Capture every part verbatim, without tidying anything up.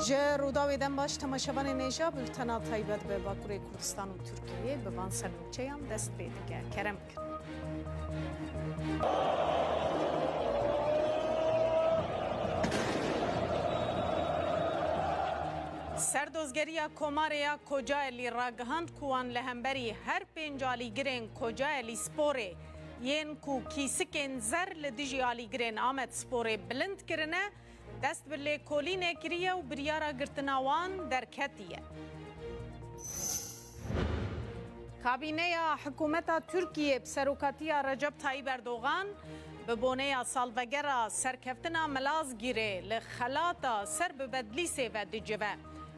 Ji Rûdawê dem baş, temaşevanên hêja, bultena taybet bi Bakurê Kurdistan û Tirkiyê bi van sernûçeyan dest pê dike. Kerem bikin. Serdozgeriya Komarê ya Kocaelî ragihand ku wan li hemberî her pênc alîgirên Kocaelî Sporê yên ku kîsikên zer li dijî alîgirên Amed Sporê bilind kirine, dest bi lêkolînê kiriye û biryara girtina wan derketiye. Kabîneya hikûmeta Tirkiyê bi serokatiya Recep Tayyip Erdogan bi boneya salvegera serkeftina Milazgîrê li xelata ser bi Bedlîsê ve dicive.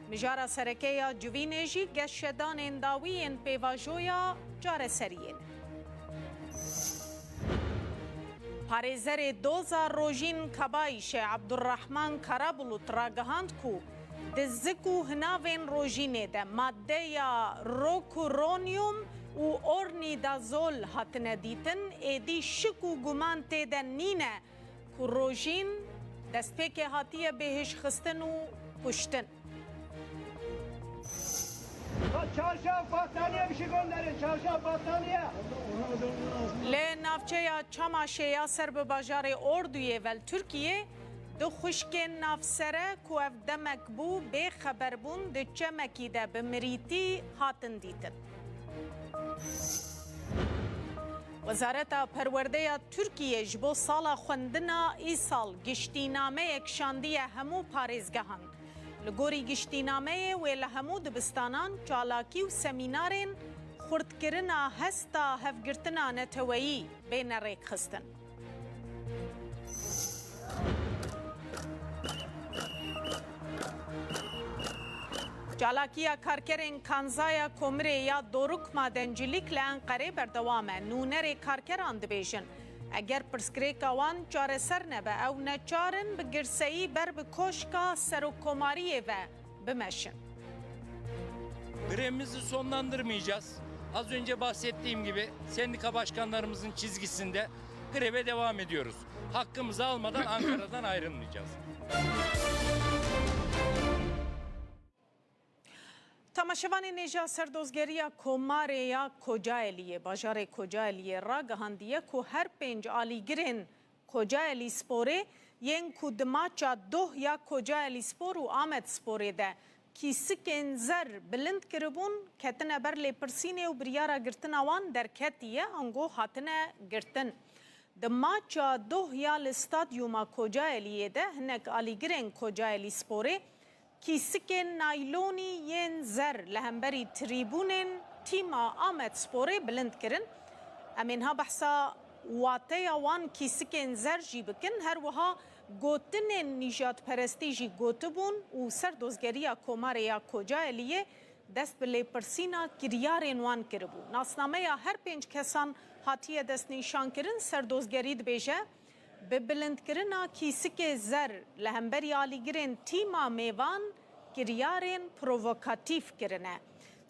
Mijara sereke ya civînê jî geşedanên dawî yên pêvajoya careseriyê ne. Parêzerê doza Rojîn Kabayîşê Abdurrahman Karabulut ragihand ku di zik û hinavên Rojînê de maddeya rokuronyum û ornidazol hatine dîtin, êdî şik û guman tê de nîne ku Rojîn destpêkê hatiye bêhişxistin û kuştin. Çarşaf, battaniye bir şey gönderin. Çarşaf, battaniye. Li navçeya Çamaşê ya ser bi bajarê Orduyê ve li Tirkiyê du xwişkên navsere ku ev demek bû bê xeber bûn, di çemekî de bi mirîtî hatin dîtin. Wezareta Perwerdeya Tirkiyê ji bo sala xwendina îsal giştînameyek şandiye hemû parêzgehan. Li gorî giştînameyê wê li hemû dibistanan çalakî û semînarên xurtkirina hesta hevgirtina neteweyî bêne rêkxistin. Çalakiya karkerên Kanzaya Komirê ya Doruk Madencilîk li Enqerê berdewam e. Nûnerê karkeran dibêjin, eger pirsgirêka wan çareser nebe, ew neçar in bi girseyî ber bi Koşka Serokkomariyê ve bimeşin. Grevimizi sonlandırmayacağız. Az önce bahsettiğim gibi sendika başkanlarımızın çizgisinde greve devam ediyoruz. Hakkımızı almadan Ankara'dan ayrılmayacağız. Temaşevanên hêja, serdozgeriya Komarê ya Kocaeliyê, bajarê Kocaeliyê ragihandiye ku her pênc alîgirên Kocaelî Sporê yên ku di maça doh ya Kocaelî Spor û Amed Sporê de kîsikên zer bilind kiribûn, ketine ber lêpirsînê û biryara girtina wan derketiye, ango hatine girtin. Di maça doh ya li stadyuma Kocaeliyê de hinek alîgirên Kocaelî Sporê kîsikên naylonî yên zer li hemberî trîbûnên tîma Amed Sporê bilind kirin. Em ê niha behsa wateya wan kîsikên zer jî bikin. Her wiha gotinên nîjadperestî jî gotibûn û serdozgeriya Komarê ya Kocaeliyê dest bi lêpirsîna kiryarên wan kiribû. Nasnameya her pênc kesan hatiye destnîşankirin. Serdozgerî dibêje, bi bilindkirina kîsikê zer li hemberî alîgirên tîma mêvan kiryarên provokatîf kirine.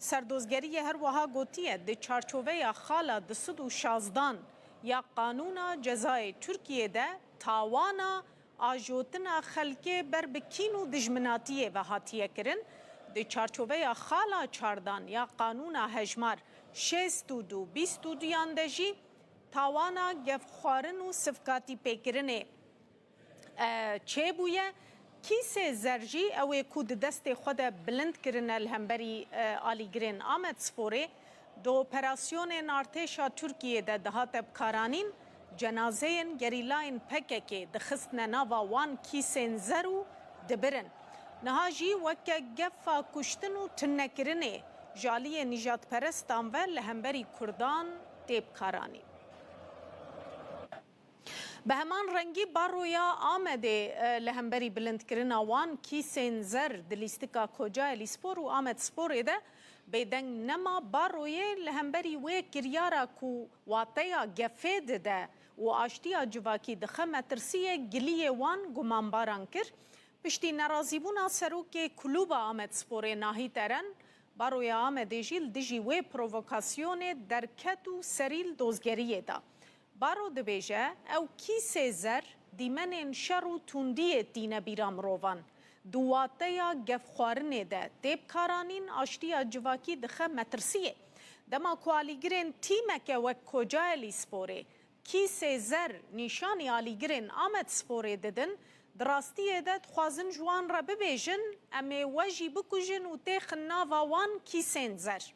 Serdozgeriyê her wiha gotiye, di çarçoveya xala du sed û şazdan ya Qanûna Cezayê Tirkiyê de tawana ajotina xelkê ber bi kîn û dijminatiyê ve hatiye kirin. Di çarçoveya xala çardan ya Qanûna Hejmar şêst û du bîst û duyan de jî tawana gefxwarin û sivkatîpêkirinê, e, çêbûye. Kîsê zer jî ew ê ku di destê xwe de bilind kirine li hemberî, e, alîgirên Amedsporê, di operasyonên artêşa Tirkiyê de dihate bikaranîn, cenazeyên gerîlayên P K K'ê dixistine nava wan kîsên zer û dibirin. Niha jî weke gefa kuştin û tunekirinê ji aliyê nîjadperestan ve li hemberî Kurdan tê bikaranîn. Bi heman rengî Baroya Amedê, e, li hemberî bilindkirina wan kîsên zer di lîstika Kocaelî Spor û Amedsporê de bêdeng nema. Baroyê li hemberî wê kiryara ku wateya gefê dide û aştiya civakî dixe metirsiyê, giliyê wan gumanbaran kir. Piştî nerazîbûna serokê Klûba Amedsporê Nahît Eren, Baroya Amedê jî li dijî wê provokasyonê derket û serî li dozgeriyê da. Baro dibêje, ew kîsê zer dîmenên şer û tundiyê tîne bîra mirovan. Di wateya gefxwarinê de tê bikaranîn aştiya civakî dixe metirsiyê. Dema ku alîgirên tîmeke wek Kocaelîsporê kîsê zer nîşanî alîgirên Amedsporê didin, di rastiyê de dixwazin ji wan re bibêjin, em ê we jî bikujin û têxin nava wan kîsên zer.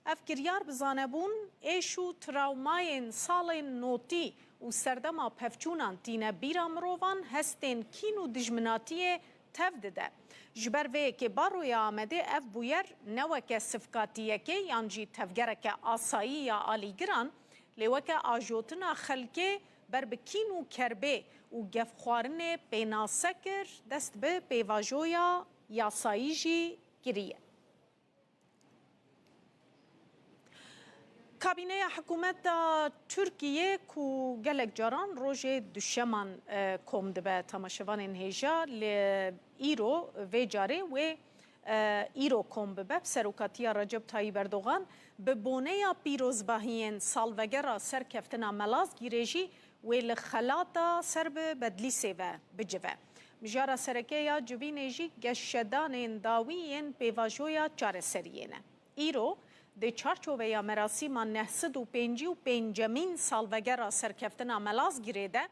Ev kiryar bi zanebûn, êş û trawmayên salên notî û serdema pevçûnan tîne bîra mirovan, hestên kîn û dijminatiyê tev dide. Ji ber vê yekê Baroya Amedê ev bûyer ne weke sivkatiyekê yan jî tevgereke asayî ya alîgiran, lê weke ajotina xelkê ber bi kîn û kerbê û gefxwarinê pênase kir, dest bi pêvajoya yasayî jî kiriye. Kabîneya hikûmeta Tirkiyê ku gelek caran rojê duşeman, e, kom dibe temaşevanên hêja, li îro vê carê wê, e, îro kom bibe bi serokatiya Recep Tayyip Erdogan, bi boneya pîrozbahiyên salvegera serkeftina Melazgîrê jî wê li xelata ser bi Bedlîsê ve bicive. Mijara sereke ya civînê jî geşedanên dawî yên pêvajoya çareseriyê ne. Îro, di çarçoveya merasîma neh sed û pêncî û pêncemîn salvegera serkeftina Melazgirê de,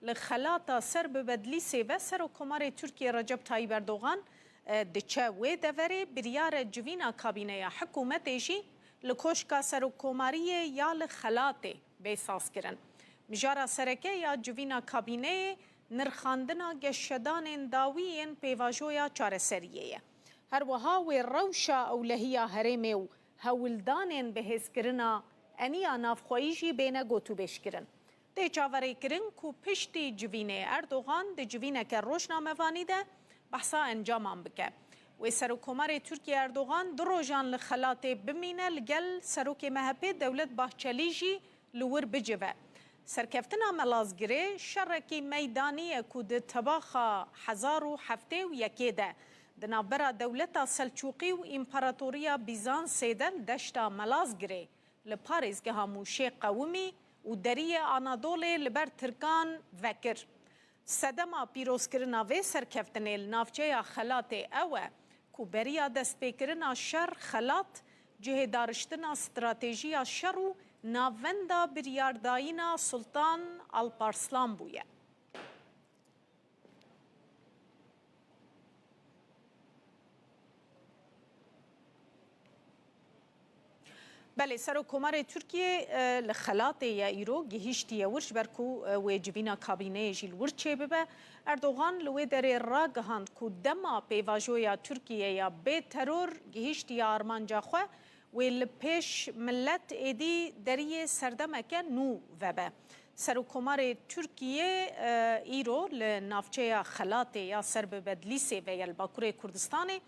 li xelata ser bi Bedlîsê ve Serokkomarê Tirkiyê Recep Tayyip Erdogan, e, diçe wê deverê, biryar e civîna kabîneya hikûmetê jî li Koşka Serokkomariyê ya li Xelatê bê sazkirin. Mijara sereke ya civîna kabîneyê nirxandina geşedanên dawî yên pêvajoya çareseriyê ye. Her wiha wê rewşa ewlehiya herêmê û hewldanên bihêzkirina eniya navxweyî jî bêne gotûbêjkirin. Tê çaverêkirin ku piştî civînê Erdogan di civîneke rojnamevanî de behsa encaman bike. Wê Serokkomarê Tirkiyê Erdogan du rojan li xelatê bimîne, li gel Serokê M H P Dewlet Bahçelî jî li wir bicive. Serkeftina Melazgirê şerekî meydanî ye ku di tebaxa hezar û heftê û yekê de di navbera Dewleta Selçûqî û Împaratoriya Bîzansê de li deşta Melazgirê li parêzgeha Mûşê qewimî û deriyê Anadolê li ber Tirkan vekir. Sedema pîrozkirina vê serkeftinê li navçeya Xelatê ew e ku beriya destpêkirina şer Xelat cihê dariştina stratejiya şer û navenda biryardayîna Sultan Alparslan bûye. Belê, Serokkomarê Tirkiyê, e, li Xelatê ye îro, gihîştiye wir, ji ber ku, e, wê civîna kabîneyê jî li wir çêbibe. Erdogan li wê derê ragihand ku dema pêvajoya Tirkiyê ya bê teror gihîştiye armanca xwe, wê li pêş milet êdî deriyê serdemeke nû vebe. Serokkomarê Tirkiyê, e, îro li navçeya Xelatê ya ser bi Bedlîsê ve ye li Bakurê Kurdistanê.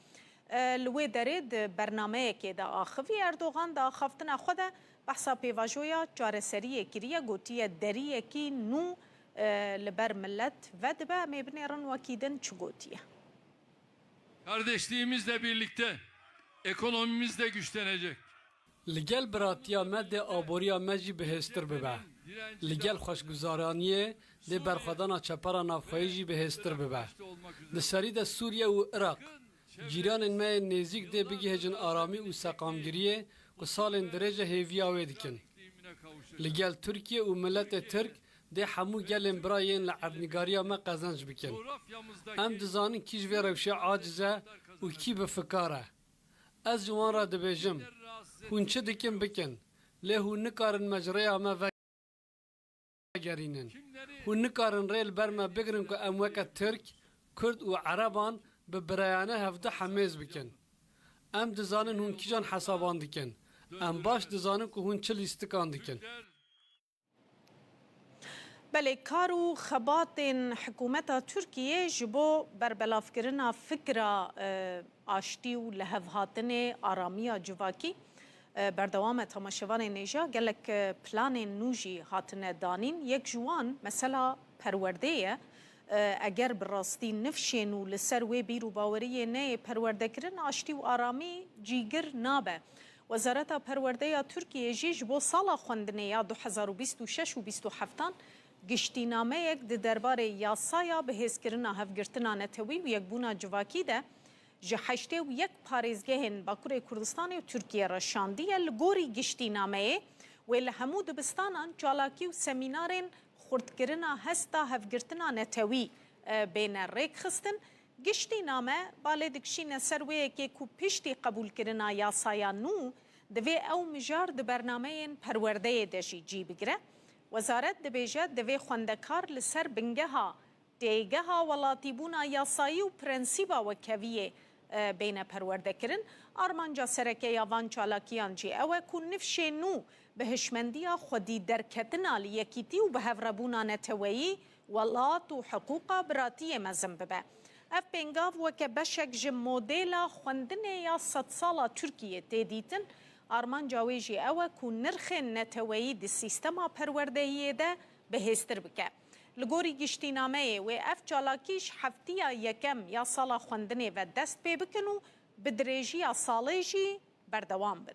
E, li wê derê di bernameyekê de axivî. Erdogan di axaftina xwe de behsa pêvajoya çareseriyê kiriye, gotiye deriyekî nû, e, li ber milet vedibe. Em ê binêrin wekî din çi gotiye. Kardeşliğimizle birlikte ekonomimiz de güçlenecek. Li gel biratiya me dê aboriya me jî bihêztir bibe. Li gel xweşguzaraniyê dê berxwedana çepera navxweyî jî bihêztir bibe. Di serî de Sûriye û Iraq, cîranên me yên nêzîk dê bigihêjin aramî û seqamgiriyê ku salên dirêj e hêviya wê dikin. Li gel Tirkiye û miletê Tirk dê hemû gelên bira yên li erdnîgariya me qezenc bikin. Em dizanin kî ji vê rewşê aciz e û kî bi fikar e. Ez ji wan re dibêjim, hûn çi dikin bikin, lê hûn nikarin me ji rêya me vegerînin. Hûn nikarin rê li ber me bigirin ku em weke Tirk, Kurd û Ereban bi birayane hevdu hemêz bikin. Em dizanin hûn kîjan hesaban dikin. Em baş dizanin ku hûn çi lîstikan dikin. Belê, kar û xebatên hikûmeta Tirkiyê ji bo berbelavkirina fikra, e, aştî û lihevhatinê, aramiya civakî, e, berdewam e. Temaşevanên hêja, gelek, e, planên nû jî hatine danîn. Yek ji wan mesela perwerdê ye. E, eger bi rastî nifşên û li ser wê bîr û baweriyê neyê perwerdekirin, aştî û aramî cîgir nabe. Wezareta Perwerdê ya Tirkiyê jî ji bo sala xwendinê ya du hezar û bîst û şeş û bîst û heftan Giştînameyek di derbarê yasaya bihêzkirina hevgirtina netewî û yekbûna civakî de ji heştê û yek parêzgehên Bakurê Kurdistanê û Tirkiyê re şandiye. Li gorî giştînameyê wê li hemû dibistanan çalakî û semînarên xurtkirina hesta hevgirtina netewî, e, bêne rêkxistin. Giştîname balê dikişîne ser wê yekê ku piştî qebûlkirina yasaya nû divê ew mijar di bernameyên perwerdeyê de jî cî bigire. Wezaret dibêje divê xwendekar li ser bingeha têgeha welatîbûna yasayî û prensîba wekheviyê, e, bêne perwerdekirin. Armanca sereke ya van çalakiyan jî ew e ku nifşê nû bi hişmendiya xwedî derketina li yekîtî û bi hevrebûna neteweyî, welat û hiqûqa biratiyê mezin bibe. Ev pêngav weke beşek ji modêla xwendinê ya sedsala Tirkiyê tê dîtin. Armanca wê jî ew e ku nirxên neteweyî di sîstema perwerdehiyê de bihêztir bike. Li gorî giştînameyê wê ev çalakî ji heftiya yekem ya sala xwendinê ve dest pê bikin û bi dirêjiya salê jî berdewam bin.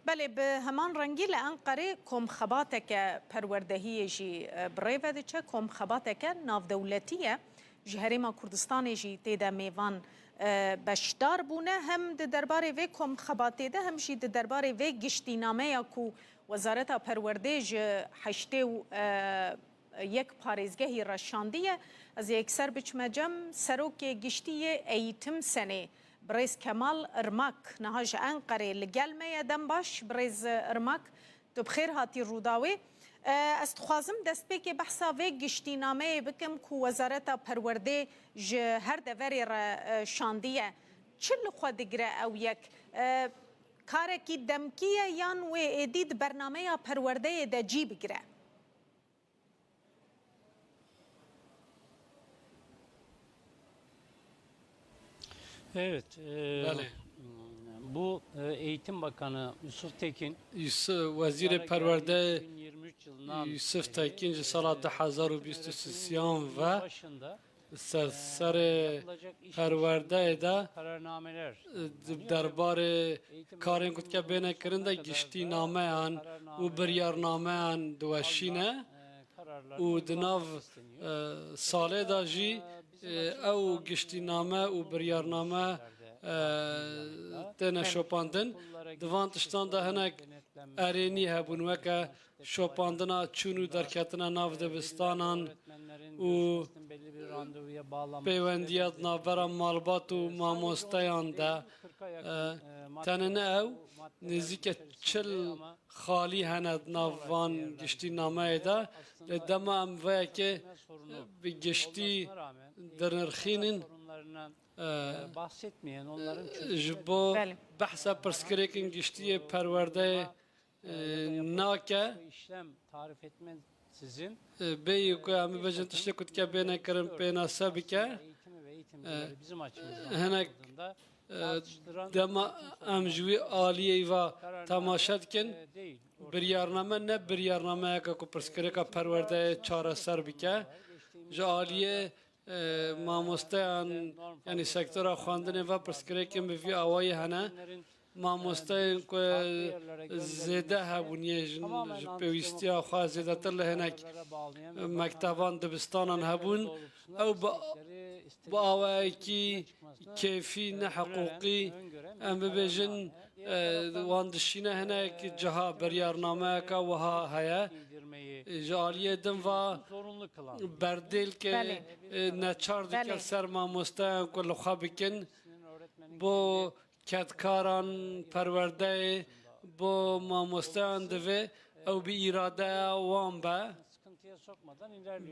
Belê, bi heman rengî li Enqerê komxebateke perwerdehiyê jî, e, bi rê ve diçe. Komxebateke navdewletî ye. Ji Herêma Kurdistanê jî tê de mêvan, e, beşdar bûne. Hem di derbarê vê komxebatê de, hem jî di derbarê vê giştînameya ku Wezareta Perwerdê ji heştê û, e, yek parêzgehî re şandiye. Ez ê yekser biçime cem. Serokê Giştî yê Eğitim Senê, birêz Kemal Irmak, niha ji Enqerê li gel me ye. Dem baş, birêz Irmak, tu bi xêr hatî Rûdawê. E, ez dixwazim destpêkê behsa vê giştînameyê bikim ku Wezareta Perwerdê ji her deverê re, e, şandiye. Çi li xwe digire ew yek? E, karekî demkî ye yan wê êdî di bernameya perwerdeyê de cî bigire? Evet, e, Belê. Bu, e, Eğitim Bakanı Yusuf Tekin, Yusuf, Wezîrê Perwerdeyê iki bin yirmi üç yılından Yusuf Tekin ji sala du hezar û bîst û sêyan ve li ser serê perwerdeyê de, e, di derbarê karên ku dike bêne kirin de giştînameyan û biryarnameyan diweşîne û di nav, e, salê de jî, e, ew giştîname û biryarname, e, têne şopandin. Di van tiştan de hinek erênî hebûn, weke şopandina çûn û derketina nav dibistanan û pêwendiya di navbera malbat û mamosteyan de. E, tenê ne ew, nêzîke çil xalî hene di nav van giştînameyê de, lê dema em vê yekê bi giştî dinirxînin, e, ji bo Belê. behsa pirsgirêkên giştî yê perwerdeyê, e, nake. E, bêyî ku em bibêjin tiştê ku dike bêne kirin pênase bike. E, hinek, e, dema em ji wî aliyê va temaşe dikin, biryarname ne biryarnameyeke ku pirsgirêka perwerdeyê çareser bike. Ji aliyê, e, mamosteyan, yanî sektora xwendinê ve pirsgirêkên bi vî awayî hene. Mamosteyên ku zêde hebûn, yê ji, ji pêwîstiya xwe zêdetir li hinek mekteban, dibistanan hebûn, ew bi, bi awayekî kêfî, ne hiqûqî, em bibêjin, e, wan dişîne hinek ciha biryarnameyeke wiha heye. Ji aliyê din va berdêlkê, Belê. e, neçar dike Belê. ser mamosteyan ku li xwe bikin. Bo kedkaran perwerdeyê, bo mamosteyan divê ew bi îradeya wan be.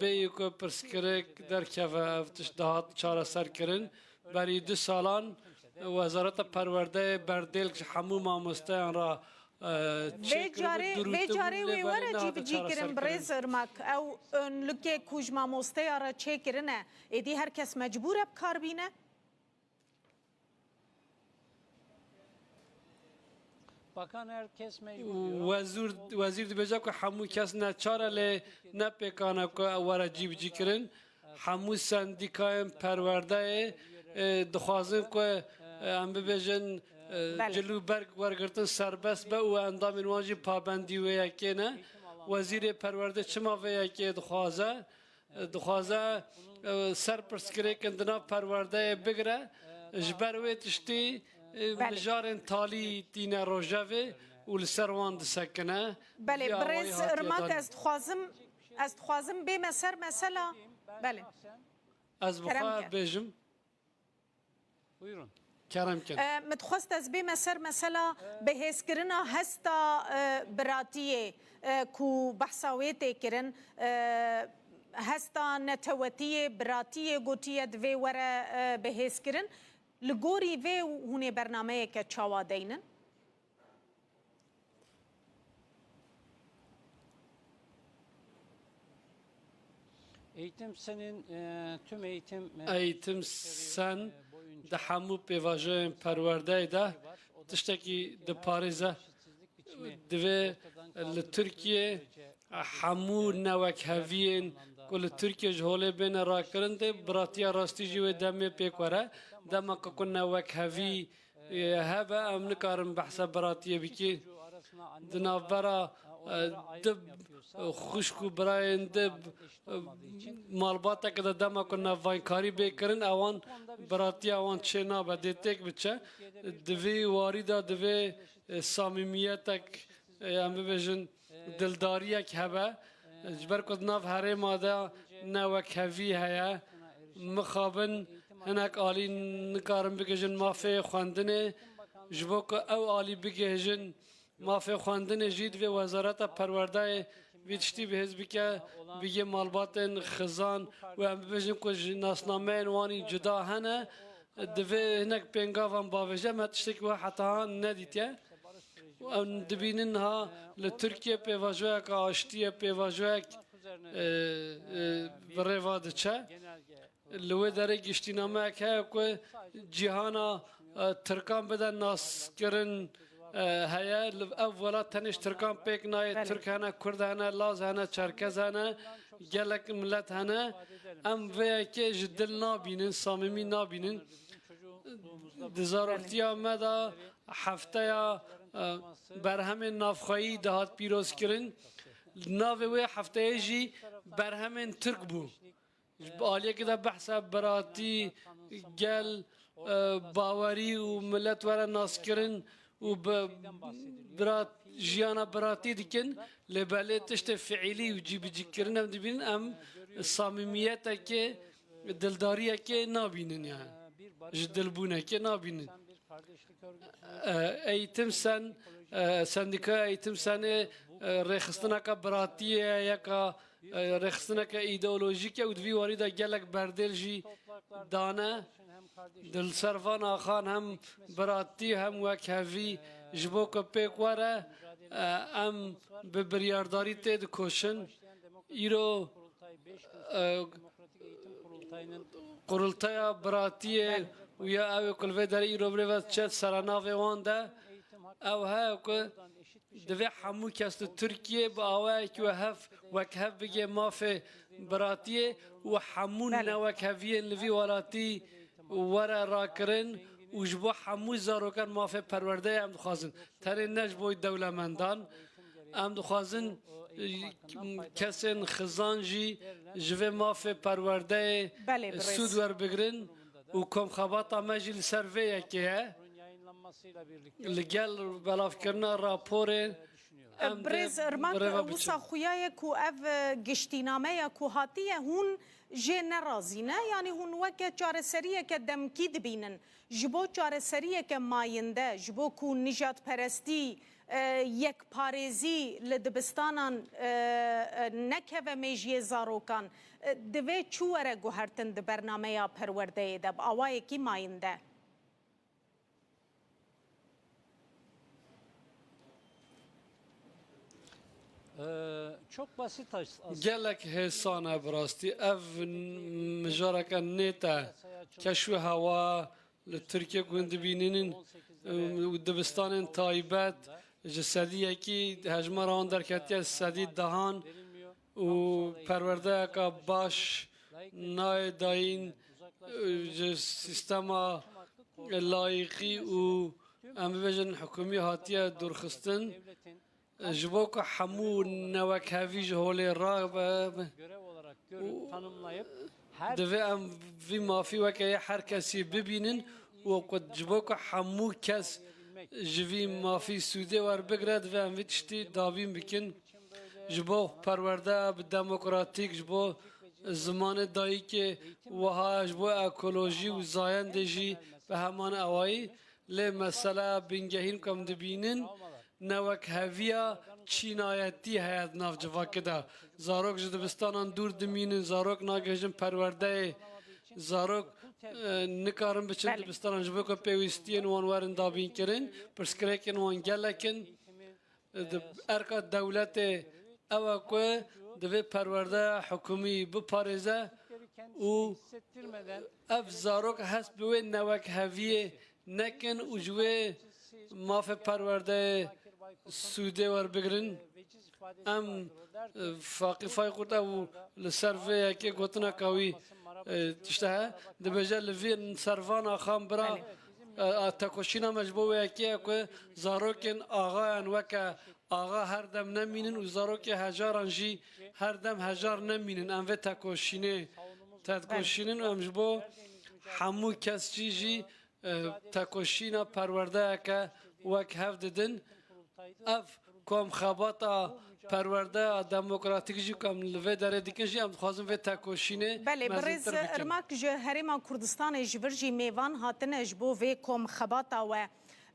Bêyî ku pirsgirêk derkeve, ev tişt dihat çareserkirin. Berî du salan Wezareta Perwerdeyê berdêlk ji hemû mamosteyan re, e, Vê çêkiribû, carê, vê dirûtibû, carê lê wê belê were nehate cîbicî kirin, çareserkirin. Birêz Irmak. Ew önlükê ku ji mamosteya re çêkirine, êdî her kes mecbûr e bi kar bîne? Bakan, her kes mecbur diyor ama Wezûr, wezîr dibêje ku hemû kes neçar e, lê ne pêkan e ku ew were cîbicî kirin. Hemû sendîkayên perwerdeyê, e, dixwazin ku, e, em bibêjin, e, Belê. cil û berg wergirtin serbest be û endamên wan jî pabendî wê yekê ne. Wezîrê Perwerde çima vê yekê dixwaze? E, dixwaze, e, ser pirsgirêkin di nav perwerdeyê bigire. Ji ber wê tiştî, e, Belê. mijarên talî tîne rojevê û li ser wan disekine. Belê, Vî awayî birêz hatiye Irmak, danîn. ez dixwazim, ez dixwazim bême ser mesela. Belê. Ez bi Kerem xwe ke. bêjim. Buyurun. Kerem ke. E, min dixwest ez bême ser mesela bihêzkirina hesta, e, biratiyê, e, ku behsa wê tê kirin, e, hesta netewetiyê, biratiyê gotiye divê were, e, bihêzkirin. Li gorî vê hûn ê bernameyeke çawa deynin? Eğitim Sen'in, e, tüm eğitim, e, Eğitim Sen e, boyunca di hemû pêvajoyên perwerdeyê de tiştekî diparêze. Divê li Tirkiyê hemû newekheviyên ku li Tirkiyê ji holê bêne rakirin dê biratiya rastî jî wê demê pêk were. Dema ku, ku newekhevî, e, hebe, em nikarin behsa biratiyê bikî. Di navbera, e, du xwişk û birayên di, e, malbateke de dema ku navvankarî bê kirin, ewan biratiya wan çê nabe, dê têk biçe. Di vî warî de divê, e, samîmiyetek, e, em bibêjin, dildariyek hebe. Ji ber ku di nav herêma de newekhevî heye, mixabin hinek alî nikarin bigihîjin mafê xwendinê. Ji bo ku ew alî bigihîjin mafê xwendinê jî divê Wezareta Perwerdeyê vî tiştî bihêz bike, bigê malbatên xizan û em bibêjin ku ji nasnameyên wan î cuda hene. Divê hinek pêngavan bavêje, me tiştekî wiha heta han nedîtiye. Em dibînin niha li Tirkiye pêvajoyek aştî ye, pêvajoyek, e, e, bi rê ve diçe. Li wê derê giştînameyek heye ku cîhana, e, Tirkan bide naskirin, e, heye. Li ev welat tenê ji Tirkan pêk nayê. Belê. Tirk hene, Kurd hene, Laz hene, Çerkez hene, gelek milet hene. Em vê yekê ji dil nabînin, samîmî nabînin. Di zaroktiya me de hefteya, e, berhemên navxweyî dihat pîrozkirin. Li navê wê hefteyê jî berhemên Tirk bû. Ji aliyekê de behsa biratî, gel, e, bawerî û milet were naskirin û bi birat, jiyana biratî dikin, lê belê tiştê fiîlî û cîbicîkirin em dibînin, em samîmiyetekê, dildariyekê nabînin yani. Ji dilbûnekê nabînin. E, Eğitim Sen, e, Sendîkaya Eğitim Senê, e, rêxistineka biratiyê ye, yeka, e, rêxistineke îdeolojîk e û di vî warî de gelek berdêl jî dane. Di li ser van axan hem biratî hem wekhevî ji bo ku pêk were, e, em bi biryardarî tê dikoşin. Îro, e, Qurultaya Biratiyê û ya ew ê ku li vê derê îro birêve diçe seranavê wan de, ew heye ku divê hemû kes li Tirkiyê bi awayekî we hev, wek hev bigê mafê biratiyê û hemû Belê. newekheviyên li vî welatî were rakirin û ji bo hemû zarokan mafê perwerdeyê em dixwazin. Tenê ne ji bo dewlemendan. Em dixwazin, e, kesên xizan jî ji vê mafê perwerdeyê Belê, birêz. sûd werbigirin û komxebata me jî li ser vê yekê ye. Li gel belavkirina raporê em dê Birêz Irmak, birêve biçin. wisa xuya ye ku ev, e, giştînameya ku hatiye hûn jê nerazî ne? Yanî hûn weke çareseriyeke demkî dibînin? Ji bo çareseriyeke mayînde, ji bo ku nijadperestî, e, yekparêzî li dibistanan, e, e, nekeve mêjiyê zarokan, e, divê çi were guhertin di bernameya perwerdeyê de bi awayekî mayînde? Ee, çok basit as-, aslında. Gelek hêsan e bi rastî. Ev n-, mijareke nêt e. Keş û hewa li Tirkiye ku hûn dibînînin, û dibistanên taybet ji sedî yekî hejmara wan derketiye sedî dehan û perwerdeyeka baş nayê dayîn. Ji sîstema layîqî û, em bibêjin, hikûmî hatiye dûrxistin. Ji bo ku hemû newekhevî ji holê rabe, û divê em vî mafî weke yê her kesî bibînin û ku ji bo ku hemû kes ji vî mafî sûdê werbigire, divê em vî tiştî dabîn bikin. Ji bo perwerde bi demokratîk, ji bo zimanê dayikê wiha, ji bo ekolojî û zayendê jî bi heman awayî. Lê meseleya bingehîn ku em dibînin, newekheviya çînayetî heye di nav civakê de. Zarok ji dibistanan dûr dimînin, zarok nagihêjin perwerdeyê, zarok, e, nikarin biçin Belê. dibistanan ji bo ku pêwîstiyên wan werin dabînkirin. Pirsgirêkên wan gelek in. Di erka dewletê ew e ku divê perwerdeya hikûmî biparêze û ev zarok hest bi wê newekheviyê nekin û ji wê mafê perwerdeyê sûdê werbigirin. Em, e, Faqî Faykurt ew li ser vê yekê gotineka wî, e, tişte he, dibêje li vî servana xan bira, Belê. e, a, tekoşîna me ji bo wê yekê ye ku zarokên axayan weke axa her dem nemînin û zarokê hejaran jî her dem hejar nemînin. Em vê tekoşînê tekoşînin û em ji bo hemû kes jî jî, e, tekoşîna perwerdeyeke wek hev didin. Ev komxebata perwerdeya demokratîk jî ku em li vê derê dikin jî em dixwazin vê tekoşînê Belê, birêz mezintir bikin. Irmak ji Herêma Kurdistanê ji vir jî mêvan hatine ji bo vê komxebata we.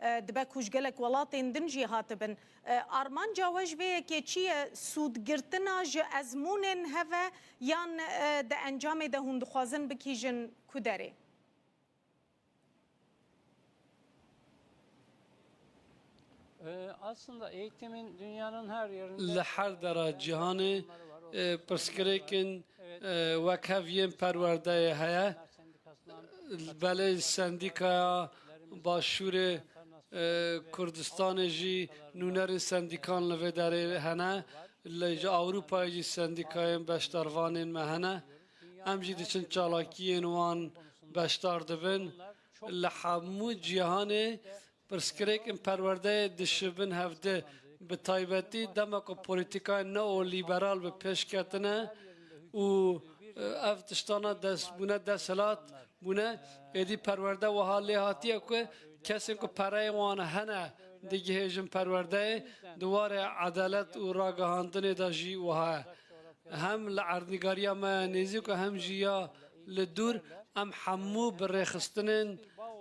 E, dibe ku ji gelek welatên din jî hatibin. E, armanca we ji vê yekê çi ye? Sûdgirtina ji ezmûnên hev e yan, e, di encamê de hûn dixwazin bikîjin ku derê? Ee, aslında eğitimin dünyanın her yerinde Li her dera cîhanê, e, pirsgirêkin, e, wek hev yên perwerdeyê heye. Belê sendîkaya Başûrê, e, Kurdistanê jî nûnerên sendîkan li vê derê hene. Li ji Ewropayê jî sendîkayên beşdarvanên me hene. Em jî diçin çalakiyên wan beşdar dibin. Li hemû cîhanê pirsgirêkên perwerdeyê dişibin hevdi. Bi taybetî dema ku polîtîkayên neolîberal bi pêş ketine û, e, ev tiştana dest, bûne desthilat, bûne, êdî perwerde wiha lê hatiye ku kesên ku pereyên wan hene digihêjin perwerdeyê, di warê edalet û ragihandinê de jî wiha ye. Hem li erdnîgariya me ya nêzîk û hem jî ya li dûr, em hemû bi rêxistinên,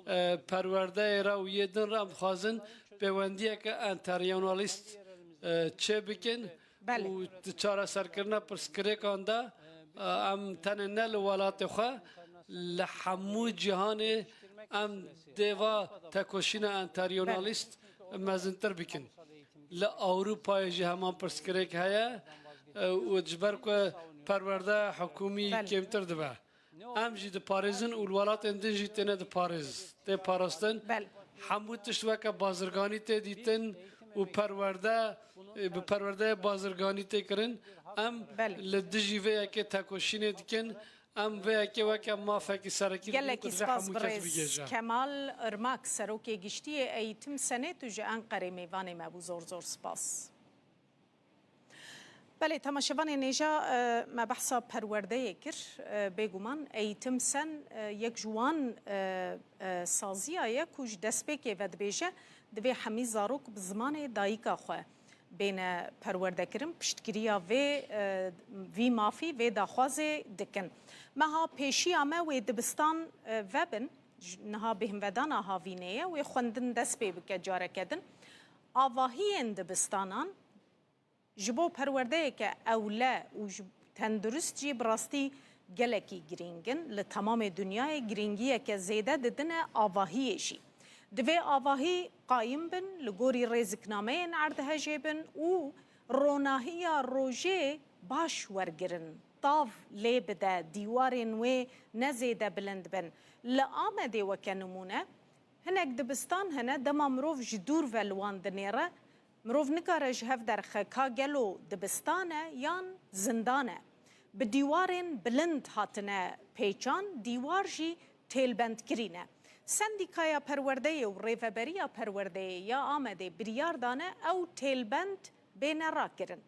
e, perwerdeyê re û yê din re em dixwazin pêwendiyeke enteryonalîst, e, çêbikin Belê. û di çareserkirina pirsgirêkan de, e, em tenê ne li welatê xwe, li hemû cîhanê em dê va tekoşîna enteryonalîst mezintir bikin. Li Ewropayê jî heman pirsgirêk heye, e, û ji ber ku perwerde hikûmî Belê. kêmtir dibe. Em jî diparêzin û li welatên din jî têne diparêz, tê parastin. Belê. Hemû tişt weke bazirganî tê dîtin û perwerde, e, bi perwerdeyê bazirganî tê kirin. Em Belê. li dijî vê yekê tekoşînê dikin. Em vê yekê weke mafekî serekî dibînin ku Gelekî divê spas hemû kes birêz bigihêje. Kemal Irmak, Serokê Giştî yê Eğitim Senê, tu ji Enqerê mêvanê me bû. Zor zor spas. Belê, temaşevanên hêja, e, me behsa perwerdeyê kir. E, bêguman Eğitim Sen, e, yek ji wan, e, e, saziya ye ku ji destpêkê ve dibêje, divê hemî zarok bi zimanê dayika xwe bêne perwerdekirin, piştgiriya vê, e, vî mafî, vê daxwazê dikin. Meha pêşiya me wê dibistan, e, vebin, j-, niha bêhnvedana havînê ye, wê xwendin dest pê bike careke din. Avahiyên dibistanan ji bo perwerdeyeke ewle û ji tendurist jî bi rastî gelekî girîng in. Li temamê dinyayê girîngiyeke zêde didine avahiyê jî. Divê avahî qayim bin, li gorî rêziknameyên erdhejê bin û ronahiya rojê baş wergirin, tav lê bide, dîwarên wê ne zêde bilind bin. Li Amedê weke nimûne, hinek dibistan hene, dema mirov ji dûr ve li wan dinêre, mirov nikare ji hev derxe ka gelo dibistan e yan zindan e. bi dîwarên bilind hatine pêçan, dîwar jî têlbendkirî ne. Sendîkaya Perwerdeyê û Rêveberiya Perwerdeyê ya Amedê biryar dane ew têlbend bêne rakirin.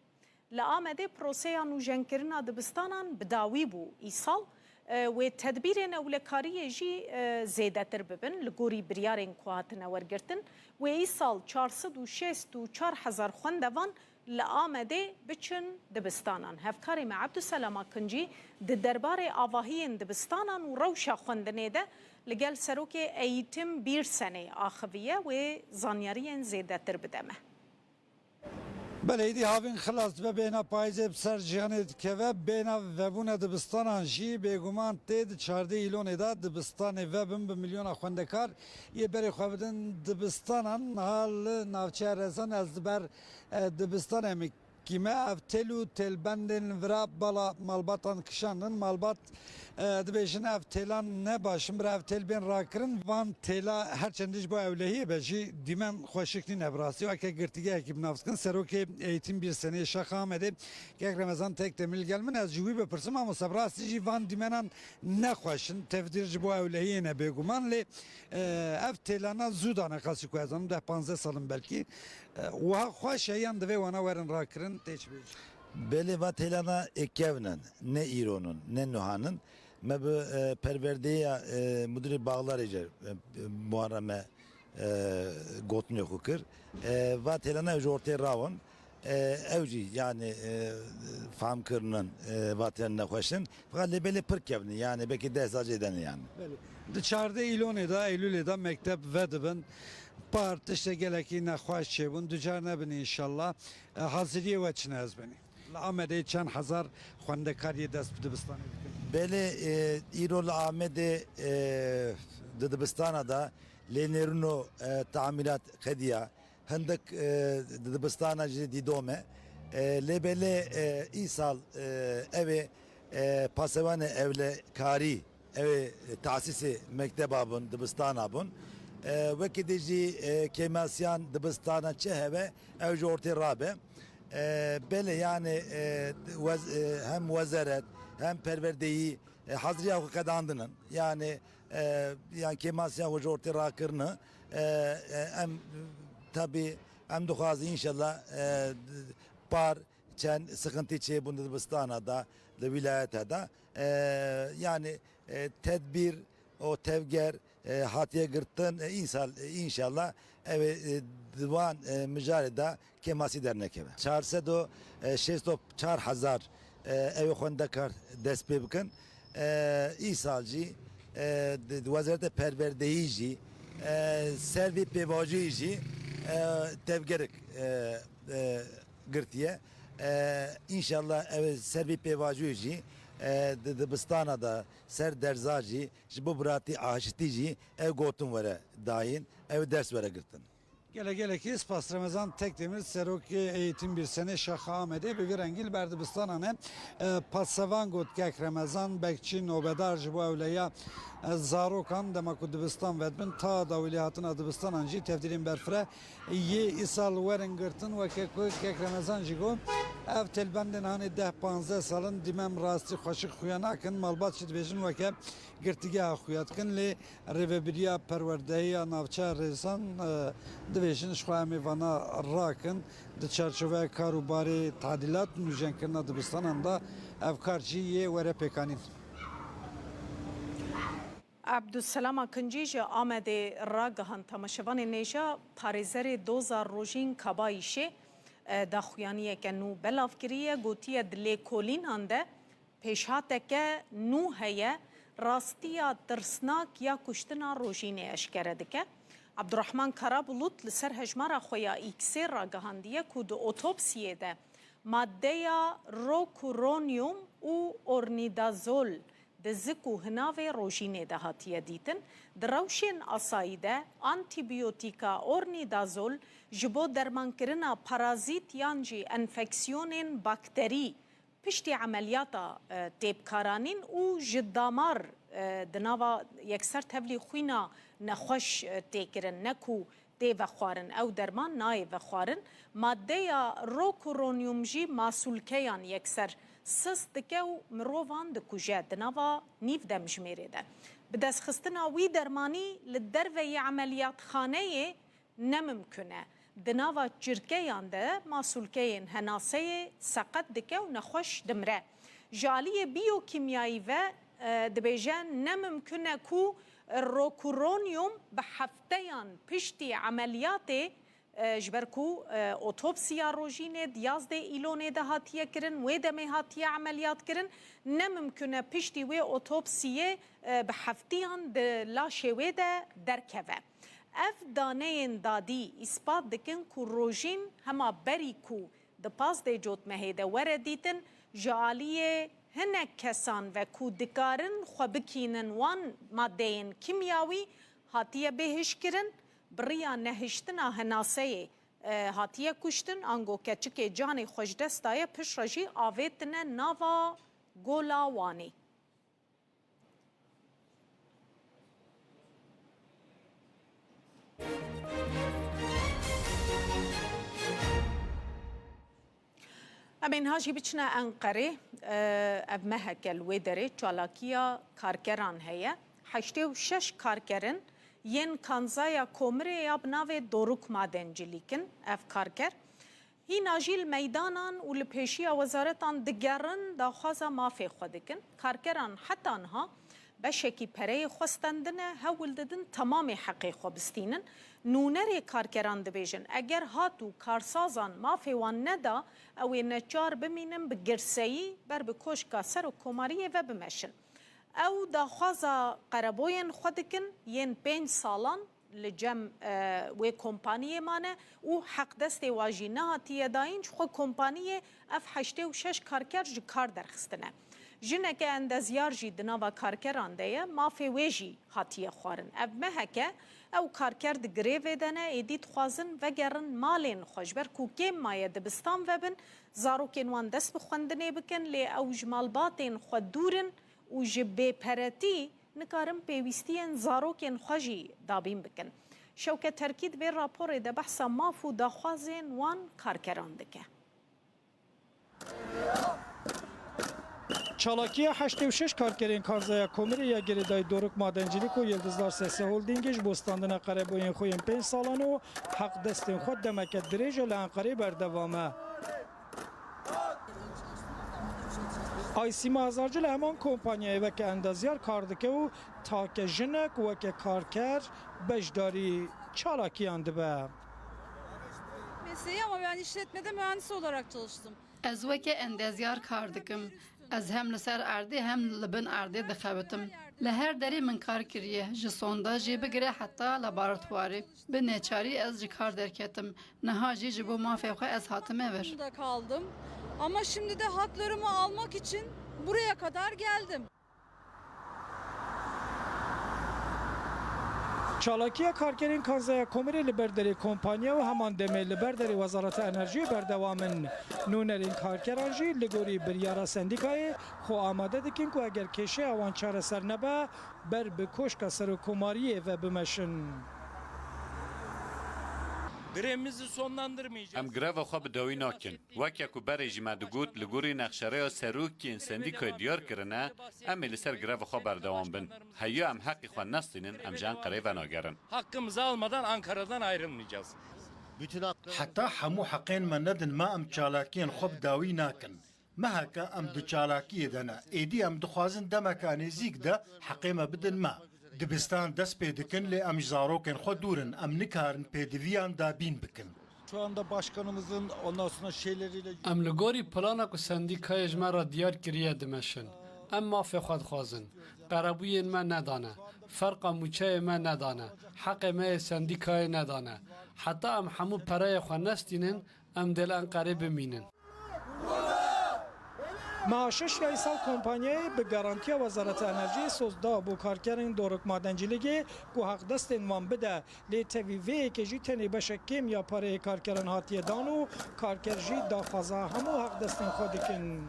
Li Amedê proseya nûjenkirina dibistanan bi dawî bû. Îsal, e, wê tedbîrên ewlekariyê jî, e, zêdetir bibin. Li gorî biryarên ku hatine wergirtin, wê îsal çar sed û şêst û çar hezar xwendevan li Amedê biçin dibistanan. Hevkarê me Ebdulselam Akincî di derbarê avahiyên dibistanan û rewşa xwendinê de li gel Serokê Eğitim Birsenê axiviye, wê zanyariyên zêdetir bide me. Belê, êdî havîn xilas dibe, bêhna payîzê bi ser cîhanê dikeve, bêhna vebûna dibistanan jî bêguman tê. Di çardeh Îlonê de dibistanê vebin bi milyona xwendekar yê berê xwe bidin dibistanan. Niha li navçeya Rezan ez li ber, e, dibistanê me kîme. Ev têl û têlbendên vira bala malbatan kişandin. Malbat, e, dibêjin ev têlan ne baş in, bira ev têl bên rakirin. Van têla her çendî ji bo ewlehiyê be jî dîmen xweşik nîne bi rastî. Weke girtîgehekî bi nav dikin, Serokê Eğitim Birsenê Şaxa Amedê Kek Remezan Tekdemir li gel min. Ez ji wî bipirsim, mamoste, bi rastî jî van dîmenan ne xweş in. Tevdîr ji bo ewlehiyê ne bêguman, lê, e, ev têlana zû dane, qasî ku ez zanim deh panzdeh sal in belkî. E, wiha xweş e yan divê wana werin rakirin, tê çi bêjî? Belê, va têlana ê kevn in, ne îron in, ne nuhan in. Me bi, e, perwerdeya, e, mudirê Bağlarê jî, e, Muharreme, e, gotinê xwe kir. E, va têlana ew ji ortê rawin. E, ew jî, yani, e, fam kirinin, e, va têlan nexweş in. Fakat lê belê pir kevn in, yani belkî deh sal jê de ne yani. Belê. Di çardeh Îlonê de, Eylûlê de mekteb vedibin. Par tiştê gelekî nexweş çêbûn. Ducar nebin înşallah. E, haziriyê we çi ne ez benî? Li Amedê çend hezar xwendekar yê dest bi dibistanê dikin? Belê, e, îro li Amedê, e, di dibistana de lê nêrino, e, tamîrat qediya. Hindik, e, di dibistana jî dîdome. E, lê belê, e, îsal, e, ew ê, e, pasevanê ewlekarî, ew ê tasîsê mekteba bûn, dibistana bûn. E, wekî dî jî, e, kêmasiyan dibistana çi hebe, ew ji ortê rabe. E, belê, yani, e, wez-, e, hem wezeret, hem perwerdeyî, e, haziriya xwe qedandin in. Yani, e, yani kêmasiya xwe ji ortê rakirine. E, e, em, tabî, em dixwazin înşallah, e, par çend sıkıntı çêbûn di dibistana da, di wîlayeta da. E, yani, e, tedbîr û tevger, e, hatiye girtin, e, însal-, e, înşallah ew ê, e, di wan, e, mijarê de kêmasî dernekeve. Çar sed û şêst û çar hezar, e, ew ê xwendekar dest pê bikin. E, îsal jî, e, di, di Wezareta Perwerdeyî jî, e, ser vî pêvajoyî jî, e, tevgerek, e, e, girtiye. E, înşallah ew ê ser vî pêvajoyî jî, e, di dibistana de ser derza jî ji bo biratî aşitî jî ew gotin were dayîn, ew ders were girtin. Gelek gelekî spas Remezan Tekdemir, Serokê Eğitim Birsenê Şaxa Amedê, bi vî rengî li ber dibistanan e. E, pasevan got Kek Remezan, bekçî nobedar ji bo ewleya, e, zarokan, dema ku dibistan vedibin, ta dawî lêhatina dibistanan jî tevdîrên berfireh yê îsal werin girtin. Weke ku Kek Remezan jî got, ev têlbendên hanê deh panzdeh sal in, dîmen rastî xweşik xuya nakin, malbat jî dibêjin weke girtîgeha xuya dikin, lê Rêvebiriya Perwerdehiya Navçeya Rêzan, e, dibêjin, ji xwe em ê vana rakin. Di çarçoveya kar û barê tadîlat û nûjenkirina dibistanan de ev kar jî yê were pêkanîn. Ebdulselam Akincî ji Amedê ragihand. Temaşevanên hêja, parêzerê Doza Rojîn Kabayîşê, e, daxuyaniyeke nû belav kiriye, gotiye di lêkolînan de pêşhateke nû heye, rastiya tirsnak ya kuştina Rojînê eşkere dike. Abdurrahman Karabulut li ser hejmara xwe ya X-ê ragihandiye ku di otopsiyê de maddeya rokuronyum û ornidazol di zik û hinavê Rojînê de hatiye dîtin. Di rewşên asayî de antîbiyotîka ornidazol ji bo dermankirina parazît yan jî enfeksiyonên bakterî piştî emeliyata, e, tê bikaranîn û ji damar, e, di nava yekser tevlî xwîna nexweş, e, tê kirin, ne ku tê vexwarin. Ew derman nayê vexwarin. Maddeya rokuronyum jî masûlkeyan yekser sist dike û mirovan dikuje di nava nîv demjimêrê de. Bi destxistina wî dermanî li derveyî emeliyatxaneyê ne mimkun e. Di nava çirkeyan de masûlkeyên henaseyê seqet dike û nexweş dimire. Ji aliyê biyokîmyayî ve, e, dibêje ne mimkun e ku rokuronyum bi hefteyan piştî emeliyatê, e, ji ber ku, e, otopsiya rojînê di yazdê Îlonê de hatiye kirin, wê demê hatiye emeliyat kirin, ne mimkun e piştî wê otopsiyê, e, bi heftiyan di laşê wê de derkeve. Ev daneyên dadî îspat dikin ku rojîn hema berî ku di pazdeh cotmehê de were dîtin, ji aliyê hinek kesan ve ku dikarin xwe bikînin wan madeyên kîmyawî, hatiye bêhişkirin, bi riya nehiştina henaseyê, e, hatiye kuştin, ango keçikê canê xwe ji dest daye, piştre jî avêtine nava Gola Wanê. Em ê niha jî biçine Enqerê. Ev meheke li wê derê çalakiya karkeran heye. Heştê û şeş karker in yên kanzaya Komirê ya bi navê Doruk Madencilîk in ev karker. Hîna jî li meydanan û li pêşiya wezaretan digerin, daxwaza mafê xwe dikin. Karkeran heta niha beşekî pereyê xwe stendine, hewl didin temamê heqê xwe bistînin. Nûnerê karkeran dibêjin, eger hat û karsazan mafê wan neda, ew ê neçar bimînin bi girseyî ber bi Koşka Serokkomariyê ve bimeşin. Ew daxwaza qereboyên xwe dikin yên pênc salan li cem, e, wê kompaniyê mane û heqdestê wa jî nehatiye dayîn, ji xwe kompaniyê ev heştê û şeş karker ji kar derxistine. Jineke endezyar jî di nava karkeran de ye, mafê wê jî hatiye xwarin. Ev meheke ew karker di grevê de ne, êdî dixwazin vegerin malên xwe, ji ber ku kêm maye dibistan vebin, zarokên wan dest bi xwendinê bikin, lê ew ji malbatên xwe dûr in û ji bêperetî nikarin pêwîstiyên zarokên xwe jî dabîn bikin. Şewket Terkî di vê raporê de behsa maf û daxwazên wan karkeran dike. Çalakiya heştê û şeş karkerên Karzaya Komirê ya girêdayî Doruk Madencilîk û Yildizdar Sese Holdingê ji bo standina qereboyên xwe yên pênc salan û heqdestên xwe demeke dirêj e li Enqerê berdewam e. Aysîma Hazarcı li heman kompanyayê weke endezyar kar dike û take jinek weke karker beşdarî çalakiyan dibe. Mesleği ama ben işletmede mühendis olarak çalıştım. Ez weke endezyar kar dikim. Ez hem li ser erdê hem li bin erdê dixebitim. Li her derê min kar kiriye, ji sondajê bigire heta laboratuwarê. Bi neçarî ez ji kar derketim. Niha jî ji bo mafê xwe ez hatime vir. Durumda kaldım. Ama şimdi de haklarımı almak için buraya kadar geldim. Çalakiya karkerên Kanzaya Komirê li ber derê kompanya û heman demê li ber derê Wezareta Enerjiyê berdewam in. Nûnerên karkeran jî li gorî biryara sendîkayê xwe amade dikin ku eger kêşeya wan çareser nebe, ber bi Koşka Serokkomariyê ve bimeşin. Grevimizi sonlandırmayacağız. Em greva xwe bi dawî nakin. Weke ku berê jî me digot, li gorî nexşereya serokên sendîkayê diyar kirine, em ê li ser greva xwe berdewam bin. Heya em heqê xwe nestînin, em ji Enqereyê venagerin. Hakkımızı almadan Ankara'dan ayrılmayacağız. Heta hemû heqên me nedin me, em çalakiyên xwe bi dawî nakin. Meheke em di çalakiyê de ne. Êdî em dixwazin demeka nêzîk de heqê me bidin me. Dibistan dest pê dikin, lê em ji zarokên xwe dûr in. Em nikarin pêdiviyan dabîn bikin. Şu anda başkanımızın ondan sonra şeyleriyle Em li gorî plana ku sendîkayê ji me re diyar kiriye dimeşin. Em mafê xwe dixwazin. Qerebûyên me nedane. Ferqa mûçeyê me nedane. Heqê me yê sendîkayê nedane. Heta em hemû pereyê xwe nestînin, em dê li Enqerê bimînin. Meha şeş ya îsal kompanyayê bi garantiya Wezareta Enerjiyê soz da bo karkerên Doruk Madencilîgê ku heqdestên wan bide, lê tevî vê yekê jî tenê beşek kêm ya pareyê karkeran hatiye dan û karker jî daxwaza hemû heqdestên xwe dikin.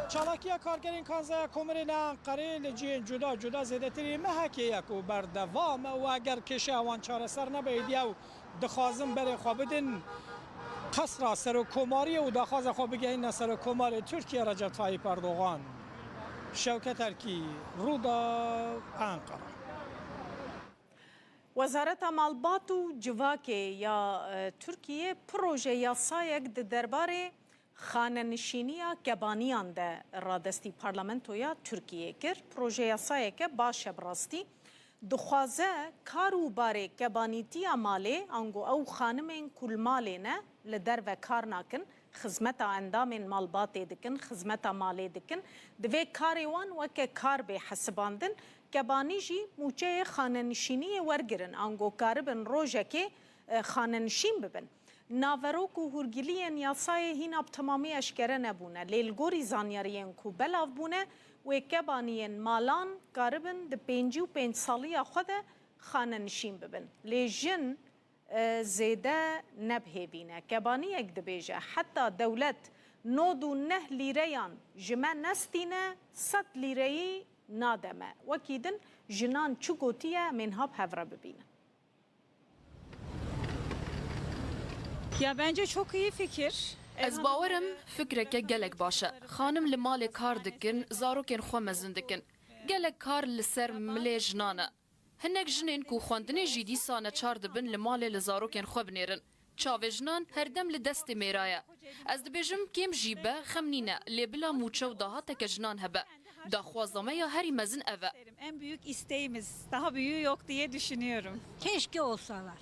Çalakiya karkerên Kanzaya Komirê li Enqerê li cihên cuda cuda zêdetirî mehekê ye ku berdewam e û eger kêşeya wan çareser nebe, êdî ew dixwazin berê xwe bidin Qesra Serokkomariyê û daxwaza xwe bigehîne Serokkomarê Tirkiye Recep Tayyip Erdogan. Şewket Erkî, Rûdaw, Enqere. Wezareta Malbat û Civakê ya, e, Tirkiyê proje yasayek di derbarê xanenişîniya kebaniyan de radestî Parlamentoya Tirkiyê kir. Proje yasayeke baş e bi rastî. Dixwaze kar û barê kebanîtiya malê, ango ew xanimên ku li malê ne, li derve kar nakin, xizmeta endamên malbatê dikin, xizmeta malê dikin, divê karê wan weke kar bê hesibandin, kebanî jî mûçeyê xanenişîniyê wergirin, ango karibin rojekê, e, xanenişîn bibin. Naverok û hûrgiliyên yasayê hîna bi temamî eşkere nebûne, lê li gorî zanyariyên ku belav bûne, wê kebaniyên malan karibin di pêncî û pênc saliya xwe de xanenişîn bibin. Lê jin, e, zêde ne bi hêvî ne. Kebaniyek dibêje, heta dewlet nod û neh lîreyan ji me nestîne, sed lîreyî nade me. Wekî din jinan çi gotiye, em ê niha bi hev re bibînin. Ya bence çok iyi fikir. Ez bawer im fikreke gelek baş e. Xanim li malê kar dikin, zarokên xwe mezin dikin. Gelek kar li ser milê jinan e. Hinek jinên ku xwendinê jî dîsa neçar dibin li malê li zarokên xwe binêrin. Çavê jinan herdem li destê mêra ye. Ez dibêjim kêm jî be, xem nîne, lê bila mûçe û dahateke jinan hebe. Daxwaza me ya herî mezin ev e. En büyük isteğimiz, daha büyüğü yok diye düşünüyorum. Keşke olsalar.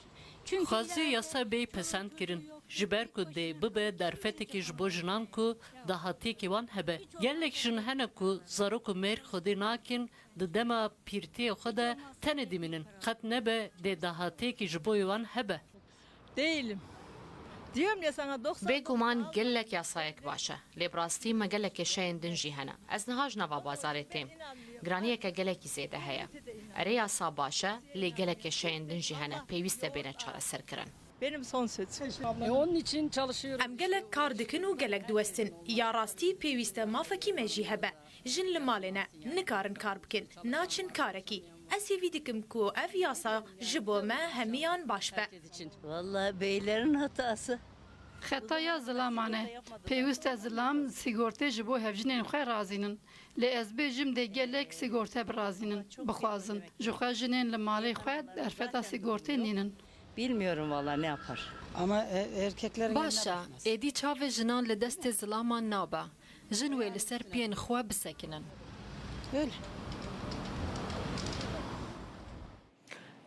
Çünkü Xwezî yasa bê pesend kirin, ji ber ku dê bibe derfetekî ji bo jinan ku dahatiyekî wan hebe. Gelek jin hene ku zarok û mêr xwedî nakin, di dema pîrtiyê xwe de tenê dimînin, qet nebe dê dahatiyekî ji bo wan hebe. Değilim. Diyorum ya sana, doksan Bêguman gelek yasayek baş e, lê bi rastî me gelek kêşeyên din jî hene. Ez niha ji nava bazarê têm. Giraniyeke gelekî zêde heye. Erê, yasa baş e, lê gelek kêşeyên din jî hene, pêwîst e bêne çareserkirin. Benim son sözüm. E, onun için çalışıyorum. Em gelek kar dikin û gelek diwestin. Ya rastî pêwîst e mafekî me jî hebe. Jin li malê ne, nikarin kar bikin, naçin karekî. Ez hêvî dikim ku ev yasa ji bo me hemiyan baş be. Vallahi beylerin hatası. Xetaya zilaman e. Pêwîst e zilam sîgortê ji bo hevjinên xwe razînin. Lê ez bêjim dê gelek sîgorte birazînin, bixwazin. Ji xwe jinên li malê xwe derfeta sîgortê nînin. Bilmiyorum valla ne yapar. Ama e, erkeklerin Baş e, elinine bakmaz. Êdî çavê jinan li destê zilaman nabe. Jin wê li ser piyên xwe bisekinin. Öyle.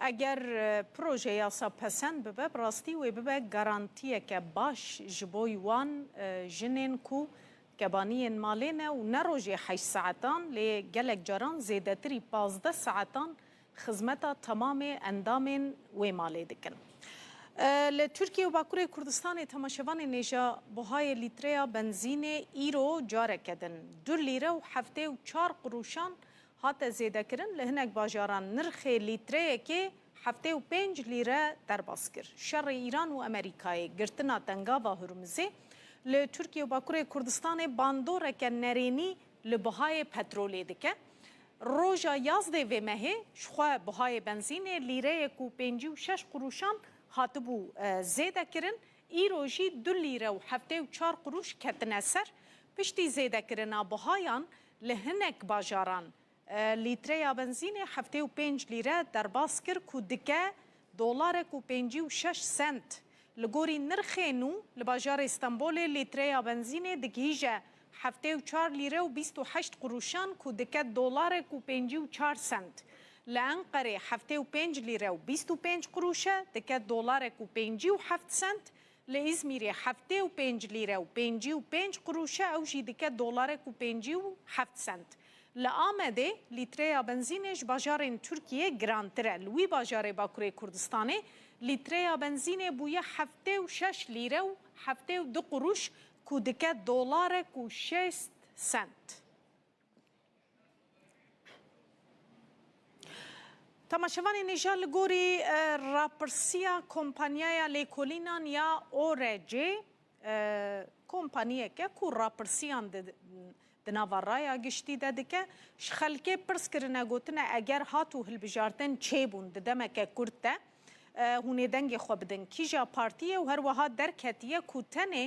Eger, e, proje yasa pesend bibe, bi rastî wê bibe garantiyeke baş ji bo wan, e, jinên ku kebaniyên malê ne û ne rojê heşt saetan, lê gelek caran zêdetirî pazdeh saetan xizmeta temamê endamên wê malê dikin. E, li Tirkiye û Bakurê Kurdistanê temaşevanên hêja buhayê lîtreya benzînê îro careke din du lîre û heftê û çar quruşan hate zêdekirin. Li hinek bajaran nirxê lîtreyekê heftê û pênc lîre derbas kir. Şerê Îran û Amerîkayê, girtina Tengava Hurmizê li Tirkiye û Bakurê Kurdistanê bandoreke nerênî li buhayê petrolê dike. Roja yazdê vê mehê jixwe buhayê benzînê lîreyek û pêncî û şeş quruşan hatibû, e, zêdekirin. Îro jî du lîre û heftê û çar quruş ketine ser. Piştî zêdekirina buhayan li hinek bajaran, e, lîtreya benzînê heftê û pênc lîre derbas kir ku dike dolarek û pêncî û şeş sent. Li gorî nirxê nû li bajarê Stenbolê lîtreya benzînê digihîje heftê û çar lîre û bîst û heşt quruşan ku dike dolarek û pêncî û çar sent. Li Enqerê heftê û pênc lîre û bîst û pênc quruş e, dike dolarek û pêncî û heft sent. Li Îzmîrê heftê û pênc lîre û pêncî û pênc quruş e, ew jî dike dolarek û pêncî û heft sent. Li Amedê lîtreya benzînê ji bajarên Tirkiyê girantir e. Li wî bajarê Bakurê Kurdistanê lîtreya benzînê bûye heftê û şeş lîre û heftê û du quruş ku dike dolarek û şêst sent. Temaşevanên hêja, li gorî, e, rapirsiya kompanyaya lêkolînan ya O R C, e, kompaniyeke ku rapirsiyan di, di nava raya giştî de dike, ji xelkê pirs kirine, gotine eger hat û hilbijartin çêbûn di demeke kurt de, e, hûn ê dengê xwe bidin kîja partiyê û her wiha derketiye ku tenê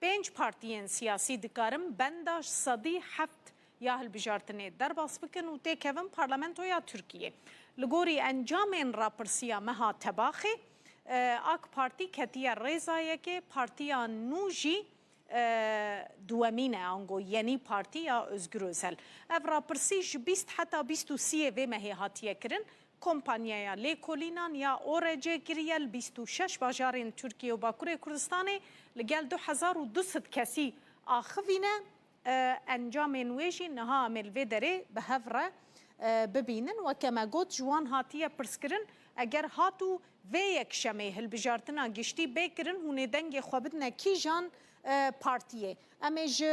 pênc partiyên siyasî dikarin benda sedî heft ya hilbijartinê derbas bikin û têkevin parlamentoya Tirkiyê. Li gorî encamên rapirsiya meha Tebaxê, e, AK Partî ketiye rêza yekê, partiya nû jî, e, duwemîn e, ango Yenî Partî ya Ozgur Ozel. Ev rapirsî ji bîst heta bîst û sê vê mehê hatiye kirin. Kompanyaya lêkolînan ya O R C kiriye li bîst û şeş bajarên Tirkiye û Bakurê Kurdistanê li gel du hezar û du sed kesî axivîne. E, encamên wê jî niha em ê li vê derê bi hev re, e, bibînin. Weke me got, ji wan hatiye pirskirin, eger hat û vê yekşemê hilbijartina giştî bê kirin, hûn ê dengê xwe bidine kîjan, e, partiyê? Em ê ji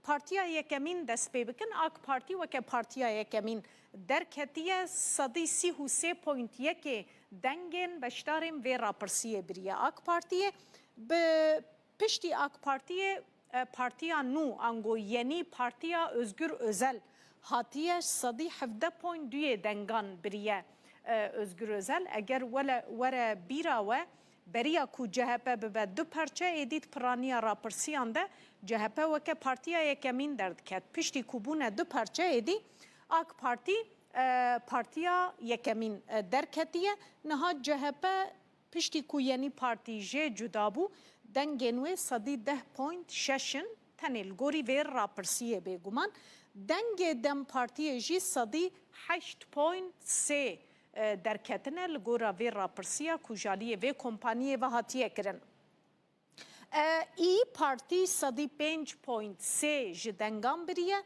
partiya yekemîn dest pê bikin. AK Partî weke partiya yekemîn derketiye, sedî sî û sê point yekê dengên beşdarên vê rapirsiyê biriye AK Partiyê. Bi piştî AK Partiyê, e, partiya nû, ango Yenî Partiya Ozgur Ozel hatiye, sedî hevdeh point duyê dengan biriye, e, Ozgur Ozel. Eger wele, were bîra we, beriya ku C H P bibe du perçe, êdî di piraniya rapirsiyan de C H P weke partiya yekemîn derdiket. Piştî ku bûne du perçe, êdî AK Partî, e, partiya yekemîn, e, derketiye. Niha C H P piştî ku Yenî Partî jê cuda bû, dengên wê sedî deh point şeş in, tenê li gorî vê rapirsiyê bêguman. Dengê DEM Partiyê jî sedî heşt point sê, e, derketine li gora vê rapirsiya ku ji aliyê vê kompaniyê ve hatiye kirin. E, İYİ Partî sedî pênc point sê ji dengan biriye,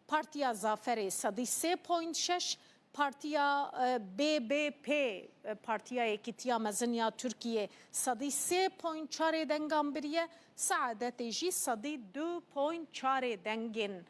Partiya Zaferê sedî sê point şeş, Partiya, e, B B P, e, Partiya Yekîtiya Mezin ya Tirkiyê sedî sê point çarê dengan biriye, Saadetê jî sedî du point çarê dengên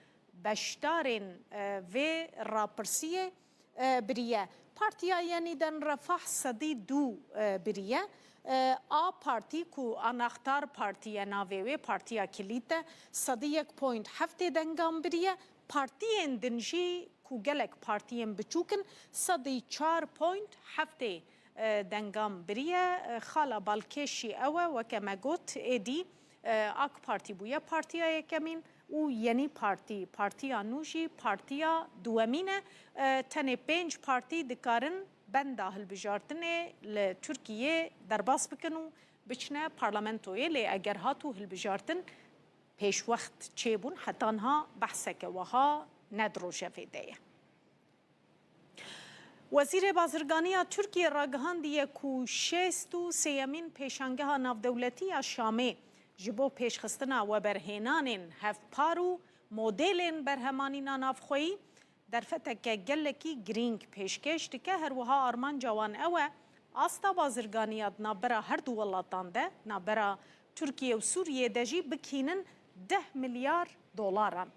beşdarên, e, vê rapirsiyê, e, biriye. Partiya Yeniden Refah sedî du, e, biriye. E, A Partî ku Anahtar Partî ye navê wê, partiya kilît e, sedî yek point heftê dengan biriye. Partiyên din jî ku gelek partiyên biçûk in, sedî çar point heftê, e, dengan biriye. E, xala balkêş jî ew e, weke me got, êdî, e, AK Partî bûye partiya yekemîn û Yenî Partî, partiya nû jî partiya duwemîn e. E, tenê pênc partî dikarin benda hilbijartinê li Tirkiyê derbas bikin û biçine parlamentoyê, lê eger hat û hilbijartin pêşwext çêbûn, heta niha behseke wiha ne di rojevê de ye. Wezîrê Bazirganiya Tirkiyê ragihandiye ku şêst û sêyemîn Pêşangeha Navdewletî ya Şamê ji bo pêşxistina weberhênanên hevpar û modêlên berhemanîna navxweyî derfeteke gelekî girîng pêşkêş dike. Her wiha armanca wan ew e, asta bazirganiya di navbera her du welatan de, navbera Tirkiye û Sûriyê de jî bikînin deh milyar dolaran.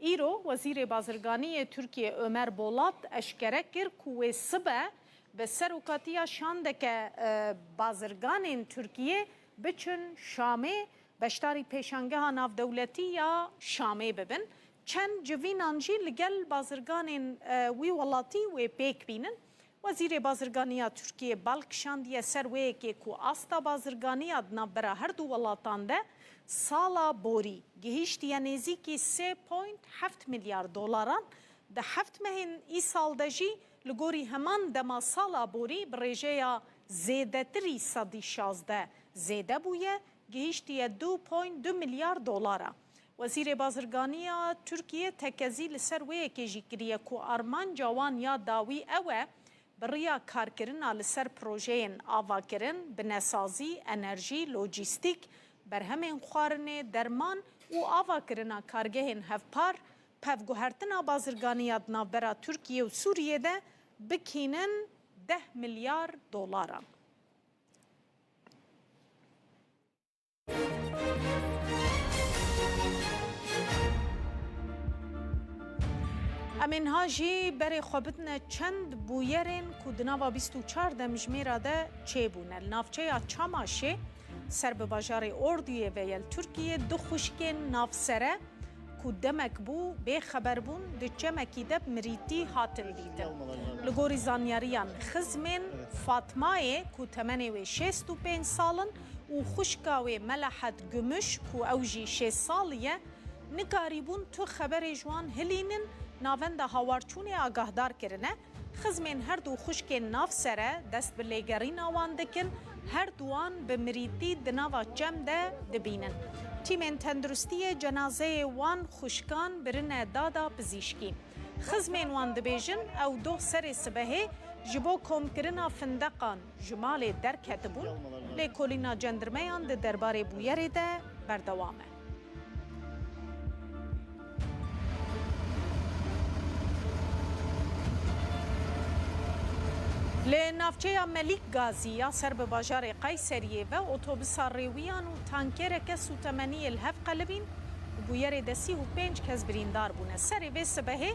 Îro Wezîrê Bazirganî yê Tirkiyê Ömer Bolat eşkere kir ku wê sibe bi serokatiya şandeke, e, bazirganên Tirkiyê biçin Şamê, beşdarî Pêşangeha Navdewletî ya Şamê bibin. Çend civînan jî li gel bazirganên, e, wî welatî wê pêk bînin. Wezîrê Bazirganiya Tirkiyê bal kişandiye ser wê yekê ku asta bazirganiya di navbera her du welatan de sala borî gihîştiye nêzîkî sê point heft milyar dolaran. Di heft mehên îsal de jî li gorî heman dema sala borî bi rêjeya zêdetirî sedî şazdeh zêde bûye, gihîştiye du point du milyar dolara. Wezîrê Bazirganiya Tirkiyê tekezî li ser wê yekê jî kiriye ku armanca wan ya dawî ew e, bi riya karkirina li ser projeyên avakirin, binesazî, enerjî, lojîstîk, berhemên xwarinê, derman û avakirina kargehên hevpar, pevguhertina bazirganiya di navbera Tirkiye û Sûriyê de bikînin deh milyar dolaran. Em ê niha jî berê xwe bidine çend bûyerên ku di nava bîst û çar demjimêra de çêbûne. Li navçeya Çamaşê, ser bi bajarê Orduyê ve ye li Tirkiyê, du xwişkên navsere ku demek bû bê xeber bûn, di çemekî de bi mirîtî hatin dîtin. Li gorî zanyariyan, xizmên Fatmayê ku temenê wê şêst û pênc sal in û xwişka wê Melahet Gümüş ku ew jî şêst salî ye, nikarîbûn tu xeberê ji wan hilînin, navenda hawarçûnê agahdar kirine. Xizmên her du xwişkên nav sere dest bi lêgerîna wan dikin, her duwan bi mirîtî di nava çem de dibînin. Tîmên tenduristiyê cenazeyê wan xwişkan birine dada pizîşkî. Xizmên wan dibêjin, ew doh serê sibehê ji bo komkirina findeqan ji malê derketibûn, lêkolîna cendirmeyan di derbarê bûyerê de berdewam e. Li navçeya Melik Gazî ya ser bi bajarê Qeyseriyê ve otobisa rêwiyan û tankereke sûtemeniyê li hev qelibîn, bûyerê de sî û pênc kes birîndar bûne. Serê vê sibehê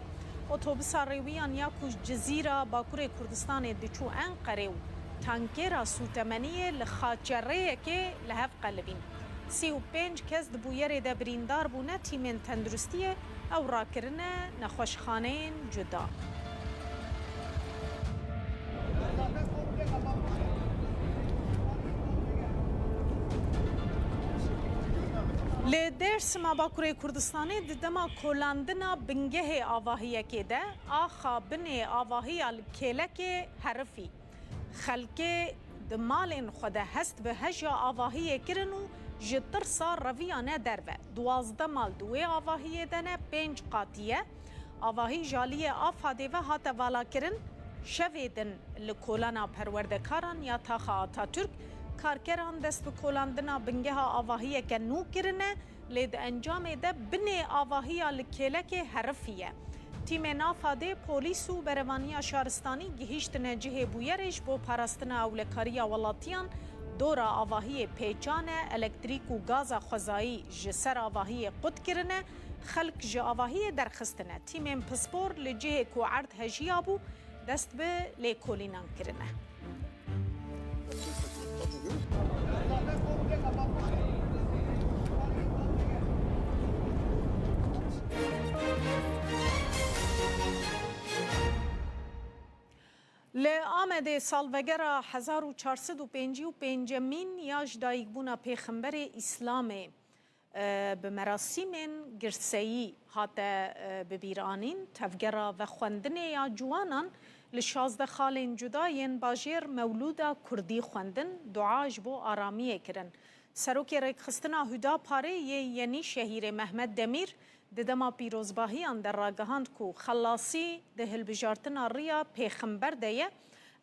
otobisa rêwiyan ya ku ji Cizîra Bakurê Kurdistanê diçû Enqerê û tankera sûtemeniyê li xaçerêyekê li hev qelibîn. Sî û pênc kes di bûyerê de birîndar bûne, tîmên tenduristiyê ew rakirine nexweşxaneyên cuda. Li Dêrsima Bakurê Kurdistanê di dema kolandina bingehê avahiyekê de axa binê avahiya li kêlekê herifî. Xelkê di malên xwe de hest bi heja avahiyê kirin û ji tirsa reviyane derve. Duwazdeh mal di wê avahiyê de ne, pênc qatî ye. Avahî ji aliyê AFADê ve hate valakirin. Şevê din li kolana perwerdekaran ya Taxa Atatürk, karkeran dest bi kolandina bingeha avahiyeke nû kirine. Lê di encamê de binê avahiya li kêlekê herifiye. Tîmên AFADê, polîs û berevaniya şaristanî gihîştine cihê bûyerê ji bo parastina ewlekariya welatiyan dora avahiyê pêçane, elektrîk û gaza xwezayî ji ser avahiyê qut kirine, xelk ji avahiyê derxistine. Tîmên pispor li cihê ku erd hejiyabû, dest bi lêkolînan kirine. Li Amedê salvegera hezar û çar sed û pêncî û pêncemîn ya ji dayikbûna Pêxemberê Îslamê, e, bi merasîmên girseyî hate, e, bibîranîn. Tevgera vexwendinê ya ciwanan li şazdeh xalên cuda yên bajêr mewlûda kurdî xwendin, dua ji bo aramiyê kirin. Serokê Rêkxistina Hudaparê yê Yenîşehîrê Mehmet Demîr di dema pîrozbahiyan de ragihand ku xelasî di hilbijartina riya Pêxember de ye.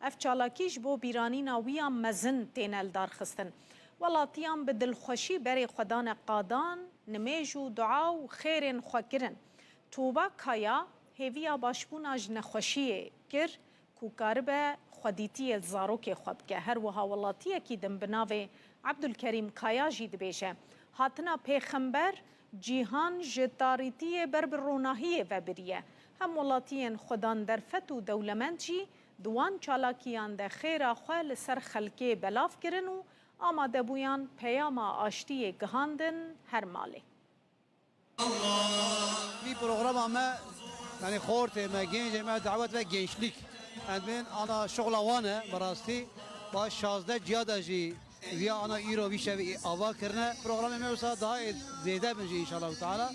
Ev çalakî ji bo bîranîna wî ya mezin têne lidarxistin. Welatiyan bi dilxweşî berê xwe dane qadan, nimêj û dua û xêrên xwe kirin. Tuğba Kaya hêviya başbûna ji nexweşiyê kir ku karibe xwedîtiyê li zarokê xwe bike. Her wiha welatiyekî din bi navê Ebdulkerîm Kaya jî dibêje, hatina Pêxember cîhan ji tarîtiyê ber bi ronahiyê ve biriye. Hem welatiyên xwedan derfet û dewlemend jî di wan çalakiyan de xêra xwe li ser xelkê belav kirin û amadebûyan peyama aştiyê gihandin her malê. Vî programa me, yanî xortê me, gencê me dawet ve gençlik. Em bên ana şoxla wan e, bi rastî. Ba şazdeh ciya de jî viya ana îro vî şevê ava kirine. Programê me wisa daha ê zêde bin jî înşallah teala.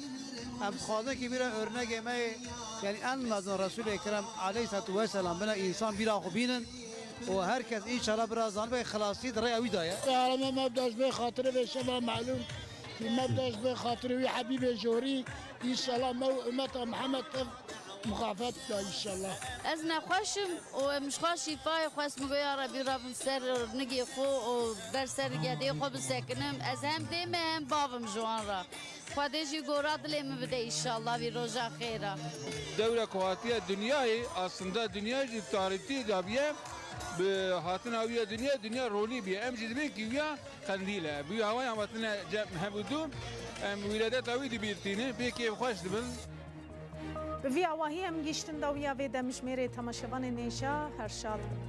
Em dixwazin ki bîra örnegê me yê, yanî en mezin Resûlê Kerem aleyhissalatu vesselam bine însan bîra xwe bînin. Û her kes înşallah bira zanibe xilasî di rêya wî de ye. Aleme me bi dest bê xatirê vê şeva melûm. Ki me bi dest bê xatirê wî Hebîbê jorî. Înşallah me û ummeta Mihemed tev muxafet da înşallah. Ez nexweş im û em ji xwe şîfayê xwest, min got, ya Rebî, Rebim ser nigê xwe û ber ser gedê xwe bisekinim. Ez hem dê me hem bav im ji wan re. Xwedê jî gora dilê min bide înşallah vî roja xêra. Dewre ku hatiye dinyayê, aslında dinya jî tarîtiyê dabiye, bi hatina wî ya dinya, dinya ronî biye. Em jî dibê ki wîya qendîl e. Bi wî hawayê em hatine cem hev û du, em wîredeta wî dibîrtînin, pê kêfxweş dibin. Bi vî awahî em gihîştin dawiya vê demjimêrê, temaşevanên hêja, her şad bin.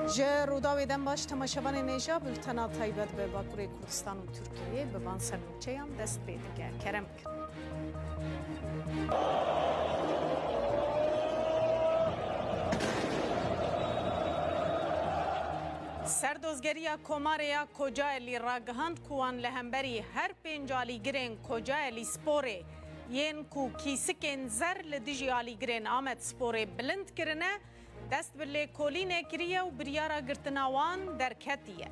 Ji Rûdawê dem baş, temaşevanên hêja, bultena taybet bi Bakurê Kurdistan û Tirkiyê bi van sernûçeyan dest pê dike. Kerem bikin. Serdozgeriya Komarê ya Kocaelî ragihand ku wan li hemberî her pênc alîgirên Kocaelî Sporê yên ku kîsikên zer li dijî alîgirên Amed Sporê bilind kirine, dest bi lêkolînê kiriye û biryara girtina wan derketiye.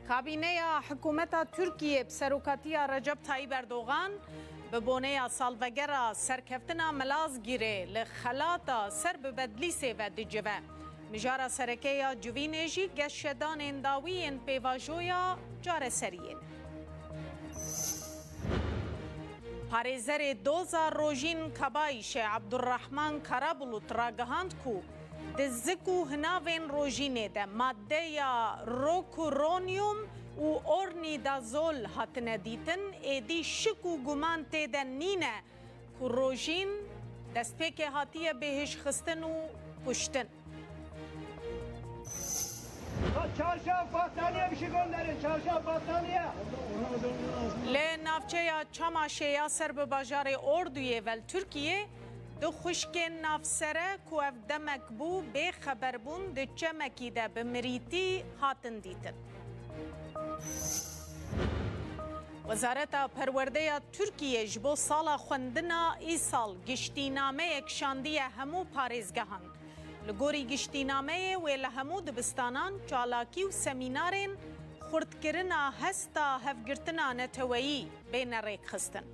Kabîneya hikûmeta Tirkiyê bi serokatiya Recep Tayyip Erdogan bi boneya salvegera serkeftina Milazgîrê li xelata ser bi Bedlîsê ve dicive. Mijara sereke ya civînê jî geşedanên dawî yên pêvajoya careseriyê ne. Parêzerê doza Rojîn Kabayîşê Abdurrahman Karabulut ragihand ku di zik û hinavên Rojînê de maddeya rokuronyum û ornidazol hatine dîtin, êdî şik û guman tê de nîne ku Rojîn destpêkê hatiye bêhişxistin û kuştin. Çarşaf, battaniye bir şey gönderin. Çarşaf, battaniye. Li navçeya Çamaşê ya ser bi bajarê Orduyê ve li Tirkiyê du xwişkên navsere ku ev demek bû bê xeber bûn di çemekî de bi mirîtî hatin dîtin. Wezareta Perwerdeya Tirkiyê ji bo sala xwendina îsal giştînameyek şandiye hemû parêzgehan. Li gorî giştînameyê wê li hemû dibistanan çalakî û semînarên xurtkirina hesta hevgirtina neteweyî bêne rêkxistin.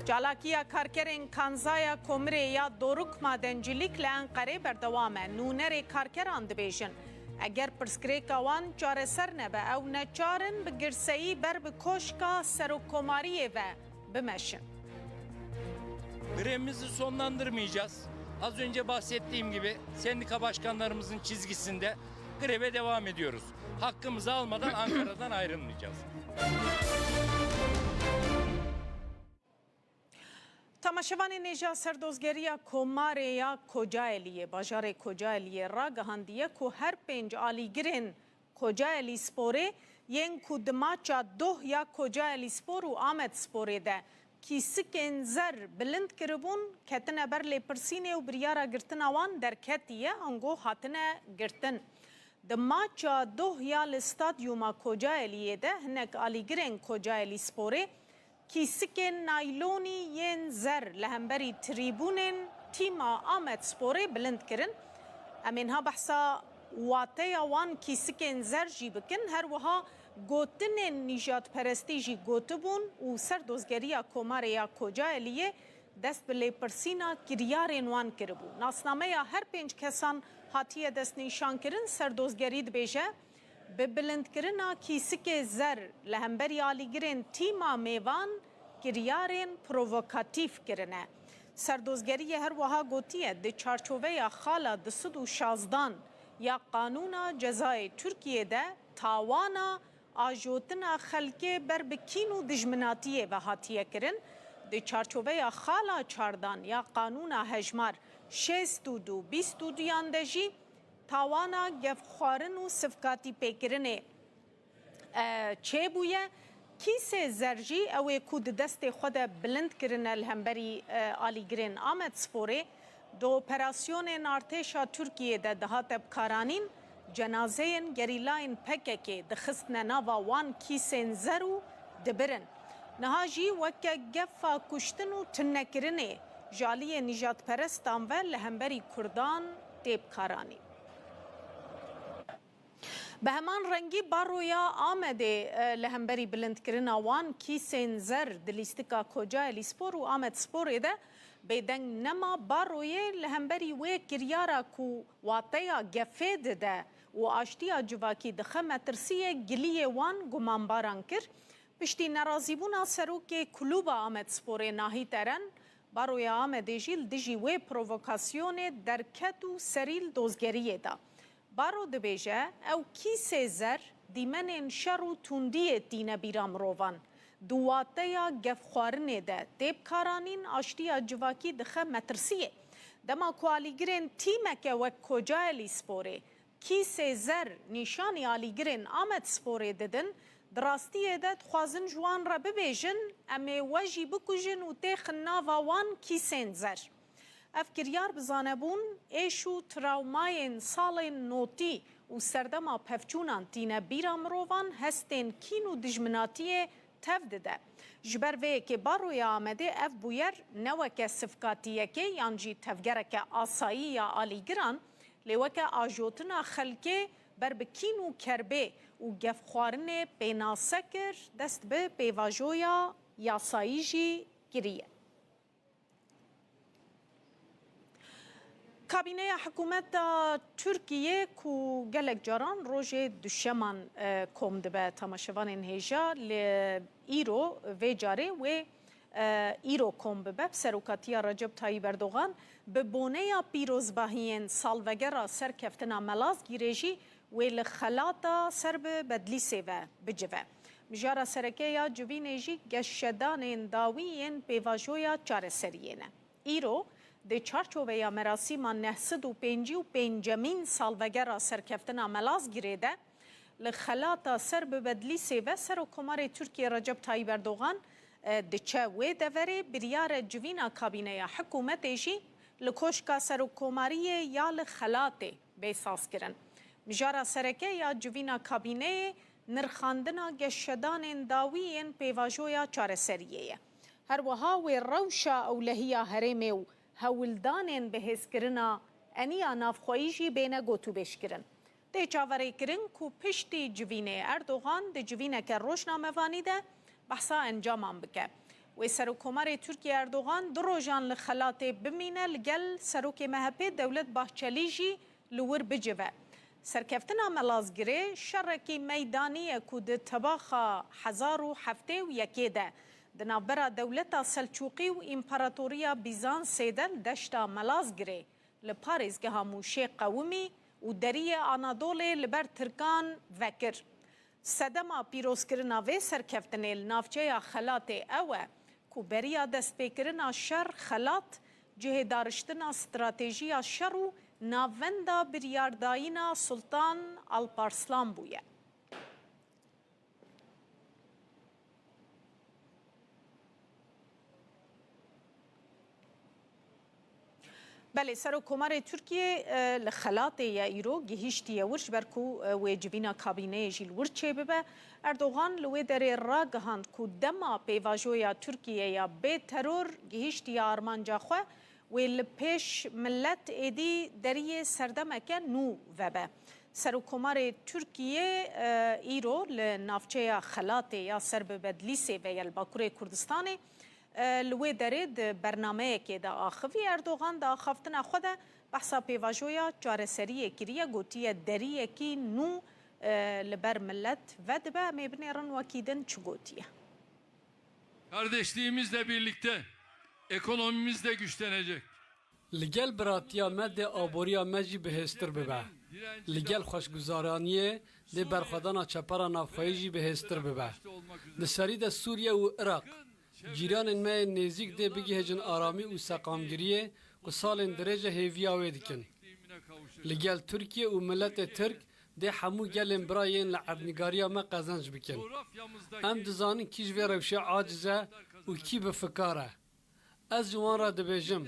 Çalakiya karkerên kanzaya Komirê ya Doruk Madencîlik li Enqerê berdewam e. Nûnerê karkeran dibêjin, eger pirsgirêka wan çareser nebe, ew neçar in bi girseyî ber bi Koşka Serokkomariyê ve bimeşin. Grevimizi sonlandırmayacağız. Az önce bahsettiğim gibi sendika başkanlarımızın çizgisinde greve devam ediyoruz. Hakkımızı almadan Ankara'dan ayrılmayacağız. Temaşevanên hêja, serdozgeriya Komarê ya Kocaeliyê, bajarê Kocaeliyê ragihandiye ku her pênc alîgirên Kocaelî Sporê yên ku di maça doh ya Kocaelî Spor û Amed Sporê de kîsikên zer bilind kiribûn, ketine ber lêpirsînê û biryara girtina wan derketiye, ango hatine girtin. Di maça doh ya li stadyuma Kocaeliyê de hinek alîgirên Kocaelî Sporê kîsikên naylonî yên zer li hemberî trîbûnên tîma Amed Sporê bilind kirin. Em ê niha behsa wateya wan kîsikên zer jî bikin. Her wiha gotinên nîjadperestî jî gotibûn û serdozgeriya Komarê ya Kocaeliyê dest bi lêpirsîna kiryarên wan kiribû. Nasnameya her pênc kesan hatiye destnîşankirin. Serdozgerî dibêje, bi bilindkirina kîsikê zer li hemberî alîgirên tîma mêvan kiryarên provokatîf kirine. Serdozgeriyê her wiha gotiye, di çarçoveya xala du sed û şazdan ya Qanûna Cezayê Tirkiyê de tawana ajotina xelkê ber bi kîn û dijminatiyê ve hatiye kirin. Di çarçoveya xala çardan ya Qanûna Hejmar şêst û du bîst û duyan de jî tawana gefxwarin û sivkatîpêkirinê, e, çêbûye. Kîsê zer jî ew ê ku di destê xwe de bilind kirine li hemberî, e, alîgirên Amedsporê, di operasyonên artêşa Tirkiyê de dihate bikaranîn, cenazeyên gerîlayên P K K'ê dixistine nava wan kîsên zer û dibirin. Niha jî weke gefa kuştin û tininekirinê ji aliyê nîjadperestan ve li hemberî Kurdan tê bikaranîn. Bi heman rengî Baroya Amedê, e, li hemberî bilindkirina wan kîsên zer di lîstika Kocaelî Spor û Amedsporê de bêdeng nema. Baroyê li hemberî wê kiryara ku wateya gefê dide û aştiya civakî dixe metirsiyê, giliyê wan gumanbaran kir. Piştî nerazîbûna serokê Klûba Amedsporê Nahît Eren, Baroya Amedê jî li dijî wê provokasyonê derket û serî li dozgeriyê da. Baro dibêje, ew kîsê zer dîmenên şer û tundiyê tîne bîra mirovan. Di wateya gefxwarinê de tê bikaranîn aştiya civakî dixe metirsiyê. Dema ku alîgirên tîmeke wek Kocaelîsporê kîsê zer nîşanî alîgirên Amedsporê didin, di rastiyê de dixwazin ji wan re bibêjin, em ê we jî bikujin û têxin nava wan kîsên zer. Ev kiryar bi zanebûn, êş û trawmayên salên notî û serdema pevçûnan tîne bîra mirovan, hestên kîn û dijminatiyê tev dide. Ji ber vê yekê Baroya Amedê ev bûyer ne weke sivkatiyekê yan jî tevgereke asayî ya alîgiran, lê weke ajotina xelkê ber bi kîn û kerbê û gefxwarinê pênase kir, dest bi pêvajoya yasayî jî kiriye. Kabîneya hikûmeta Tirkiyê ku gelek caran rojê duşeman, e, kom dibe temaşevanên hêja, li îro vê carê wê, e, îro kom bibe, bi serokatiya Recep Tayyip Erdogan bi boneya pîrozbahiyên salvegera serkeftina Melazgîrê jî wê li xelata ser bi Bedlîsê ve bicive. Mijara sereke ya civînê jî geşedanên dawî yên pêvajoya çareseriyê ne. Îro, di çarçoveya merasîma neh sed û pêncî û pêncemîn salvegera serkeftina Melazgirê de, li xelata ser bi Bedlîsê ve Serokkomarê Tirkiyê Recep Tayyip Erdogan, e, diçe wê deverê, biryar e civîna kabîneya hikûmetê jî li Koşka Serokkomariyê ya li Xelatê bê sazkirin. Mijara sereke ya civîna kabîneyê nirxandina geşedanên dawî yên pêvajoya çareseriyê ye. Her wiha wê rewşa ewlehiya herêmê û hewldanên bihêzkirina eniya navxweyî jî bêne gotûbêjkirin. Tê çaverêkirin ku piştî civînê Erdogan di civîneke rojnamevanî de behsa encaman bike. Wê Serokkomarê Tirkiyê Erdogan du rojan li xelatê bimîne, li gel Serokê M H P Dewlet Bahçelî jî li wir bicive. Serkeftina Melazgirê şerekî meydanî ye ku di tebaxa hezar û heftê û yekê de di navbera Dewleta Selçûqî û Împaratoriya Bîzansê de li deşta Melazgirê li parêzgeha Mûşê qewimî û deriyê Anadolê li ber Tirkan vekir. Sedema pîrozkirina vê serkeftinê li navçeya Xelatê ew e ku beriya destpêkirina şer Xelat cihê dariştina stratejiya şer û navenda biryardayîna Sultan Alparslan bûye. Belê, Serokkomarê Tirkiyê, e, li Xelatê ye îro, gihîştiye wir, ji ber ku, e, wê civîna kabîneyê jî li wir çêbibe. Erdogan li wê derê ragihand ku dema pêvajoya Tirkiyê ya bê teror gihîştiye armanca xwe, wê li pêş milet êdî deriyê serdemeke nû vebe. Serokkomarê Tirkiyê, e, îro li navçeya Xelatê ya ser bi Bedlîsê ve ye li Bakurê Kurdistanê. E, li wê derê di bernameyekê de axivî Erdogan di axaftina xwe de behsa pêvajoya çareseriyê kiriye, gotiye deriyekî nû, e, li ber milet vedibe. Em ê binêrin wekî din çi gotiye. Kardeşliğimizle birlikte ekonomimiz de güçlenecek. Li gel biratiya me dê aboriya me jî bihêztir bibe. Li gel xweşguzaraniyê dê berxwedana çepera navxweyî jî bihêztir bibe. Di serî de Sûriye û Iraq, cîranên me yên nêzîk dê bigihêjin aramî û seqamgiriyê ku salên dirêj e hêviya wê dikin. Li gel Tirkiye û miletê Tirk dê hemû gelên bira yên li erdnîgariya me qezenc bikin. Em dizanin kî ji vê rewşê aciz e û kî bi fikar e. Ez ji wan re dibêjim,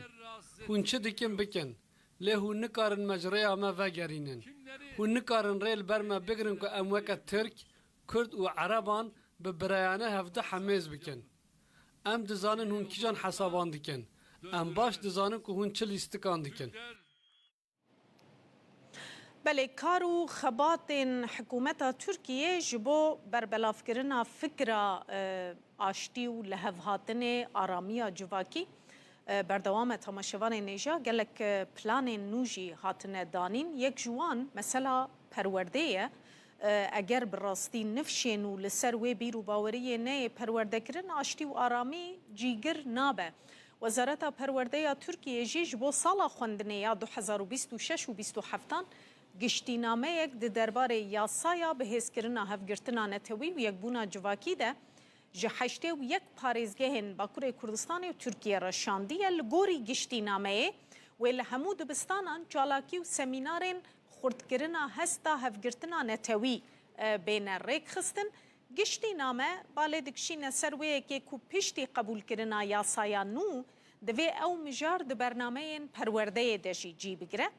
hûn çi dikin bikin, lê hûn nikarin me ji rêya me vegerînin. Hûn nikarin rê li ber me bigirin ku em weke Tirk, Kurd û Ereban bi birayane hevdu hemêz bikin. Em dizanin hûn kîjan hesaban dikin. Em baş dizanin ku hûn çi lîstikan dikin. Belê, kar û xebatên hikûmeta Tirkiyê ji bo berbelavkirina fikra, e, aştî û lihevhatinê, aramiya civakî, e, berdewam e. Temaşevanên hêja, gelek, e, planên nû jî hatine danîn. Yek ji wan mesela perwerdê ye. E, eger bi rastî nifşên û li ser wê bîr û baweriyê neyê perwerdekirin, aştî û aramî cîgir nabe. Wezareta Perwerde ya Tirkiyê jî ji bo sala xwendinê ya du hezar û bîst û şeş û bîst û heftan giştînameyek di derbarê yasaya bihêzkirina hevgirtina netewî û yekbûna civakî de Ji heştê û yek parêzgehên Bakurê Kurdistanê û Tirkiyê re şandiye. Li gorî giştînameyê, wê li hemû dibistanan çalakî û semînarên xurtkirina hesta hevgirtina netewî, e, bêne rêkxistin. Giştîname balê dikişîne ser wê yekê ku piştî qebûlkirina yasaya nû, divê ew mijar di bernameyên perwerdeyê de jî cî bigire.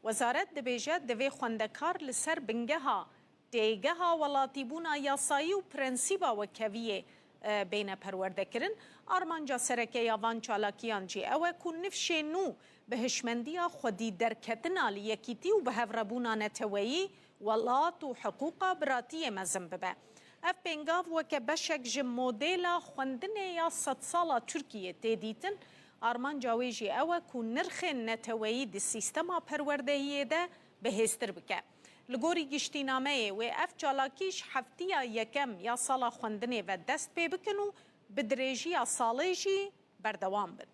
Wezaret dibêje, divê xwendekar li ser bingeha têgeha welatîbûna yasayî û prensîba wekheviyê, e, bêne perwerdekirin. Armanca sereke ya van çalakiyan jî ew e ku nifşê nû bi hişmendiya xwedî derketina li yekîtî û bi hevrebûna neteweyî, welat û hiqûqa biratiyê mezin bibe. Ev pêngav weke beşek ji modêla xwendinê ya sedsala Tirkiyê tê dîtin. Armanca wê jî ew e ku nirxên neteweyî di sîstema perwerdehiyê de bihêztir bike. Li gorî giştînameyê wê ev çalakî ji heftiya yekem ya sala xwendinê ve dest pê bikin û bi dirêjiya salê jî berdewam bin.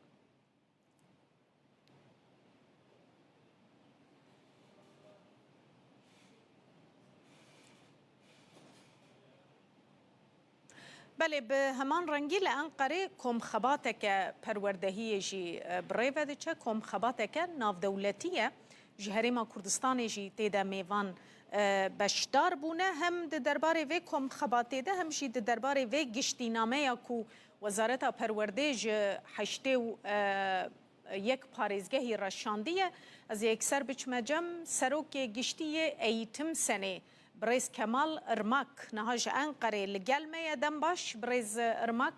Belê, bi heman rengî li Enqerê komxebateke perwerdehiyê jî, e, bi rê ve diçe. Komxebateke navdewletî ye. Ji Herêma Kurdistanê jî tê de mêvan, e, beşdar bûne. Hem di derbarê vê komxebatê de, hem jî di derbarê vê giştînameya ku Wezareta Perwerdê ji heştê û, e, yek parêzgehî re şandiye. Ez ê yekser biçime cem. Serokê Giştî yê Eğitim Senê, birêz Kemal Irmak, niha ji Enqerê li gel me ye. Dem baş, birêz Irmak,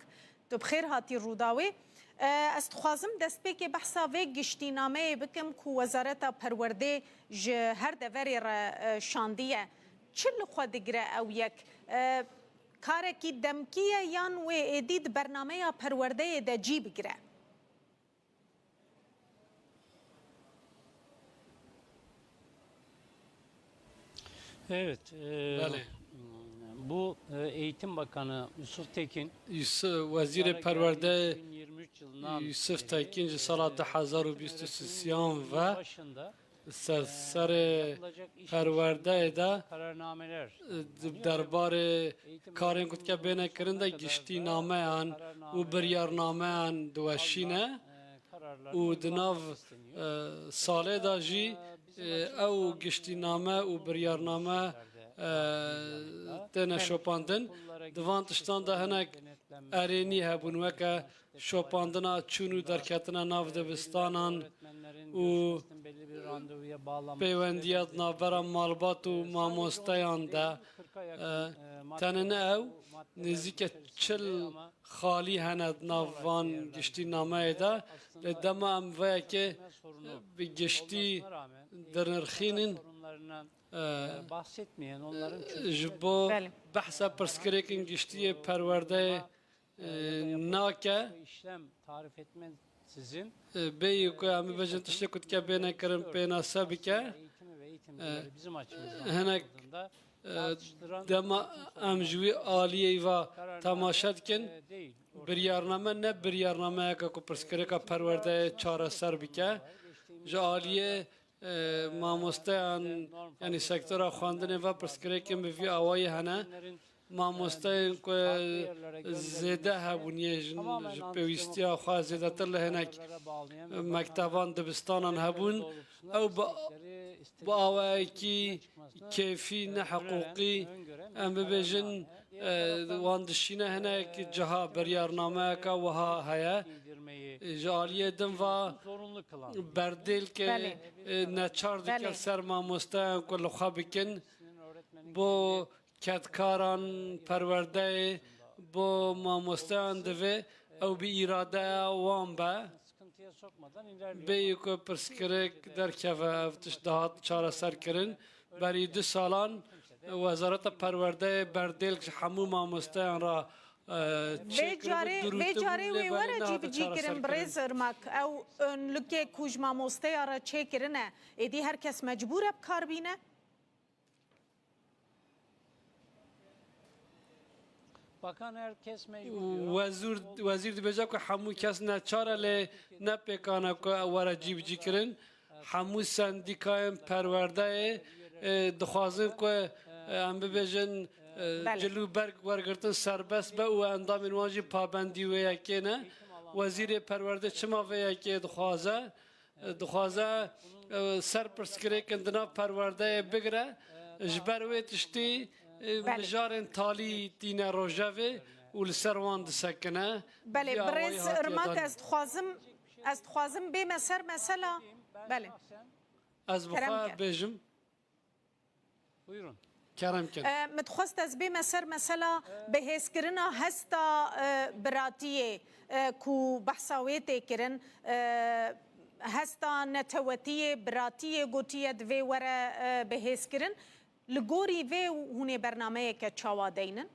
tu bi xêr hatî Rûdawê. E, ez dixwazim destpêkê behsa vê giştînameyê bikim ku Wezareta Perwerdê ji her deverê re, e, şandiye. Çi li xwe digire ew yek? E, karekî demkî ye yan wê êdî di bernameya perwerdeyê de cî bigire? Evet, e, Belê. Bu, e, Eğitim Bakanı Yusuf Tekin, Yusuf, Wezîrê Perwerde iki bin yirmi üç yılından Yusuf Tekin ji sala du hezar û bîst û sêyan ve ser serê perwerdeyê de, e, di derbarê karên ku dike bêne kirin de giştînameyan û biryarnameyan diweşîne û di nav, e, salê de jî, e, ew giştîname û biryarname, e, têne şopandin. Di van tiştan de hinek erênî hebûn, weke şopandina çûn û derketina nav dibistanan û pêwendiya di navbera malbat û mamosteyan de, e, tenê ne ew, nêzîke çil xalî hene di nav van giştînameyê de. Lê dema em vê yekê bi giştî dinirxînin, e, ji bo Belê. behsa pirsgirêkên giştî yê perwerdeyê, e, nake. E, bêyî ku em bibêjin tiştê ku dike bêne kirin pênase bike. E, hinek, e, dema em ji wî aliyê ve temaşe dikin, biryarname ne biryarnameyeke ku pirsgirêka perwerdeyê çareser bike. Ji aliyê, e, mamosteyan, yanî sektora xwendinê ve pirsgirêkên bi vî awayî hene. Mamosteyên ku zêde hebûn, yê ji, ji pêwîstiya xwe zêdetir li hinek mekteban, dibistanan hebûn. Ew bi, bi awayekî kêfî, ne hiqûqî, em bibêjin, e, wan dişîne hinek ciha, biryarnameyeke wiha heye. Ji aliyê din ve berdêlkê, Belê. e, neçar dike Belê. ser mamosteyan ku li xwe bikin. Bo kedkaran perwerdeyê, bo mamosteyan divê ew bi îradeya wan be. Bêyî ku pirsgirêk derkeve, ev tişt dihat çareserkirin. Berî du salan Wezareta Perwerdeyê berdêlk ji hemû mamosteyan re, e, Vê çêkiribû, carê, vê dûrûtibû, carê lê wê berê were nehate cîbicî kirin, çareserkirin. Birêz Irmak. Ew, e, nilûkê ku ji mamosteya re çêkirine, êdî her kes mecbûr e bi kar bîne? Bakan, her kes mecbur diyor. Wezîr, wezîr dibêje ku hemû kes neçar e, lê ne pêkan e ku ew were cîbicî kirin. Hemû sendîkayên perwerdeyê, e, dixwazin ku, e, em bibêjin, e, Belê. cil û berg wergirtin serbest be û endamên wan jî pabendî wê yekê ne. Wezîrê Perwerde çima vê yekê dixwaze? E, dixwaze, e, ser pirsgirêkin di nav perwerdeyê bigire. Ji ber wê tiştî, e, Belê. mijarên talî tîne rojevê û li ser wan disekine. Belê, Vî awayî birêz hatiye Irmak, danîn. ez dixwazim, ez dixwazim bême ser mesela. Belê. Ez bi Kerem xwe ke. bêjim. Buyurun. Kerem kin. E, min dixwest ez bême ser mesela bihêzkirina hesta, e, biratiyê, e, ku behsa wê tê kirin, e, hesta netewetiyê, biratiyê gotiye divê were, e, bihêzkirin. Li gorî vê hûn ê bernameyeke çawa deynin?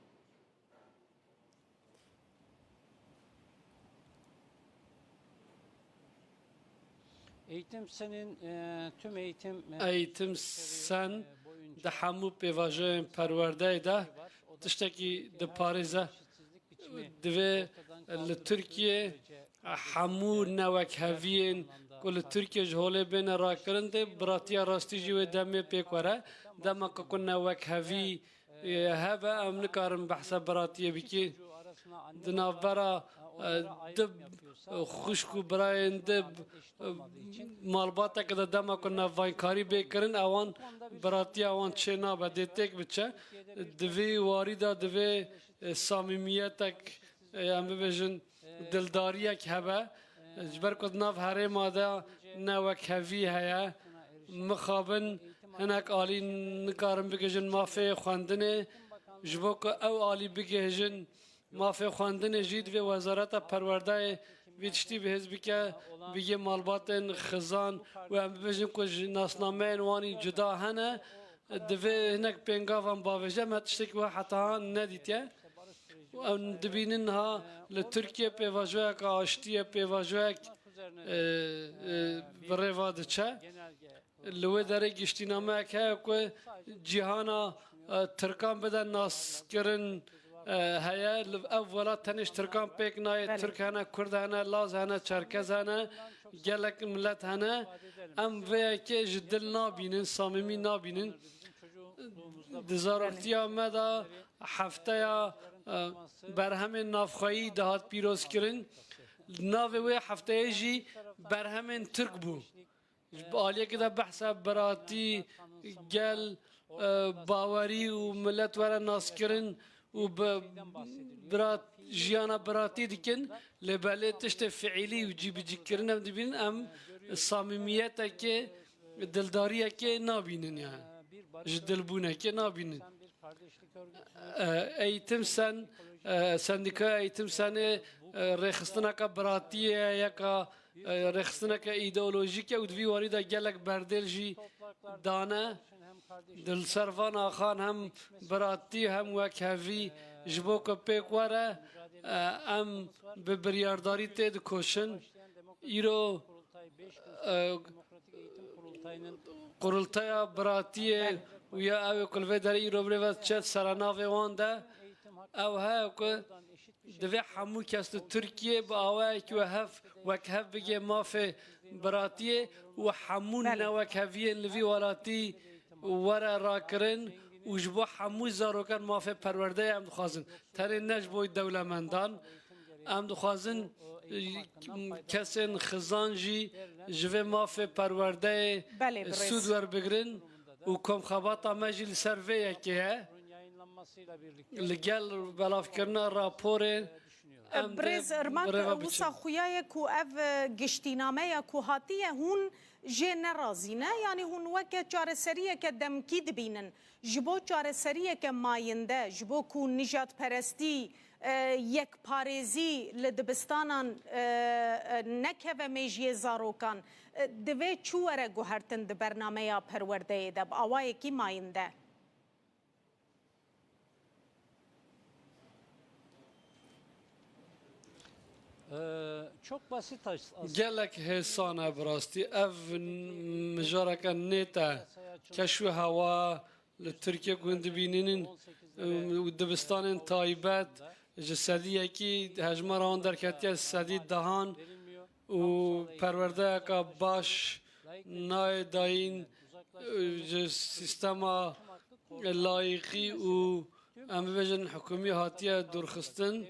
Eğitim Sen'in, e, tüm eğitim, e, Eğitim Sen e, boyunca di hemû pêvajoyên perwerdeyê de tiştekî diparêze. Divê li Tirkiye hemû newekheviyên ku li Tirkiye ji holê bêne rakirin dê biratiya rastî jî wê demê pêk were. Dema ku ku newekhevî e, hebe, em nikarin behsa biratiyê bikî. Di navbera, e, dib, e, xwişk û birayên dib, e, malbateke de dema ku navvankarî bê kirin, ewan biratiya wan çê nabe, dê têk biçe. Di vî warî de divê, e, samîmiyetek, e, em bibêjin, dildariyek hebe. Ji ber ku di nav herêma de newekhevî heye, mixabin hinek alî nikarin bigihîjin mafê xwendinê. Ji bo ku ew alî bigihîjin mafê xwendinê jî divê Wezareta Perwerdeyê vî tiştî bihêz bike, bigê malbatên xizan û em bibêjin ku ji nasnameyên wanî cuda hene. Divê hinek pêngavan bavêje, me tiştekî wiha heta han nedîtiye. Em dibînin niha li Tirkiye pêvajoyek aştiyê, pêvajoyek, e, e, bi rê ve diçe. Li wê derê giştînameyek heye ku cîhana, e, Tirkan bide naskirin, e, heye. Li ev welat tenê ji Tirkan pêk nayê. Belê. Tirk hene, Kurd hene, Laz hene, Çerkez hene, gelek milet hene. Em vê yekê ji dil nabînin, samîmî nabînin. Di zaroktiya me de hefteya, e, berhemên navxweyî dihat pîrozkirin. Navê wê hefteyê jî berhemên Tirk bû. Ji aliyekê de behsa biratî, gel, e, bawerî û milet were naskirin û bi birat, jiyana biratî dikin. Lê belê tiştê fiîlî û cîbicîkirin em dibînin, em samîmiyetekê, dildariyekê nabînin yani. Ji dilbûnekê nabînin. E, Eğitim Sen, e, Sendîkaya Eğitim Senê, e, rêxistineke biratiyê ye, yeka, e, rêxistineke îdeolojîk e û di vî warî de gelek berdêl jî dane. Di li ser van axan hem biratî hem wekhevî ji bo ku pêk were, e, em bi biryardarî tê dikoşin. Îro, e, Qurultaya Biratiyê û ya ew ê ku li vê derê îro bi rê ve diçe serenavê wan de, ew heye ku divê hemû kes li Tirkiyê bi awayekî we hev, wekhev bigê mafê biratiyê û hemû Belê. newekheviyên li vî welatî were rakirin û ji bo hemû zarokan mafê perwerdeyê em dixwazin. Tenê ne ji bo dewlemendan. Em dixwazin, e, kesên xizan jî ji vê mafê perwerdeyê Belê, birêz. sûd werbigirin û komxebata me jî li ser vê yekê ye. Li gel belavkirina raporê em dê Birêz Irmak, bi rê ve wisa biçin. xuya ye ku ev, e, giştînameya ku hatiye hûn jê nerazî ne? Yanî hûn weke çareseriyeke demkî dibînin. Ji bo çareseriyeke mayinde, ji bo ku nijadperestî, e, yekparêzî li dibistanan, e, e, nekeve mêjiyê zarokan, e, divê çi were guhertin di bernameya perwerdeyê de bi awayekî mayinde? Ee, çok basit as-, aslında. Gelek hêsan e bi rastî. Ev n-, mijareke nêt e. Keş û hewa li Tirkiye ku hûn dibînînin, û dibistanên taybet ji sedî yekî hejmara wan derketiye sedî dehan û perwerdeyeke baş nayê dayîn, e, ji sîstema layîqî û Em bibêjin hikûmî hatiye dûrxistin,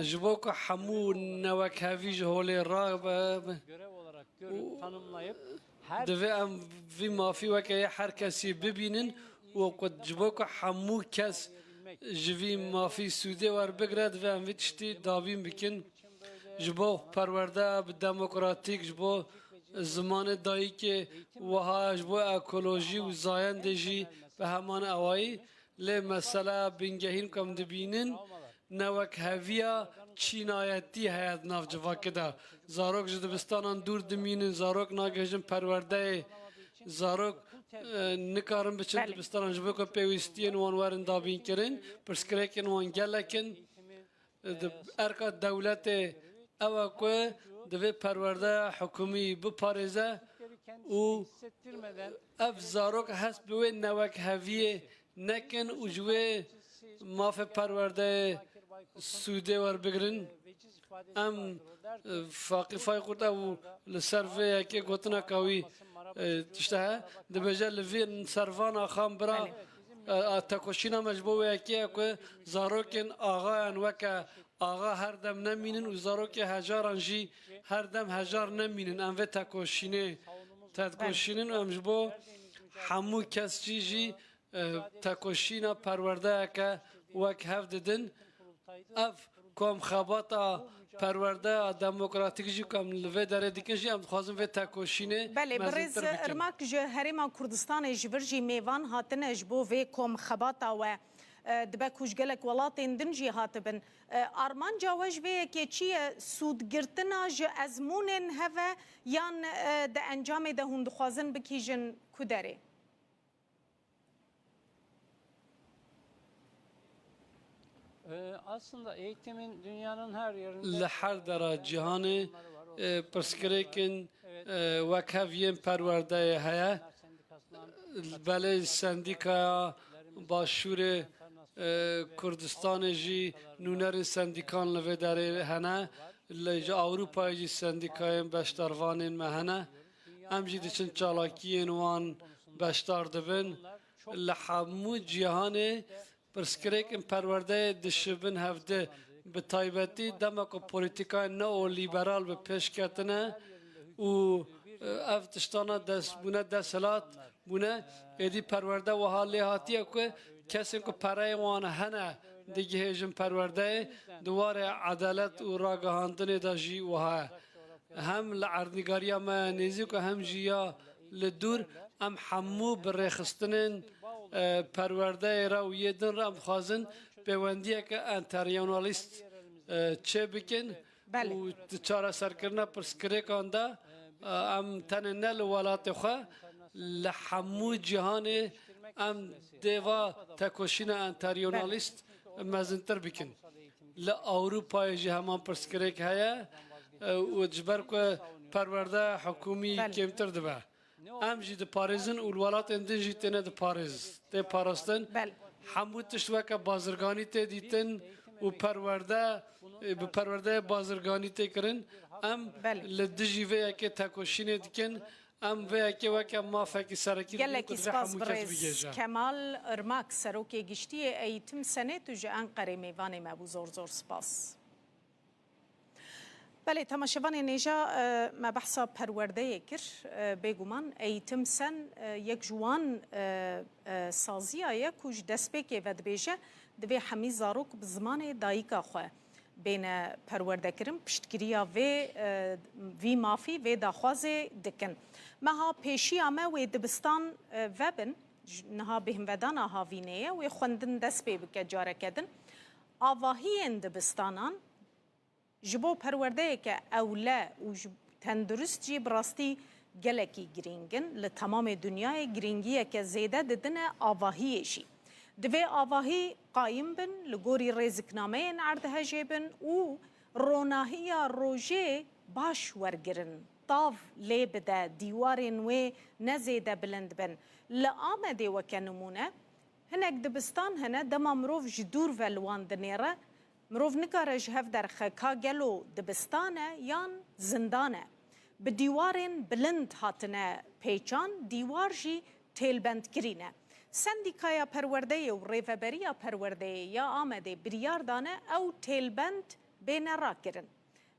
ji bo ku hemû newekhevî ji holê rabe, görev olarak görüp tanımlayıp her divê em vî mafî weke yê her kesî bibînin û ku ji bo ku hemû kes ji vî mafî sûdê werbigire, divê em vî tiştî dabîn bikin. Ji bo perwerde bi demokratîk, ji bo zimanê dayikê wiha, ji bo ekolojî û zayendê jî bi heman awayî. Lê meseleya bingehîn ku em dibînin, newekheviya çînayetî heye di nav civakê de. Zarok ji dibistanan dûr dimînin, zarok nagihêjin perwerdeyê, zarok, e, nikarin biçin Belê. dibistanan ji bo ku pêwîstiyên wan werin dabînkirin, pirsgirêkên wan gelek in. Di erka dewletê ew e ku divê perwerdeya hikûmî biparêze û ev zarok hest bi wê newekheviyê nekin û ji wê mafê perwerdeyê sûdê werbigirin. Em, e, Faqî Faykurt ew li ser vê yekê gotineka wî, e, tişte he, dibêje li vî servana xan bira, Belê. e, e, tekoşîna me ji bo wê yekê ye ku zarokên axayan weke axa her dem nemînin û zarokê hejaran jî her dem hejar nemînin. Em vê tekoşînê tekoşînin û em ji bo hemû kes jî jî, e, tekoşîna perwerdeyeke wek hev didin. Ev kom xebata perwerdeya demokratîk jî ku em li vê derê dikin jî em dixwazin vê tekoşînê Belê, birêz mezintir bikin. Irmak ji Herêma Kurdistanê ji vir jî mêvan hatine ji bo vê kom xebata we. E, dibe ku ji gelek welatên din jî hatibin. E, armanca we ji vê yekê çi ye? Sûdgirtina ji ezmûnên hev e yan, e, di encamê de hûn dixwazin bikîjin ku derê? Ee, aslında eğitimin dünyanın her yerinde Li her dera cîhanê, e, pirsgirêkên, e, wek hev yên perwerdeyê heye. Belê sendîkaya Başûrê, e, Kurdistanê jî nûnerên sendîkan li vê derê hene. Li ji Ewropayê jî sendîkayên beşdarvanên me hene. Em jî diçin çalakiyên wan beşdar dibin. Li hemû cîhanê pirsgirêkên perwerdeyê dişibin hevdi. Bi taybetî dema ku polîtîkayên neolîberal bi pêş ketine û, e, ev tiştana dest bûne desthilat bûne, êdî perwerde wiha lê hatiye ku kesên ku pereyên wan hene digihêjin perwerdeyê, di warê edalet û ragihandinê de jî wiha ye. Hem li erdnîgariya me ya nêzîk û hem jî ya li dûr, em hemû bi rêxistinên, e, perwerdeyê re û yê din re em dixwazin pêwendiyeke enteryonalîst, e, çêbikin Belê. û di çareserkirina pirsgirêkan de, e, em tenê ne li welatê xwe, li hemû cîhanê em dê va tekoşîna enteryonalîst mezintir bikin. Li Ewropayê jî heman pirsgirêk heye, e, û ji ber ku perwerde hikûmî Belê. kêmtir dibe. Em jî diparêzin û li welatên din jî têne diparêz-, tê parastin. Belê. Hemû tişt weke bazirganî tê dîtin û perwerde, e, bi perwerdeyê bazirganî tê kirin. Em Belê. li dijî vê yekê tekoşînê dikin. Em vê yekê weke mafekî serekî dibînin Gelekî ku divê spas hemû kes birêz bigihêje. Kemal Irmak, Serokê Giştî yê Eğitim Senê, tu ji Enqerê mêvanê me bû. Zor zor spas. Belê, temaşevanên hêja, e, me behsa perwerdeyê kir. E, bêguman Eğitim Sen, e, yek ji wan, e, e, saziya ye ku ji destpêkê ve dibêje, divê hemî zarok bi zimanê dayika xwe bêne perwerdekirin, piştgiriya vê, e, vî mafî, vê daxwazê dikin. Meha pêşiya me wê dibistan, e, vebin, ji niha bêhnvedana havînê ye, wê xwendin dest pê bike careke din. Avahiyên dibistanan ji bo perwerdeyeke ewle û ji tendurist jî bi rastî gelekî girîng in. Li temamê dinyayê girîngiyeke zêde didine avahiyê jî. Divê avahî qayim bin, li gorî rêziknameyên erdhejê bin û ronahiya rojê baş wergirin. Tav lê bide, dîwarên wê ne zêde bilind bin. Li Amedê weke nimûne, hinek dibistan hene, dema mirov ji dûr ve li wan dinêre, mirov nikare ji hev derxe ka gelo dibistan e yan zindan e. Bi dîwarên bilind hatine pêçan, dîwar jî têlbendkirî ne. Sendîkaya Perwerdeyê û Rêveberiya Perwerdeyê ya Amedê biryar dane ew têlbend bêne rakirin.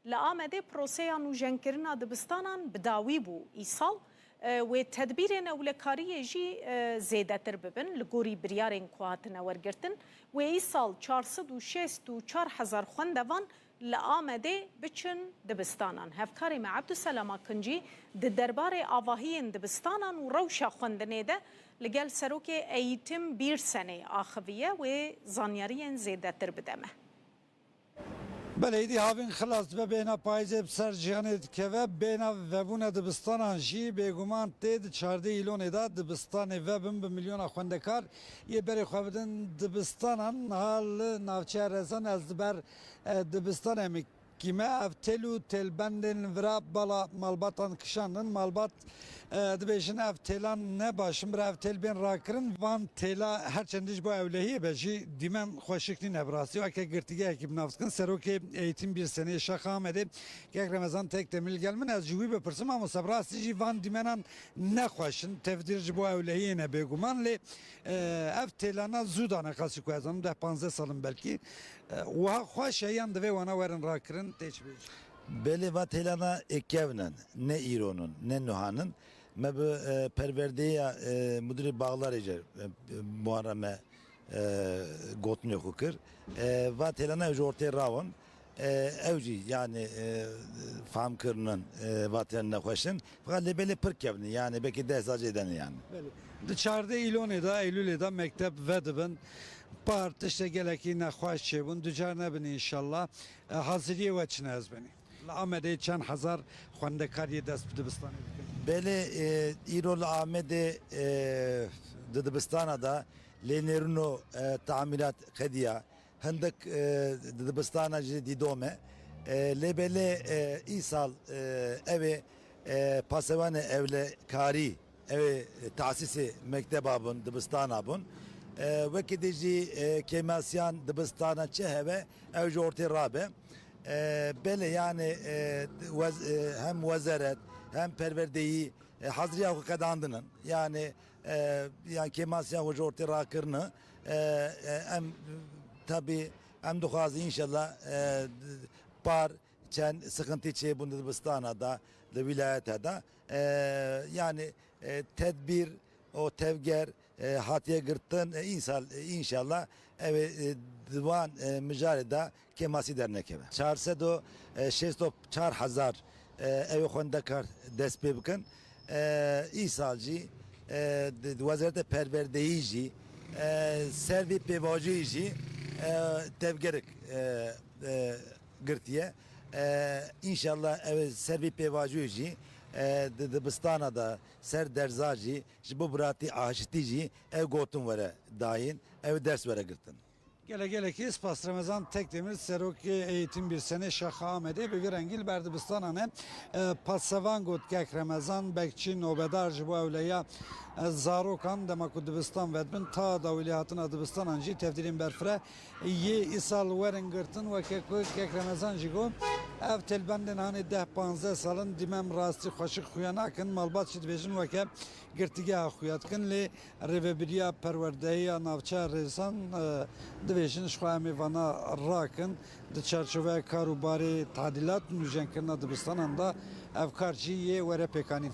Li Amedê proseya nûjenkirina dibistanan bi dawî bû. Îsal, e, wê tedbîrên ewlekariyê jî, e, zêdetir bibin. Li gorî biryarên ku hatine wergirtin, wê îsal çar sed û şêst û çar hezar xwendevan li Amedê biçin dibistanan. Hevkarê me Ebdulselam Akincî di derbarê avahiyên dibistanan û rewşa xwendinê de li gel serokê Eğitim Birsenê axiviye, wê zanyariyên zêdetir bide me. Belê, êdî havîn xilas dibe, bêhna payîzê bi ser cîhanê dikeve, bêhna vebûna dibistanan jî bêguman tê. Di çardeh Îlonê de dibistanê vebin, bi milyona xwendekar yê berê xwe bidin dibistanan. Niha li navçeya Rezan ez li ber, e, dibistanê min kîme. Ev têl û têlbendên vira bala malbatan kişandin. Malbat, e, dibêjin ev têlan ne baş in, bira ev têl bên rakirin. Van têla her çendî ji bo ewlehiyê be jî dîmen xweşik nîne bi rastî. Weke girtîgehekî bi nav dikin. Serokê Eğitim Birsenê Şaxa Amedê Kek Remezan Tekdemîr li gel min, ez ji wî bipirsim, mamoste, bi rastî jî van dîmenan ne xweş in, tevdîr ji bo ewlehiyê ne bêguman, lê, e, ev têlana zû dane, qasî ku ez zanim deh panzdeh sal in belkî. E, wiha xweş e yan divê wana werin rakirin, tê çi bêjî? Belê, va têlana ê kevn in, ne îron in, ne nuhan in. Me bi, e, perwerdeya, e, mudirê Baxlarê jî, e, Muharreme, e, gotinê xwe kir. E, va têlana ew ji ortê rawin. E, ew jî, yani, e, fam kirinin, e, va têlan nexweş in. Feqet lê belê pir kevn in, yani belkî deh sal jê de ne yani. Belê. Di çardeh Îlonê de, Eylûlê de mekteb vedibin. Par tiştê gelekî nexweş çêbûn. Ducar nebin înşallah. E, haziriyê we çi ne ez benî? Li Amedê çend hezar xwendekar yê dest bi dibistanê dikin? Belê, e, îro li Amedê, e, di dibistana de lê nêrino, e, tamîrat qediya, hindik, e, di dibistana jî dîdom e. E, lê belê, e, îsal, e, ew ê, e, pasewanê ewlekarî, ew ê tasîsê mekteba bûn, dibistana bûn. E, wekî dî jî, e, kêmasiyan dibistana çi hebe, ew ji ortê rabe. E, belê, yani, e, wez-, e, hem wezeret, hem perwerdeyî, e, haziriya xwe qedandin in. Yani, e, yani kêmasiya xwe ji ortê rakirine. E, e, em, tabî, em dixwazin înşallah, e, par çend sıkıntı çêbûn di dibistana da, di wîlayeta da. E, yani, e, tedbîr û tevger, e, hatiye girtin, e, însal-, e, înşallah ew ê, e, di wan, e, mijarê de kêmasî dernekeve. Çar sed û şêst û çar hezar, e, ew ê xwendekar dest pê bikin. E, îsal jî, e, di, di Wezareta Perwerdeyî jî, e, ser vî pêvajoyê jî, e, tevgerik, e, e, girtiye. E, înşallah ew ê ser vî pêvajoyê jî, e, di dibistana de ser derza jî ji bo biratî aşitî jî ew gotin were dayîn, ew ders were girtin. Gelek gelekî spas Remezan Tekdemir, Serokê Eğitim Birsenê Şaxa Amedê, bi vî rengî li ber dibistanan e. E, pasevan got Kek Remezan, bekçî nobedar ji bo ewleya, e, zarokan, dema ku dibistan vedibin, ta dawî lê hatina dibistanan jî tevdîrên berfireh yê îsal werin girtin. Weke ku Kek Remezan jî got, ev têlbendên hanê deh panzdeh sal in, dîmen rastî xweşik xuya nakin. Malbat jî dibêjin weke girtîgeha xuya dikin, lê Rêvebiriya Perwerdeyiya Navçeya Rêzan, e, dibêjin ji xwe em ê vana rakin, di çarçoveya kar û barê tadîlat û nûjenkirina dibistanan de ev kar jî yê were pêkanîn.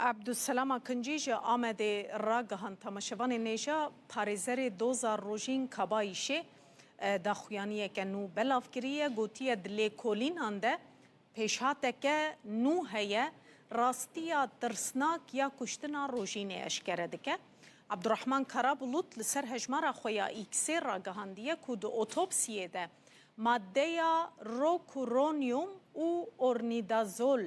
Ebdulselam Akincî ji Amedê ragihand temaşevanên hêja, parêzerê Doza Rojîn Kabayîşê, e, daxuyaniyeke nû belav kiriye, gotiye di lêkolînan de pêşhateke nû heye, rastiya tirsnak ya kuştina Rojînê eşkere dike. Abdurrahman Karabulut li ser hejmara xwe ya X-ê ragihandiye ku di otopsiyê de maddeya rokuronyum û ornidazol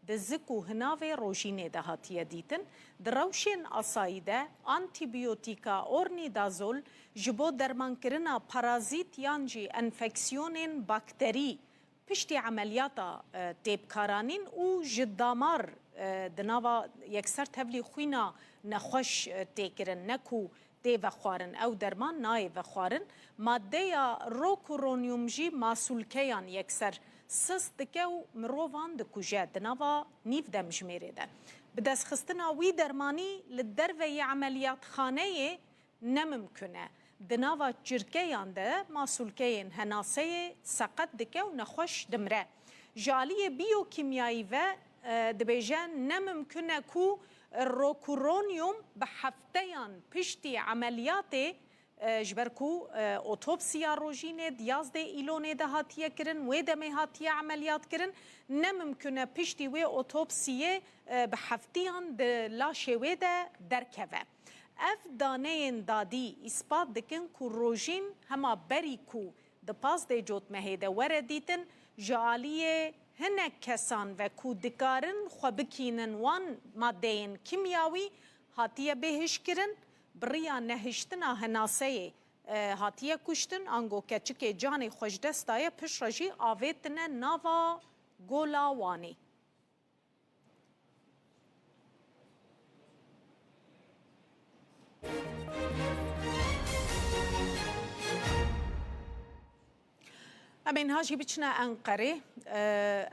di zik û hinavê Rojînê de hatiye dîtin. Di rewşên asayî de antîbiyotîka ornidazol ji bo dermankirina parazît yan jî enfeksiyonên bakterî piştî emeliyata, e, tê bikaranîn û ji damar, e, di nava yekser tevlî xwîna nexweş, e, tê kirin, ne ku tê vexwarin. Ew derman nayê vexwarin. Maddeya rokuronyum jî masûlkeyan yekser sist dike û mirovan dikuje di nava nîv demjimêrê de. Destxistina wî dermanî li derveyî emeliyatxaneyê ne mimkun e. Di nava çirkeyan de masûlkeyên henaseyê seqet dike û nexweş dimire. Ji aliyê biyokîmyayî ve, e, dibêje ne mimkun e ku rokuronyum bi hefteyan piştî emeliyatê, e, ji ber ku, e, otopsiya rojînê di yazdê Îlonê de hatiye kirin, wê demê hatiye emeliyat kirin, ne mimkun e piştî wê otopsiyê, e, bi heftiyan di laşê wê de derkeve. Ev daneyên dadî îspat dikin ku rojîn hema berî ku di pazdê cotmehê de were dîtin, ji aliyê hinek kesan ve ku dikarin xwe bikînin wan madeyên kîmyawî hatiye bêhişkirin, bi riya nehiştina henaseyê, e, hatiye kuştin, ango keçikê canê xwe ji dest daye, piştre jî avêtine nava Gola Wanê. Em ê niha jî biçine Enqerê.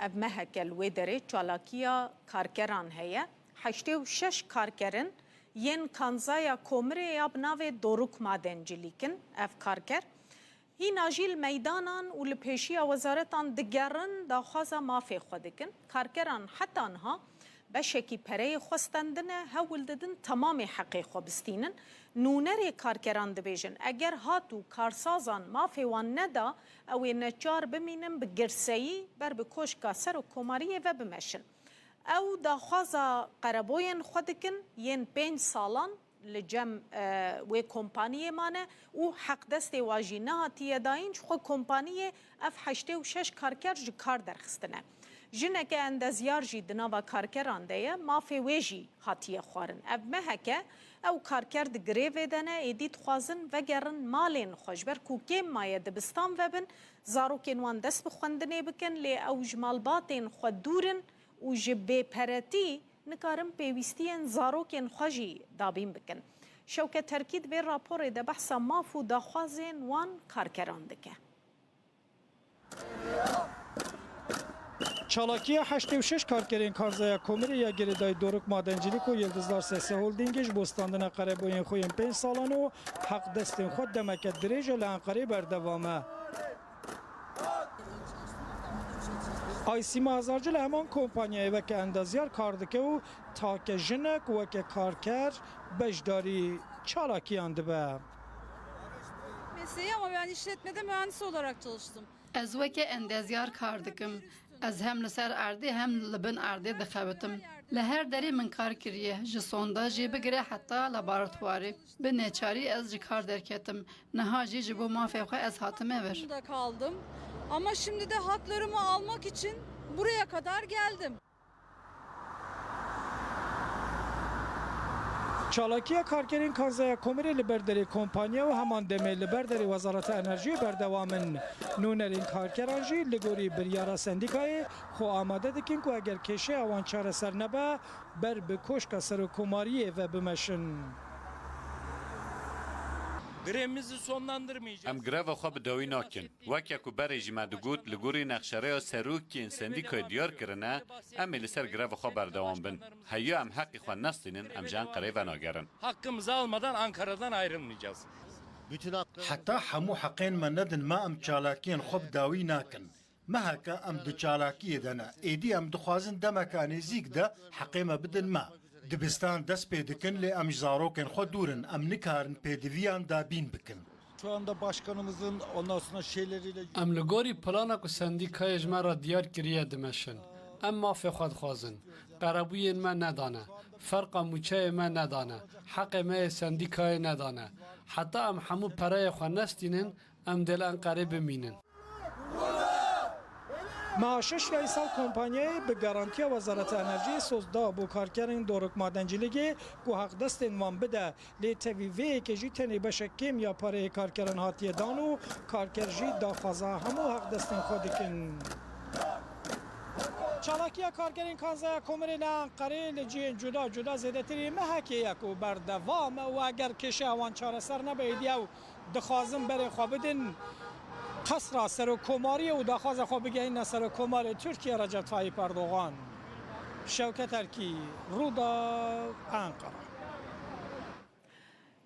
Ev meheke li wê derê çalakiya karkeran heye. Heştê û şeş karkerin yên kanzaya Komirê ya bi navê Doruk Madencilîk in ev karker. Hîna jî li meydanan û li pêşiya wezaretan digerin, daxwaza mafê xwe dikin. Karkeran heta niha beşekî pereyê xwe stendine, hewl didin temamê heqê xwe bistînin. Nûnerê karkeran dibêjin, eger hat û karsazan mafê wan neda, ew ê neçar bimînin bi girseyî ber bi Koşka Serokkomariyê ve bimeşin. Ew daxwaza qereboyên xwe dikin, yên pênc salan li cem, e, wê kompaniyê mane û heqdestê wa jî nehatiye dayîn, ji xwe kompaniyê ev heştê û şeş karker ji kar derxistine. Jineke endezyar jî di nava karkeran de ye, mafê wê jî hatiye xwarin. Ev meheke ew karker di grevê de ne, êdî dixwazin vegerin malên xwe, ji ber ku kêm maye dibistan vebin, zarokên wan dest bi xwendinê bikin, lê ew ji malbatên xwe dûr in û ji bêperetî nikarin pêwîstiyên zarokên xwe jî dabîn bikin. Şewket Terkî di vê raporê de behsa maf û daxwazên wan karkeran dike. Çalakiya heştê û şeş karkerên Karzaya Komirê ya girêdayî Doruk Madencilîk û Yildizdar Sese Holdingê ji bo standina qereboyên xwe yên pênc salan û heqdestên xwe demeke dirêj e li Enqerê berdewam e. Aysîma Hazarcı li heman kompanyayê weke endezyar kar dike û take jinek weke karker beşdarî çalakiyan dibe. Mesleği ama ben işletmede mühendis olarak çalıştım. Ez weke endezyar kar dikim. Ez hem li ser erdê hem li bin erdê dixebitim. Li her derê min kar kiriye, ji sondajê bigire heta laboratuwarê. Bi neçarî ez ji kar derketim. Niha jî ji bo mafê xwe ez hatime vir. Durumda kaldım. Ama şimdi de haklarımı almak için buraya kadar geldim. Çalakiya karkerên Kanzaya Komirê li ber derê kompanya û heman demê li ber derê Wezareta Enerjiyê berdewam in. Nûnerên karkeran jî li gorî biryara sendîkayê xwe amade dikin ku eger kêşeya wan çareser nebe, ber bi Koşka Serokkomariyê ve bimeşin. Grevimizi sonlandırmayacağız. Em greva xwe bi dawî nakin. Weke ku berê jî me digot, li gorî nexşereya serokên sendîkayê diyar kirine, em ê li ser greva xwe berdewam bin. Heya em heqê xwe nestînin, em ji Enqerê venagerin. Hakkımızı almadan Ankara'dan ayrılmayacağız. Bütün hakları Heta hemû heqên me nedin me, em çalakiyên xwe bi dawî nakin. Meheke em di çalakiyê de ne. Êdî em dixwazin demeka nêzîk de heqê me bidin me. Dibistan dest pê dikin, lê em ji zarokên xwe dûr in. Em nikarin pêdiviyan dabîn bikin. Şu anda başkanımızın ondan sonra şeyleriyle Em li gorî plana ku sendîkayê ji me re diyar kiriye dimeşin. Em mafê xwe dixwazin. Qerebûyên me nedane. Ferqa mûçeyê me nedane. Heqê me yê sendîkayê nedane. Heta em hemû pereyê xwe nestînin, em dê li Enqerê bimînin. Meha şeş ya îsal kompanyayê bi garantiya Wezareta Enerjiyê soz da bo karkerên Doruk Madencilîgê ku heqdestên wan bide. Lê tevî vê yekê jî tenê beşek kêm ya pareyê karkeran hatiye dan û karker jî daxwaza hemû heqdestên xwe dikin. Çalakiya karkerên Kanzaya Komirê li Enqerê li cihên cuda cuda zêdetirî mehekê ye ku berdewam e û eger kêşeya wan çareser nebe, êdî ew dixwazin berê xwe bidin qesra Serokkomariyê û daxwaza xwe bigehîne Serokkomarê Tirkiye Recep Tayyip Erdogan. Şewket Erkî, Rûdaw, Enqera.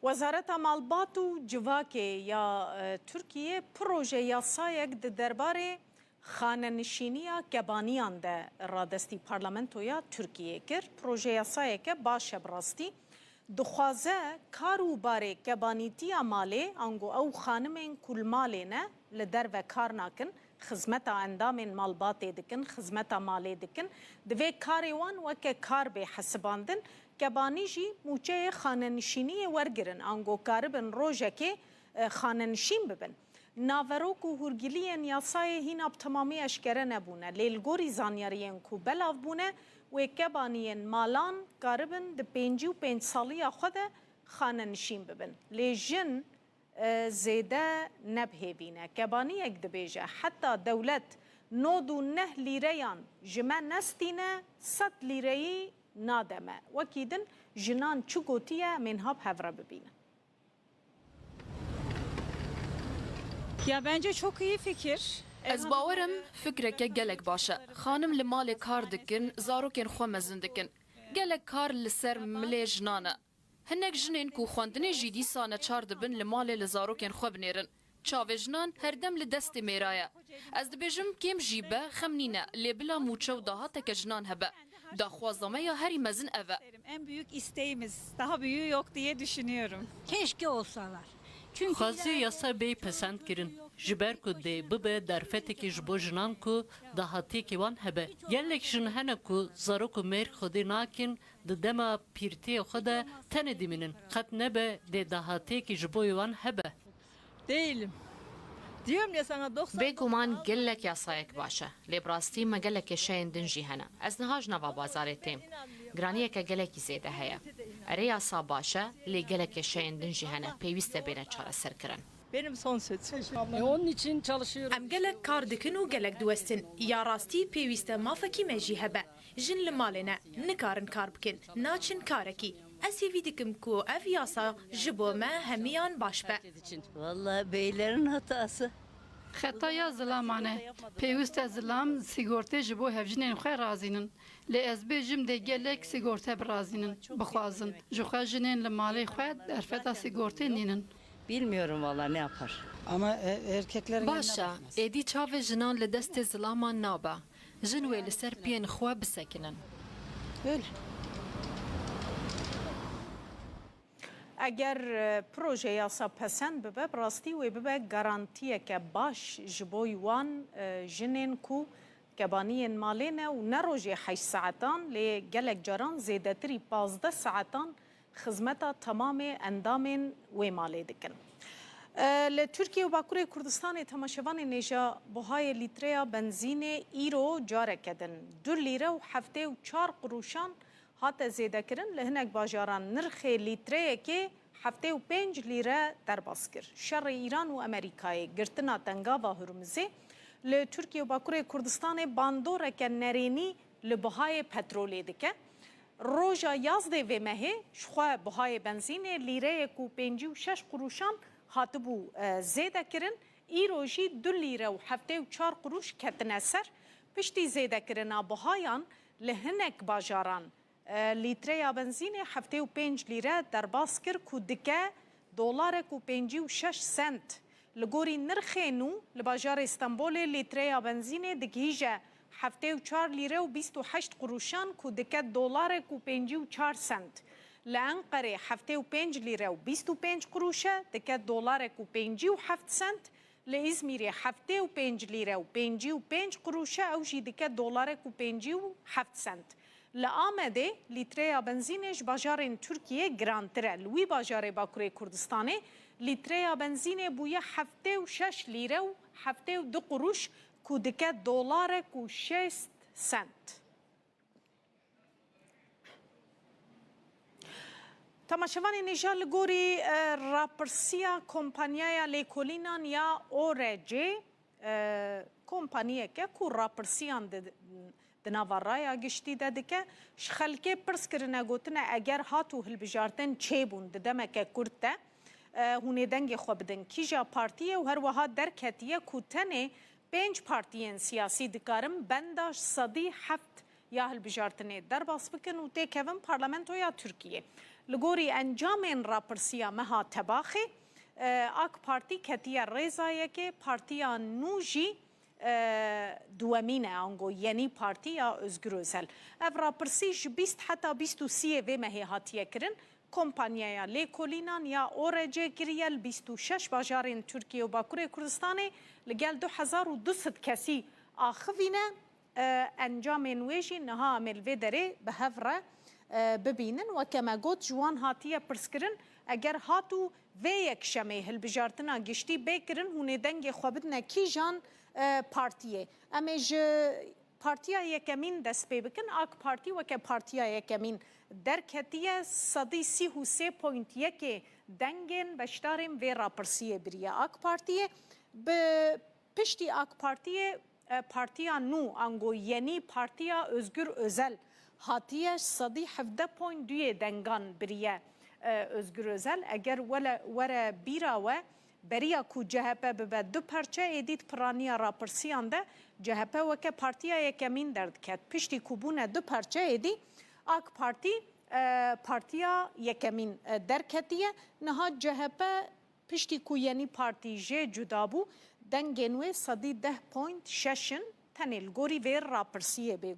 Wezareta Malbat û Civakê ya e, Tirkiyê proje yasayek di derbarê xanenişîniya kebaniyan de radestî Parlamentoya Tirkiyê kir. Proje yasayeke baş e bi rastî. Dixwaze kar û barê kebanîtiya malê, ango ew xanimên ku li malê ne, li derve kar nakin, xizmeta endamên malbatê dikin, xizmeta malê dikin, divê karê wan weke kar bê hesibandin, kebanî jî mûçeyê xanenişîniyê wergirin, ango karibin rojekê, e, xanenişîn bibin. Naverok û hûrgiliyên yasayê hîna bi temamî eşkere nebûne, lê li gorî zanyariyên ku belav bûne, wê kebaniyên malan karibin di pêncî û pênc saliya xwe de xanenişîn bibin. Lê jin, e, zêde ne bi hêvî ne. Kebaniyek dibêje, heta dewlet nod û neh lîreyan ji me nestîne, sed lîreyî nade me. Wekî din jinan çi gotiye, em ê niha bi hev re bibînin. Ya bence çok iyi fikir. Ez bawer im fikreke gelek baş e. Xanim li malê kar dikin, zarokên xwe mezin dikin. Gelek kar li ser milê jinan e. Hinek jinên ku xwendinê jî dîsa neçar dibin li malê li zarokên xwe binêrin. Çavê jinan herdem li destê mêra ye. Ez dibêjim kêm jî be xem nîne, lê bila mûçe û dahateke jinan hebe. Daxwaza me ya herî mezin ev e. En büyük isteğimiz, daha büyüğü yok diye düşünüyorum. Keşke olsalar. Çünkü Dixwaze yasa bê pesend kirin, ji ber ku dê bibe derfetekê ji bo jinan ku dahatiyekê wan hebe. Gelek jin hene ku zarok û mêr xwedê nakin, di dema pîrtiyê xwe de tenê dimînin. Qet nebe dê dahatiyekî ji bo wan hebe. Değilim. Diyorum ya sana doksan Bêguman gelek yasayek baş e, lê bi rastî me gelek kêşeyên din jî hene. Ez niha ji nava bazarê têm. Giraniyeke gelekî zêde heye. Erê, yasa baş e, lê gelek kêşeyên din jî hene, pêwîst e bêne çareserkirin. Benim son sözüm. E, onun için çalışıyorum. Em gelek kar dikin û gelek diwestin. Ya rastî pêwîst e mafekî me jî hebe. Jin li malê ne, nikarin kar bikin, naçin karekî. Ez hêvî dikim ku ev yasa ji bo me hemiyan baş be. Vallahi beylerin hatası. Xetaya zilaman e. Pêwist e zilam sigortê ji bo hevjinên xwe razînin. Lê ez bêjim dê gelek sigorte birazînin, bixwazin. Ji xwe jinên li malê xwe derfeta sigortê nînin. Bilmiyorum valla ne yapar. Ama e, erkeklerin Baş e, êdî çavê jinan li destê zilaman nabe. Jin wê li ser piyên xwe bisekinin. Öyle. Eger e, proje yasa pesend bibe, bi rastî wê bibe garantiyeke baş ji bo wan e, jinên ku kebaniyên malê ne û ne rojê heşt saetan, lê gelek caran zêdetirî pazdeh saetan xizmeta temamê endamên wê malê dikin. E, Li Tirkiye û Bakurê Kurdistanê temaşevanên hêja buhayê lîtreya benzînê îro careke din du lîre û heftê û çar quruşan hate zêdekirin. Li hinek bajaran nirxê lîtreyekê heftê û pênc lîre derbas kir. Şerê Îran û Amerîkayê, girtina Tengava Hurmizê li Tirkiye û Bakurê Kurdistanê bandoreke nerênî li buhayê petrolê dike. Roja yazdê vê mehê jixwe buhayê benzînê lîreyek û pêncî û şeş quruşan hatibû e, zêde kirin. Îro jî du lîre û heftê û çar quruş ketine ser. Piştî zêdekirina buhayan li hinek bajaran e, lîtreya benzînê heftê û pênc lîre derbas kir ku dike dolarek û pêncî û şeş sent. Li gorî nirxê nû li bajarê Stenbolê lîtreya benzînê digihîje heftê û çar lîre û bîst û heşt quruşan ku dike dolarek û pêncî û çar sent. Li Enqerê heftê û pênc lîre û bîst û pênc quruş e, dike dolarek û pêncî û heft sent. Li Îzmîrê heftê û pênc lîre û pêncî û pênc quruş e, ew jî dike dolarek û pêncî û heft sent. Li Amedê lîtreya benzînê ji bajarên Tirkiyê girantir e. Li wî bajarê Bakurê Kurdistanê lîtreya benzînê bûye heftê û şeş lîre û heftê û du quruş ku dike dolarek û şêst sent. Temaşevanên hêja, li gorî e, rapirsiya kompanyaya lêkolînan ya O R C, e, kompaniyeke ku rapirsiyan di, di nava raya giştî de dike, ji xelkê pirs kirine, gotine eger hat û hilbijartin çêbûn di demeke kurt de, e, hûn ê dengê xwe bidin kîja partiyê û her wiha derketiye ku tenê pênc partiyên siyasî dikarin benda sedî heft ya hilbijartinê derbas bikin û têkevin Parlamentoya Tirkiyê. Li gorî encamên rapirsiya meha Tebaxê, e, AK Partî ketiye rêza yekê, Partiya Nû jî, e, duwemîn e, ango Yenî Partî ya Ozgur Ozel. Ev rapirsî ji bîst heta bîst û sê vê mehê hatiye kirin. Kompanyaya lêkolînan ya O R C kiriye li bîst û şeş bajarên Tirkiye û Bakurê Kurdistanê li gel du hezar û du sed kesî axivîne. E, encamên wê jî niha em ê li vê derê bi hev re, e, bibînin. Weke me got, ji wan hatiye pirskirin, eger hat û vê yekşemê hilbijartina giştî bê kirin, hûn ê dengê xwe bidine kîjan, e, partiyê? Em ê ji partiya yekemîn dest pê bikin. AK Partî weke partiya yekemîn derketiye, sedî sî û sê point yekê dengên beşdarên vê rapirsiyê biriye AK Partiyê. Bi piştî AK Partiyê, e, Partiya Nû, ango Yenî Partiya Özgür Özel hatiye, sedî hevdeh point duyê dengan biriye, e, Özgür Özel. Eger wele, were bîra we, beriya ku C H P bibe du parçe, êdî di piraniya rapirsiyan de C H P weke partiya yekemîn derdiket. Piştî ku bûne du parçe, êdî AK Partî, e, partiya yekemîn, e, derketiye. Niha C H P, piştî ku Yenî Partî jê cuda bû, dengên wê sedî deh point şeş in, tenê li gorî vê rapirsiyê bê.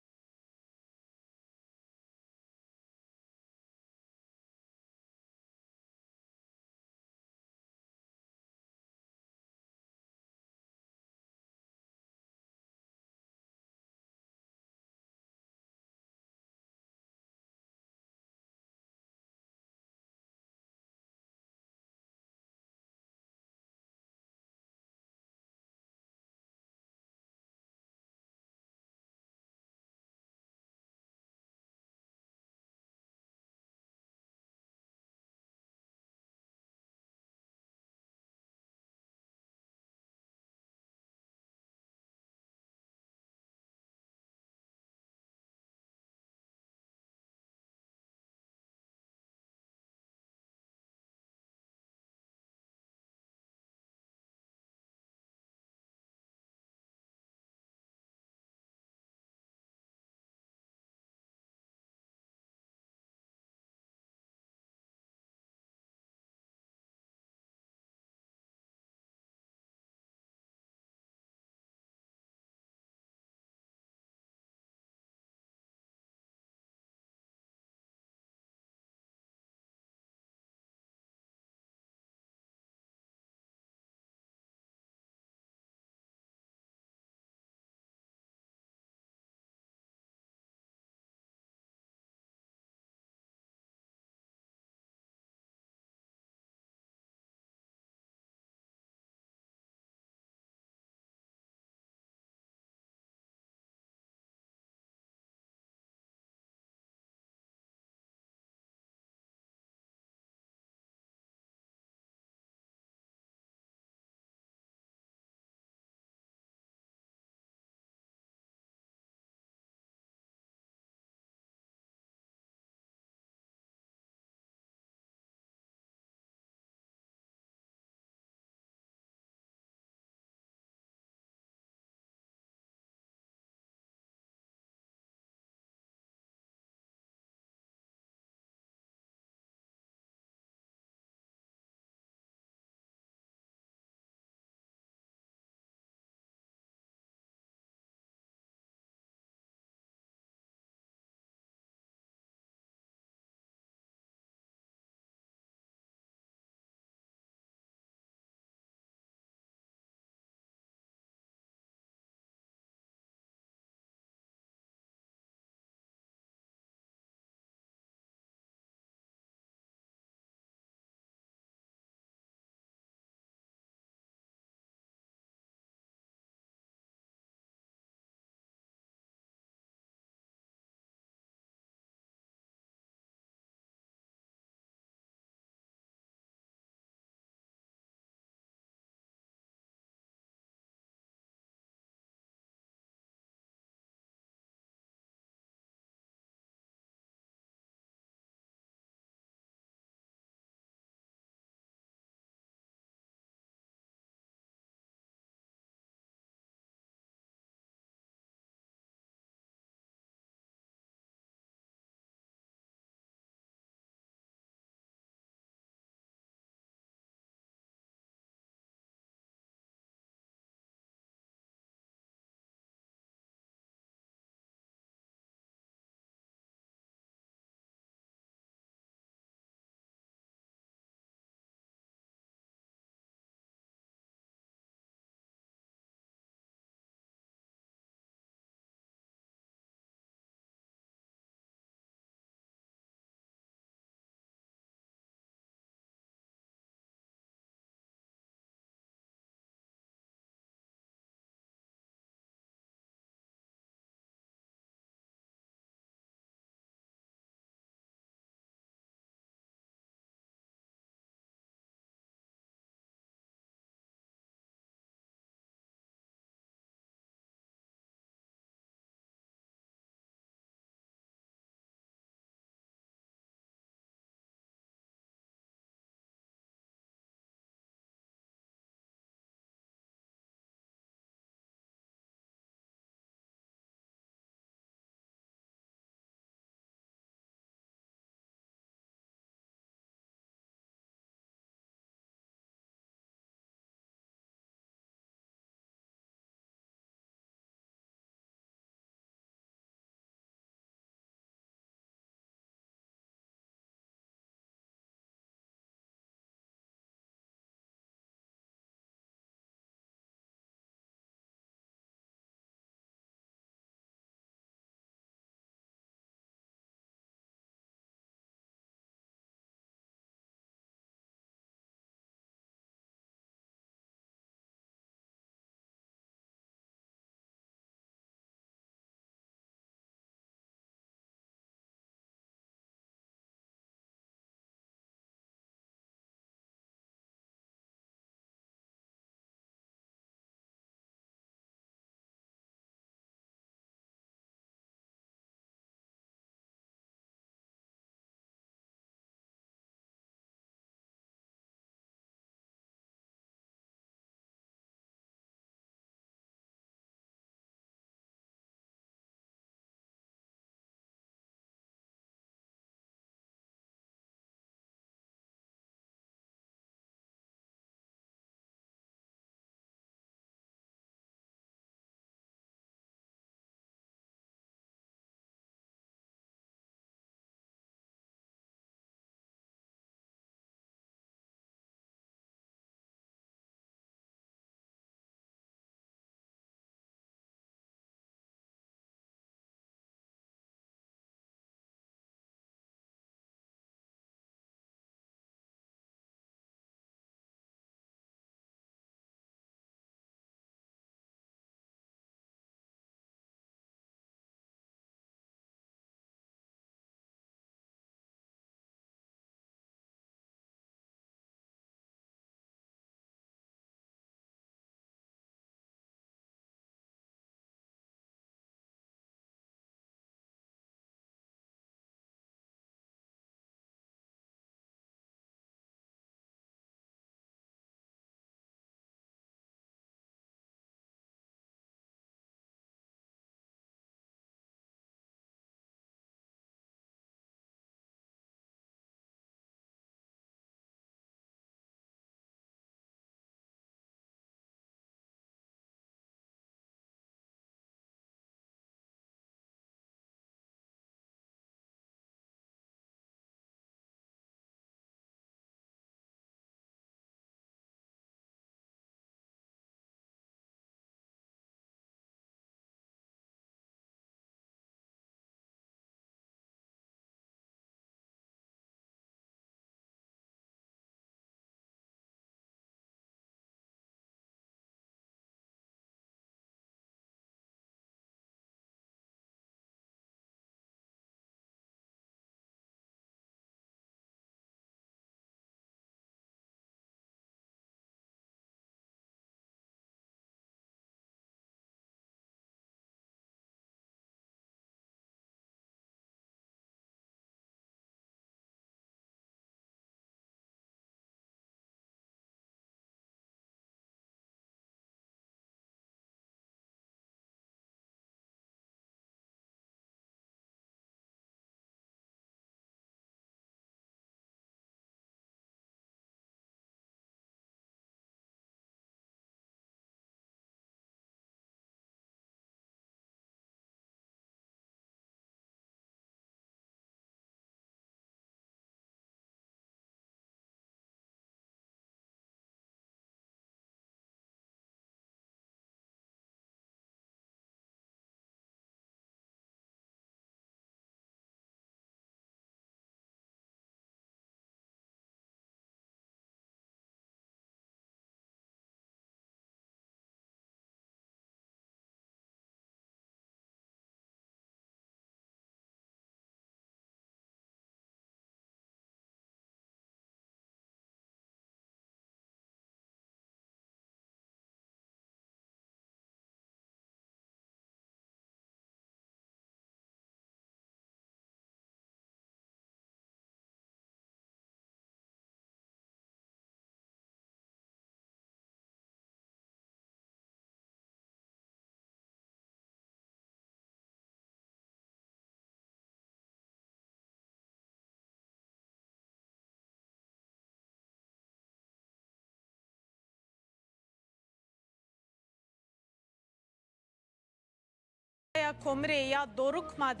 Komirê ya Doruk Maden.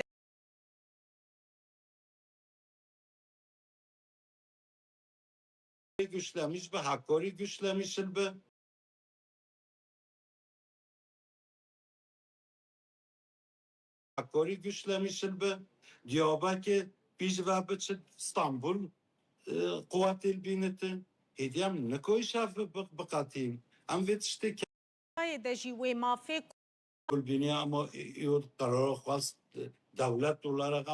Güçlemiş bi, Hakkari güçlemiş bi. Hakkari güçlemiş bi. Diyarbekir pîş ve biçin Stanbul, e, quwetê bînitin. Hêdî em nikoy şev bi-, biqetîn. Em vê tiştê ke- Yê de jî wê mafê Kulbînî ama î-, îro qerara xwest dewlet olarak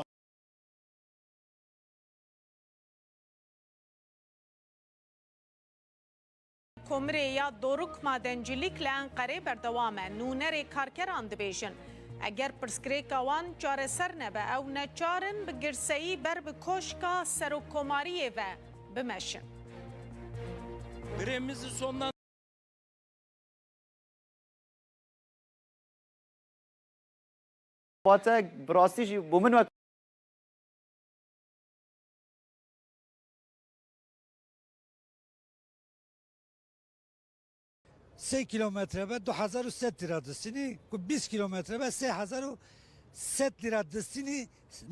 Komirê ya Doruk Madencilik li Enqerê berdewam e. Nûnerê karkeran dibêjin, eger pirsgirêka wan çareser nebe, ew neçar in bi girseyî ber bi koşka serokkomariyê ve bimeşin. Grevimizi sonlan- Xwatek bi rastî jî bo min wek Sê kilometre be du hezar û sed lîra distînî, ku bîst kilometre be sê hezar û sed lîra distînî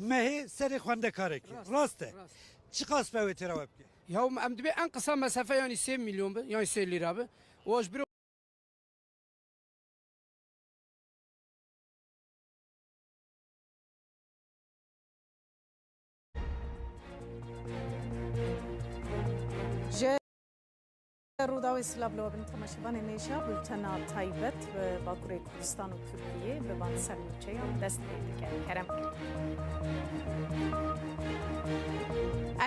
mehê serê xwendekarekî. Rast, rast e. Rast. Çiqas be wê têra we bike? Ya em dibê en qisa mesafe yanî sê milyon be, yanî sê lîra be. Û ji biro Ji Rûdawê silav li we bin temaşevanên hêja, bultena taybet bi Bakurê Kurdistan û Tirkiyê bi van sernûçeyan dest pê dike. Kerem.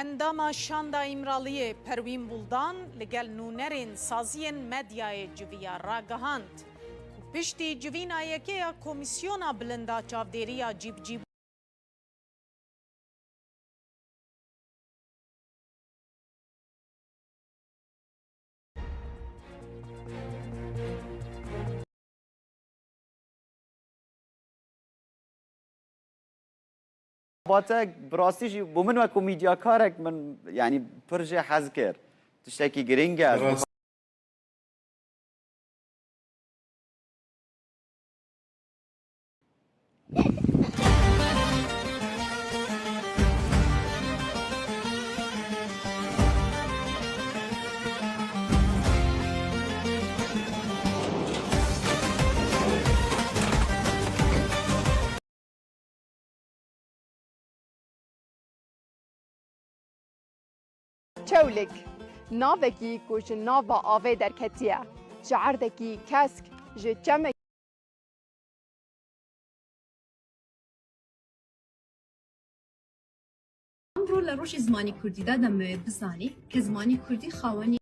Endama Şanda Îmraliyê Perwîn Buldan li gel nûnerên saziyên medyayê civiya ragihand ku piştî civîna yekeya Komîsyona Bilind a Çavdêriya Cîbicîbûn Batek, bi rastî jî bo min wek ku medyakarek min, yanî, pir jê hez kir. Tiştekî girîng e. Ez Rast. Çewlik, navekî ku ji nava avê derketiye, ji erdekî kesk, ji çemekî. Emro li rojê zimanê kurdî de demê bizanî ke zimanê kurdî xawenî.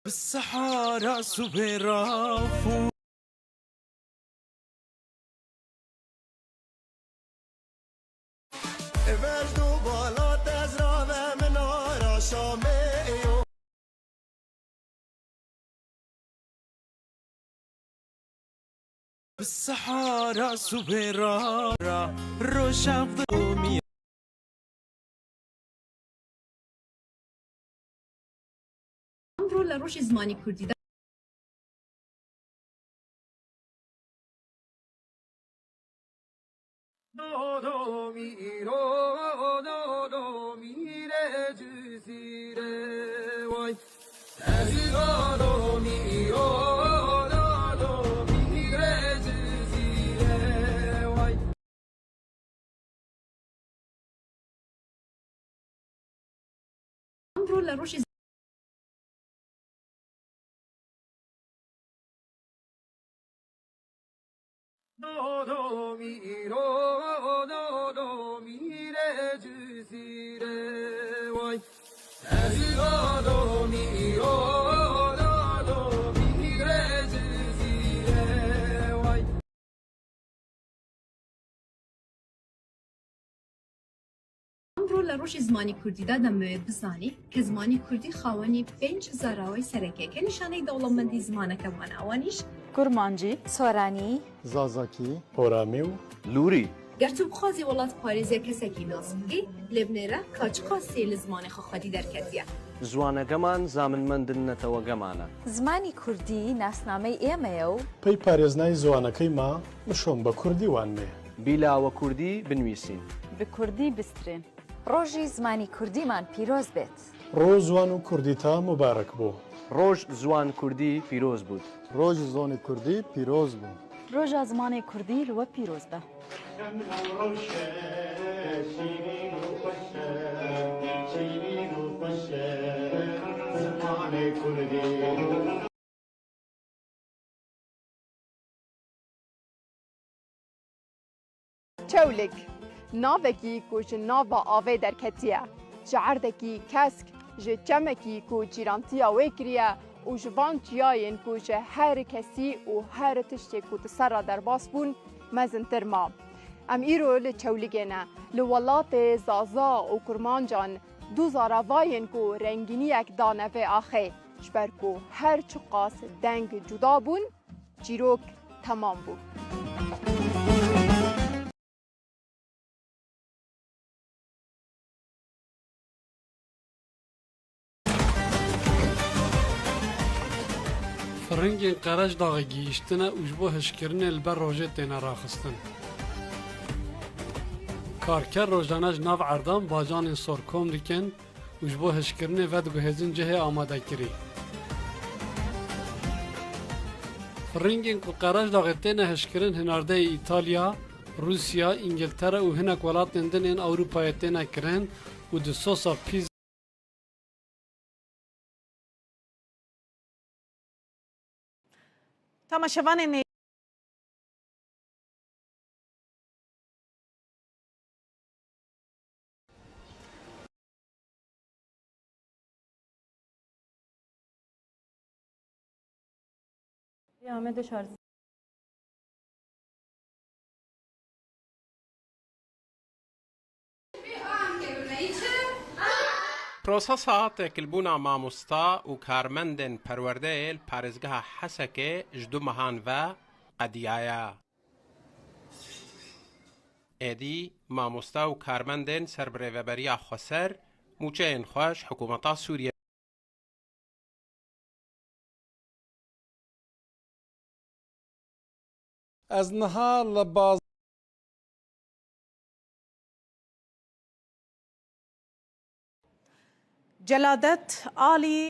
Bi sehara subê rafû. Vecd û bala tezra ve min ara Şamê yo. Bi sehara subê ra, ra, roşan xwe domî. Emro li rojê zimanê kurdî de. Emro li rojê Dodo mîro, dodo mîrê Cizîrê way. Ez dodo mîro, dodo mîrê Cizîrê way. Îmro li rojê zimanê kurdî de demê bizanî ke zimanê kurdî xawenî pênc zarawayî sereke ke nîşaneyî dewlemendî zimaneke wan e. Ewanîş: Kurmancî, Soranî, Zazakî, Oramî û Lûrî. Ger tu bixwazî welat parêz ya kesekî nas bikî, lê binêre ka çiqasî li zimanê xwe xwedî derketiye. Ziwanegeman zaminmend in netewegeman e. Zimanî kurdî nasnamey ême ye û. Pey parêznayî ziwanekey ma, nişon be kurdî wanmê. Bîla we kurdî binwîsîn. Bi kurdî bistrên. Rojî zimanî kurdîman pîroz bêt. Roj ziwan û kurdîta mubarek bo. Roj ziwan kurdî pîroz bût. Roj ziwanê kurdî pîroz bû. Roja zimanê kurdî li we pîroz be. Şemla rewşe, şîrîn û xweş e, şîrîn û xweş e, zimanê kurdî. Çewlik, navekî ku ji nava avê derketiye, ji erdekî kesk, ji çemekî ku cîrantiya wê kiriye û ji van çiyayên ku ji her kesî û her tiştê ku di ser re derbas bûn, mezintir ma. Em îro li Çewligê ne, li welatê Zaza û Kurmancan, du zaravayên ku rengîniyek dane vê axê, ji ber ku her çiqas deng cuda bûn, çîrok temam bû. Firingên Qerejdaxê gihîştine û ji bo hişkirinê li ber rojê têne raxistin. Karker rojane ji nav erdan bacanên sor kom dikin û ji bo hişkirinê vediguhêzin cihê amadekirî. Firingên ku Qerejdaxê têne hişkirin hinardeyê Îtalya, Rûsya, Îngiltere û hinek welatên din ên Ewropayê têne kirin û di sosa pîz. Temaşevanên Amedê şarj. Prosesa têkilbûna mamosta û karmendên perwerdeyê li parêzgeha Hesekê ji du mehan ve qediyaye. Êdî mamosta û karmendên ser bi rêveberiya xweser mûçeyên xwe ji hikûmeta Sûriyê. Ez niha li baz- Celadet Alî.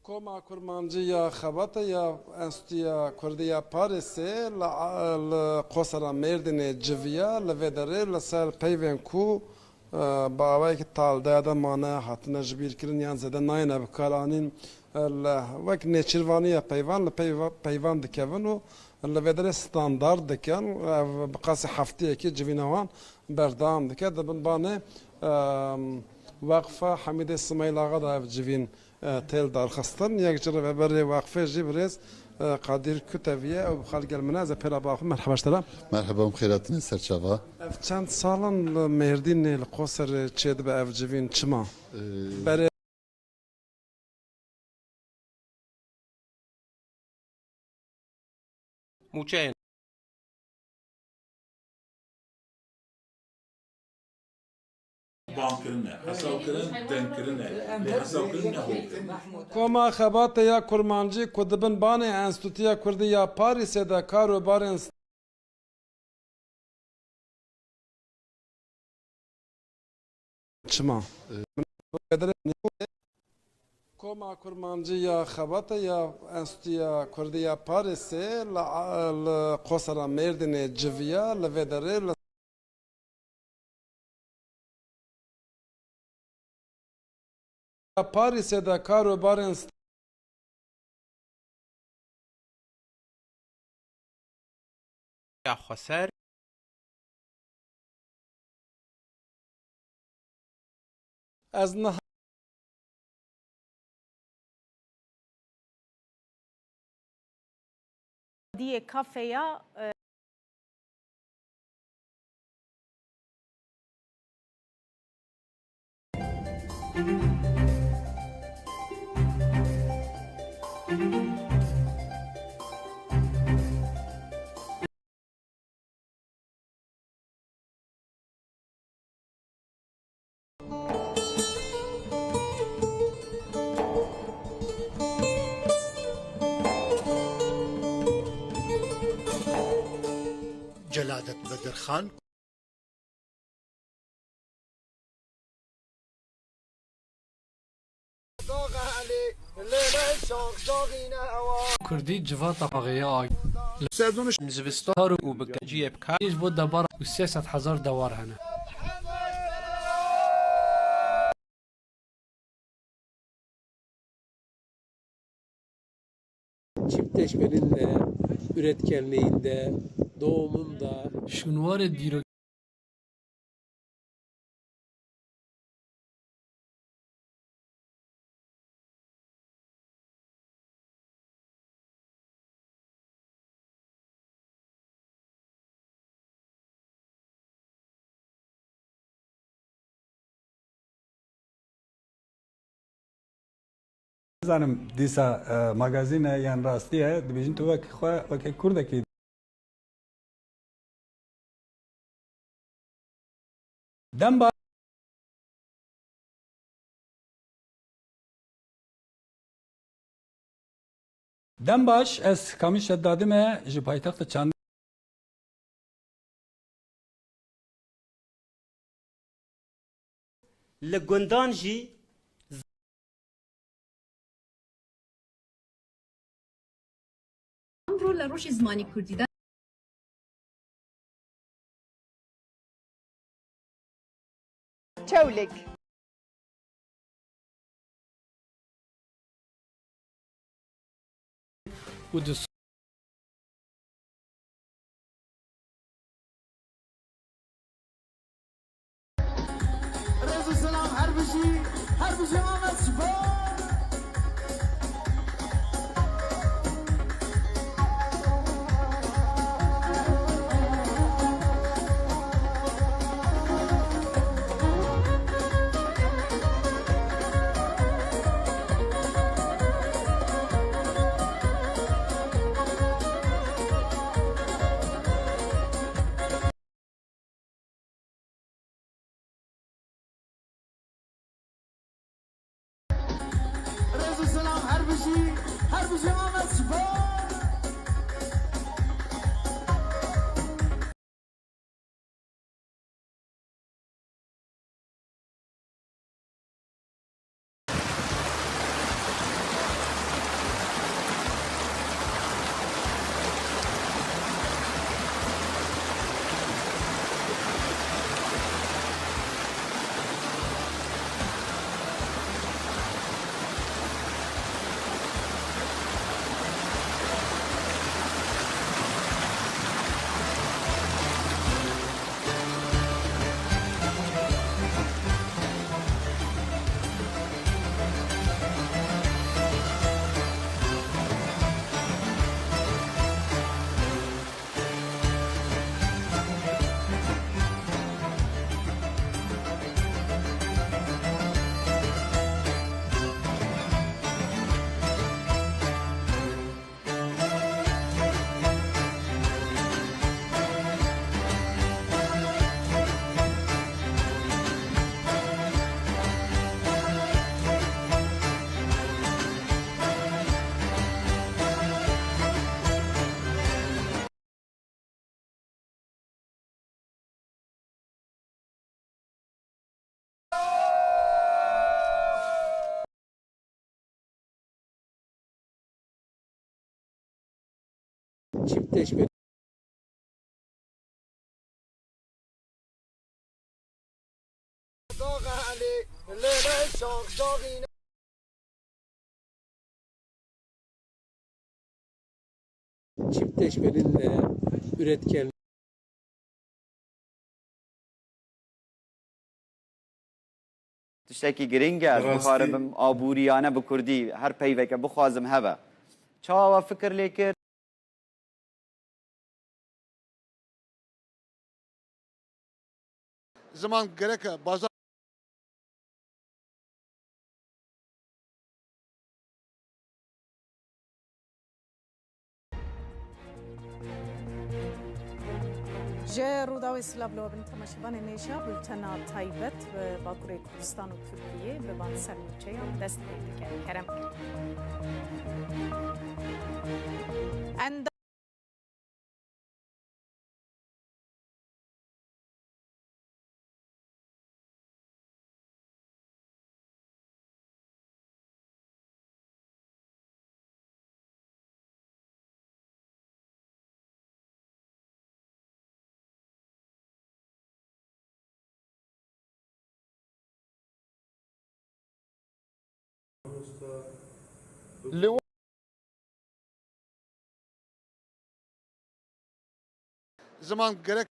Koma Kurmancî ya Xebate ya Enstîtuya Kurdî ya Parîsê li, li Qosera Mêrdînê civiya, li vê derê li ser peyvên ku, e, bi awayekî taldeya de mane, hatine jibîrkirin yan zêde nayêne bikaranîn, e, li, wek nêçîrvaniya peyvan li peyva-, peyvan dikevin û li vê derê standard dikin. Ev bi qasî heftiyekî civîna wan berdewam dike. Di bin banê, em, Weqfa Hemîdê Simayîl Axa de ev civîn, e, têl darxistin. Yek ji rêveberê Weqfê jî birêz, e, Qadîr Kutev ye. Ew bi xal gel min e. Ez ê pêra biaxivim. Merheba ji te re. Merheba, em xêr hatine ser çava. Ev çend sal in li Mêrdînê, li Qoserê çêdibe ev civîn. Çima? Ee, Berê Mûçeyên. Bangkirin e, hesabkirin, dengkirin e, lê hesabkirin ne holkirin. Koma Xebatê ya Kurmancî ku di bin banê Enstîtuya Kurdî ya Parîsê de kar û barên Çima? Koma Kurmancî ya Xebate ya Enstîtuya Kurdî ya Parîsê li, li Qosera Mêrdînê civiya, li vê derê li Parîsê de kar û barên xweser. Ez niha Diyê kafeya, e, Celadet Bedirxan. Kurdî civata paxeya a. Li zivistan û bi keciyê bikar. Ji bo debara û sê sed hezar dewar hene. Çiftleşmenin de, üretkenliğin de, doğumun da. Şûnwarê dîrok. Nizanim dîsa, e, magazîn e yan rastî ye, dibêjin tu wek xwe, weke kurdekî. Dem ba-, Dem baş, ez Kamîl Şedadî me ji paytexta Çand-, Li gundan jî Îmro li rojê zimanê kurdî de. Çewlik. û di Rêz û selam, her bijî, her bijî Amed Spor. Rêz û selam, her bijî, her bijî Amed Spor. Çiftleşme. Çiftleşmenin, e, üretken tiştekî giring e, ez Bi rastî. bixwaribim aboriyane bi kurdî her peyveke bixwazim hebe. Çawa we fikir lê kir? Ziman gerek e, bazar Ji Rûdawê silav li we bin temaşevanên hêja, bultena taybet bi Bakurê Kurdistan û Tirkiyê bi van ser nûçeyan dest pê dike. Kerem. Enda- Li Ziman gerek.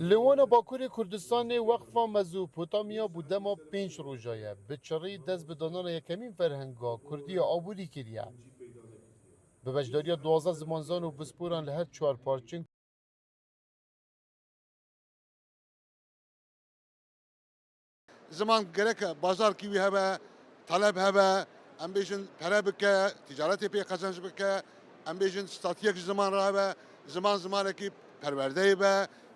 Li wana Bakurê Kurdistanê Weqfa Mezopotamya bo dema pênc roja ye, bi çirî dest bi danana yekemîn ferhenga kurdî ya aborî kiriye. Bi beşdariya duwazdeh zimanzan û pisporan li her çar parçên Ziman gerek e, bazarkî wî hebe, taleb hebe, em bêjin pere bike, ticaretê pê qezenc bike, em bêjin statiyek ji ziman re hebe, ziman zimanekî perwerdeyê be,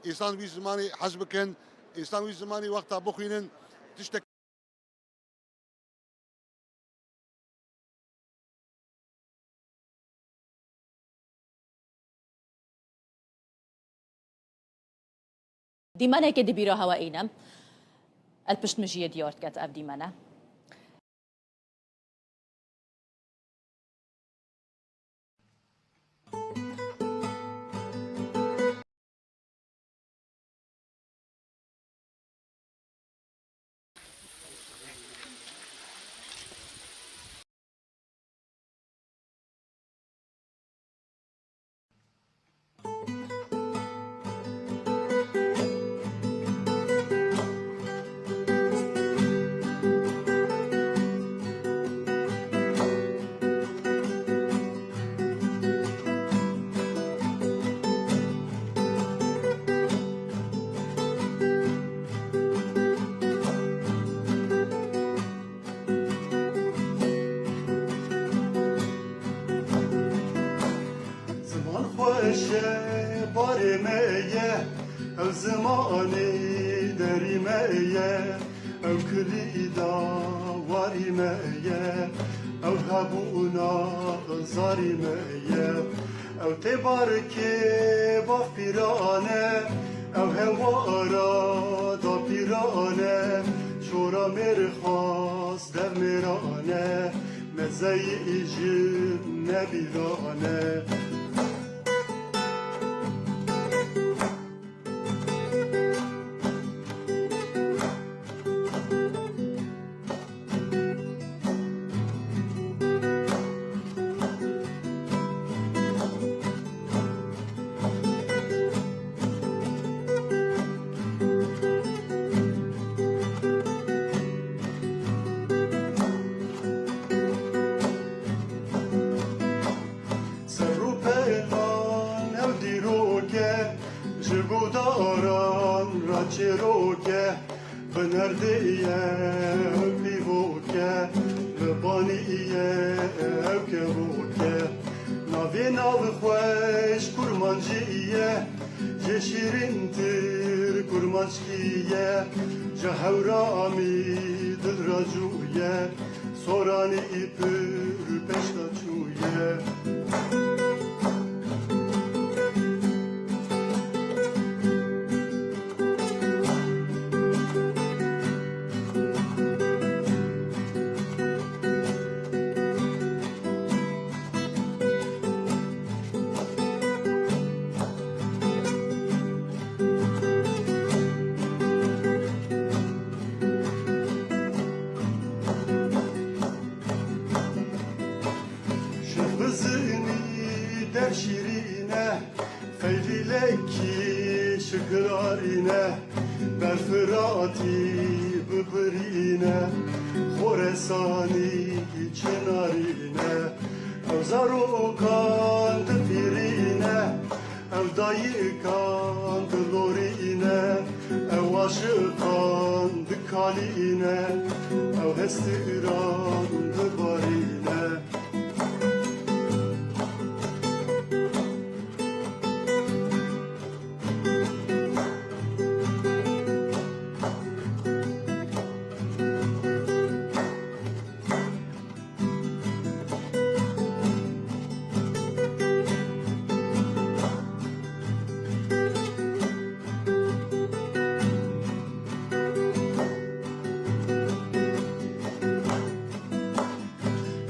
însan wî zimanî hez bikin, însan wî zimanî wexta bixwînin, tiştek Dîmenekê di bîra hewe îne. El pişt min jî yê diyar diket ev dîmene. Ziman xweş e, barê me ye, ew zimanê derî me ye. Ew kilîda warî me ye, ew hebûna zarî me ye. Ew tê barikê bavpîran e, ew hewara dapîran e. Şora mêrxas dev mêran e, mezeyî jin nebîran e. Ser û pêlan ew dîrok e, ji guhdaran re çîrok e. Bi nerdê ye ew pîvok e, bi banî ye ew kevok e. Navê navxweş kurmancî ye, jê şîrîntir kurmanckî ye. Ji Hewramî dil re cû ye, Soranî pir pêşda çûye. Şêx bi zinî Çi girarîne, ber Firatî bibirîne, Xoresanî çinarîne. Ew zarokan dipîrîne, ew dayikan dilorîne, ew aşiqan dikalîne, ew hestiran dibarîne.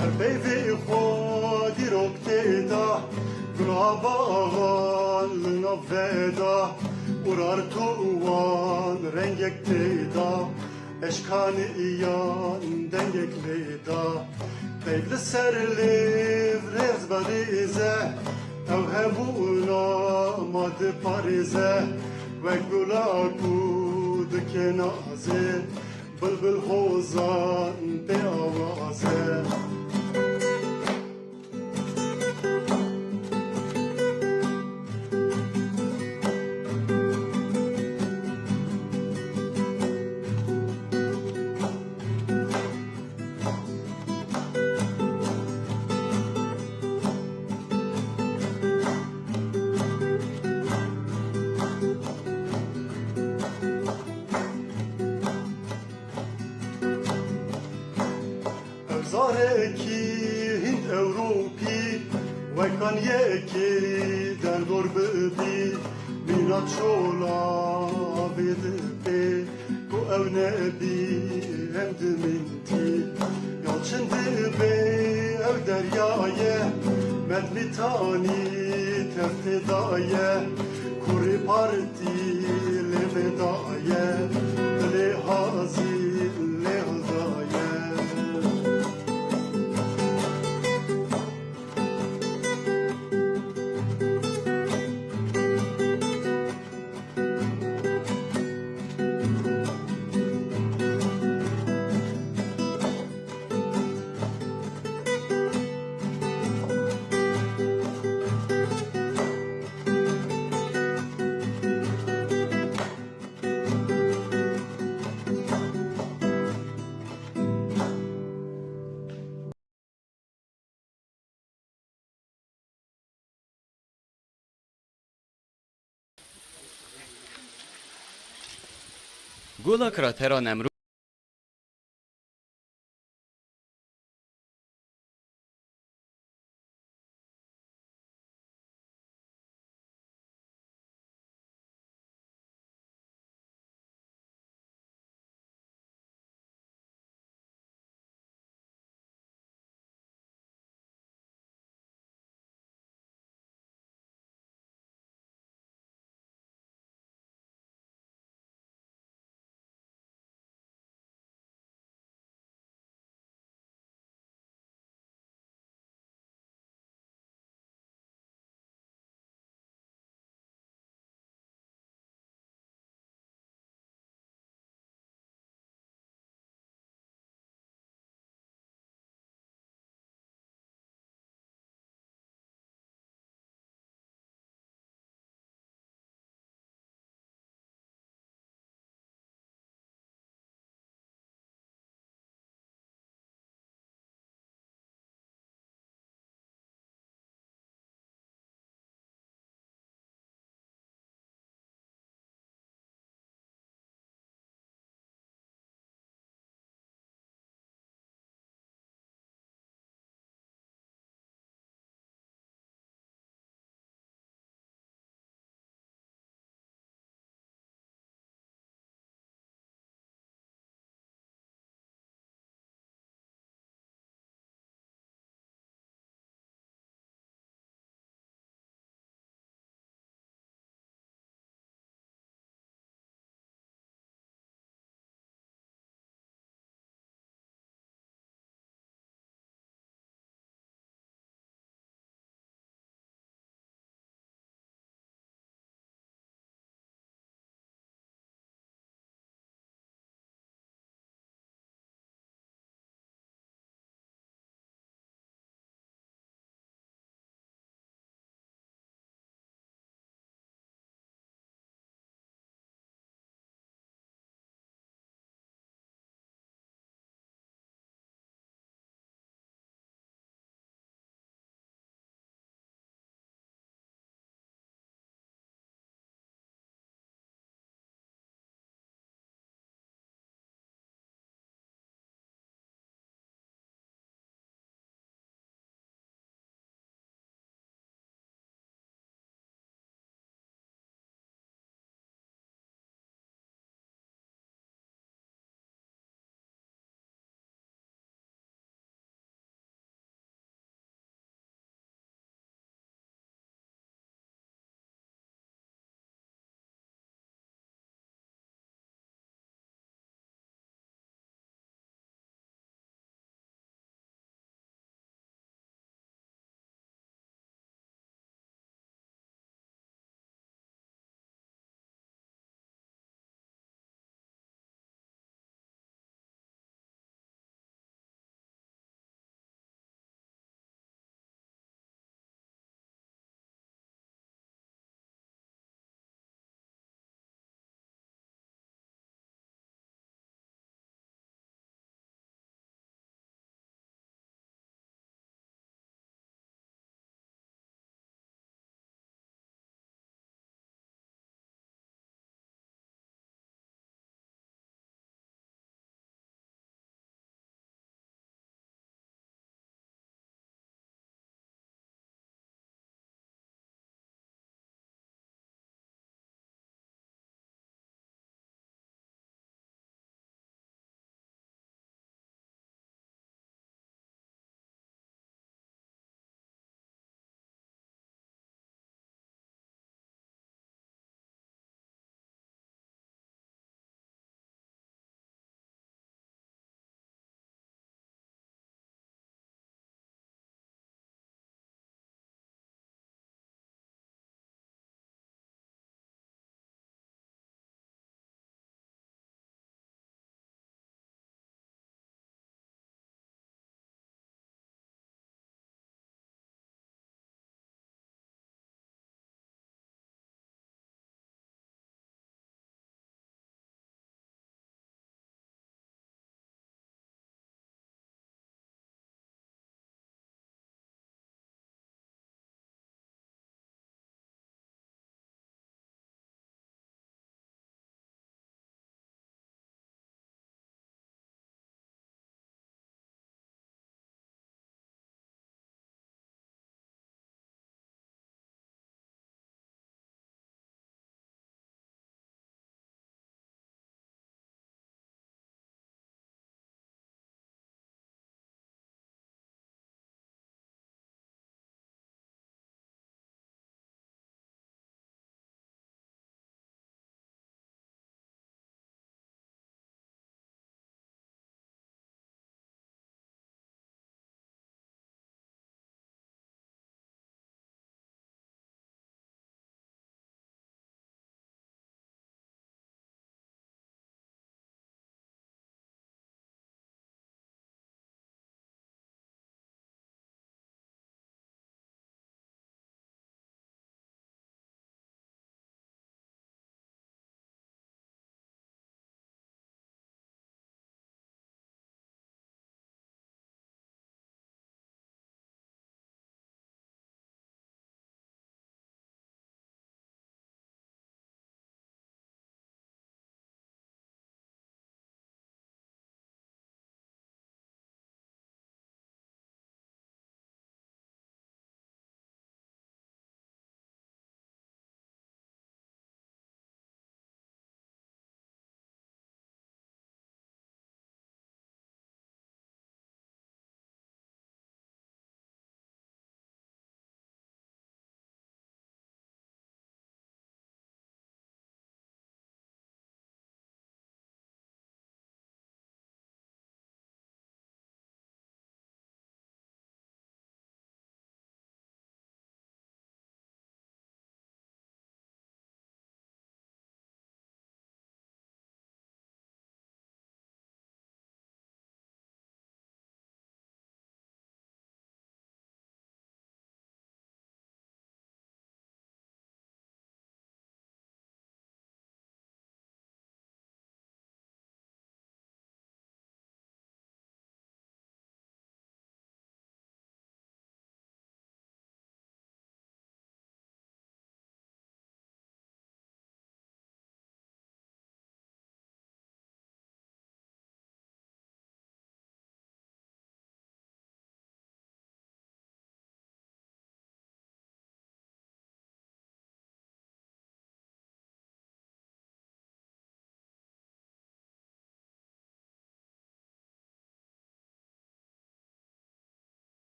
Her peyvê xwe dîrok tê de, gula baxan li nav veda, Urartu wan rengek tê de, eşkaniyan dengek lê de. Peyv li ser lêv rêz berêze, ew hebûna ma diparêze, wek gula ku dike nazê. Bilbil hozan pê awaz e. Ev zarekî Hînd Ewropî, wekan yekê derdor bibî, mîna çola avê dibê, ku ew nebî em dimintî. Ya çin dibê ew derya ye, medmîtanî tev tê daye, kurê par Lê vê daye, dilê hazî lê daye. Gola Kratera Nemrûd.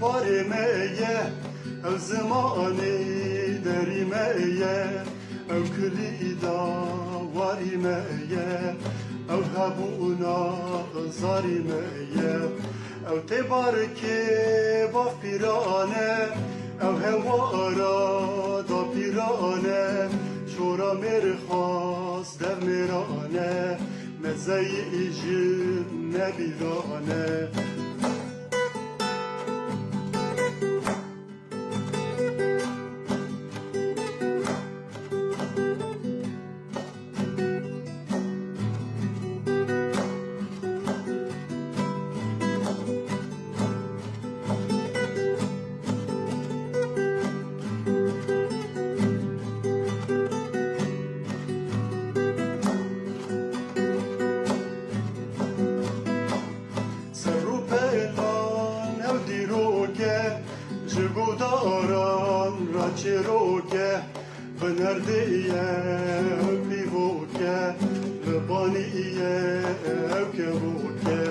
Barê me ye, ew zimanê derî me ye, ew kilîda warî me ye, ew hebûna zarî me ye. Ew tê barikê bavpîran e, ew hewara dapîran e, şora mêrxas dev mêran e, mezeyî jin nebîran e. Ser û pelan ew dîrok e, ji guhdaran re çîrok e, bi nerdê ye ew pîvok e, bi banî ye ew kevok e.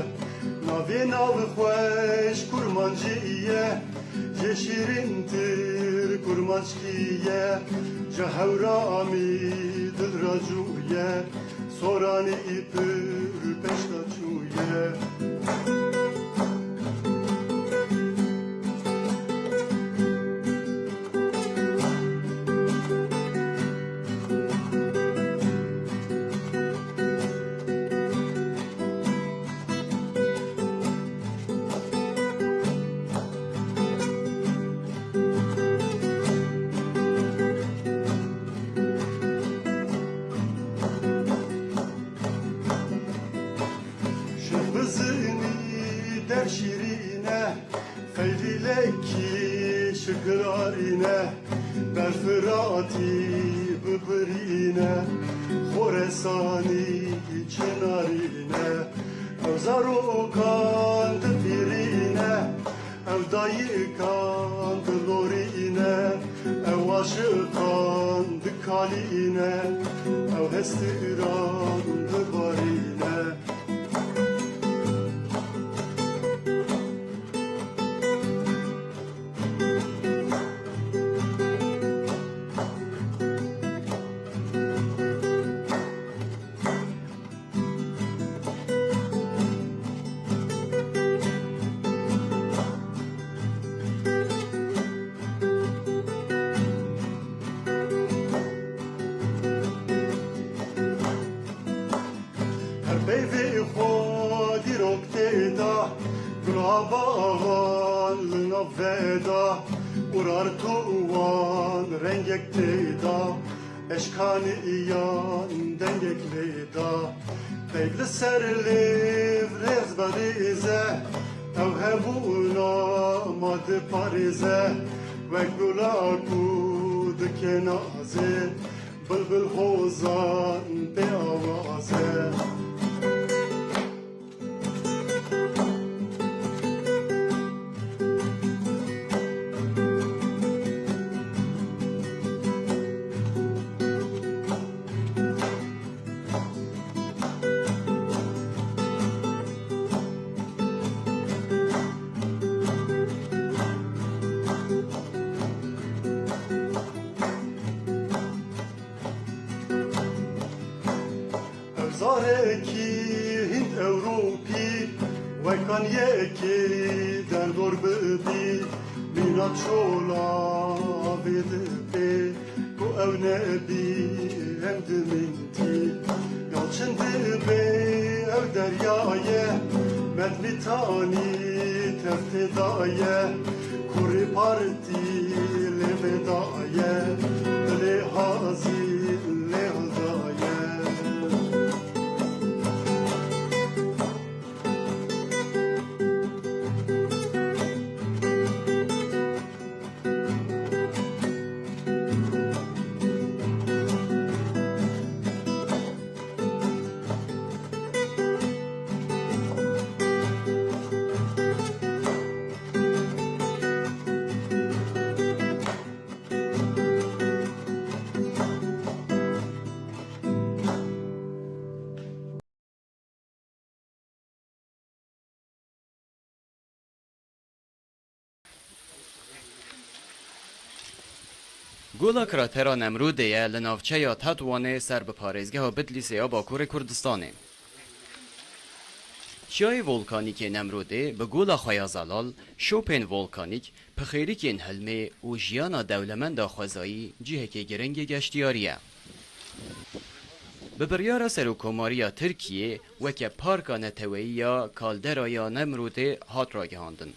Navê navxweş kurmancî ye, jê şîrîntir kurmanckî ye, ji hewramî dil re cû ye. Soranî pir pêşda çûye. Şiv bizinî dev şîrîn e, feylîlekî şikirarîn e, ber Firatî bibirîn e, Xoresanî çinarîn e. Ew zarokan dipîrîne, ew dayikan dilorîne, ew aşiqan dikalîne, ew hestiran dibarîne. Her peyvê xwe dîrok tê de, gula baxan li nav veda, Urartu wan rengek tê de, eşkaniyan dengek lê de. Peyv li ser lêv rêz berêze, ew hebûna ma diparêze, wek gula ku dike nazê. Bilbil hozan pê awaze. Ev zarekî Hînd Ewropî, wekan yekê derdor bibî, mîna çola vê dibê, ku ew nebî em dimintî. Ya çin dibê ew derya ye, medmîtanî tev tê daye, kurê par Tî lê vê daye, dilê hazî lê hildaye. Gola Kratera Nemrûdê ye li navçeya Tetwanê ser bi parêzgeha Bidlîsê ya Bakurê Kurdistanê. Çiyayê volkanîk ê Nemrûdê bi gola xwe ya zelal, şopên volkanîk, pixêrikên hilmê û jiyana dewlemenda xwezayî cihekê giring ê geştiyarî ye. Bi biryara Serokkomariya Tirkiyê weke Parka Neteweyî ya Kaldera ya Nemrûdê hat ragihandin.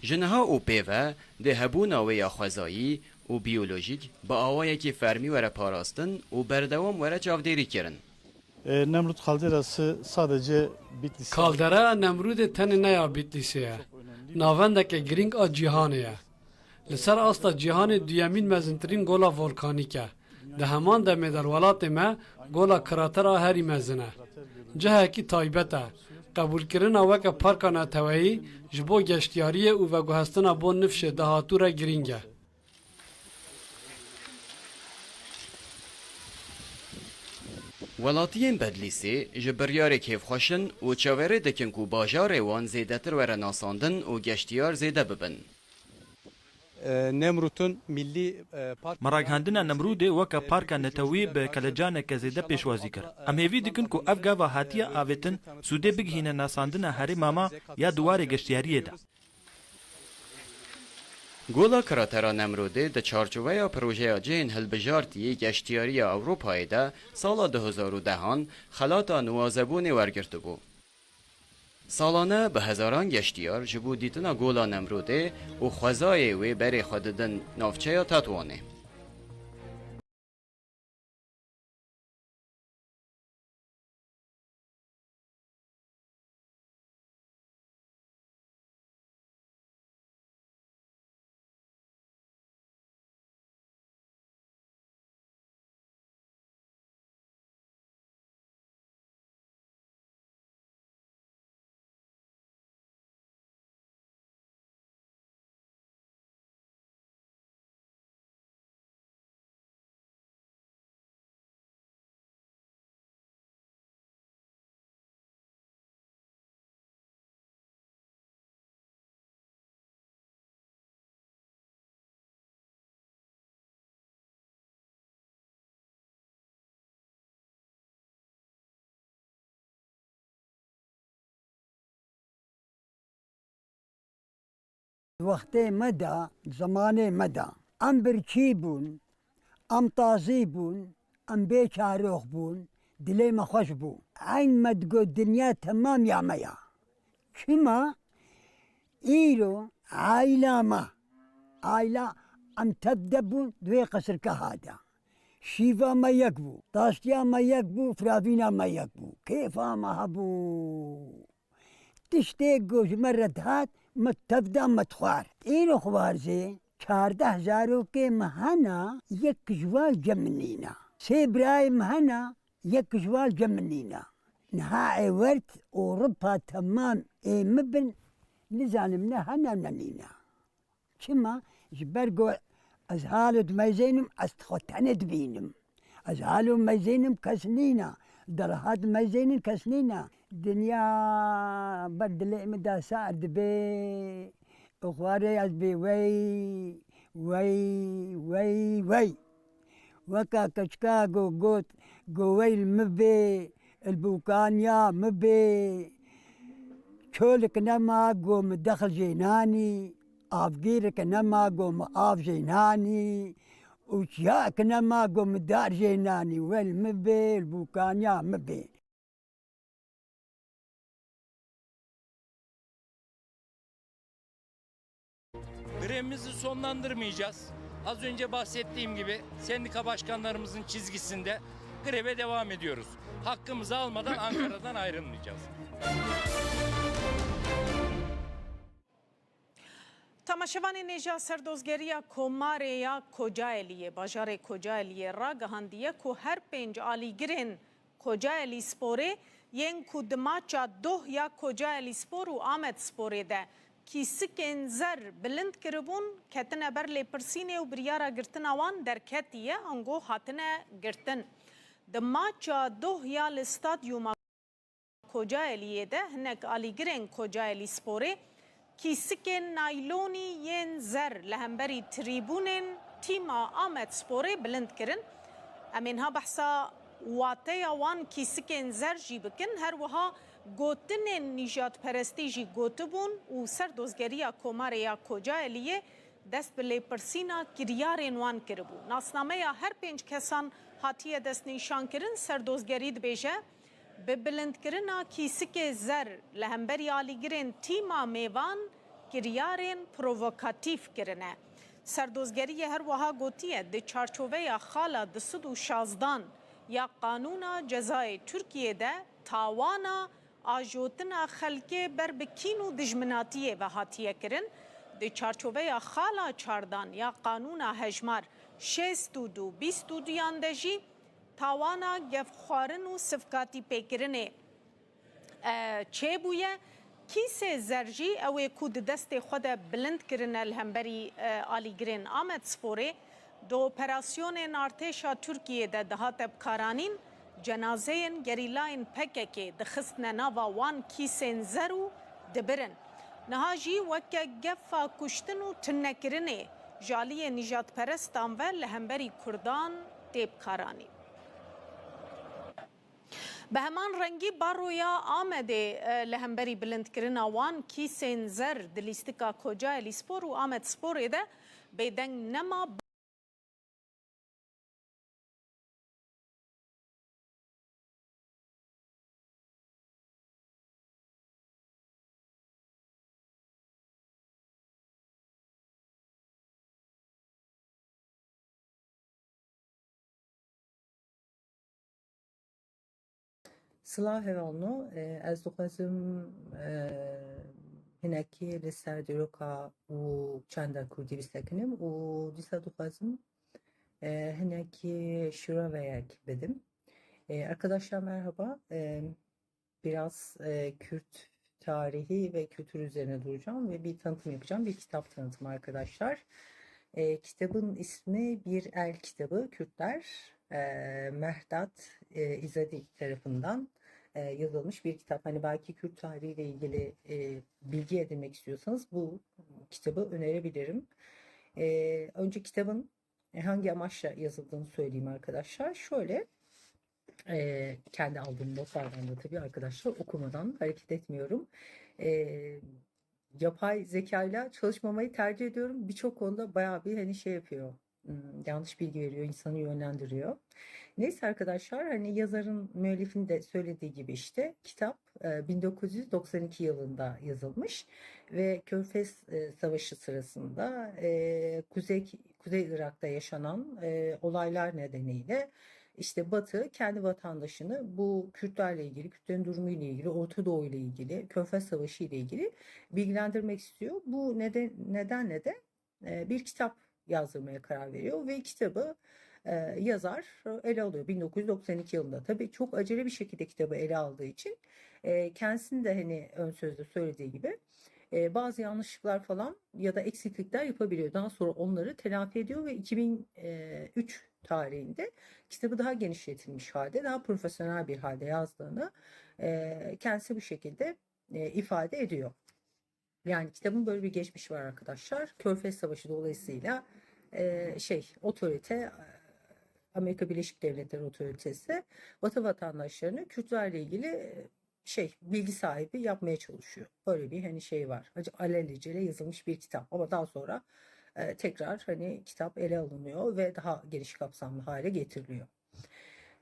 Ji niha û pê ve dê hebûna wê ya xwezayî û biyolojîk bi awayekî fermî were parastin û berdewam were çavdêrî kirin. E, Nemrut Kalderası sadece Bitlis'e Kaldera Nemrûdê tenê ne ya Bitlîsê ye. Navendeke girîng a cîhanê ye. Li ser asta cîhanê duyemîn mezintirîn gola volkanîk e. Di heman demê de li welatê me gola krater a herî mezin e. Cihekî taybet e. Qebûlkirina weke parka neteweyî ji bo geştiyariyê û veguhestina bo nifşê dahatû re girîng e. Welatiyên Bedlîsê ji biryarê kêfxweş in û çavêrê dikin ku bajarê wan zêdetir were nasandin û geştiyar zêde bibin. E, Nemrut'un Milli e, Park Me ragihandina Nemrûdê weke parka netewî bi kelecaneke zêde pêşwazî kir. Em hêvî dikin ku ev gava hatiye avêtin sûdê bigihîne nasandina herêma me ya di warê geştiyariyê de. Gola Kratera Nemrûdê di çarçoveya projeya cihên hilbijartî yê geştiyariya Ewropayê de sala du hezar û dehan xelata nuwazebûnê wergirtibû. Salane bi hezaran geştiyar ji bo dîtina Gola Nemrûdê û xwezayê wê berê xwe didin navçeya Tetwanê. Wextê me de, zemanê me de, em birçî bûn, em tazî bûn, em bê çarox bûn, dilê me xweş bû. Eyn me digot dinya temam ya me ya. Çima? Îro aîla me, aîla em tev de bûn di wê qesirgeha de. Şîva me yek bû, taştiya me yek bû, firavîna me yek bû. Kêfa me hebû. Tiştê ku ji me re dihat, me tev da me dixwar. Îro xwarzê çardeh zarokê me hena, yek ji wan cem min nîna. Sê birayê me hena, yek ji wan cem min nîna. Niha ê werd û ripa temam ê min bin, nizanim ne hena ne nîna. Çima? Ji ber ku ez halo dimeyzênim, ez xwe tenê dibînim. Ez halo meyzênim, kes nîna. Derha dimeyzênin, kes nîna. Dinya ber dilê min de sar dibe. Û xwarê ez bê wey, wey, wey, wey. Weka keçika ku got, ku wey li min bê, li bûkaniya min bê. Çolik nema ku min dexil jê nanî, avgîrik nema ku min av jê nanî û çiyayek nema ku min dar jê nanî. Wey li min bê, li bûkaniya min bê. Grevimizi sonlandırmayacağız. Az önce bahsettiğim gibi sendika başkanlarımızın çizgisinde greve devam ediyoruz. Hakkımızı almadan Ankara'dan ayrılmayacağız. Temaşevanên hêja serdozgeriya Komarê ya Kocaeliyê, bajarê Kocaeliyê ragihandiye ku her pênc alîgirên Kocaelîsporê yên ku di maça doh ya Kocaelîspor û Amedsporê de kîsikên zer bilind kiribûn, ketine ber lêpirsînê û biryara girtina wan derketiye, ango hatine girtin. Di maça doh ya li stadyuma Kocaeliyê de hinek alîgirên Kocaelîsporê Kîsikên naylonî yên zer li hemberî trîbûnên tîma Amedsporê bilind kirin. Em ê niha behsa wateya wan kîsikên zer jî bikin. Her wiha gotinên nîjadperestî jî gotibûn û serdozgeriya Komarê ya Kocaeliyê dest bi lêpirsîna kiryarên wan kiribû. Nasnameya her pênc kesan hatiye destnîşankirin. Serdozgerî dibêje, bi bilindkirina kîsikê zer li hemberî alîgirên tîma mêvan kiryarên provokatîf kirine. Serdozgeriyê her wiha gotiye, di çarçoveya xala du sed û şazdan ya Qanûna Cezayê Tirkiyê de tawana ajotina xelkê ber bi kîn û dijminatiyê ve hatiye kirin. Di çarçoveya xala çardan ya Qanûna Hejmar şêst û du bîst û duyan de jî tawana gefxwarin û sivkatî pêkirinê, e, çêbûye. Kîsê zer jî ew ê ku di destê xwe de bilind kirine li hemberî, e, alîgirên Amedsporê, di operasyonên artêşa Tirkiyê de dihate bikaranîn, cenazeyên gerîlayên P K K dixistine nava wan kîsên zer û dibirin. Niha jî weke gefa kuştin û tininekirinê ji aliyê nîjadperestan ve li hemberî Kurdan tê bikaranîn. Bi heman rengî Baroya Amedê, e, li hemberî bilindkirina wan kîsên zer di lîstika Kocaelîspor û Amedsporê de bêdeng nema. Silav hevalno, e, ez dixwazim, e, hinekî li ser dîroka û çanda kurdî bisekinim û dîsa dixwazim, e, hinekî şiroveyek bidim. E, arkadaşlar merhaba. E, biraz, e, Kürt tarihi ve kültürü üzerine duracağım ve bir tanıtım yapacağım. Bir kitap tanıtımı arkadaşlar. E, kitabın ismi Bir El Kitabı, Kürtler, e, Mehdat, e, İzadi tarafından, e, yazılmış bir kitap. Hani belki Kürt tarihiyle ilgili, e, bilgi edinmek istiyorsanız bu kitabı önerebilirim. E, önce kitabın, e, hangi amaçla yazıldığını söyleyeyim arkadaşlar. Şöyle, e, kendi aldığım notlardan da tabii arkadaşlar okumadan hareket etmiyorum. E, yapay zekayla çalışmamayı tercih ediyorum. Birçok konuda bayağı bir hani şey yapıyor. Hmm, yanlış bilgi veriyor, insanı yönlendiriyor. Neyse arkadaşlar, hani yazarın, müellifin de söylediği gibi işte kitap, e, bin dokuz yüz doksan iki yılında yazılmış ve Körfez, e, Savaşı sırasında, e, Kuzey Kuzey Irak'ta yaşanan, e, olaylar nedeniyle işte Batı kendi vatandaşını bu Kürtlerle ilgili, Kürtlerin durumu ile ilgili, Orta Doğu ile ilgili, Körfez Savaşı ile ilgili bilgilendirmek istiyor. Bu neden, nedenle de, e, bir kitap yazdırmaya karar veriyor ve kitabı, e, yazar ele alıyor bin dokuz yüz doksan iki yılında. Tabii çok acele bir şekilde kitabı ele aldığı için, e, kendisinin de hani ön sözde söylediği gibi, e, bazı yanlışlıklar falan ya da eksiklikler yapabiliyor. Daha sonra onları telafi ediyor ve iki bin üç tarihinde kitabı daha genişletilmiş halde, daha profesyonel bir halde yazdığını, e, kendisi bu şekilde, e, ifade ediyor. Yani kitabın böyle bir geçmişi var arkadaşlar. Körfez Savaşı dolayısıyla, e, şey, otorite, e, Amerika Birleşik Devletleri otoritesi Batı vatandaşlarını Kürtlerle ilgili, e, şey, bilgi sahibi yapmaya çalışıyor. Böyle bir hani şey var. Acı alelacele yazılmış bir kitap ama daha sonra, e, tekrar hani kitap ele alınıyor ve daha geniş kapsamlı hale getiriliyor.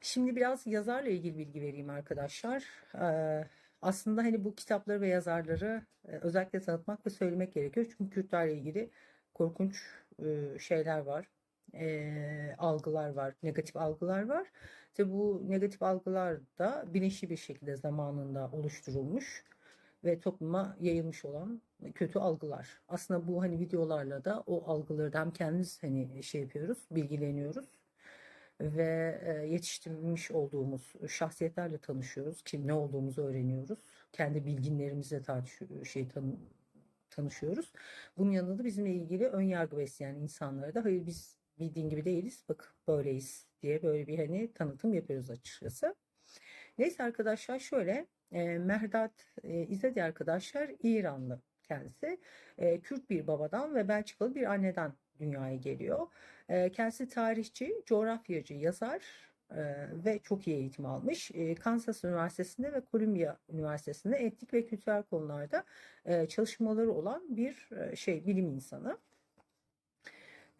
Şimdi biraz yazarla ilgili bilgi vereyim arkadaşlar. E, aslında hani bu kitapları ve yazarları, e, özellikle tanıtmak ve söylemek gerekiyor. Çünkü Kürtlerle ilgili korkunç, e, şeyler var, e, algılar var, negatif algılar var. Tabi bu negatif algılar da bilinçli bir şekilde zamanında oluşturulmuş ve topluma yayılmış olan kötü algılar. Aslında bu hani videolarla da o algıları da hem kendimiz hani şey yapıyoruz, bilgileniyoruz ve, e, yetiştirmiş olduğumuz şahsiyetlerle tanışıyoruz. Kim ne olduğumuzu öğreniyoruz. Kendi bilginlerimizle tartış şey tan- tanışıyoruz. Bunun yanında da bizimle ilgili ön yargı besleyen insanlara da hayır biz bildiğin gibi değiliz, bak böyleyiz diye böyle bir hani tanıtım yapıyoruz açıkçası. Neyse arkadaşlar şöyle, e, Mehdat, e, İzadi arkadaşlar İranlı. kendisi. E, Kürt bir babadan ve Belçikalı bir anneden dünyaya geliyor. E, kendisi tarihçi, coğrafyacı, yazar e, ve çok iyi eğitim almış. E, Kansas Üniversitesi'nde ve Columbia Üniversitesi'nde etnik ve kültürel konularda e, çalışmaları olan bir e, şey bilim insanı.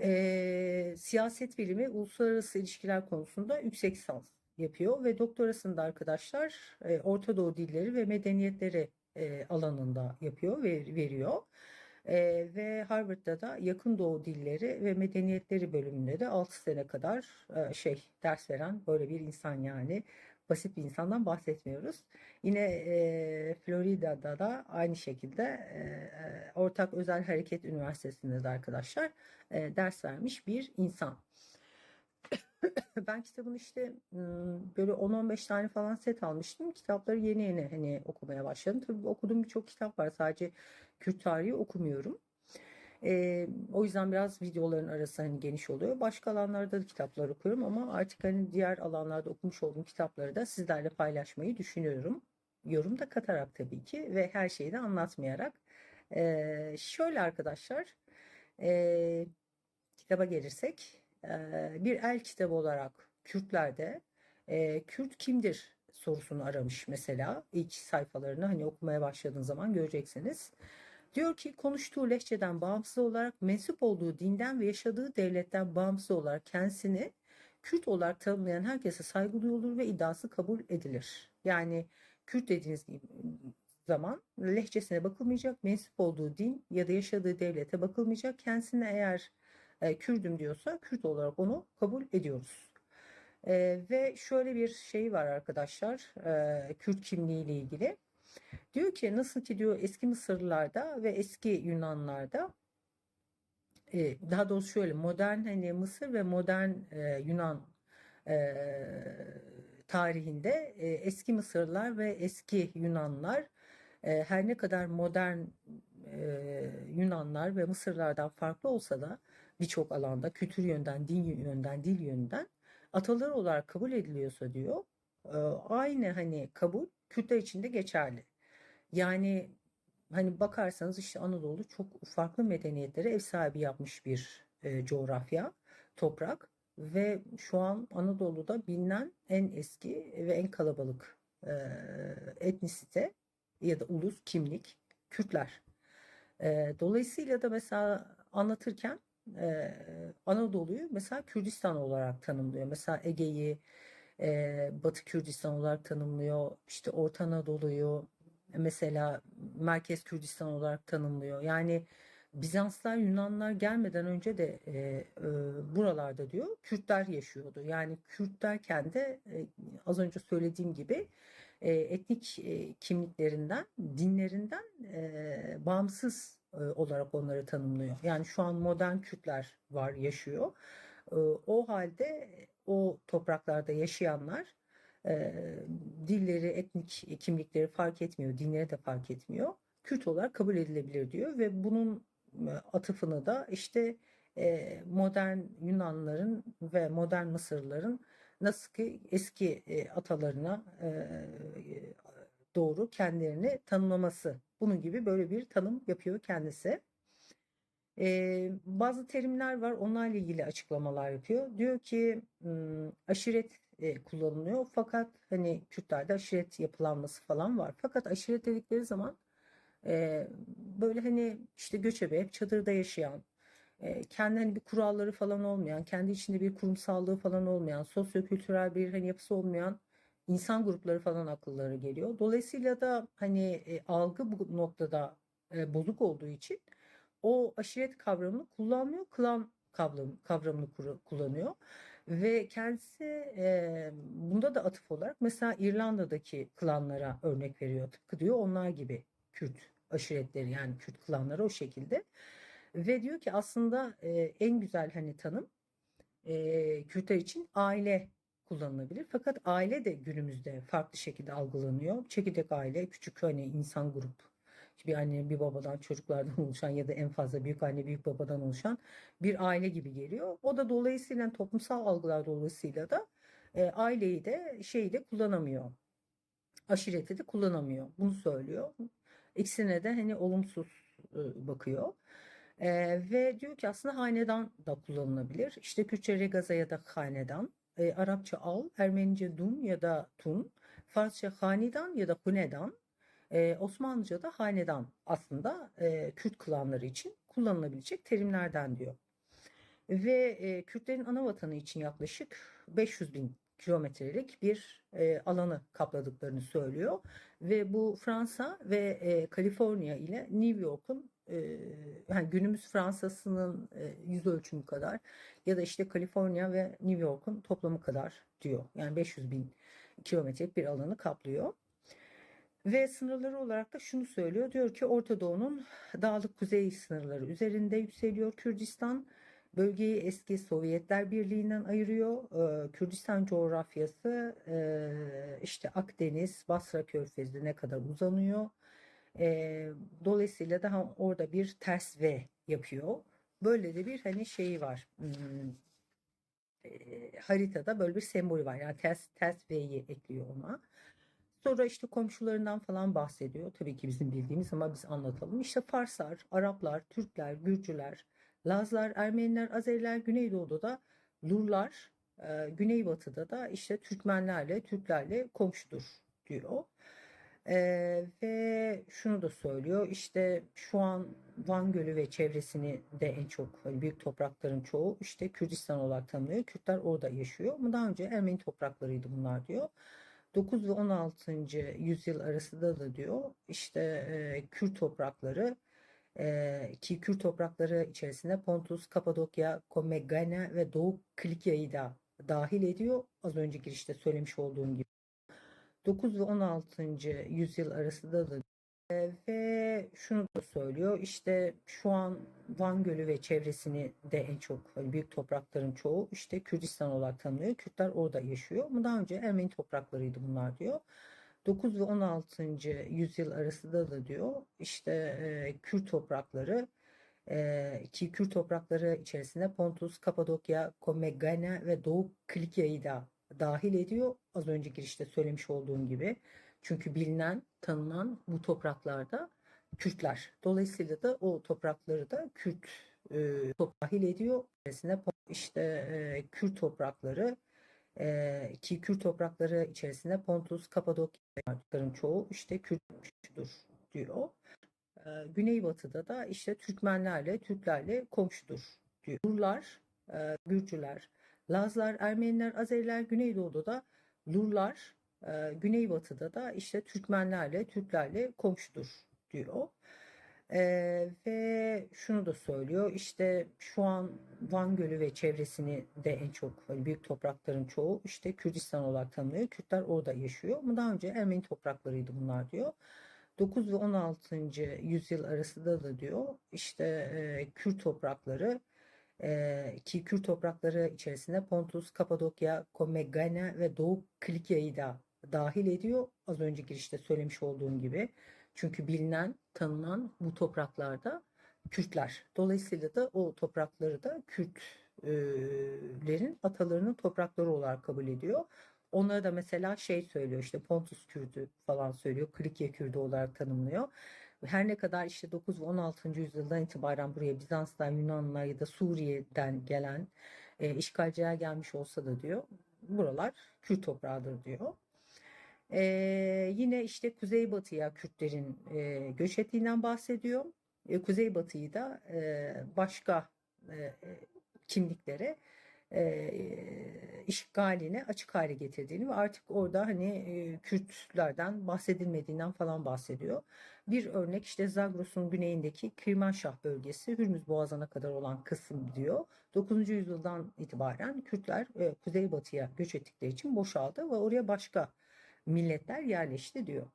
E, siyaset bilimi, uluslararası ilişkiler konusunda yüksek lisans yapıyor ve doktorasını da arkadaşlar e, Orta Doğu dilleri ve medeniyetleri e, alanında yapıyor ve veriyor. E, ve Harvard'da da Yakın Doğu Dilleri ve Medeniyetleri bölümünde de altı sene kadar e, şey ders veren böyle bir insan yani. Basit bir insandan bahsetmiyoruz. Yine e, Florida'da da aynı şekilde e, e, Ortak Özel Hareket Üniversitesi'nde de arkadaşlar e, ders vermiş bir insan. Ben kitabın işte m, böyle on on beş tane falan set almıştım. Kitapları yeni yeni hani okumaya başladım. Tabii okuduğum birçok kitap var. Sadece Kürt tarihi okumuyorum. E, o yüzden biraz videoların arası hani geniş oluyor. Başka alanlarda da kitaplar okuyorum ama artık hani diğer alanlarda okumuş olduğum kitapları da sizlerle paylaşmayı düşünüyorum. Yorum da katarak tabii ki ve her şeyi de anlatmayarak. E, şöyle arkadaşlar, e, kitaba gelirsek, e, bir el kitabı olarak Kürtlerde e, Kürt kimdir sorusunu aramış mesela. İlk sayfalarını hani okumaya başladığın zaman göreceksiniz. Diyor ki konuştuğu lehçeden bağımsız olarak, mensup olduğu dinden ve yaşadığı devletten bağımsız olarak kendisini Kürt olarak tanımlayan herkese saygı duyulur ve iddiası kabul edilir. Yani Kürt dediğiniz gibi zaman lehçesine bakılmayacak, mensup olduğu din ya da yaşadığı devlete bakılmayacak. Kendisine eğer e, Kürdüm diyorsa Kürt olarak onu kabul ediyoruz. E, ve şöyle bir şey var arkadaşlar, e, Kürt kimliği ile ilgili. Diyor ki nasıl ki diyor eski Mısırlılarda ve eski Yunanlarda e, daha doğrusu şöyle modern hani Mısır ve modern e, Yunan e, tarihinde e, eski Mısırlılar ve eski Yunanlar e, her ne kadar modern e, Yunanlar ve Mısırlardan farklı olsa da birçok alanda kültür yönden, din yönden, dil yönden ataları olarak kabul ediliyorsa diyor e, aynı hani kabul Kürtler için de geçerli. Yani hani bakarsanız işte Anadolu çok farklı medeniyetlere ev sahibi yapmış bir e, coğrafya, toprak ve şu an Anadolu'da bilinen en eski ve en kalabalık e, etnisite ya da ulus kimlik Kürtler. E, dolayısıyla da mesela anlatırken e, Anadolu'yu mesela Kürdistan olarak tanımlıyor. Mesela Ege'yi e, Batı Kürdistan olarak tanımlıyor. İşte Orta Anadolu'yu mesela Merkez Kürdistan olarak tanımlıyor. Yani Bizanslar, Yunanlar gelmeden önce de e, e, buralarda diyor Kürtler yaşıyordu. Yani Kürt derken de e, az önce söylediğim gibi e, etnik e, kimliklerinden, dinlerinden e, bağımsız e, olarak onları tanımlıyor. Yani şu an modern Kürtler var, yaşıyor. E, o halde o topraklarda yaşayanlar e, dilleri, etnik kimlikleri fark etmiyor, dinleri de fark etmiyor. Kürt olarak kabul edilebilir diyor ve bunun e, atıfını da işte e, modern Yunanların ve modern Mısırlıların nasıl ki eski e, atalarına e, doğru kendilerini tanımlaması. Bunun gibi böyle bir tanım yapıyor kendisi. E, bazı terimler var, onlarla ilgili açıklamalar yapıyor. Diyor ki m, aşiret e, kullanılıyor fakat hani Kürtlerde aşiret yapılanması falan var. Fakat aşiret dedikleri zaman e, böyle hani işte göçebe, hep çadırda yaşayan, e, kendi hani bir kuralları falan olmayan, kendi içinde bir kurumsallığı falan olmayan, sosyokültürel bir hani yapısı olmayan insan grupları falan akıllara geliyor. Dolayısıyla da hani e, algı bu noktada e, bozuk olduğu için o aşiret kavramını kullanmıyor, klan kavram, kavramını kuru- kullanıyor. Ve kendisi e, bunda da atıf olarak mesela İrlanda'daki klanlara örnek veriyor. Tıpkı diyor onlar gibi Kürt aşiretleri yani Kürt klanları o şekilde. Ve diyor ki aslında e, en güzel hani tanım e, Kürtler için aile kullanılabilir. Fakat aile de günümüzde farklı şekilde algılanıyor. Çekirdek aile, küçük hani insan grup, bir anne bir babadan çocuklardan oluşan ya da en fazla büyük anne büyük babadan oluşan bir aile gibi geliyor. O da dolayısıyla toplumsal algılar dolayısıyla da e, aileyi de şeyi de kullanamıyor. Aşireti de kullanamıyor. Bunu söylüyor. İkisine de hani olumsuz e, bakıyor. E, ve diyor ki aslında hanedan da kullanılabilir. İşte Kürtçe regaza ya da hanedan, e, Arapça al, Ermenice dun ya da tun, Farsça hanidan ya da hunedan, e, Osmanlıca'da hanedan aslında e, Kürt klanları için kullanılabilecek terimlerden diyor. Ve e, Kürtlerin ana vatanı için yaklaşık beş yüz bin kilometrelik bir e, alanı kapladıklarını söylüyor. Ve bu Fransa ve e, Kaliforniya ile New York'un e, yani günümüz Fransa'sının e, yüz ölçümü kadar ya da işte Kaliforniya ve New York'un toplamı kadar diyor. Yani beş yüz bin kilometrelik bir alanı kaplıyor. Ve sınırları olarak da şunu söylüyor. Diyor ki Orta Doğu'nun dağlık kuzey sınırları üzerinde yükseliyor Kürdistan. Bölgeyi eski Sovyetler Birliği'nden ayırıyor. Ee, Kürdistan coğrafyası e, işte Akdeniz, Basra Körfezi'ne kadar uzanıyor. Ee, dolayısıyla daha orada bir ters V yapıyor. Böyle de bir hani şeyi var. Hmm, e, haritada böyle bir sembolü var. Yani ters ters V'yi ekliyor ona. Sonra işte komşularından falan bahsediyor. Tabii ki bizim bildiğimiz ama biz anlatalım. İşte Farslar, Araplar, Türkler, Gürcüler, Lazlar, Ermeniler, Azeriler, Güneydoğu'da da Lurlar, e, Güneybatı'da da işte Türkmenlerle, Türklerle komşudur diyor. Ee, ve şunu da söylüyor, işte şu an Van Gölü ve çevresini de en çok, hani büyük toprakların çoğu işte Kürdistan olarak tanımlıyor. Kürtler orada yaşıyor. Ama daha önce Ermeni topraklarıydı bunlar diyor. Dokuz ve on altıncı yüzyıl arasında da diyor işte e, Kürt toprakları e, ki Kürt toprakları içerisinde Pontus, Kapadokya, Komagene ve Doğu Kilikya'yı da dahil ediyor. Az önce girişte söylemiş olduğum gibi. Dokuz ve on altıncı yüzyıl arasında da e, ve şunu da söylüyor, işte şu an Van Gölü ve çevresini de en çok, hani büyük toprakların çoğu işte Kürdistan olarak tanımlıyor. Kürtler orada yaşıyor. Ama daha önce Ermeni topraklarıydı bunlar diyor. Dokuz ve on altıncı yüzyıl arasında da diyor işte e, Kürt toprakları e, ki Kürt toprakları içerisinde Pontus, Kapadokya, Komagene ve Doğu Kilikya'yı da dahil ediyor. Az önce girişte söylemiş olduğum gibi. Çünkü bilinen, tanınan bu topraklarda Kürtler. Dolayısıyla da o toprakları da Kürt e, top- dahil ediyor. İçerisinde Po- işte e, Kürt toprakları e, ki Kürt toprakları içerisinde Pontus, Kapadokya, çoğu işte Kürt'dür diyor. E, Güneybatı'da da işte Türkmenlerle, Türklerle komşudur diyor. Lurlar, e, Gürcüler, Lazlar, Ermeniler, Azeriler, Güneydoğu'da da Lurlar, e, Güneybatı'da da işte Türkmenlerle, Türklerle komşudur diyor. E, ve şunu da söylüyor, işte şu an Van Gölü ve çevresini de en çok, hani büyük toprakların çoğu işte Kürdistan olarak tanımlıyor. Kürtler orada yaşıyor. Ama daha önce Ermeni topraklarıydı bunlar diyor. Dokuz ve on altıncı yüzyıl arasında da diyor işte e, Kürt toprakları e, ki Kürt toprakları içerisinde Pontus, Kapadokya, Komagene ve Doğu Kilikya'yı da dahil ediyor. Az önce girişte söylemiş olduğum gibi. Çünkü bilinen, tanınan bu topraklarda Kürtler. Dolayısıyla da o toprakları da Kürtlerin atalarının toprakları olarak kabul ediyor. Onlara da mesela şey söylüyor, işte Pontus Kürdü falan söylüyor. Kilikya Kürdü olarak tanımlıyor. Her ne kadar işte dokuz ve on altıncı yüzyıldan itibaren buraya Bizans'tan, Yunanlar ya da Suriye'den gelen e, işgalciler gelmiş olsa da diyor, buralar Kürt toprağıdır diyor. E, yine işte Kuzeybatı'ya Kürtlerin e, göç ettiğinden bahsediyor. E, Kuzeybatı'yı da e, başka e, kimliklere e, işgaline açık hale getirdiğini ve artık orada hani e, Kürtlerden bahsedilmediğinden falan bahsediyor. Bir örnek işte Zagros'un güneyindeki Kirmanşah bölgesi, Hürmüz Boğazı'na kadar olan kısım diyor. Dokuzuncu yüzyıldan itibaren Kürtler e, kuzeybatıya göç ettikleri için boşaldı ve oraya başka milletler yerleşti diyor.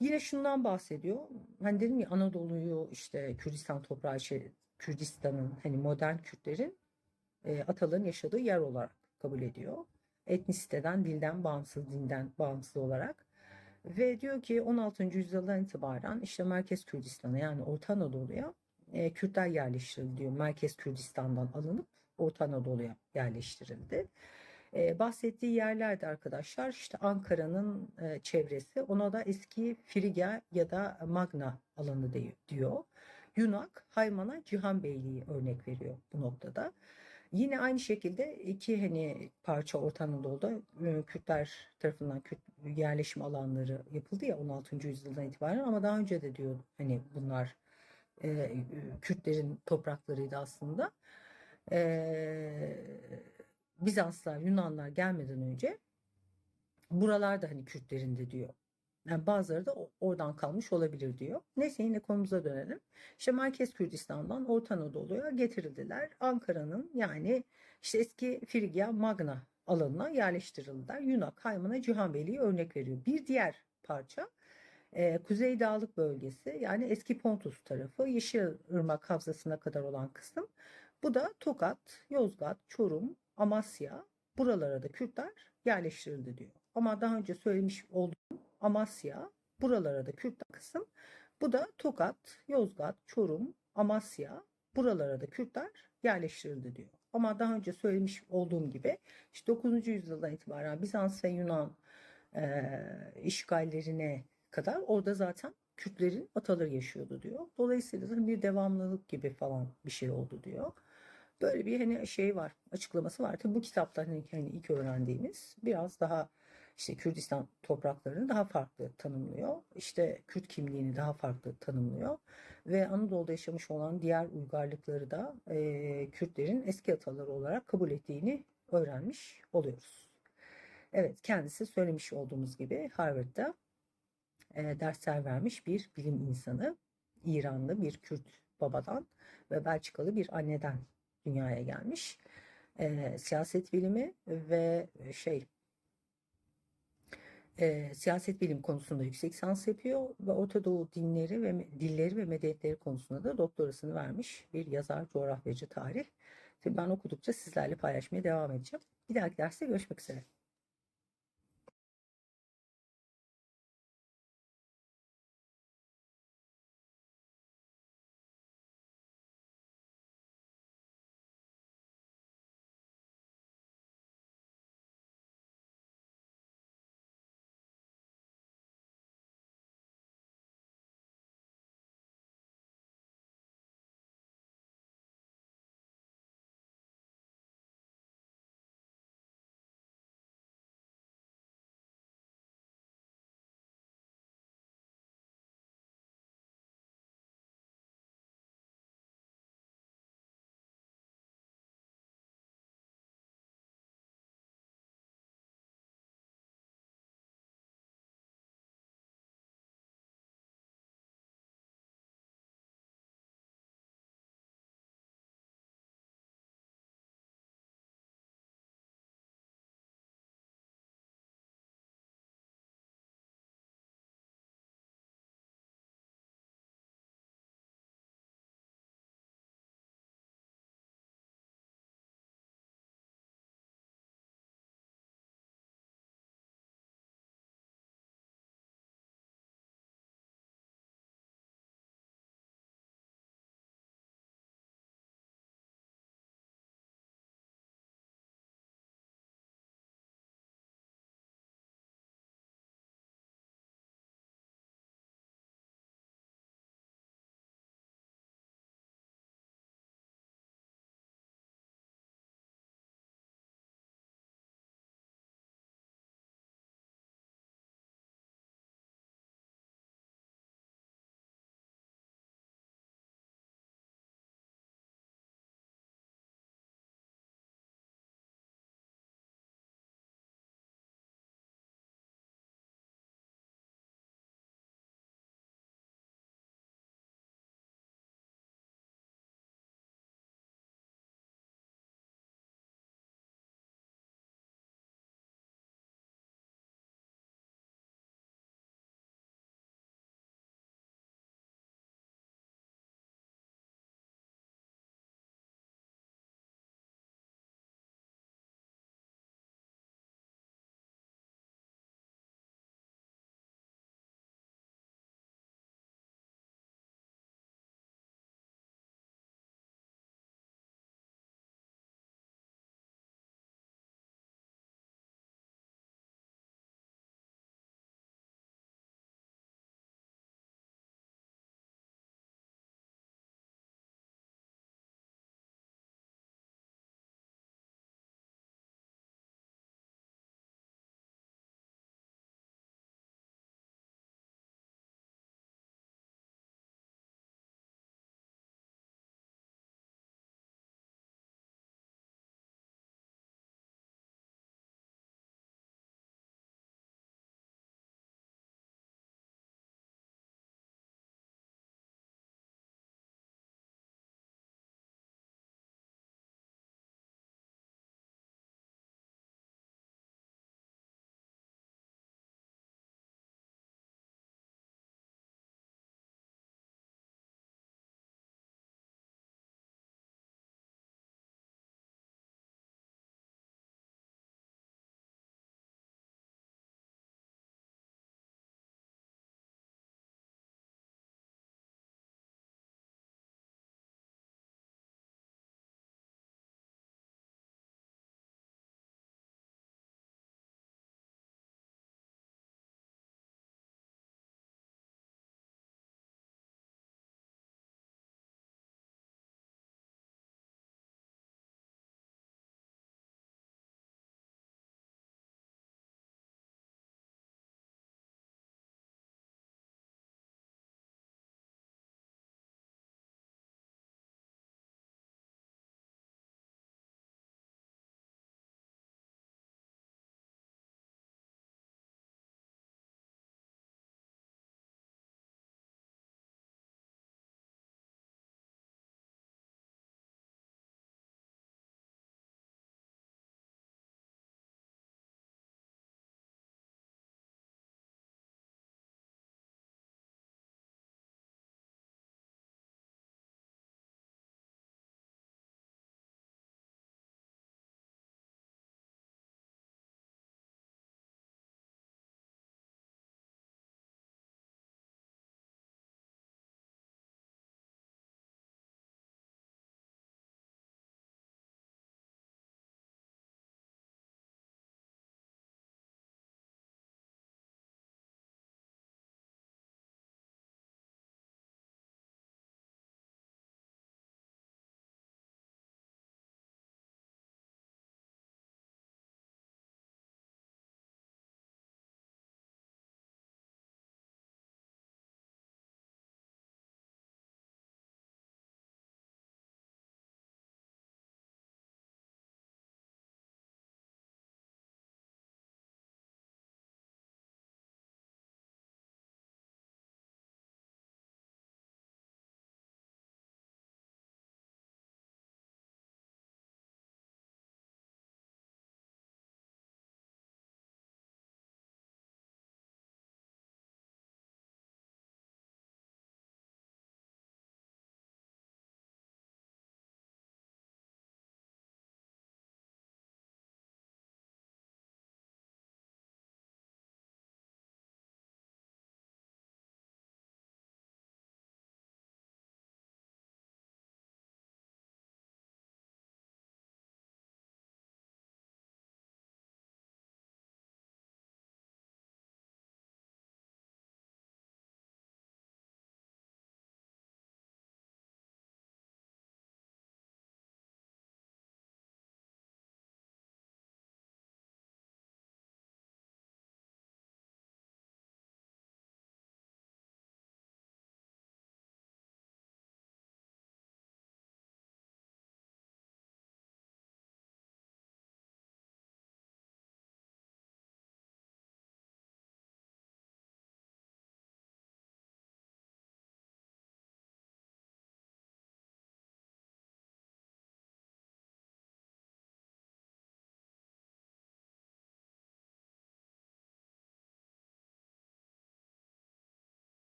Yine şundan bahsediyor. Hani dedim ya Anadolu'yu işte Kürdistan toprağı şey, Kürdistan'ın hani modern Kürtlerin e, ataların yaşadığı yer olarak kabul ediyor. Etnisiteden, dilden bağımsız, dinden bağımsız olarak. Ve diyor ki on altıncı yüzyıldan itibaren işte Merkez Kürdistan'a yani Orta Anadolu'ya e, Kürtler yerleştirildi diyor. Merkez Kürdistan'dan alınıp Orta Anadolu'ya yerleştirildi. E, bahsettiği yerlerde arkadaşlar işte Ankara'nın e, çevresi, ona da eski Frigya ya da Magna alanı de- diyor. Yunak, Haymana, Cihan Beyliği örnek veriyor bu noktada. Yine aynı şekilde iki hani parça Orta Anadolu'da e, Kürtler tarafından Kürt yerleşim alanları yapıldı ya on altıncı yüzyıldan itibaren, ama daha önce de diyor hani bunlar e, Kürtlerin topraklarıydı aslında. E, Bizanslar, Yunanlar gelmeden önce buralarda hani Kürtlerin de diyor. Yani bazıları da o- oradan kalmış olabilir diyor. Neyse, yine konumuza dönelim. İşte Merkez Kürdistan'dan Orta Anadolu'ya getirildiler. Ankara'nın yani işte eski Frigya Magna alanına yerleştirildiler. Yunak, Haymana, Cihanbeyliği örnek veriyor. Bir diğer parça e, Kuzey Dağlık bölgesi, yani eski Pontus tarafı, Yeşilırmak Havzası'na kadar olan kısım. Bu da Tokat, Yozgat, Çorum, Amasya, buralara da Kürtler yerleştirildi diyor. Ama daha önce söylemiş olduğum Amasya, buralara da Kürtler kısım. Bu da Tokat, Yozgat, Çorum, Amasya, buralara da Kürtler yerleştirildi diyor. Ama daha önce söylemiş olduğum gibi işte dokuzuncu yüzyıldan itibaren Bizans ve Yunan e, işgallerine kadar orada zaten Kürtlerin ataları yaşıyordu diyor. Dolayısıyla da bir devamlılık gibi falan bir şey oldu diyor. Böyle bir hani şey var, açıklaması var. Tabii bu kitapta hani, hani ilk öğrendiğimiz biraz daha işte Kürdistan topraklarını daha farklı tanımlıyor. İşte Kürt kimliğini daha farklı tanımlıyor. Ve Anadolu'da yaşamış olan diğer uygarlıkları da e, Kürtlerin eski ataları olarak kabul ettiğini öğrenmiş oluyoruz. Evet, kendisi söylemiş olduğumuz gibi Harvard'da e, dersler vermiş bir bilim insanı. İranlı bir Kürt babadan ve Belçikalı bir anneden dünyaya gelmiş. E, siyaset bilimi ve şey e, siyaset bilim konusunda yüksek lisans yapıyor ve Orta Doğu dinleri ve me- dilleri ve medeniyetleri konusunda da doktorasını vermiş bir yazar, coğrafyacı, tarih. Tabii ben okudukça sizlerle paylaşmaya devam edeceğim. Bir dahaki derste görüşmek üzere.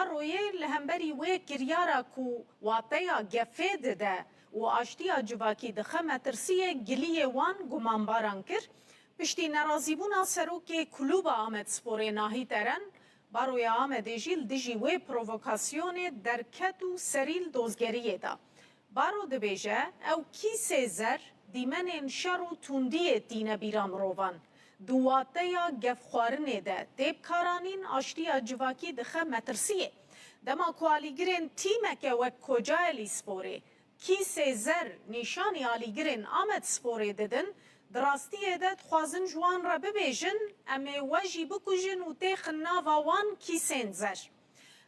Baroyê li hemberî wê kiryara ku wateya gefê dide û aştiya civakî dixe metirsiyê, giliyê wan gumanbaran kir. Piştî nerazîbûna serokê Klûba Amedsporê Nahît Eren, Baroya Amedê jî li dijî wê provokasyonê derket û serî li dozgeriyê da. Baro dibêje, ew kîsê zer dîmenên şer û tundiyê tîne bîra mirovan. Di wateya gefxwarinê de tê bikaranîn, aştiya civakî dixe metirsiyê. Dema ku alîgirên tîmeke wek Kocaelî Sporê kîsê zer nîşanî alîgirên Amedsporê didin, di rastiyê de dixwazin ji wan re bibêjin, em ê we jî bikujin û têxin nava wan kîsên zer.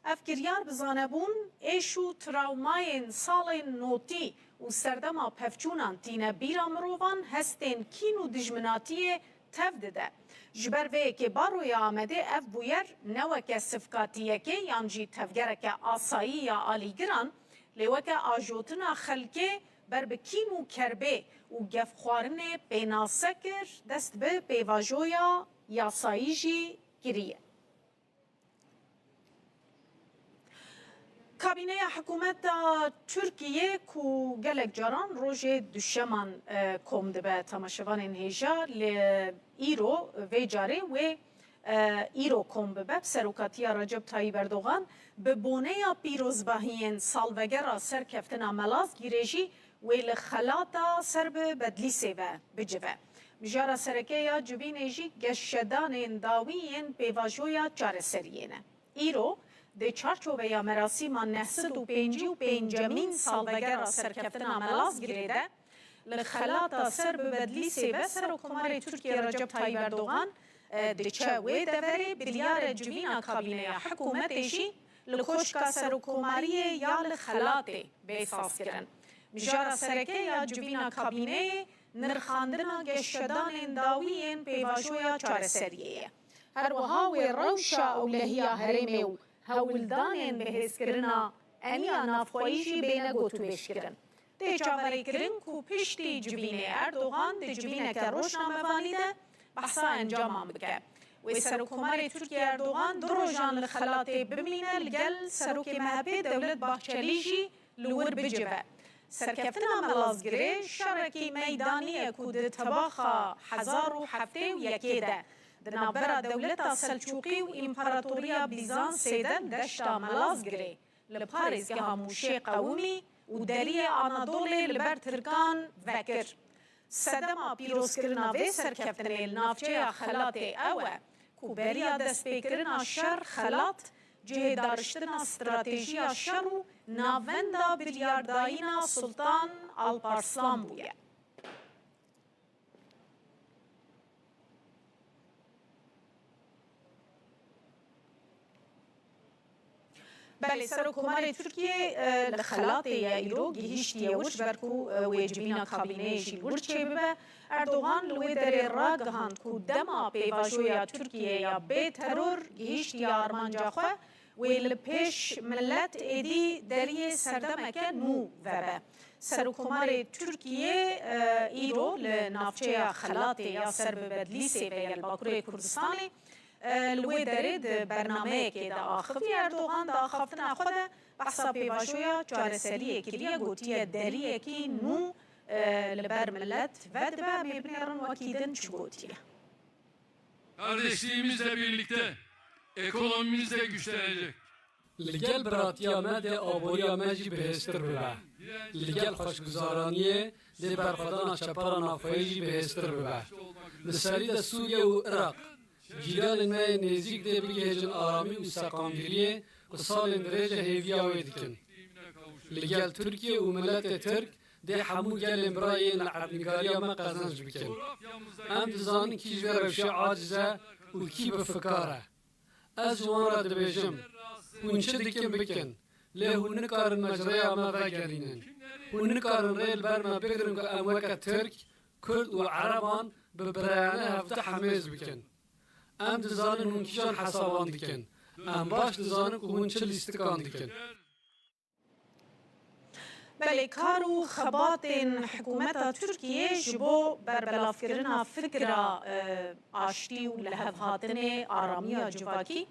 Ev kiryar bi zanebûn, êş û trawmayên salên notî û serdema pevçûnan tîne bîra mirovan, hestên kîn û dijminatiyê tev dide. Ji ber vê yekê Baroya Amedê ev bûyer ne weke sivkatiyekê yan jî tevgereke asayî ya alîgiran, lê weke ajotina xelkê ber bi kîn û kerbê û gefxwarinê pênase kir, dest bi pêvajoya yasayî jî kiriye. Kabîneya hikûmeta Tirkiyê ku gelek caran rojê duşeman, e, kom dibe, temaşevanên hêja, li îro vê carê wê, e, îro kom bibe, bi serokatiya Recep Tayyip Erdogan, bi boneya pîrozbahiyên salvegera serkeftina Malazgîrê jî wê li xelata ser bi Bedlîsê ve bicive. Mijara sereke ya civînê jî geşedanên dawî yên pêvajoya çareseriyê ne. Îro, di çarçoveya merasîma neh sed û pêncî û pêncemîn salvegera serkeftina Malazgirê de, li xelata ser bi Bedlîsê ve Serokkomarê Tirkiyê Recep Tayyip Erdogan, e, diçe wê deverê, biryare civîna kabîneya hikûmetê jî li Koşka Serokkomariyê ya li xelatê bê sazkirin. Mijara sereke ya civîna kabîneyê nirxandina geşedanên dawî yên pêvajoya çareseriyê ye. Her wiha wê rewşa ewlehiya herêmê û hewldanên bihêzkirina eniya navxweyî jî bêne gotûbêjkirin. Tê çaverêkirin ku piştî civînê Erdogan di civîneke rojnamevanî de behsa encaman bike. Wê Serokkomarê Tirkiyê Erdogan du rojan li xelatê bimîne, li gel Serokê M H Pê Dewlet Bahçelî jî li wir bicive. Serkeftina Malazgirê şerekî meydanî ye ku di tebaxa hezar û heftê û yekê de di navbera dewleta Selçûqî û Împaratoriya Bîzansê de li deşta Malazgirê li parêzgeha Mûşê qewimî û deriyê Anadolê li ber Tirkan vekir. Sedema pîrozkirina vê serkeftinê li navçeya Xelatê ew e ku beriya destpêkirina şer Xelat cihê dariştina stratejiya şer û navenda biryardayîna Sultan Alparslan bûye. Belê, Serokkomarê Tirkiyê, e, li Xelatê ye îro, gihîştiye wir, ji ber ku, e, wê civîna kabîneyê jî li wir çêbibe. Erdogan li wê derê ragihand ku dema pêvajoya Tirkiyê ya bê teror gihîştiye armanca xwe, wê li pêş milet êdî deriyê serdemeke nû vebe. Serokkomarê Tirkiyê, e, îro li navçeya Xelatê ya ser bi Bedlîsê ve ye li Bakurê Kurdistanê, e, li wê derê di bernameyekê de axivî. Erdogan di axaftina xwe de behsa pêvajoya çareseriyê kiriye, gotiye deriyekî nû, e, li ber milet vedibe. Em ê binêrin wekî din çi gotiye. Kardeşliğimizle birlikte ekonomimiz de güçlenecek. Li gel biratiya me dê aboriya me jî bihêztir bibe. Li gel xweşguzaraniyê dê berxwedana çepera navxweyî jî bihêztir bibe. Li serî de Sûriye û Iraq, cîranên me yê nêzîk dê bigihêjin aramî û seqamgiriyê ku salên dirêj e hêviya wê dikin. Li gel Tirkiye û miletê Tirk dê hemû gelên bira yên li erdnîgariya me qezenc bikin. Em dizanin kî ji vê rewşê aciz e û kî bifikar e. Ez ji wan re dibêjim, hûn çi dikin bikin, lê hûn nikarin me ji rêya me vegerînin. Hûn nikarin rê li ber me bigirin ku em weke Tirk, Kurd û Ereban bi birayane hevdî hemêz bikin. Em dizanin hûn kîjan hesaban dikin. Em baş dizanin ku hûn çi lîstikan dikin. Belê, kar û xebatên hikûmeta Tirkiyê ji bo berbelavkirina fikra, e, aştî û lihevhatinê, aramiya civakî,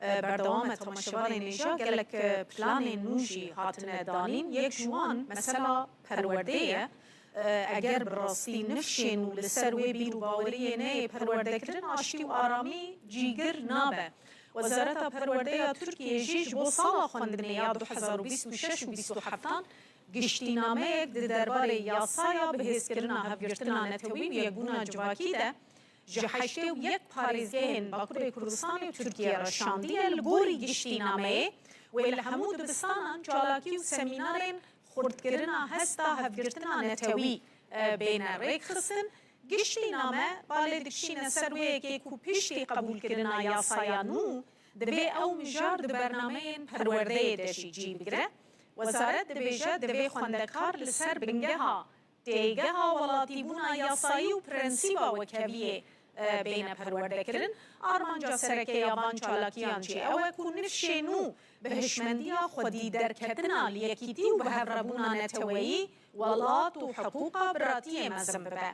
E, berdewam e temaşevanên hêja, gelek, e, planên nû jî hatine danîn. Yek ji wan mesela perwerdê ye. E, eger bi rastî nifşên û li ser wê bîr û baweriyê neyê perwerdekirin, aştî û aramî cîgir nabe. Wezareta Perwerdê ya Tirkiyê jî ji bo sala xwendinê ya du hezar û bîst û şeş û bîst û heftan giştînameyek di derbarê yasaya bihêzkirina hevgirtina netewî û yekbûna civakî de ji heştê û yek parêzgehên Bakurê Kurdistanê û Tirkiyê re şandiye. Li gorî giştînameyê wê li hemû dibistanan çalakî û semînarên xurtkirina hesta hevgirtina netewî, e, bêne rêkxistin. Giştîname balê dikişîne ser wê yekê ku piştî qebûlkirina yasaya nû divê ew mijar di bernameyên perwerdeyê de jî cî bigire. Wezaret dibêje, divê xwendekar li ser bingeha têgeha welatîbûna yasayî û prensîba wekheviyê, e, bêne perwerdekirin. Armanca sereke ya van çalakiyan jî ew e ku nifşê nû bi hişmendiya xwedî derketina li yekîtî û bi hevrebûna neteweyî, welat û hiqûqa biratiyê mezin bibe.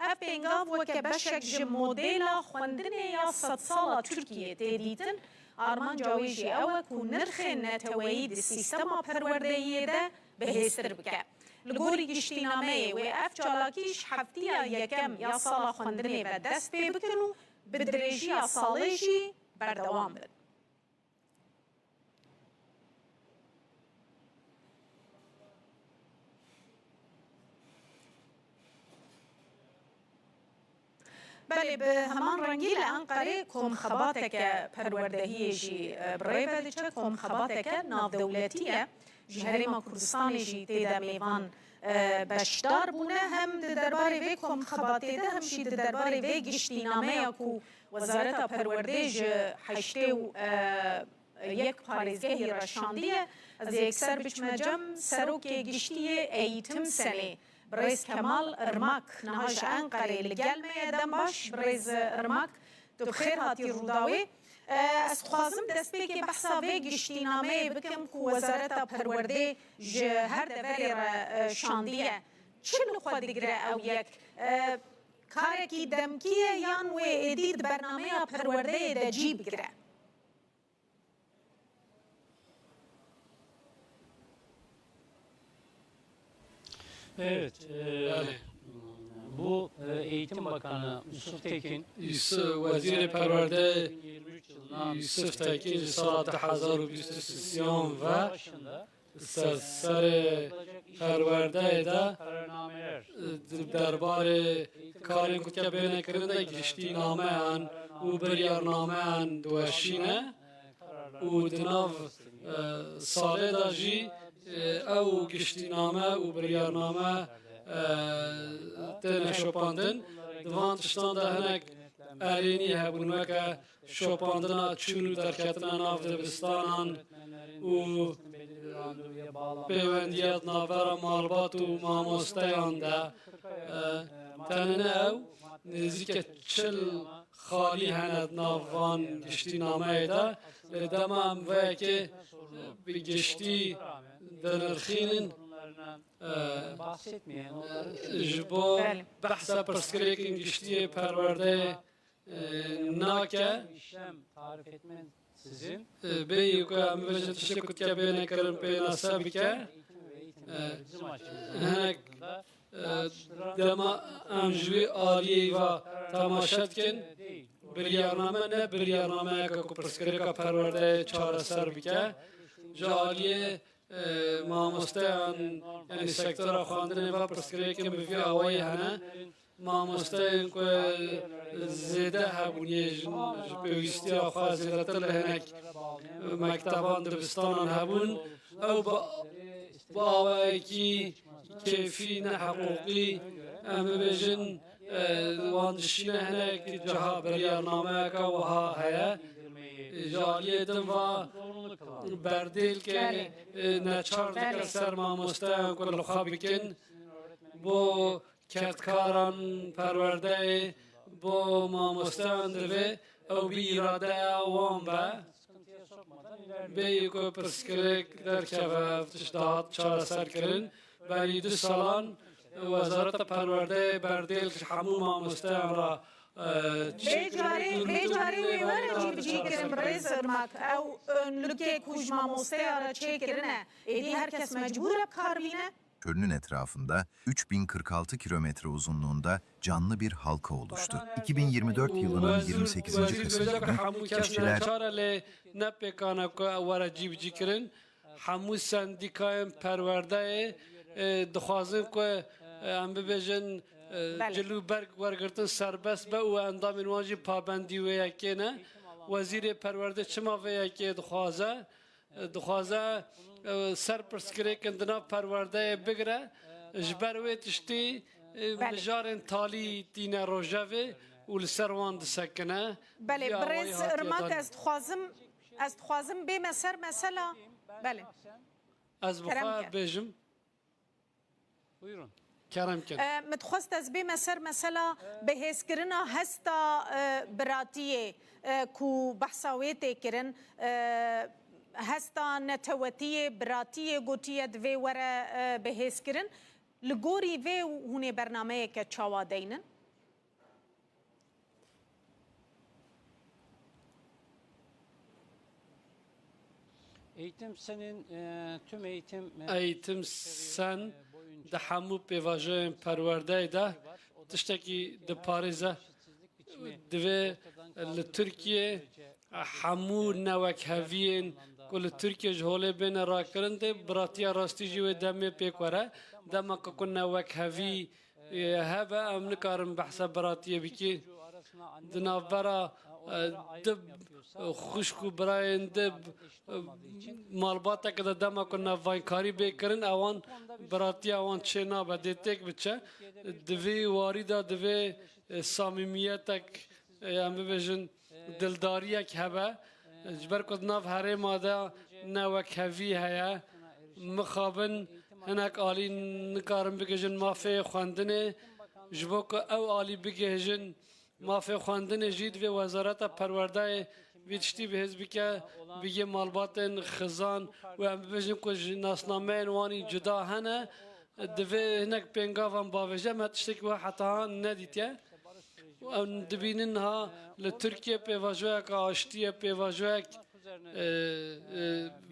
Ev pêngav weke beşek ji modêla xwendinê ya sedsala Tirkiyê tê dîtin. Armanca wê jî ew e ku nirxên neteweyî di sîstema perwerdeyiyê de bihêztir bike. Li gorî giştînameyê wê ev çalakî ji heftiya yekem ya sala xwendinê ve dest pê bikin û bi dirêjiya salê jî berdewam bin. Belê, bi heman rengî li Enqerê komxebateke perwerdehiyê jî, e, bi rê ve diçe. Komxebateke navdewletî ye. Ji Herêma Kurdistanê jî tê de mêvan, e, beşdar bûne. Hem di derbarê vê komxebatê de hem jî di derbarê vê giştînameya ku Wezareta Perwerdê ji heştê û, e, yek parêzgehî re şandiye. Ez ê yekser biçime cem serokê giştî yê Eğitim Senê, birêz Kemal Irmak, niha ji Enqerê li gel me ye. Dem baş, birêz Irmak, tu bi xêr hatî Rûdawê. E, ez dixwazim destpêkê behsa vê giştînameyê bikim ku Wezareta Perwerdê ji her deverê re, e, şandiye. Çi li xwe digire ew yek? E, karekî demkî ye yan wê êdî di bernameya perwerdeyê de cî bigire? Evet, e, bu, e, Eğitim Bakanı Yusuf Tekin, Yusuf, Wezîrê Perwerdeyê iki bin yirmi üç yılından Yusuf Tekin ji sala du hezar û bîst û sêyan ve başında ser serê perwerdeyê de, e, di derbarê karên ku dike bêne kirin de giştînameyan û biryarnameyan diweşîne û di nav, e, salê de jî, e, ew giştîname û biryarname, e, têne şopandin. Di van tiştan de hinek erênî hebûn, weke şopandina çûn û derketina nav dibistanan û pêwendiya di navbera malbat û mamosteyan de. E, tenê ne ew, nêzîke çil xalî hene di nav van giştînameyê de. Lê dema em vê yekê bi giştî dinirxînin, e, ji bo Belê. behsa pirsgirêkên giştî yê perwerdeyê e, nake. İşlem tarif etmen sizin. E, bêyî ku em bibêjin tiştê ku dike bêne kirin pênase bike. Eğitim ve eğitim E, bizim açımızdan hinek, e, dema em ji wî aliyê ve temaşe dikin, biryarname ne biryarnameyeke ku pirsgirêka perwerdeyê çareser bike. Ji aliyê e, mamosteyan, yanî sektora xwendinê ve pirsgirêkên bi vî awayî hene. Mamosteyên ku zêde hebûn, yê ji, ji pêwîstiya xwe zêdetir li hinek mekteban, dibistanan hebûn, ew bi, bi awayekî kêfî, nehiqûqî, em bibêjin, e, wan dişîne hinek ciha biryarnameyeke wiha heye. Ji aliyê din va berdêlke, Belê. e, neçar dike Belê. ser mamosteyan ku li xwe bikin. Bo kedkaran perwerdeyê, bo mamosteyan divê ew bi îradeya wan be. Bêyî ku pirsgirêk derkeve, ev tişt dihat çareserkirin. Berî du salan Wezareta Perwerdeyê berdêl ji hemû mamosteyan re Vê carê, vê carê wê were cîbicî kirin, birêz Irmak. Ew, e, lukê ku ji mamosteya re çêkirine, êdî her kes mecbûr e bi kar bîne. Köln'ün etrafında üç bin kırk altı kilometre uzunluğunda canlı bir halka oluştu. iki bin yirmi dört yılının yirmi sekizinci Kasımı günü işçiler çare lê ne pêkan e ku ew were cîbicî kirin. Hemû sendîkayên perwerdeyê, e, dixwazin ku, e, em bibêjin, e, Belê. cil û berg wergirtin serbest be û endamên wan jî pabendî wê yekê ne. Wezîrê perwerdê çima vê yekê dixwaze? E, dixwaze, e, ser pirsgirêkin di nav perwerdeyê bigire. Ji ber wê tiştî, e, Belê. mijarên talî tîne rojevê û li ser wan disekine. Belê, Vî awayî birêz hatiye Irmak, danîn. ez dixwazim, ez dixwazim bême ser mesela. Belê. Ez bi Kerem xwe ke. bêjim. Buyurun. Kerem ke. E, min dixwest ez bême ser mesela bihêzkirina hesta, e, biratiyê, e, ku behsa wê tê kirin, e, hesta netewetiyê, biratiyê gotiye divê were, e, bihêzkirin. Li gorî vê hûn ê bernameyeke çawa deynin? Eğitim Sen'in, e, tüm eğitim, e, Eğitim içeriği, Sen e, boyunca di hemû pêvajoyên perwerdeyê de tiştekî diparêze. Divê li Tirkiye hemû newekheviyên ku li Tirkiye ji holê bêne rakirin dê biratiya rastî jî wê demê pêk were. Dema ku, ku newekhevî, e, hebe, em nikarin behsa biratiyê bikî. Di navbera, e, du xwişk û birayên di, e, malbateke de dema ku navvankarî bê kirin, ewan biratiya wan çê nabe, dê têk biçe. Di vî warî de divê, e, samîmiyetek, e, em bibêjin, dildariyek hebe. Ji ber ku di nav herêma de newekhevî heye, mixabin hinek alî nikarin bigihîjin mafê xwendinê. Ji bo ku ew alî bigihîjin mafê xwendinê jî divê Wezareta Perwerdeyê vî tiştî bihêz bike, bigê malbatên xizan û em bibêjin ku ji nasnameyên wan î cuda hene. Divê hinek pêngavan bavêje, me tiştekî wiha heta han nedîtiye. Em dibînin niha li Tirkiye pêvajoyek aştiyê, pêvajoyek, e, e,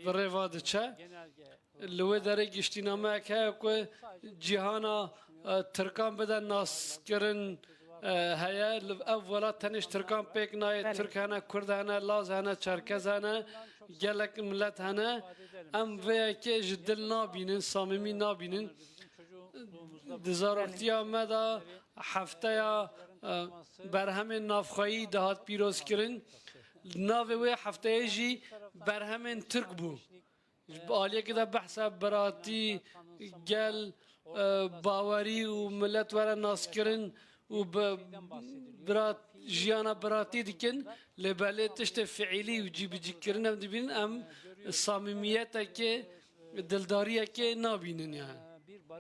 bi rê ve diçe. Li wê derê giştînameyek heye ku cîhana, e, Tirkan bide naskirin, e, heye. Li ev welat tenê ji Tirkan pêk nayê. Belê. Tirk hene, Kurd hene, Laz hene, Çerkez hene, gelek milet hene. Em vê yekê ji dil nabînin, samîmî nabînin. Di zaroktiya me de hefteya, e, berhemên navxweyî dihat pîrozkirin. Navê wê hefteyê jî berhemên Tirk bû. Ji aliyekê de behsa biratî, gel, e, bawerî û milet were naskirin û bi birat-, jiyana biratî dikin, lê belê tiştê fiîlî û cîbicîkirin em dibînin, em samîmiyetekê, dildariyekê nabînin yani.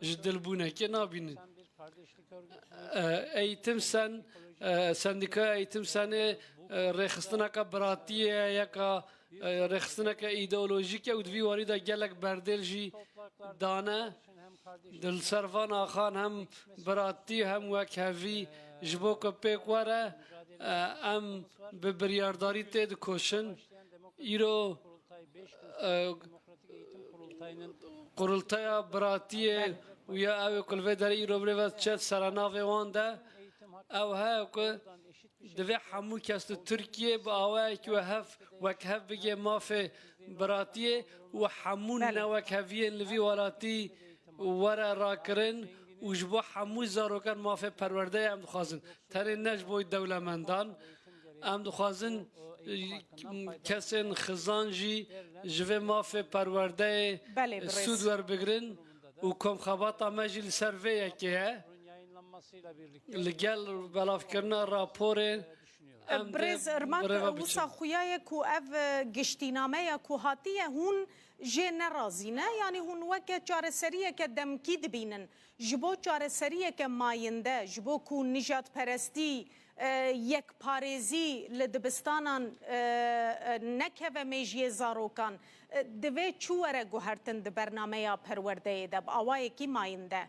Ji dilbûnekê nabînin. E, Eğitim Sen, e, Sendîkaya Eğitim Senê, e, rêxistineke biratiyê ye, yeka, e, rêxistineke îdeolojîk e û di vî warî de gelek berdêl jî dane. Di li ser van axan hem biratî hem wekhevî ji bo ku pêk were, e, em bi biryardarî têdikoşin. Îro, e, Qurultaya Biratiyê û ya ew ê ku li vê derê îro birêve diçe serenavê wan de ew heye ku divê hemû kes li Tirkiyê bi awayekî we hev, wek hev bigê mafê biratiyê û hemû Belê. newekheviyên li vî welatî were rakirin û ji bo hemû zarokan mafê perwerdeyê em dixwazin. Tenê ne ji bo dewlemendan. Em dixwazin, e, kesên xizan jî ji vê mafê perwerdeyê Belê, birêz. sûd werbigrin û komxebata me jî li ser vê yekê ye. Li gel belavkirina raporê em dê Birêz Irmak, bi rê ve wisa biçin. xuya ye ku ev, e, giştînameya ku hatiye hûn jê nerazî ne? Yanî hûn weke çareseriyeke demkî dibînin. Ji bo çareseriyeke mayînde, ji bo ku nijadperestî, e, yekparêzî li dibistanan, e, e, nekeve mêjiyê zarokan, e, divê çi were guhertin di bernameya perwerdeyê de bi awayekî mayînde?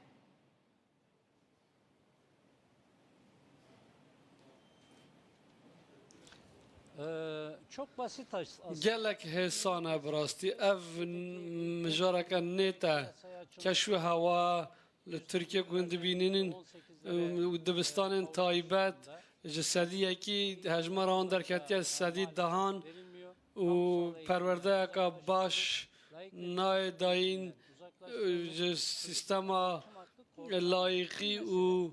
Ee, çok basit as- aslında. Gelek hêsan e bi rastî. Ev mijareke nêt e. Keş û hewa li Tirkiye ku hûn dibînînin û dibistanên taybet ji sedî yekî hejmara wan derketiye sedî dehan û perwerdeyeke baş nayê dayîn ji sîstema layîqî û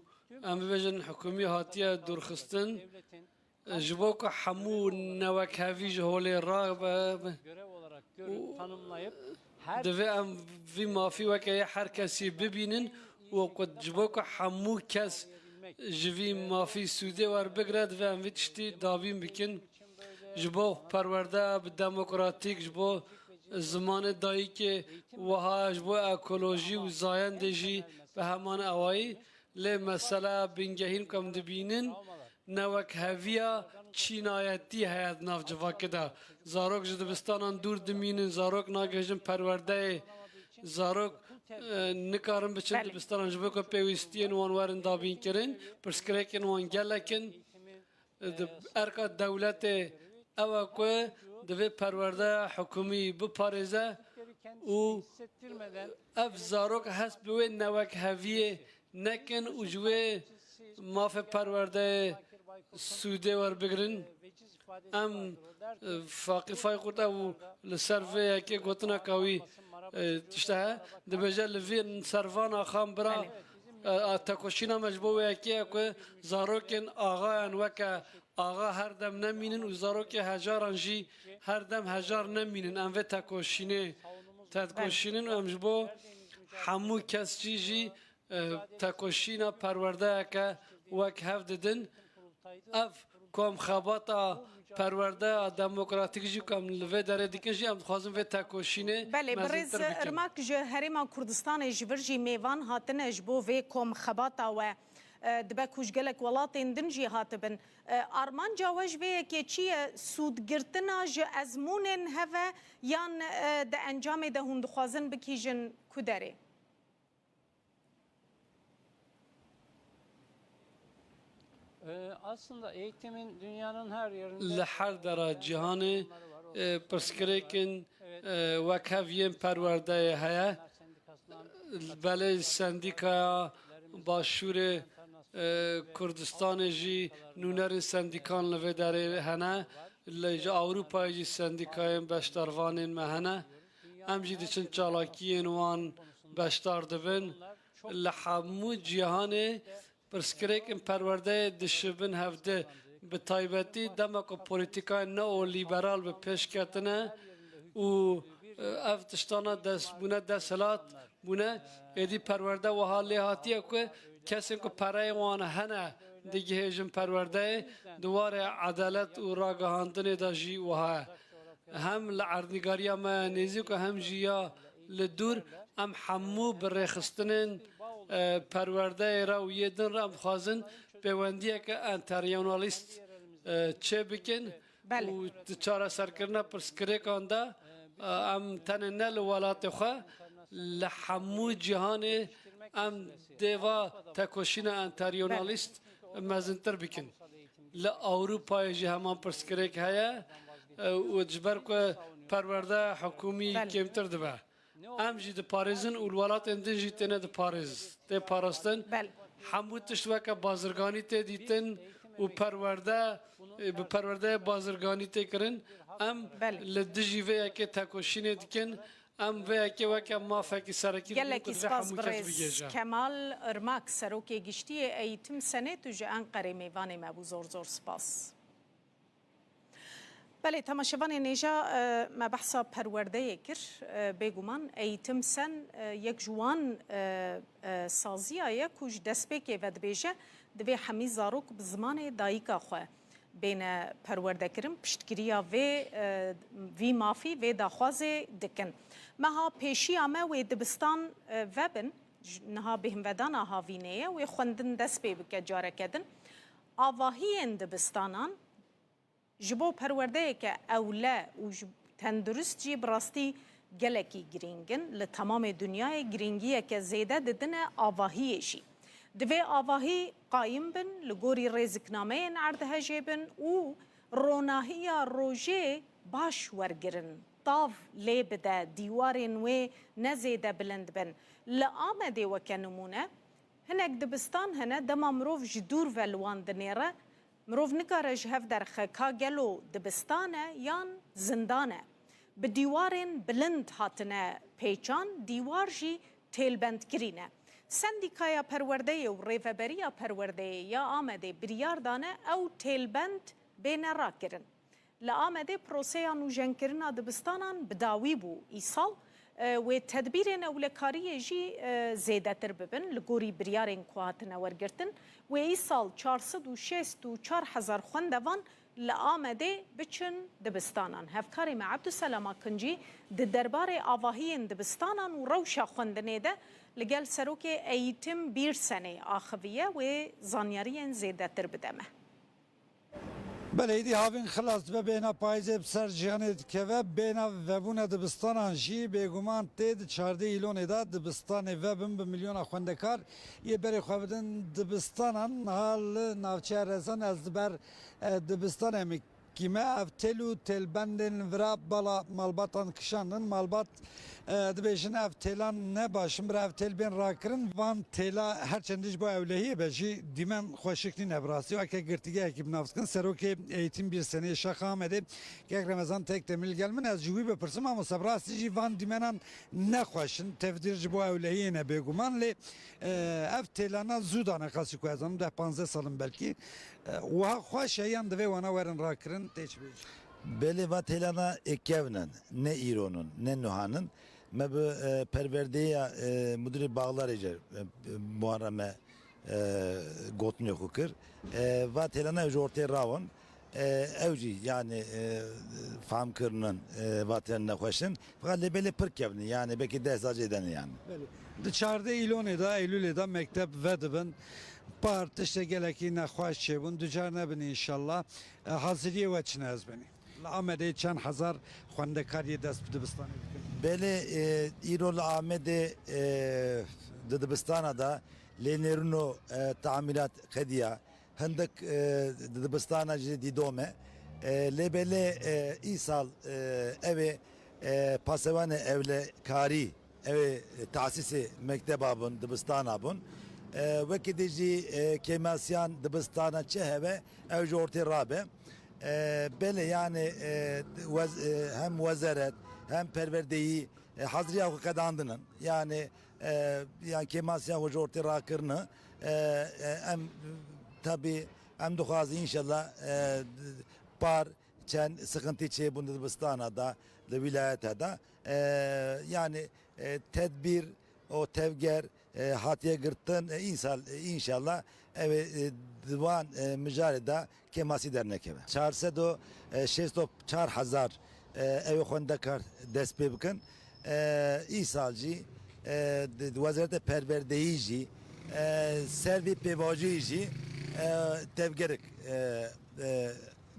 em bibêjin hikûmî hatiye dûrxistin. Ji bo ku hemû newekhevî ji holê rabe, Görev olarak görüp tanımlayıp her divê em vî mafî weke yê her kesî bibînin û ku ji bo ku hemû kes ji vî mafî sûdê werbigre, divê em vî tiştî dabîn bikin. Ji bo perwerde bi demokratîk, ji bo zimanê dayikê wiha, ji bo ekolojî û zayendê jî bi heman awayî. Lê mesele bingehîn ku em dibînin, newekheviya çînayetî heye di nav civakê de. Zarok ji dibistanan dûr dimînin, zarok nagihêjin perwerdeyê, zarok, e, nikarin biçin Belê. dibistanan ji bo ku pêwîstiyên wan werin dabînkirin, pirsgirêkên wan gelek in. Di erka dewletê ew e ku divê perwerdeya hikûmî biparêze û ev zarok hest bi wê newekheviyê nekin û ji wê mafê perwerdeyê sûdê werbigirin. Em, e, Faqî Faykurt ew li ser vê yekê gotineka wî, e, tişte he, dibêje li vî servana xan bira, e, a tekoşîna me ji bo wê yekê ye ku zarokên axayan weke axa her dem nemînin û zarokê hejaran jî her dem hejar nemînin. Em vê tekoşînê, tekoşînin û em ji bo hemû kes jî jî, e, tekoşîna perwerdeyeke wek hev didin. Ev komxebata perwerdeya demokratîk jî ku em li vê derê dikin jî em dixwazin vê tekoşînê Belê, birêz mezintir bikin. Irmak ji Herêma Kurdistanê ji vir jî mêvan hatine ji bo vê komxebata we. E, dibe ku ji gelek welatên din jî hatibin. E, armanca we ji vê yekê çi ye? Sûdgirtina ji ezmûnên hev e yan, e, di encamê de hûn dixwazin bikîjin ku derê? Ee, aslında eğitimin dünyanın her yerinde Li her dera cîhanê, e, pirsgirêkin, e, wek hev yên perwerdeyê heye. Belê sendîkaya Başûrê, e, Kurdistanê jî nûnerên sendîkan li vê derê hene. Li ji Ewropayê jî sendîkayên beşdarvanên me hene. Em jî diçin çalakiyên wan beşdar dibin. Li hemû cîhanê pirsgirêkên perwerdeyê dişibin hevdi. Bi taybetî dema ku polîtîkayên neolîberal bi pêş ketine û, e, ev tiştana dest, bûne desthilat bûne, êdî perwerde wiha lê hatiye ku kesên ku pereyên wan hene digihêjin perwerdeyê, di warê edalet û ragihandinê de jî wiha ye. Hem li erdnîgariya me nêzîk û hem jî ya li dûr, em hemû bi rêxistinên, e, perwerdeyê re û yê din re em dixwazin pêwendiyeke enteryonalîst, e, çêbikin Belê. û di çareserkirina pirsgirêkan de, e, em tenê ne li welatê xwe, li hemû cîhanê em dê va tekoşîna enteryonalîst mezintir bikin. Li Ewropayê jî heman pirsgirêk heye, e, û ji ber ku perwerde hikûmî Belê. kêmtir dibe. Em jî diparêzin û li welatên din jî têne diparêz, tê parastin. Belê. Hemû tişt weke bazirganî tê dîtin û perwerde, e, bi perwerdeyê bazirganî tê kirin. Em Belê. li dijî vê yekê tekoşînê dikin. Em vê yekê weke mafekî serekî dibînin ku Gelekî divê spas hemû kes birêz bigihêje. Kemal Irmak, Serokê Giştî yê Eğitim Senê, tu ji Enqerê mêvanê me bû, zor zor spas. Belê, temaşevanên hêja, e, me behsa perwerdeyê kir. E, bêguman Eğitim Sen, e, yek ji wan, e, e, saziya ye ku ji destpêkê ve dibêje, divê hemî zarok bi zimanê dayika xwe bêne perwerdekirin, piştgiriya vê, e, vî mafî, vê daxwazê dikin. Meha pêşiya me wê dibistan, e, vebin, j-, niha bêhnvedana havînê ye, wê xwendin dest pê bike careke din. Avahiyên dibistanan ji bo perwerdeyeke ewle û ji tendurist jî bi rastî gelekî girîng in. Li temamê dinyayê girîngiyeke zêde didine avahiyê jî. Divê avahî qayim bin, li gorî rêziknameyên erdhejê bin û Ronahiya rojê baş wergirin, tav lê bide, dîwarên wê ne zêde bilind bin. Li Amedê weke nimûne, hinek dibistan hene, dema mirov ji dûr ve li wan dinêre, mirov nikare ji hev derxe ka gelo dibistan e yan zindan e. Bi dîwarên bilind hatine pêçan, dîwar jî têlbendkirî ne. Sendîkaya Perwerdeyê û Rêveberiya Perwerdeyê ya Amedê biryar dane ew têlbend bêne rakirin. Li Amedê proseya nûjenkirina dibistanan bi dawî bû. Îsal, e, wê tedbîrên ewlekariyê jî, e, zêdetir bibin. Li gorî biryarên ku hatine wergirtin, wê îsal çar sed û şêst û çar hezar xwendevan li Amedê biçin dibistanan. Hevkarê me Ebdulselam Akincî di derbarê avahiyên dibistanan û rewşa xwendinê de li gel Serokê Eğitim Birsenê axiviye, wê zanyariyên zêdetir bide me. Belê, êdî havîn xilas dibe, bêhna payîzê bi ser cîhanê dikeve, bêhna vebûna dibistanan jî bêguman tê. Di çardeh Îlonê de dibistanê vebin bi milyona xwendekar yê berê xwe bidin dibistanan. Niha li navçeya Rezan ez li ber, e, dibistanê me kîme. Ev têl û têlbendên vira bala malbatan kişandin. Malbat, e, dibêjin ev têlan ne baş in, bira ev têl bên rakirin. Van têla her çendî ji bo ewlehiyê be jî dîmen xweşik nîne bi rastî. Weke girtîgehekî bi nav dikin. Serokê Eğitim Birsenê Şaxa Amedê Kek Remezan Tekdemir li gel min. Ez ji wî bipirsim, mamoste, bi rastî jî van dîmenan ne xweş in. Tevdîr ji bo ewlehiyê ne bêguman, lê, e, ev têlana zû dane, qasî ku ez zanim deh panzdeh sal in belkî. E, wiha xweş e yan divê wana werin rakirin, tê çi bêjî? Belê, va têlana ê kevn in, ne îron in, ne nuhan in. Me bi, e, perwerdeya, e, mudirê baxlarê ce, e, Muharreme, e, gotinê xwe kir. E, va têlana ew ji ortê rawin. E, ew jî, yani, e, fam kirinin, e, va têlan nexweş in. Feqet lê belê pir kevn in, yani belkî deh sal zêde ne yani. Belê. Di çardeh Îlonê de, Eylûlê de mekteb vedibin. Par tiştê gelekî nexweş çêbûn. Ducar nebin înşallah. E, haziriyê we çi ne ez benî? Li Amedê çend hezar xwendekar yê dest bi dibistanê dikin? Belê, e, îro li Amedê, e, di dibistana de lê nêrino, e, tamîrat qediya. Hindik, e, di dibistana jî dîdom e. E, lê belê, e, îsal, e, ew ê, e, pasevanê ewlekarî, ew ê tasîsê mekteba bûn, dibistana bûn. E, wekî dî jî, e, kêmasiyan dibistana çi hebe, ew ji ortê rabe. E, belê, yani, e, wez-, e, hem wezeret, hem perwerdeyî, e, haziriya xwe qedandin in. Yani, e, yani kêmasiya xwe ji ortê rakirine. E, e, em, tabî, em dixwazin înşallah, e, par çend sıkıntı çêbûn di dibistana da, di wîlayeta da. E, yani, e, tedbîr û tevger, e, hatiye girtin, e, însal-, e, înşallah ew ê, e, di wan, e, mijarê de kêmasî dernekeve. Çar sed û şêst û çar hezar, e, ew ê xwendekar dest pê bikin. E, îsal jî, e, di, di Wezareta Perwerdeyî jî, e, ser vî pêvajoyî jî, e, tevgerek, e, e,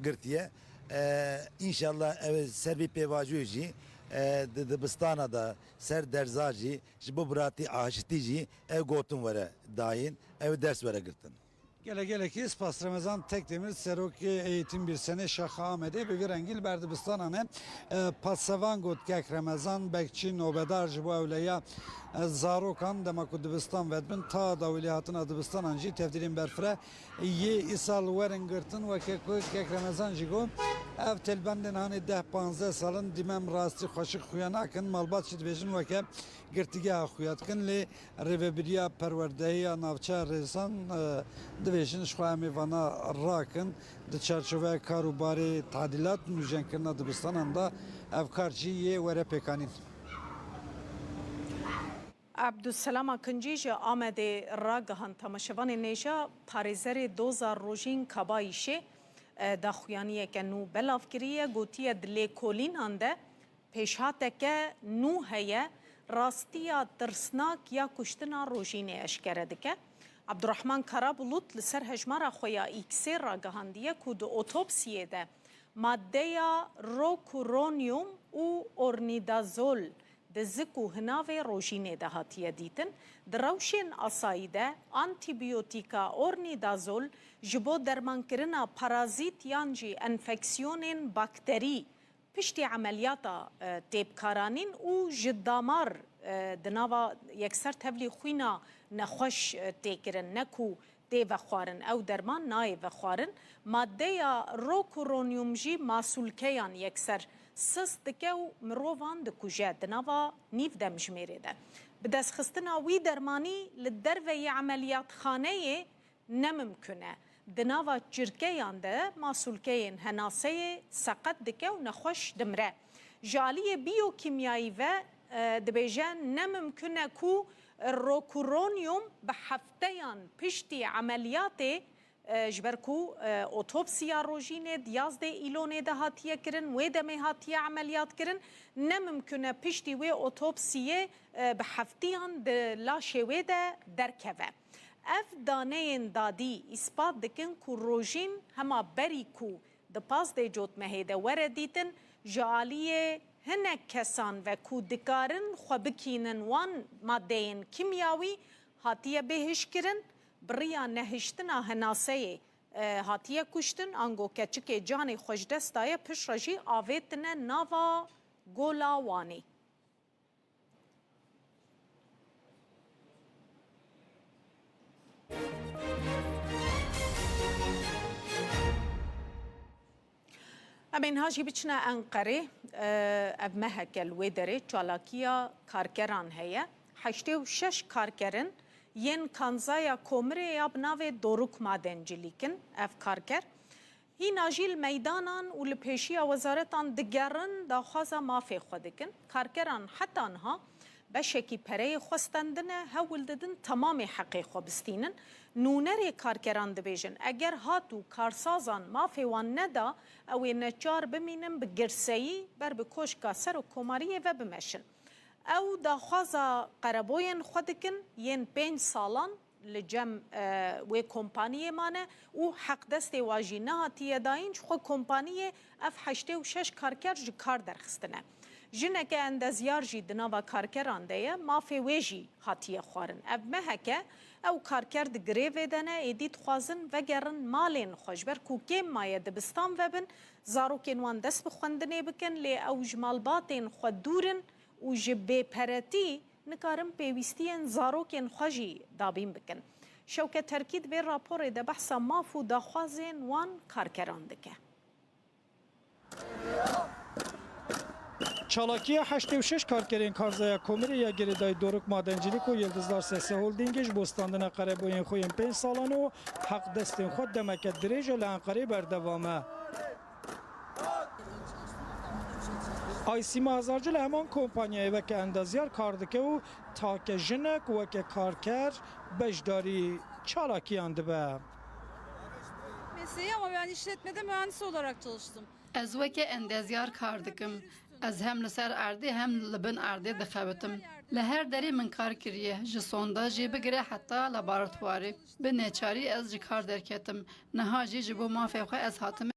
girtiye. E, înşallah ew ê ser vî pêvajoyî jî, e, di dibistana de ser derza jî ji bo biratî aşitî jî ew gotin were dayîn, ew ders were girtin. Gelek gelekî spas Remezan Tekdemir, Serokê Eğitim Birsenê Şaxa Amedê, bi vî rengî li ber dibistanan e. E, pasevan got Kek Remezan, bekçî nobedar ji bo ewleya, e, zarokan, dema ku dibistan vedibin, ta dawî lêhatina dibistanan jî tevdîrên berfireh yê îsal werin girtin. Weke ku Kek Remezan jî got, ev têlbendên hanê deh panzdeh sal in, dîmen rastî xweşik xuya nakin, malbat jî dibêjin weke girtîgeha xuya dikin, lê Rêvebiriya Perwerdehiya Navçeya Rêzan, e, dibêjin, ji xwe em ê vana rakin, di çarçoveya kar û barê tadîlat û nûjenkirina dibistanan de ev kar jî yê were pêkanîn. Ebdulselam Akincî ji Amedê ragihand. Temaşevanên hêja, parêzerê Doza Rojîn Kabayîşê, e, daxuyaniyeke nû belav kiriye, gotiye di lêkolînan de pêşhateke nû heye, rastiya tirsnak ya kuştina Rojînê eşkere dike. Abdurrahman Karabulut li ser hejmara xwe ya X-ê ragihandiye ku di otopsiyê de maddeya rokuronyum û ornidazol di zik û hinavê rojînê de hatiye dîtin. Di rewşên asayî de antîbiyotîka ornîdazol ji bo dermankirina parazît yan jî enfeksiyonên bakterî piştî emeliyata, e, tê bikaranîn û ji damar, e, di nava yekser tevlî xwîna nexweş, e, tê kirin, ne ku tê vexwarin. Ew derman nayê vexwarin. Maddeya rokuronyum jî masûlkeyan yekser sist dike û mirovan dikuje. Di nava nîv demjimêrê de. Bidestxistina wî dermanî li derveyî emeliyatxaneyê ne mimkun e. Di nava çirkeyan de masûlkeyên henaseyê seqet dike û nexweş dimire. Ji aliyê biyokîmyayî ve, e, dibêje ne mimkun e ku rokuronyum bi hefteyan piştî emeliyatê, e, ji ber ku, e, otopsiya rojînê di yazdê Îlonê de hatiye kirin, wê demê hatiye emeliyat kirin, ne mimkun e piştî wê otopsiyê, e, bi heftiyan di laşê wê de derkeve. Ev daneyên dadî îspat dikin ku rojîn hema berî ku di pazdê cotmehê de were dîtin, ji aliyê hinek kesan ve ku dikarin xwe bikînin wan madeyên kîmyawî hatiye bêhişkirin, bi riya nehiştina henaseyê, e, hatiye kuştin, ango keçikê canê xwe ji dest daye, piştre jî avêtine nava Gola Wanê. Em ê niha jî biçine Enqerê. Ev meheke li wê derê çalakiya karkeran heye. Heştê û şeş karker in yên kanzaya Komirê ya bi navê Doruk Madencilîk in. Ev karker Hîna jî li meydanan û li pêşiya wezaretan digerin, daxwaza mafê xwe dikin. Karkeran heta niha beşekî pereyê xwe stendine, hewl didin temamê heqê xwe bistînin. Nûnerê karkeran dibêjin, eger hat û karsazan mafê wan neda, ew ê neçar bimînin bi girseyî ber bi Koşka Serokkomariyê ve bimeşin. Ew daxwaza qereboyên xwe dikin, yên pênc salan li cem, e, wê kompaniyê mane û heqdestê wa jî nehatiye dayîn, ji xwe kompaniyê ev heştê û şeş karker ji kar derxistine. Jineke endezyar jî di nava karkeran de ye, mafê wê jî hatiye xwarin. Ev meheke ew karker di grevê de ne, êdî dixwazin vegerin malên xwe, ji ber ku kêm maye dibistan vebin, zarokên wan dest bi xwendinê bikin, lê ew ji malbatên xwe dûr in û ji bêperetî nikarin pêwîstiyên zarokên xwe jî dabîn bikin. Şewket Terkî di vê raporê de behsa maf û daxwazên wan karkeran dike. Çalakiya heştê û şeş karkerên Karzaya Komirê ya girêdayî Doruk Madencilîk û Yildizdar Sese Holdingê ji bo standina qereboyên xwe yên pênc salan û heqdestên xwe demeke dirêj e li Enqerê berdewam e. Aysîma Hazarcı li heman kompanyayê weke endezyar kar dike û take jinek weke karker beşdarî çalakiyan dibe. Mesleği ama ben işletmede mühendis olarak çalıştım. Ez weke endezyar kar dikim. Ez hem li ser erdê hem li bin erdê dixebitim. Li her derê min kar kiriye, ji sondajê bigire heta laboratuwarê. Bi neçarî ez ji kar derketim. Niha jî ji bo mafê xwe ez hatime.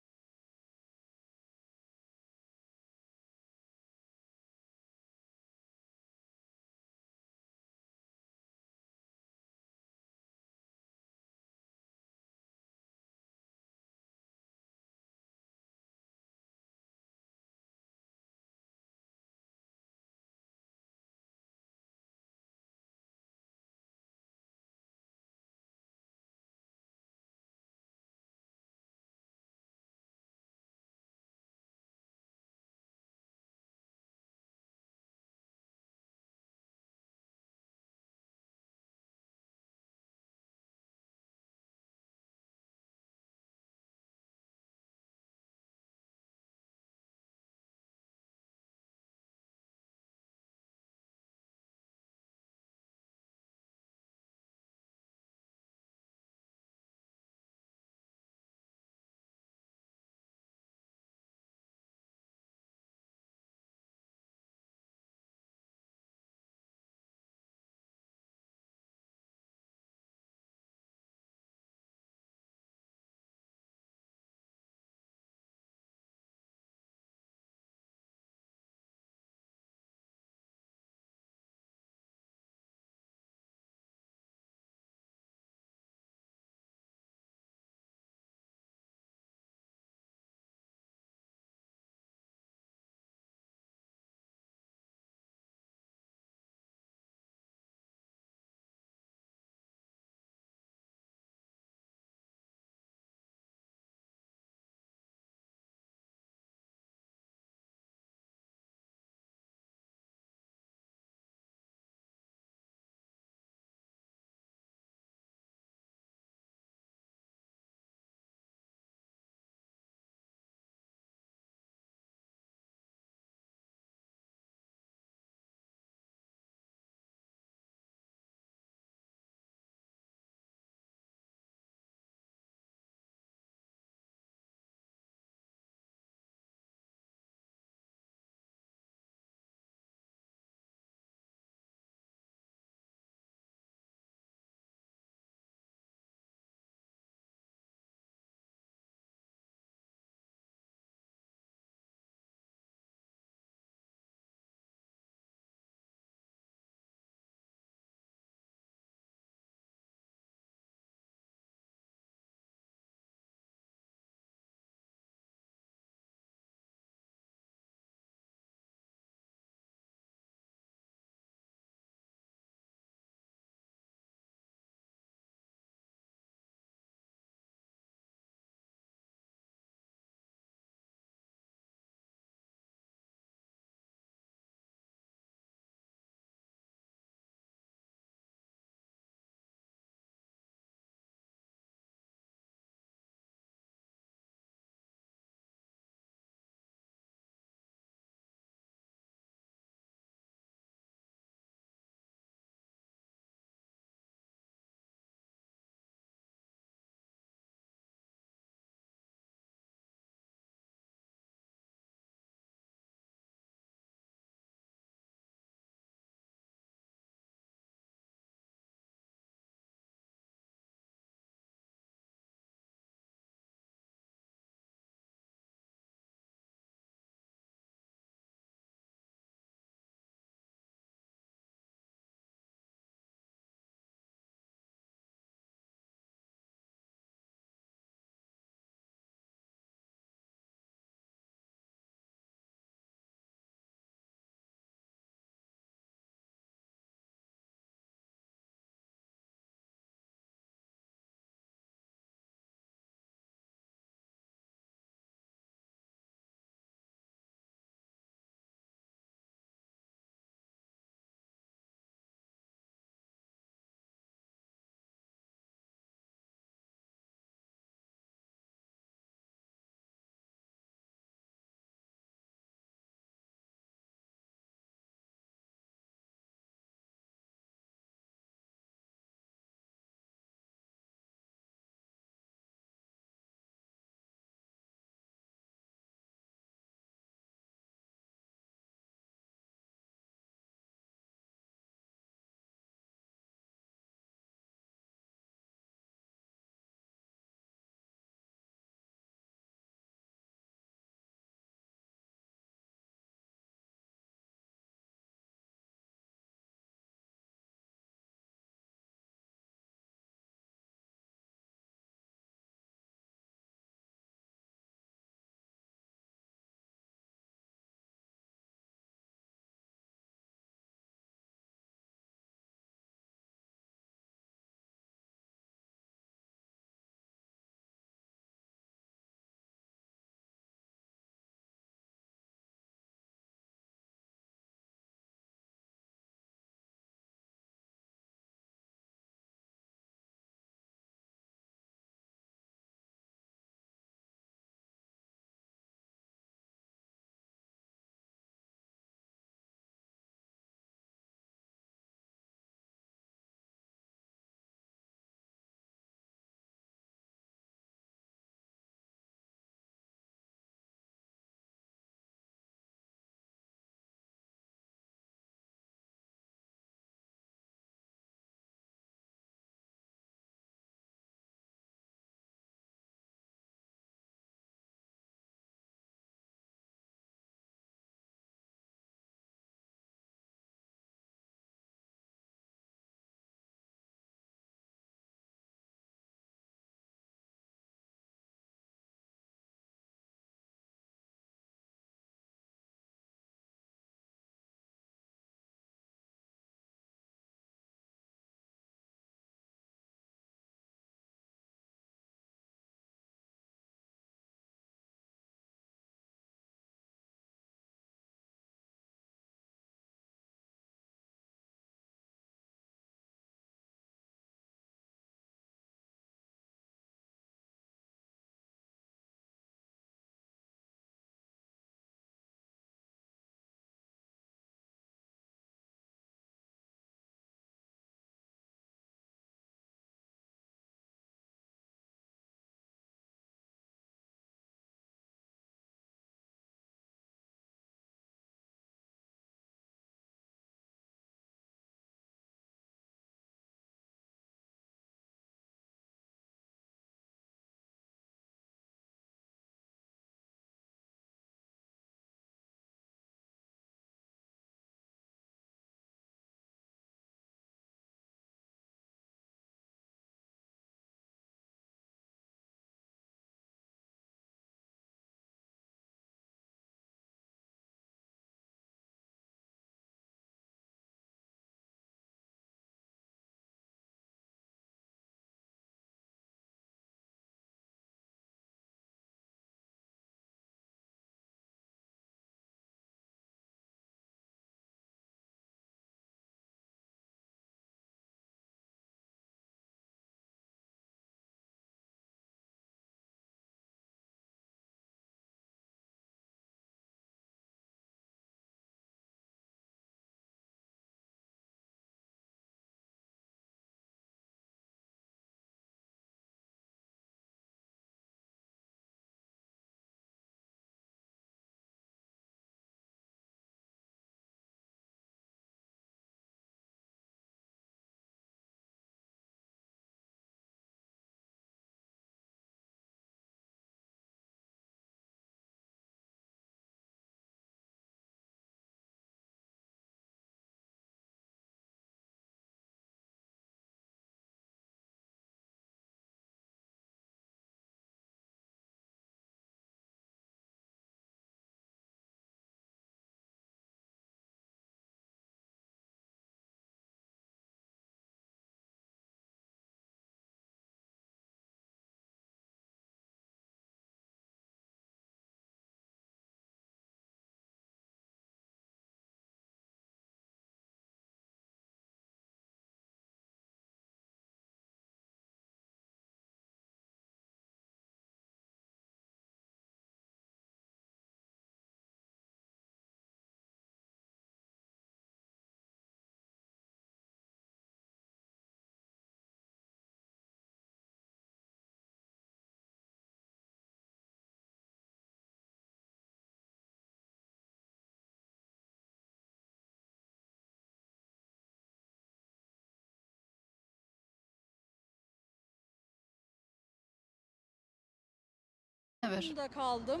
Burada kaldım.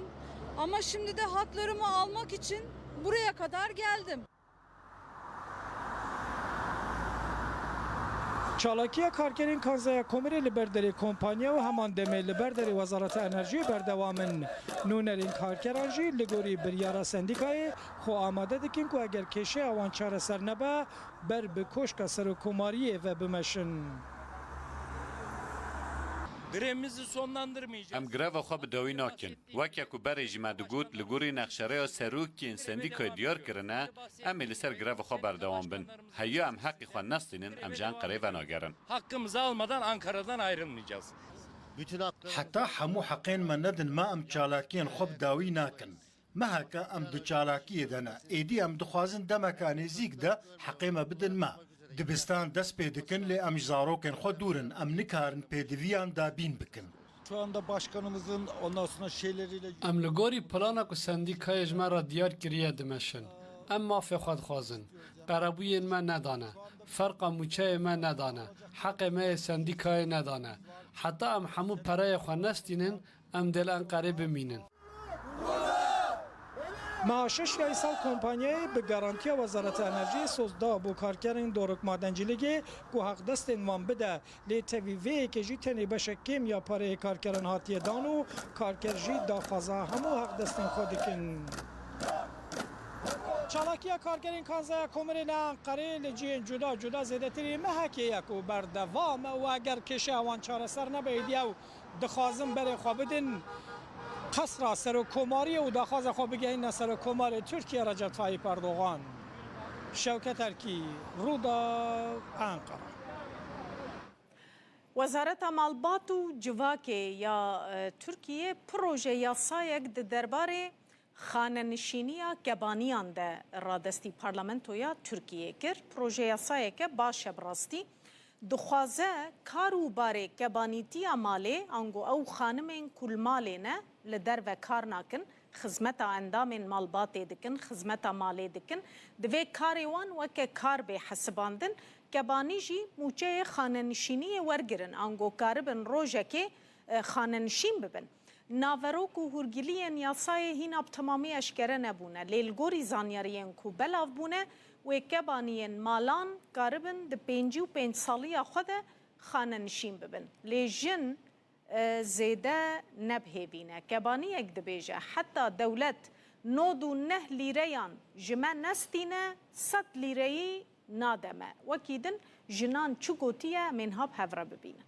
Ama şimdi de haklarımı almak için buraya kadar geldim. Çalakiya karkerên kanzeya Komirê li ber derê kompanya û heman demê li ber derê Wezareta Enerjiyê berdewam in. Nûnerên karkeran jî li gorî biryara sendîkayê xwe amade dikin ku eger kêşeya wan çareser nebe, ber bi Koşka Serokkomariyê ve bimeşin. Grevimizi sonlandırmayacağız. Em greva xwe bi dawî nakin. Weke ku berê jî me digot, li gorî nexşereya serokên sendîkayê diyar kirine, em ê li ser greva xwe berdewam bin. Heya em heqê xwe nestînin, em ji Enqerê venagerin. Hakkımızı almadan Ankara'dan ayrılmayacağız. Heta hemû heqên me nedin me, em çalakiyên xwe bi dawî nakin. Meheke em di çalakiyê de ne. Êdî em dixwazin demeka nêzîk de heqê me bidin me. Dibistan dest pê dikin, lê em ji zarokên xwe dûr in. Em nikarin pêdiviyan dabîn bikin. Şu anda başkanımızın, ondan sonra şeyleriyle... Em li gorî plana ku sendîkayê ji me re diyar kiriye dimeşin. Em mafê xwe dixwazin. Qerebûyên me nedane. Ferqa mûçeyê me nedane. Heqê me yê sendîkayê nedane. Heta em hemû pereyê xwe nestînin, em dê li Enqerê bimînin. Meha şeş ya îsal kompanyayê bi garantiya Wezareta Enerjiyê soz da bo karkerên dorok madencîlîgê ku heqdestên wan bide, lê tevî vê yekê jî tenê beşek kêm ya pareyê karkeran hatiye dan û karker jî daxwaza hemû heqdestên xwe dikin. Çalakiya karkerên Kanzeya Komirê li Enqerê li cihên cuda cuda zêdetirî mehekê ye ku berdewam e û eger kêşeya wan çareser nebe, êdî ew dixwazin berê xwe bidin qesra Serokkomariyê û daxwaza xwe bigehîne Serokkomarê Tirkiye Recep Tayyip Erdogan. Şewket Erkî, Rûdaw, Enqere. Wezareta Malbat û Civakê ya, e, Tirkiyê proje yasayek di derbarê xanenişîniya kebaniyan de radestî Parlamentoya Tirkiyê kir. Proje yasayeke baş e bi rastî. Dixwaze kar û barê kebanîtiya malê, ango ew xanimên ku li malê ne, li derve kar nakin, xizmeta endamên malbatê dikin, xizmeta malê dikin, divê karê wan weke kar bê hesibandin, kebanî jî mûçeyê xanenişîniyê wergirin, ango karibin rojekê, e, xanenişîn bibin. Naverok û hûrgiliyên yasayê hîna bi temamî eşkere nebûne, lê li gorî zanyariyên ku belav bûne, wê kebaniyên malan karibin di pêncî û pênc saliya xwe de xanenişîn bibin. Lê jin, e, zêde ne bi hêvî ne. Kebaniyek dibêje, heta dewlet nod û neh lîreyan ji me nestîne, sed lîreyî nade me. Wekî din jinan çi gotiye, em ê niha bi hev re bibînin.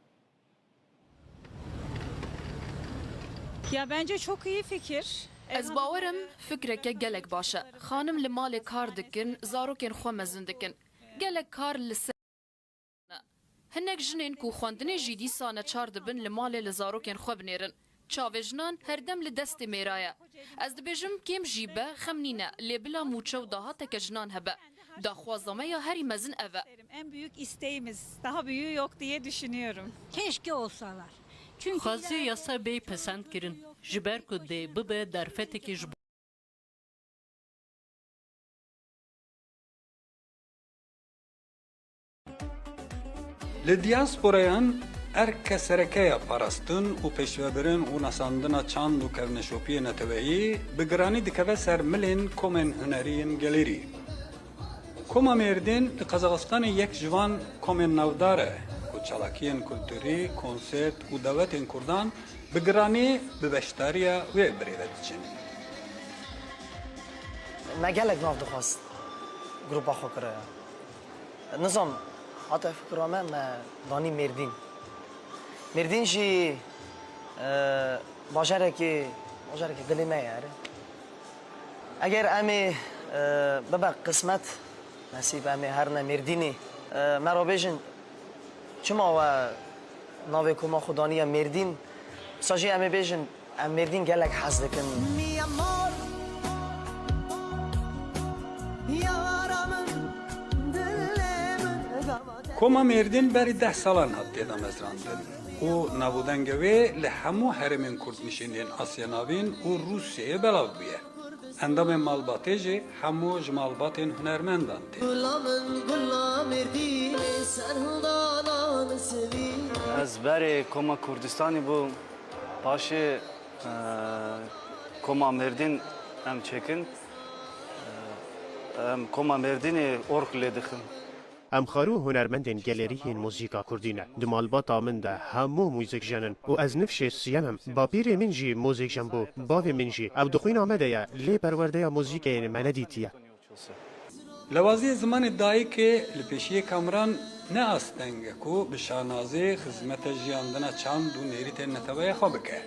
Ya bence çok iyi fikir. Ez bawer im fikreke gelek baş e. Xanim li malê kar dikin, zarokên xwe mezin dikin. Gelek kar li ser. Hinek jinên ku xwendinê jî dîsa neçar dibin li malê li zarokên xwe binêrin. Çavê jinan herdem li destê mêra ye. Ez dibêjim kêm jî be xem nîne, lê bila mûçe û dahateke jinan hebe. Daxwaza me ya herî mezin ev e. En büyük isteğimiz, daha büyüğü yok diye düşünüyorum. Keşke olsalar. Çünkü... Xwezî yasa bê pesend kirin, ji ber ku dê bibe derfetekê ji bo. Li diyasporayan erke sereke ya parastin û pêşvebirin û nasandina çand û kevneşopiyê neteweyî bi giranî dikeve ser milên komên hunerî yên gelêrî. Koma Mêrdîn li Qazaxistanê yek ji van komên navdar e ku çalakiyên kulturî, konsert û dawetên kurdan bi giranî bi beşdariya wê birêve diçin. Me gelek nav dixwest grupa xwe kire. Nizam, hate fikra me, me danî Mêrdîn. Mêrdîn jî, e, bajarekî, bajarekî dilê me ye, erê. Eger em ê, e, bibe qismet, nesîb em ê herine Mêrdînî, e, me re bêjin, çima we navê koma xwe daniye Mêrdîn? Wisa jî em ê bêjin, em Mêrdîn gelek hez dikin. Koma Mêrdîn berî deh salan hat têdamezrandin û nav û dengê wê li hemû herêmên kurdnişînên Asya Navîn û Rûsyayê belav bûye. Endamên malbatê jî hemû ji malbatên hunermendan tên. Ez berê Koma Kurdistanê bûm, paşê Koma Mêrdîn em çêkin, em Koma Mêrdînê org lê dixin. Em xwar û hunermendên gelêrî yên muzîka kurdî ne. Di malbata min de hemû muzîkjen in û ez nifşê siyem im. Bapîrê min jî muzîkjen bû, bavê min jî. Ew di xwîna me de ye, lê perwerdeya muzîkê me nedîtiye. Lawaziyê zimanê dayikê li pêşiyê kameran ne asteng e ku bi şanazî xizmete jiyandina çand û nêrîtên neteweya xwe bike.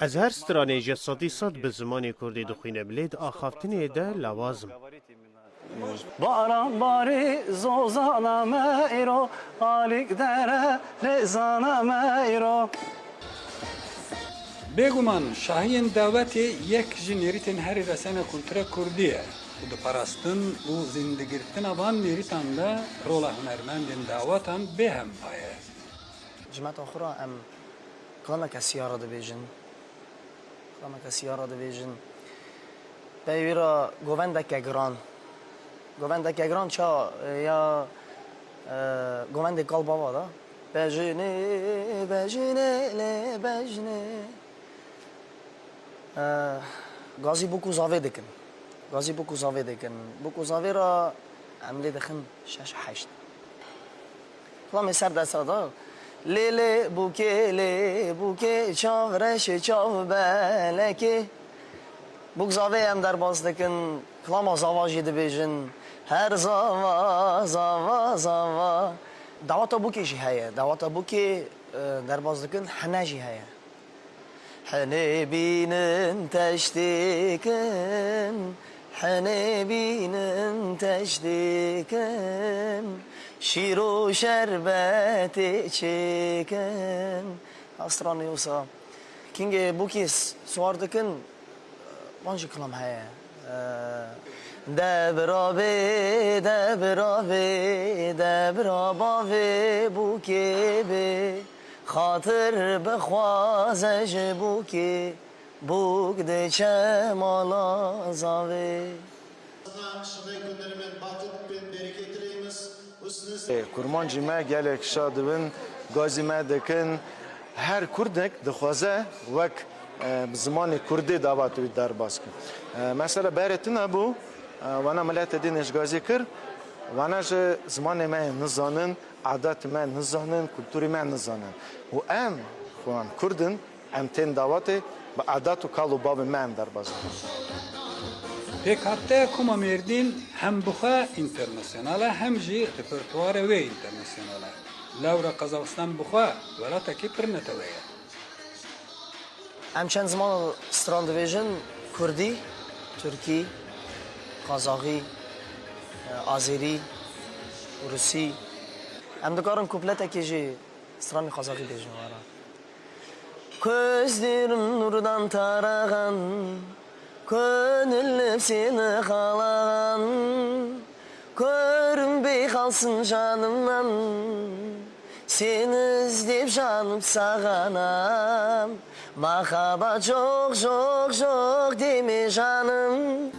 Ez her stranê ji sedî sed bi zimanê kurdî dixwînim, lê di axaftinê de lawaz im. Bara barî zozana me îro, alîk dere rêzana me îro. Bêguman şahiyên dawetê yek ji nêrîtên herî resene kultura kurdî ye û di parastin û zîndigirtina van nêrîtan de rola hunermendên dawetan bêhempa ye. Cimeta xwe re em kilameke siya re dibêjin. Kilameke siya re dibêjin. Pey wî re govendeke giran. Govendeke giran ça ya, e, govendê kal bava da. Bejinê, bejinê, lê bejinê. E, gazî bûk û zavê dikin. Gazî bûk û zavê dikin. Bûk û zavê re em lê dixin şeş heşt. Kilamê ser desta da. Lê lê bûkê, lê bûkê, çav reşê, çav belekê. Bûk zavê em derbas dikin, kilama zava jî dibêjin. Her zava, zava, zava. Dawata bûkê jî heye. Dawata bûkê, e, derbas dikin, hene jî heye. Henê bînin teştêkin, henê bînin teştêkin, şîr û şerbetê çêkin. Astranê wisa. Kingê bûkî s-, siwar dikin, van jî kilam heye. Ee, debra bê, debra bê, debra bavê bûkê bê. Xatir bixwaze ji bûkê, bûk diçe mala zavê. Şınaykun Nerimen Batık bin bereketliğimiz. Ê, kurmancî me gelek şa dibin, gazî me dikin. Her kurdek dixwaze wek, e, bi zimanê kurdî davat wî derbas kin. E, mesela berê tune bû, e, wana miletê dînê ji gazî kir, wana ji zimanê me nizanin, adatê me nizanin, kulturê me nizanin. Û em, xwe em kurd in, em tên dawetê bi adat û kal û bavê me em derbas dikin. Pêkhateya Koma Mêrdîn hem bi xwe înternasyonal e, hem jî repertuarê wê înternasyonal e. Lewra Qazaxistan bi xwe welatekî pir netewe ye. Em çend ziman stran dibêjin, kurdî, tirkî, qazaxî, azerî, rûsî. Em dikarin kupletekê jî stranê qazaxî bêjin wara. Gözlerim nurdan tarağan, gönül nefsini kalagan, körüm bey kalsın canımdan, seni özleyip canım sağanam, mahaba çok çok çok deme canım.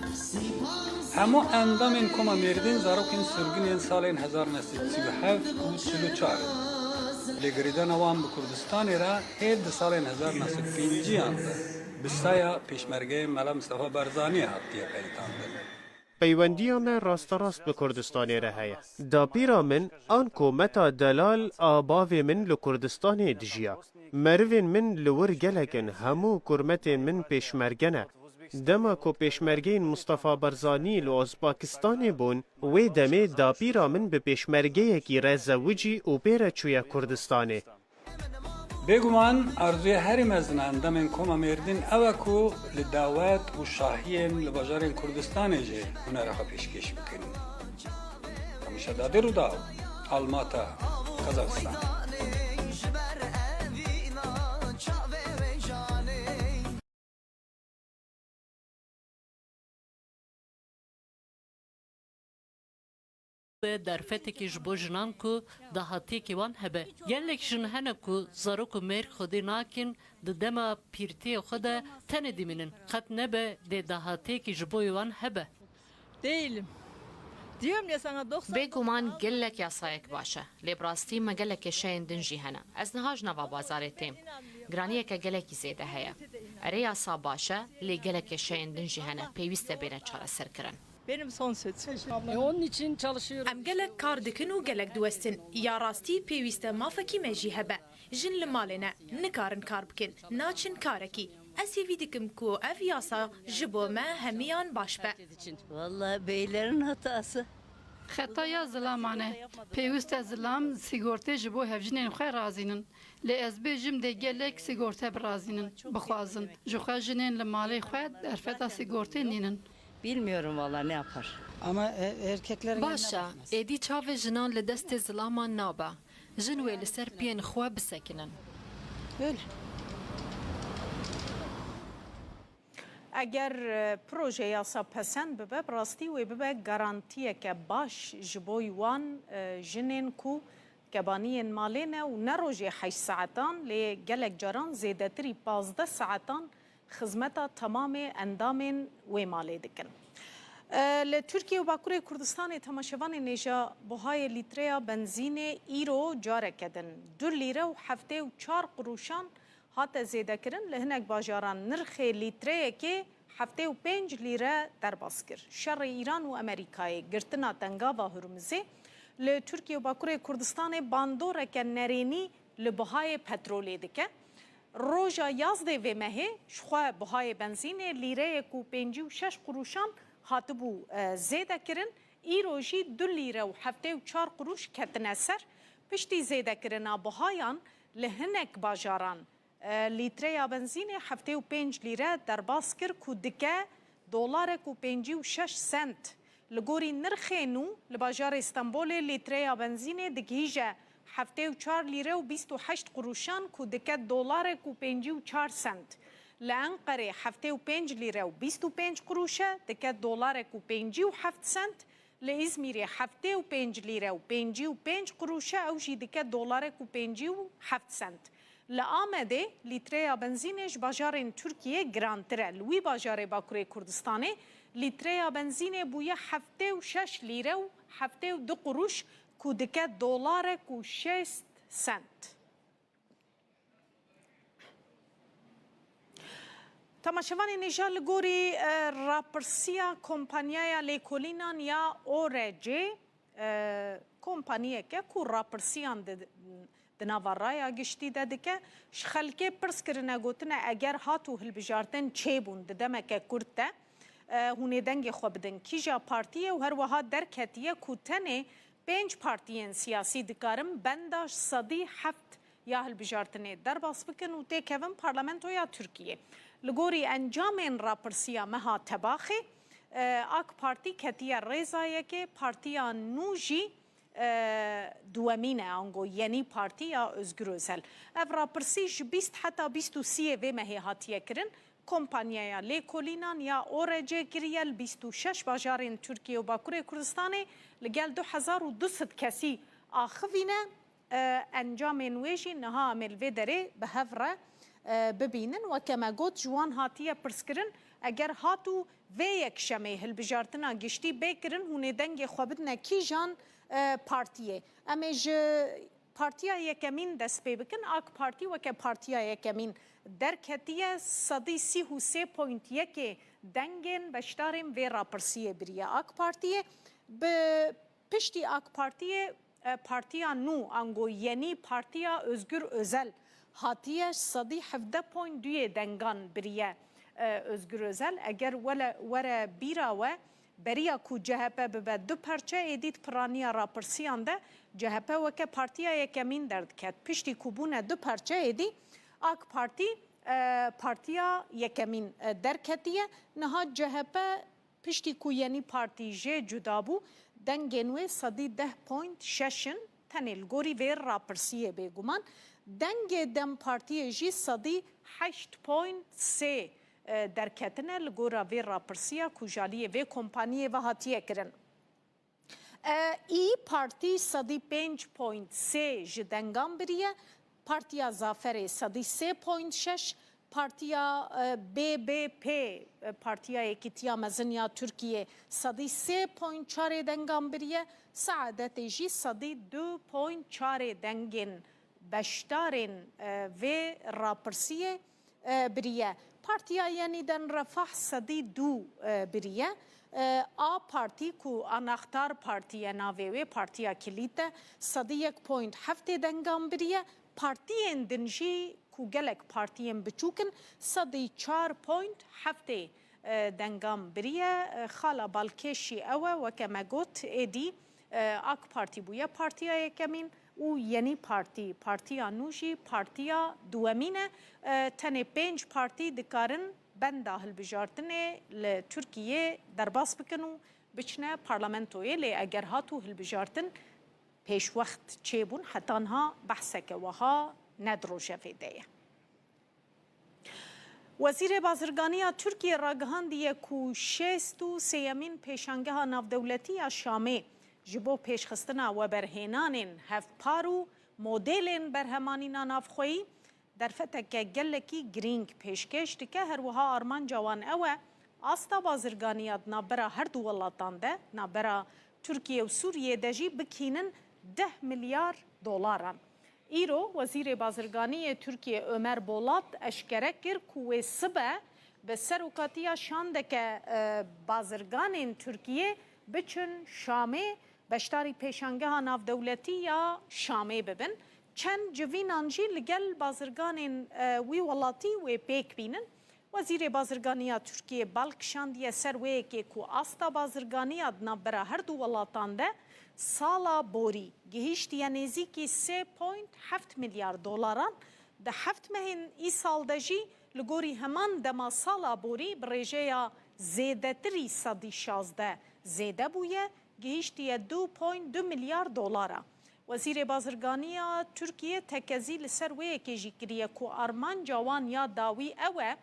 Hemû endamên Koma Mêrdîn zarokên sirgûnên salên hezar neh sed sî û heft û çil û çar in. Lêgerîdana wan bi Kurdistanê re hêl di salên hezar neh sed pênciyan de bi saya pêşmergeyê Mela Mistefa Barzanî hatiye peyitandin. Peywendiya me rasterast bi Kurdistanê re heye. Dapîra min an kometa delal a bavê min li Kurdistanê dijiya. Merivên min li wir gelek in, hemû kurmetên min pêşmerge ne. Dema ku pêşmergeyên Mustafa Barzanî li Ozbekistanê bûn, wê demê dapîra min bi pêşmergeyekî re zewicî û pê re çûye Kurdistanê. Bêguman arzûya herî mezin a endamên Koma Mêrdîn ew e ku li dawet û şahiyên li bajarên Kurdistanê jî hunera xwe pêşkêş bikin. Hemîşe Dadê Rûdaw, Almata, Qazaxistan. Derfetekî ji bo jinan ku dahatiyekî wan hebe. Gelek jin hene ku zarok û mêr xwedî nakin, di dema pîrtiyê xwe de tenê dimînin. Qet nebe dê dahatiyekî ji bo wan hebe. Değilim. Diyorum ya sana doksan Bêguman gelek yasayek baş e, lê bi rastî me gelek kêşeyên din jî hene. Ez niha ji nava bazarê têm. Giraniyeke gelekî zêde heye. Erê, yasa baş e, lê gelek kêşeyên din jî hene, pêwîst e bêne çareserkirin. Benim son sözüm. E, onun için çalışıyorum. Em gelek kar dikin û gelek diwestin. Ya rastî pêwîst e mafekî me jî hebe. Jin li malê ne, nikarin kar bikin, naçin karekî. Ez hêvî dikim ku ev yasa ji bo me hemiyan baş be. Vallahi beylerin hatası. Xetaya zilaman e. Pêwist e zilam sîgortê ji bo hevjinên xwe razînin. Lê ez bêjim dê gelek sîgorte birazînin, bixwazin. Ji xwe jinên li malê xwe derfeta sîgortê nînin. Bilmiyorum valla ne yapar. Ama e, erkeklerin Baş e, êdî çavê jinan li destê zilaman nabe. Jin wê li ser piyên xwe bisekinin. Öyle. Eger e, proje yasa pesend bibe, bi rastî wê bibe garantiyeke baş ji bo wan e, jinên ku kebaniyên malê ne û ne rojê heşt saetan, lê gelek caran zêdetirî pazdeh saetan xizmeta temamê endamên wê malê dikin. E, Li Tirkiye û Bakurê Kurdistanê temaşevanên hêja buhayê lîtreya benzînê îro careke din du lîre û heftê û çar qurûşan hate zêdekirin, li hinek bajaran nirxê lîtreyekê heftê û pênc lîre derbas kir. Şerê Îran û Amerîkayê, girtina Tengava Hurmizê li Tirkiye û Bakurê Kurdistanê bandoreke nerênî li bihayê petrolê dike. Roja yazdê vê mehê jixwe bihayê benzînê lîreyek û pêncî û şeş qurûşan hatibû e, zêdekirin, îro jî du lîre û heftê û çar qurûş ketine ser. Piştî zêdekirina bihayan li hinek bajaran e, lîtreya benzînê heftê û pênc lîre derbas kir ku dike dolarek û pêncî û şeş sent. Li gorî nirxê nû, li bajarê Stenbolê lîtreya benzînê digihîje heftê û çar lîre û bîst û heşt qurûşan ku dike dolarek û pêncî û çar sent. Li Enqerê heftê û pênc lîre û bîst û pênc qurûş e, dike dolarek û pêncî û heft sent. Li Îzmîrê heftê û pênc lîre û pêncî û pênc qurûş e, ew jî dike dolarek û pêncî û heft sent. Li Amedê lîtreya benzînê ji bajarên Tirkiyê girantir e. Li wî bajarê Bakurê Kurdistanê lîtreya benzînê bûye heftê û şeş lîre û heftê û du qurûş ku dike dolarek û şêst sent. Temaşevanên hêja, li gorî e, rapirsiya kompanyaya lêkolînan ya O R C, e, kompaniyeke ku rapirsiyan di, di nava raya giştî de dike, ji xelkê pirs kirine, gotine eger hat û hilbijartin çêbûn di demeke kurt de, e, hûn ê dengê xwe bidin kîja partiyê û her wiha derketiye ku tenê pênc partiyên siyasî dikarin benda sedî heft ya hilbijartinê derbas bikin û têkevin Parlamentoya Tirkiyê. Li gorî encamên rapirsiya meha Tebaxê, e, AK Partî ketiye rêza yekê, Partiya Nû jî e, duwemîn e, ango Yenî Partî ya Ozgur Ozel. Ev rapirsî ji bîst heta bîst û sî yê vê mehê hatiye kirin. Kompanyaya lêkolînan ya O R C kiriye, li bîst û şeş bajarên Tirkiye û Bakurê Kurdistanê li gel du hezar û du sed kesî axivîne. E, encamên wê jî niha em ê li vê derê bi hev re, e, bibînin. Weke me got, ji wan hatiye pirskirin, eger hat û vê yekşemê hilbijartina giştî bê kirin, hûn ê dengê xwe bidine kîjan, e, partiyê? Em ê ji Partiya Yekemîn dest pê bikin. AK Partî weke Partiya Yekemîn derketiye, sedî sî û sê point yekê dengên beşdarên vê rapirsiyê biriye AK Partiyê. Bi piştî AK Partiyê, e, Partiya Nû, ango Yenî Partiya Ozgur Ozel hatiye, sedî hevdeh point duyê dengan biriye, e, Ozgur Ozel. Eger wele, were bîra we, beriya ku C H P bibe du perçe, êdî di piraniya rapirsiyan de C H P weke Partiya Yekemîn derdiket. Piştî ku bûne du perçe, êdî AK Partî, e, Partiya Yekemîn, e, derketiye. Niha C H P, piştî ku Yenî Partî jê cuda bû, dengên wê sedî deh point şeş in, tenê li gorî vê rapirsiyê bêguman. Dengê DEM Partiyê jî sedî heşt point sê, e, derketine li gora vê rapirsiya ku ji aliyê vê kompaniyê ve hatiye kirin. E, Îyî Partî sedî pênc point sê ji dengan biriye, Partiya Zaferê sedî sê point şeş, Partiya, e, B B P, e, Partiya Yekîtiya Mezin ya Tirkiyê sedî sê point çarê dengan biriye, Saadetê jî sedî du point çarê dengên beşdarên, e, vê rapirsiyê e, biriye. Partiya Yenîden Refah sedî du, e, biriye. E, A Partî ku Anahtar Partî ye navê wê, partiya kilît e, sedî yek point heftê dengan biriye. Partiyên din jî ku gelek partiyên biçûk in, sedî çar point heftê, e, dengan biriye. E, xala balkêş jî ew e, weke me got, êdî, e, AK Partî bûye partiya yekemîn û Yenî Partî, partiya nû jî partiya duwemîn e. E, tenê pênc partî dikarin benda hilbijartinê li Tirkiyê derbas bikin û biçine parlamentoyê, lê eger hat û hilbijartin pêşwext çêbûn, heta niha behseke wiha ne di rojevê de ye. Wezîrê Bazirganiya Tirkiyê ragihandiye ku şêst û sêyemîn Pêşangeha Navdewletî ya Şamê ji bo pêşxistina weberhênanên hevpar û modêlên berhemanîna navxweyî derfeteke gelekî girîng pêşkêş dike. Her wiha armanca wan ew e, asta bazirganiya di navbera her du welatan de, navbera Tirkiye û Sûriyê de jî bikînin deh milyar dolaran. Îro Wezîrê Bazirganî yê Tirkiyê Ömer Bolat eşkere kir ku wê sibe bi serokatiya şandeke, e, bazirganên Tirkiyê biçin Şamê, beşdarî Pêşangeha Navdewletî ya Şamê bibin. Çend civînan jî li gel bazirganên, e, wî welatî wê pêk bînin. Wezîrê Bazirganiya Tirkiyê bal kişandiye ser wê yekê ku asta bazirganiya di navbera her du welatan de sala borî gihîştiye nêzîkî sê point heft milyar dolaran. Di heft mehên îsal de jî li gorî heman dema sala borî bi rêjeya zêdetirî sedî şazdeh zêde bûye, gihîştiye du point du milyar dolara. Wezîrê Bazirganiya Tirkiyê tekezî li ser wê yekê jî kiriye ku armanca wan ya dawî ew e,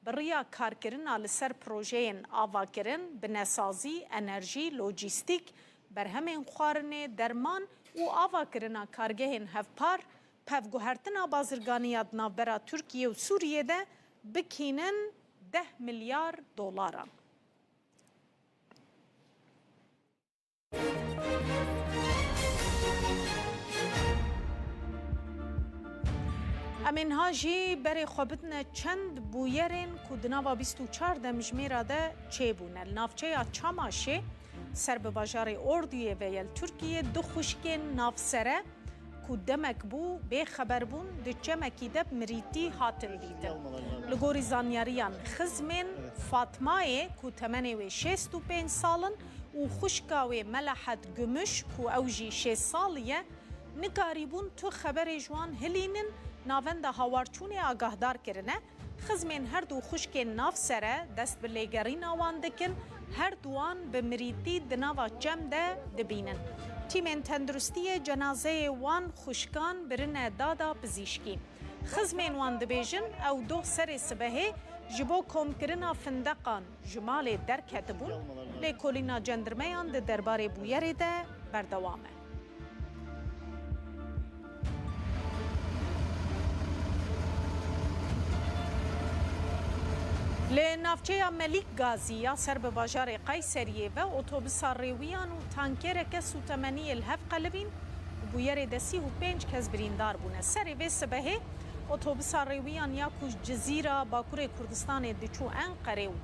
bi riya karkirina li ser projeyên avakirin, binesazî, enerjî, lojîstîk, berhemên xwarinê, derman û avakirina kargehên hevpar, pevguhertina bazirganiya di navbera Tirkiye û Sûriyê de bikînin deh milyar dolaran. Em ê niha jî berê xwe bidine çend bûyerên ku di nava bîst û çar demjimêra de çêbûne. Li navçeya Çamaşê ser bi bajarê Orduyê ve ye li Tirkiyê du xwişkên navsere ku demek bû bêxeber bûn, di çemekî de bi mirîtî hatin dîtin. Li gorî zanyariyan, xizmên Fatmayê ku temenê wê şêst û pênc sal in û xwişka wê Melahet Gümüş ku ew jî şêst salî ye, nikarîbûn tu xeberê ji wan hilînin, navenda hawarçûnê agahdar kirine. Xizmên her du xwişkên navsere dest bi lêgerîna wan dikin, her duwan bi mirîtî di nava çem de dibînin. Tîmên tenduristiyê cenazeyê wan xwişkan birine dada pizîşkî. Xizmên wan dibêjin, ew doh serê sibehê ji bo komkirina findeqan ji malê derketibûn, lêkolîna cendirmeyan di derbarê bûyerê de berdewam e. Li navçeya Melik Gazî ya ser bi bajarê Qeyseriyê ve otobisa rêwiyan û tankereke sûtemeniyê li hev qelibîn û bûyerê de sî û pênc kes birîndar bûne. Serê vê sibehê otobisa rêwiyan ya ku ji Cizîra Bakurê Kurdistanê diçû Enqerê û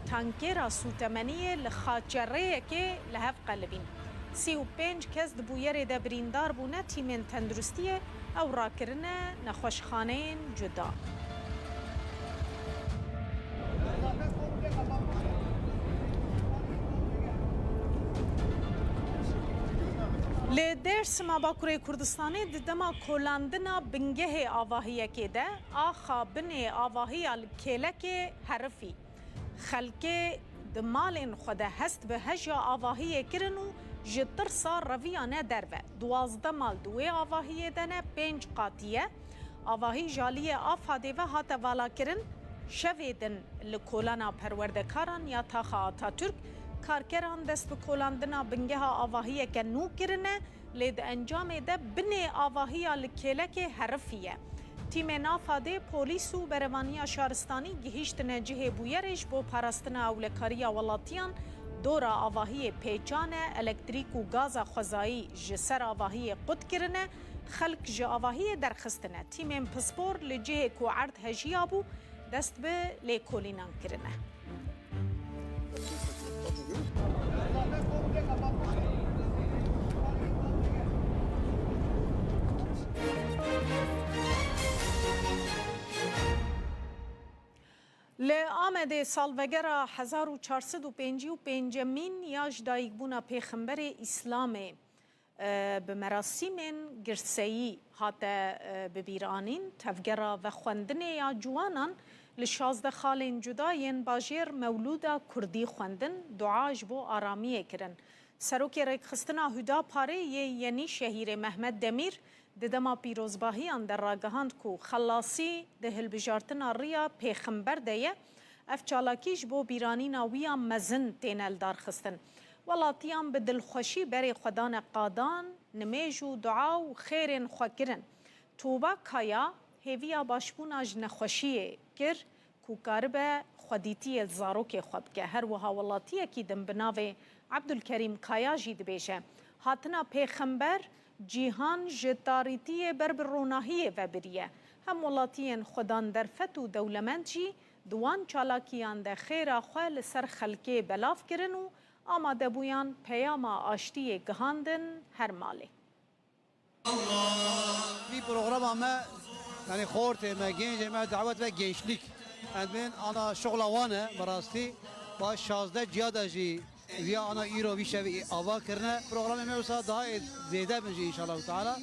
tankera sûtemeniyê li xaçerêyekê li hev qelibîn. Sî û pênc kes di bûyerê de birîndar bûne, tîmên tenduristiyê ew rakirine nexweşxaneyên cuda. Li Dêrsima Bakurê Kurdistanê di dema kolandina bingehê avahiyekê de axa binê avahiya li kêlekê herifî. Xelkê di malên xwe de hest bi heja avahiyê kirin û ji tirsa reviyane derve. Duwazdeh mal di wê avahiyê de ne, pênc qatî ye. Avahî ji aliyê AFADê ve hate valakirin. Şevê din li kolana perwerdekaran ya Taxa Atatürk, karkeran dest bi kolandina bingeha avahiyeke nû kirine. Lê di encamê de binê avahiya li kêlekê herifî ye. Tîmên AFADê, polîs û berevaniya şaristanî gihîştine cihê bûyerê ji bo parastina ewlekariya welatiyan dora avahiyê pêçan e, elektrîk û gaza xwezayî ji ser avahiyê qut kirine, xelk ji avahiyê derxistine. Tîmên pispor li cihê ku erd hejiyabû, dest bi lêkolînan kirine. Li Amedê salvegera hezar û çar sed û pêncî û pêncemîn ya ji dayikbûna Pêxemberê Îslamê, e, bi merasîmên girseyî hate, e, bibîranîn. Tevgera vexwendinê ya ciwanan li şazdeh xalên cuda yên bajêr mewlûda kurdî xwendin, dua ji bo aramiyê kirin. Serokê Rêkxistina Huda Parê yê Yenîşehîrê Mehmet Demîr di dema pîrozbahiyan de ragihand ku xelasî di hilbijartina riya Pêxember de ye. Ev çalakî ji bo bîranîna wî ya mezin têne lidarxistin. Welatiyan bi dilxweşî berê xwe dane qadan, nimêj û dua û xêrên xwe kirin. Tuğba Kaya hêviya başbûna ji nexweşiyê kir ku karibe xwedîtiyê li zarokê xwe bike. Her wiha welatiyekî din bi navê Ebdulkerîm Kaya jî dibêje, hatina Pêxember cîhan ji tarîtiyê ber bi ronahiyê ve biriye. Hem welatiyên xwedan derfet û dewlemend jî di wan çalakiyan de xêra xwe li ser xelkê belav kirin û amadebûyan peyama aştiyê gihandin her malê. Vî programa me, yanî xortê me, gencê me dawet ve gençlik. Em bên ana şoxla wan e, bi rastî. Ba şazdeh ciya de jî viya ana îro vî şevê ava kirine. Programê me wisa daha ê zêde bin jî, înşallah teala.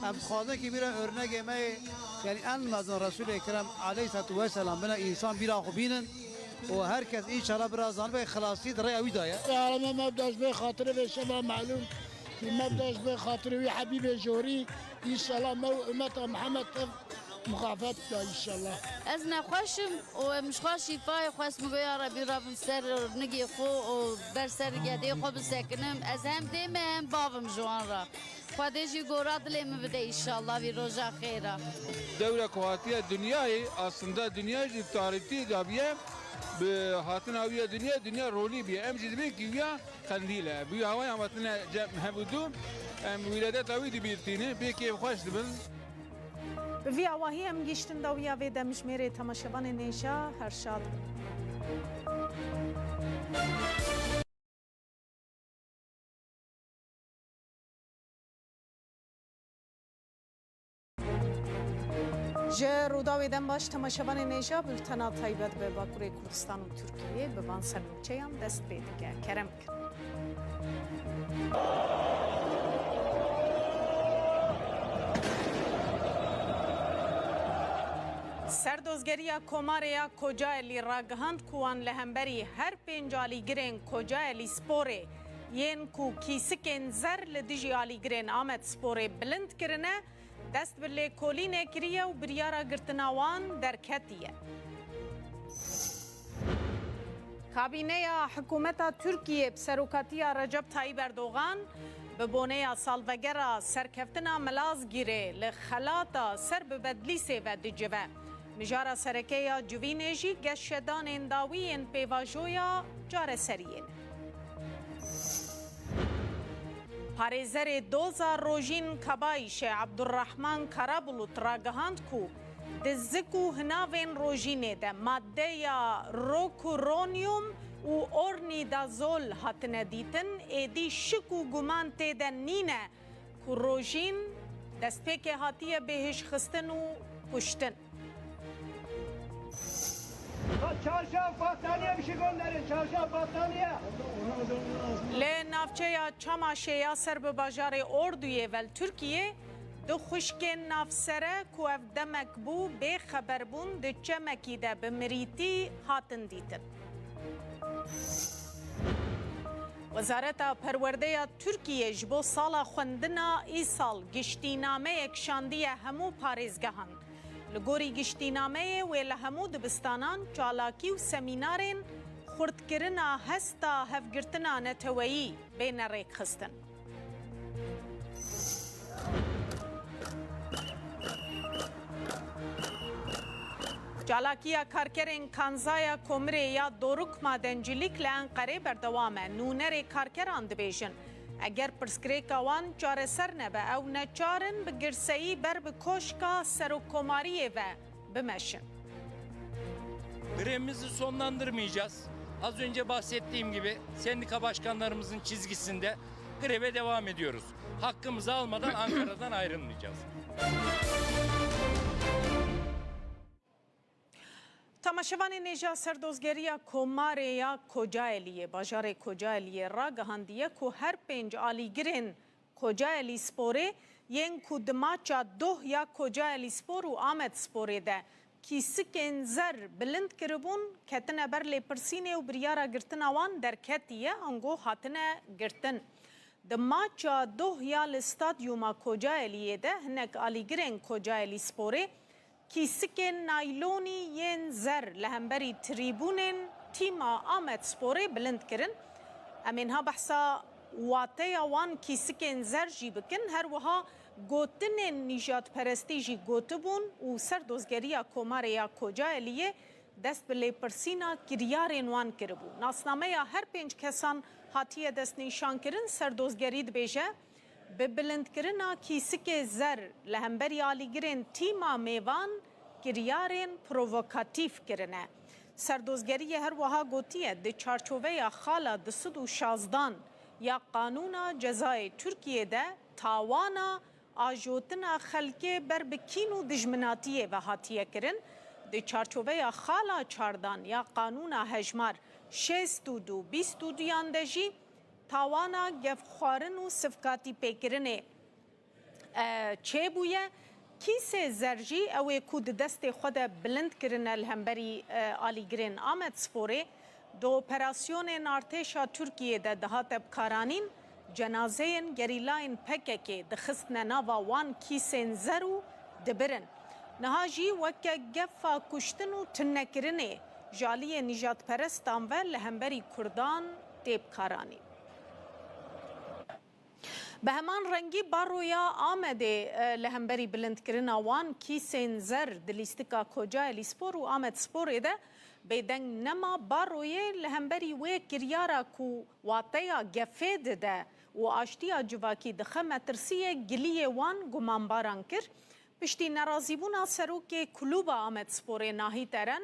Em dixwazin ki bîra örnegê me yê, yanî en mezin Resûlê Kerem aleyhissalatu vesselam bine, însan bîra xwe bînin. û her kes înşallah bira zanibe xilasî di rêya wî de ye. Alemê me bi dest bê xatirê vê şeva melûm. Ki me bi dest bê xatirê wî Hebîbê jorî. Înşallah me û ummeta Mihemed tev muxafet da înşallah. Ez nexweş im û em ji xwe şîfayê xwest, min got, ya Rebî, rabim ser nigê xwe û ber ser gedê xwe bisekinim. Ez hem dê me hem bav im ji wan re. Xwedê jî gora dilê min bide înşallah vî roja xêra. Dewre ku hatiye dinyayê, aslında dinya jî tarîtî dabiye, bi hatina wî ya dinya, dinya rolî biye. Em jî dibê ki wî ya qendîl e. Bi wî hawaya em hatine cem hevûdu, em wîledeta wî dibîrtînin, pê kêfxweş dibin. Bi vî awahî em gihîştin dawiya vê demjimêrê, temaşevanên hêja, her şad bin. Ji Rûdawê dem baş, temaşevanên hêja, bultena taybet bi Bakurê Kurdistan û Tirkiyê bi van sernûçeyan dest pê dike. Kerem bikin. Serdozgeriya Komarê ya Kocaelî ragihand ku wan li hemberî her pênc alîgirên Kocaelî Sporê yên ku kîsikên zer li dijî alîgirên Amedsporê bilind kirine, dest bi lêkolînê kiriye û biryara girtina wan derketiye. Kabîneya hikûmeta Tirkiyê bi serokatiya Recep Tayyip Erdogan bi boneya salvegera serkeftina Milazgîrê li xelata ser bi Bedlîsê ve dicive. Mijara sereke ya civînê jî geşedanên dawî yên pêvajoya careseriyê ne. Parêzerê doza Rojîn Kabayîşê Abdurrahman Karabulut ragihand ku di zik û hinavên Rojînê de maddeya rokuronyum û ornidazol hatine dîtin, êdî şik û guman tê de nîne ku Rojîn destpêkê hatiye bêhişxistin û kuştin. Çarşaf, battaniye bir şey gönderin. Çarşaf, battaniye. Li navçeya Çamaşê ya ser bi bajarê Orduyê ve li Tirkiyê du xwişkên navsere ku ev demek bû bê xeber bûn, di çemekî de bi mirîtî hatin dîtin. Wezareta Perwerdeya Tirkiyê ji bo sala xwendina îsal giştînameyek şandiye hemû parêzgehan. Li gorî giştînameyê wê li hemû dibistanan çalakî û semînarên xurtkirina hesta hevgirtina neteweyî bêne rêkxistin. Çalakiya karkerên kanzaya Komirê ya Doruk Madencîlîk li Enqerê berdewam e. Nûnerê karkeran dibêjin, eger pirsgirêka wan çareser nebe, ew neçar in bi girseyî ber bi Koşka Serokkomariyê ve bimeşin. Grevimizi sonlandırmayacağız. Az önce bahsettiğim gibi sendika başkanlarımızın çizgisinde greve devam ediyoruz. Hakkımızı almadan Ankara'dan ayrılmayacağız. Temaşevanên hêja, serdozgeriya Komarê ya Kocaeliyê, bajarê Kocaeliyê ragihandiye ku her pênc alîgirên Kocaelîsporê yên ku di maça doh ya Kocaelîspor û Amedsporê de kîsikên zer bilind kiribûn, ketine ber lêpirsînê û biryara girtina wan derketiye, ango hatine girtin. Di maça doh ya li stadyuma Kocaeliyê de hinek alîgirên Kocaelîsporê kîsikên naylonî yên zer li hemberî trîbûnên tîma Amedsporê bilind kirin. Em ê niha behsa wateya wan kîsikên zer jî bikin. Her wiha gotinên nîjadperestî jî gotibûn û serdozgeriya Komarê ya Kocaeliyê dest bi lêpirsîna kiryarên wan kiribû. Nasnameya her pênc kesan hatiye destnîşankirin. Serdozgerî dibêje, bi bilindkirina kîsikê zer li hemberî alîgirên tîma mêvan kiryarên provokatîf kirine. Serdozgeriyê her wiha gotiye, di çarçoveya xala du sed û şazdan ya Qanûna Cezayê Tirkiyê de tawana ajotina xelkê ber bi kîn û dijminatiyê ve hatiye kirin. Di çarçoveya xala çardan ya Qanûna Hejmar şêst û du bîst û duyan de jî tawana gefxwarin û sivkatîpêkirinê, e, çêbûye. Kîsê zer jî ew ê ku di destê xwe de bilind kirine li hemberî, e, alîgirên Amedsporê, di operasyonên artêşa Tirkiyê de dihate bikaranîn, cenazeyên gerîlayên P K K dixistine nava wan kîsên zer û dibirin. Niha jî weke gefa kuştin û tuninekirinê ji aliyê nîjadperestan ve li hemberî Kurdan tê bikaranîn. Bi heman rengî Baroya Amedê, e, li hemberî bilindkirina wan kîsên zer di lîstika Kocaelîspor û Amedsporê de bêdeng nema. Baroyê li hemberî wê kiryara ku wateya gefê dide û aştiya civakî dixe metirsiyê, giliyê wan gumanbaran kir. Piştî nerazîbûna serokê Klûba Amedsporê Nahît Eren,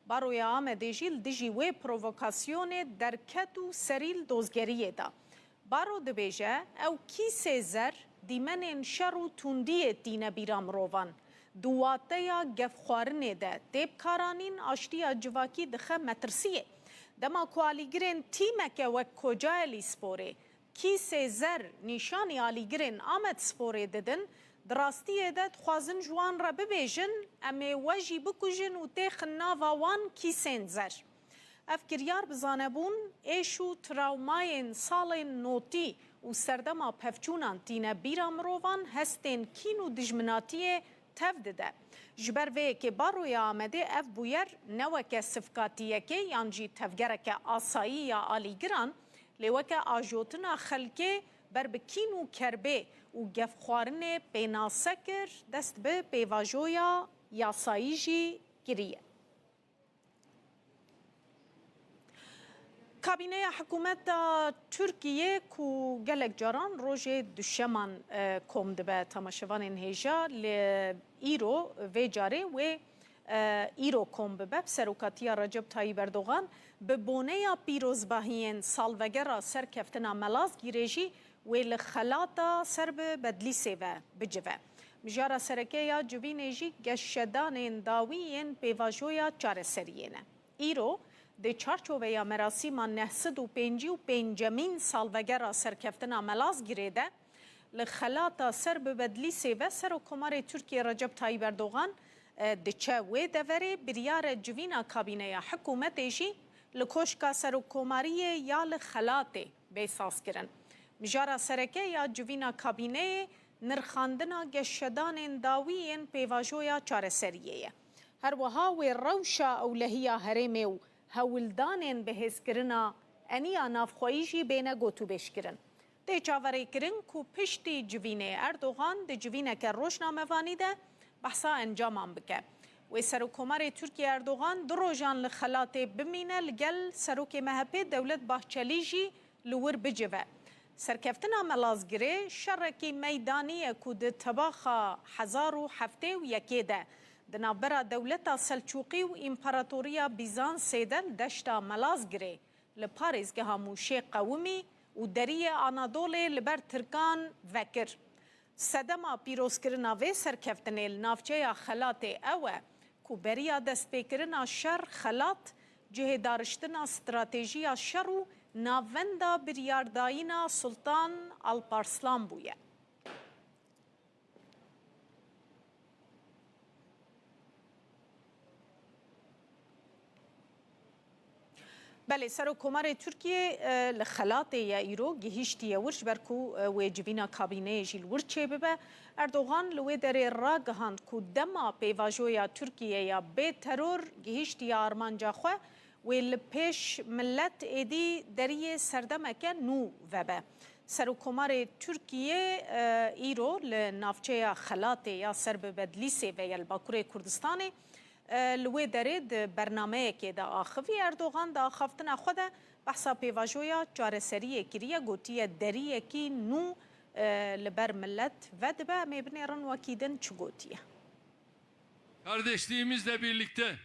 Baroya Amedê jî li dijî wê provokasyonê derket û serî li dozgeriyê da. Baro dibêje, ew kîsê zer dîmenên şer û tundiyê tîne bîra mirovan. Di wateya gefxwarinê de tê bikaranîn, aştiya civakî dixe metirsiyê. Dema ku alîgirên tîmeke wek Kocaelîsporê kîsê zer nîşanî alîgirên Amedsporê didin, di rastiyê de dixwazin ji wan re bibêjin, em ê we jî bikujin û têxin nava wan kîsên zer. Ev kiryar bi zanebûn, êş û trawmayên salên notî û serdema pevçûnan tîne bîra mirovan, hestên kîn û dijminatiyê tev dide. Ji ber vê yekê Baroya Amedê ev bûyer ne weke sivkatiyekê yan jî tevgereke asayî ya alîgiran, lê weke ajotina xelkê ber bi kîn û kerbê û gefxwarinê pênase kir, dest bi pêvajoya yasayî jî kiriye. Kabîneya hikûmeta Tirkiyê ku gelek caran rojê duşeman, e, kom dibe, temaşevanên hêja, li îro vê carê wê, e, îro kom bibe, bi serokatiya Recep Tayyip Erdogan, bi boneya pîrozbahiyên salvegera serkeftina Melazgîrê jî wê li xelata ser bi Bedlîsê ve bicive. Mijara sereke ya civînê jî geşedanên dawî yên pêvajoya çareseriyê ne. Îro, di çarçoveya merasîma neh sed û pêncî û pêncemîn salvegera serkeftina Melazgirê de, li xelata ser bi Bedlîsê ve Serokkomarê Tirkiyê Recep Tayyip Erdogan, e, diçe wê deverê, biryare civîna kabîneya hikûmetê jî li Koşka Serokkomariyê ya li Xelatê bê sazkirin. Mijara sereke ya civîna kabîneyê nirxandina geşedanên dawî yên pêvajoya çareseriyê ye. Her wiha wê rewşa ewlehiya herêmê û hewldanên bihêzkirina eniya navxweyî jî bêne gotûbêjkirin. Tê çaverêkirin ku piştî civînê Erdogan di civîneke rojnamevanî de behsa encaman bike. Wê Serokkomarê Tirkiyê Erdogan du rojan li xelatê bimîne, li gel Serokê M H P Dewlet Bahçelî jî li wir bicive. Serkeftina Melazgirê şerekî meydanî ye ku di tebaxa hezar û heftê û yekê de Di navbera dewleta Selçûqî û Împaratoriya Bîzansê de li deşta Melazgirê li parêzgeha Mûşê qewimî û deriyê Anadolê li ber Tirkan vekir. Sedema pîrozkirina vê serkeftinê li navçeya Xelatê ew e ku beriya destpêkirina şer Xelat cihê dariştina stratejiya şer û navenda biryardayîna Sultan Alparslan bûye. Belê, Serokkomarê Tirkiyê, e, li Xelatê ye îro, gihîştiye wir, ji ber ku, e, wê civîna kabîneyê jî li wir çêbibe. Erdogan li wê derê ragihand ku dema pêvajoya Tirkiyê ya bê teror gihîştiye armanca xwe, wê li pêş milet êdî deriyê serdemeke nû vebe. Serokkomarê Tirkiyê, e, îro li navçeya Xelatê ya ser bi Bedlîsê ve ye li Bakurê Kurdistanê. E, li wê derê di bernameyekê de axivî. Erdogan di axaftina xwe de behsa pêvajoya çareseriyê kiriye, gotiye deriyekî nû, e, li ber milet vedibe. Em ê binêrin wekî din çi gotiye. Kardeşliğimizle birlikte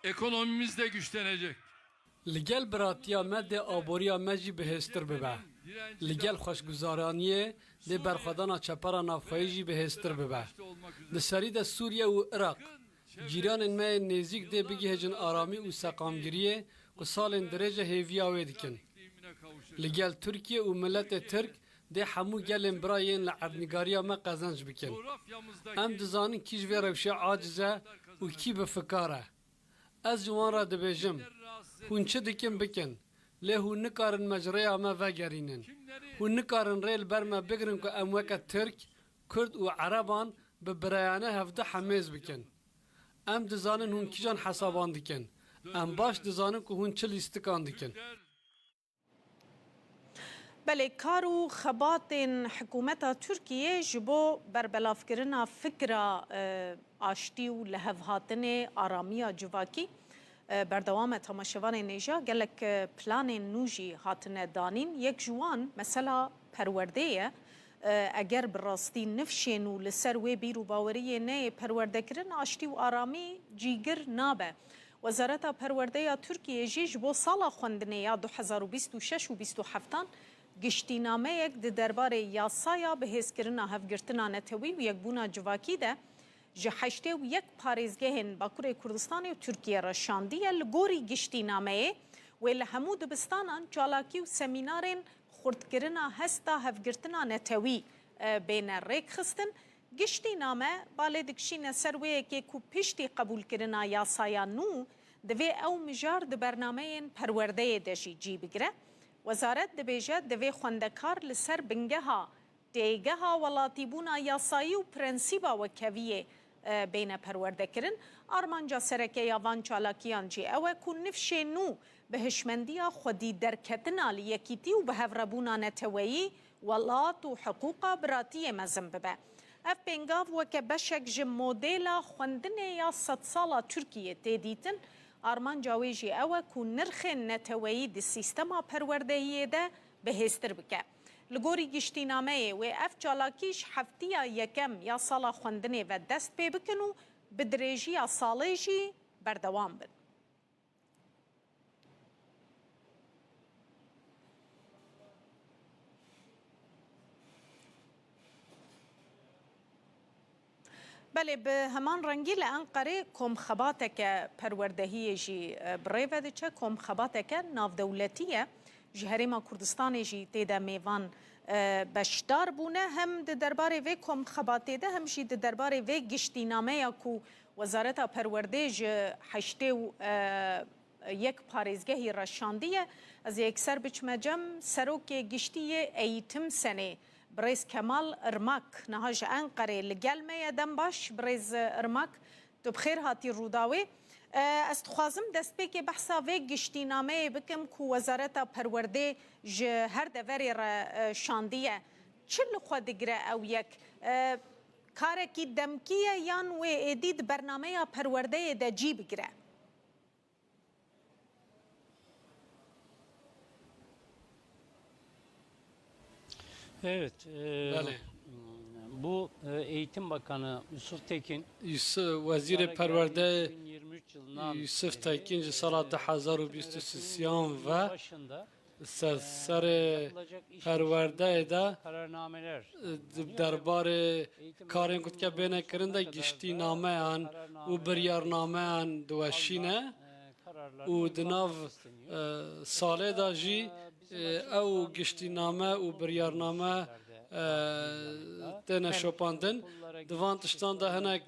ekonomimiz de güçlenecek. Li gel biratiya me dê aboriya me jî bihêztir bibe. Li gel xweşguzaraniyê dê berxwedana çepera navxweyî jî bihêztir bibe. Di serî de Sûriye û Iraq, cîranên me yên nêzîk dê bigihêjin aramî û seqamgiriyê ku salên dirêj e hêviya wê dikin. Li gel Tirkiye û miletê Tirk dê hemû gelên bira yên li erdnîgariya me qezenc bikin. Em dizanin kî ji vê rewşê aciz e û kî bi fikar e. Ez ji wan re dibêjim, hûn çi dikin bikin, lê hûn nikarin me ji rêya me vegerînin. Hûn nikarin rê li ber me bigirin ku em weke Tirk, Kurd û Ereban bi birayane hevdu hemêz bikin. Em dizanin hûn kîjan hesaban dikin. Em baş dizanin ku hûn çi lîstikan dikin. Belê, kar û xebatên hikûmeta Tirkiyê ji bo berbelavkirina fikra, e, aştî û lihevhatinê, aramiya civakî, e, berdewam e. Temaşevanên hêja, gelek, e, planên nû jî hatine danîn. Yek ji wan mesela perwerdê ye. E, eger bi rastî nifşên û li ser wê bîr û baweriyê neyê perwerdekirin, aştî û aramî cîgir nabe. Wezareta Perwerdê ya Tirkiyê jî ji bo sala xwendinê ya du hezar û bîst û şeş û bîst û heftan giştînameyek di derbarê yasaya bihêzkirina hevgirtina netewî û yekbûna civakî de ji heştê û yek parêzgehên Bakurê Kurdistanê û Tirkiyê re şandiye. Li gorî giştînameyê, wê li hemû dibistanan çalakî û semînarên xurtkirina hesta hevgirtina netewî, e, bêne rêkxistin. Giştîname balê dikişîne ser wê yekê ku piştî qebûlkirina yasaya nû, divê ew mijar di bernameyên perwerdeyê de jî cî bigire. Wezaret dibêje, divê xwendekar li ser bingeha têgeha welatîbûna yasayî û prensîba wekheviyê, e, bêne perwerdekirin. Armanca sereke ya van çalakiyan jî ew e ku nifşê nû bi hişmendiya xwedî derketina li yekîtî û bi hevrebûna neteweyî, welat û hiqûqa biratiyê mezin bibe. Ev pêngav weke beşek ji modêla xwendinê ya sedsala Tirkiyê tê dîtin. Armanca wê jî ew e ku nirxên neteweyî di sîstema perwerdehiyê de bihêztir bike. Li gorî giştînameyê wê ev çalakî ji heftiya yekem ya sala xwendinê ve dest pê bikin û bi dirêjiya salê jî berdewam bin. Belê, bi heman rengî li Enqerê komxebateke perwerdehiyê jî, e, bi rê ve diçe. Komxebateke navdewletî ye. Ji Herêma Kurdistanê jî tê de mêvan, e, beşdar bûne. Hem di derbarê vê komxebatê de, hem jî di derbarê vê giştînameya ku Wezareta Perwerdê ji heştê û, e, yek parêzgehî re şandiye. Ez ê yekser biçime cem. Serokê Giştî yê Eğitim Senê, birêz Kemal Irmak, niha ji Enqerê li gel me ye. Dem baş, birêz Irmak, tu bi xêr hatî Rûdawê. E, ez dixwazim destpêkê behsa vê giştînameyê bikim ku Wezareta Perwerdê ji her deverê re, e, şandiye. Çi li xwe digire ew yek? E, karekî demkî ye yan wê êdî di bernameya perwerdeyê de cî bigire? Evet, e, Belê. Bu e, Eğitim Bakanı Yusuf Tekin, Yusuf, Wezîrê Perwerdeyê Yusuf Tekin ji sala du hezar û bîst û sêyan ve ser serê perwerdeyê de, e, di derbarê karên ku dike bêne kirin de giştînameyan û biryarnameyan diweşîne û di nav, e, salê de jî, e, ew giştîname û biryarname, e, têne şopandin. Di van tiştan de hinek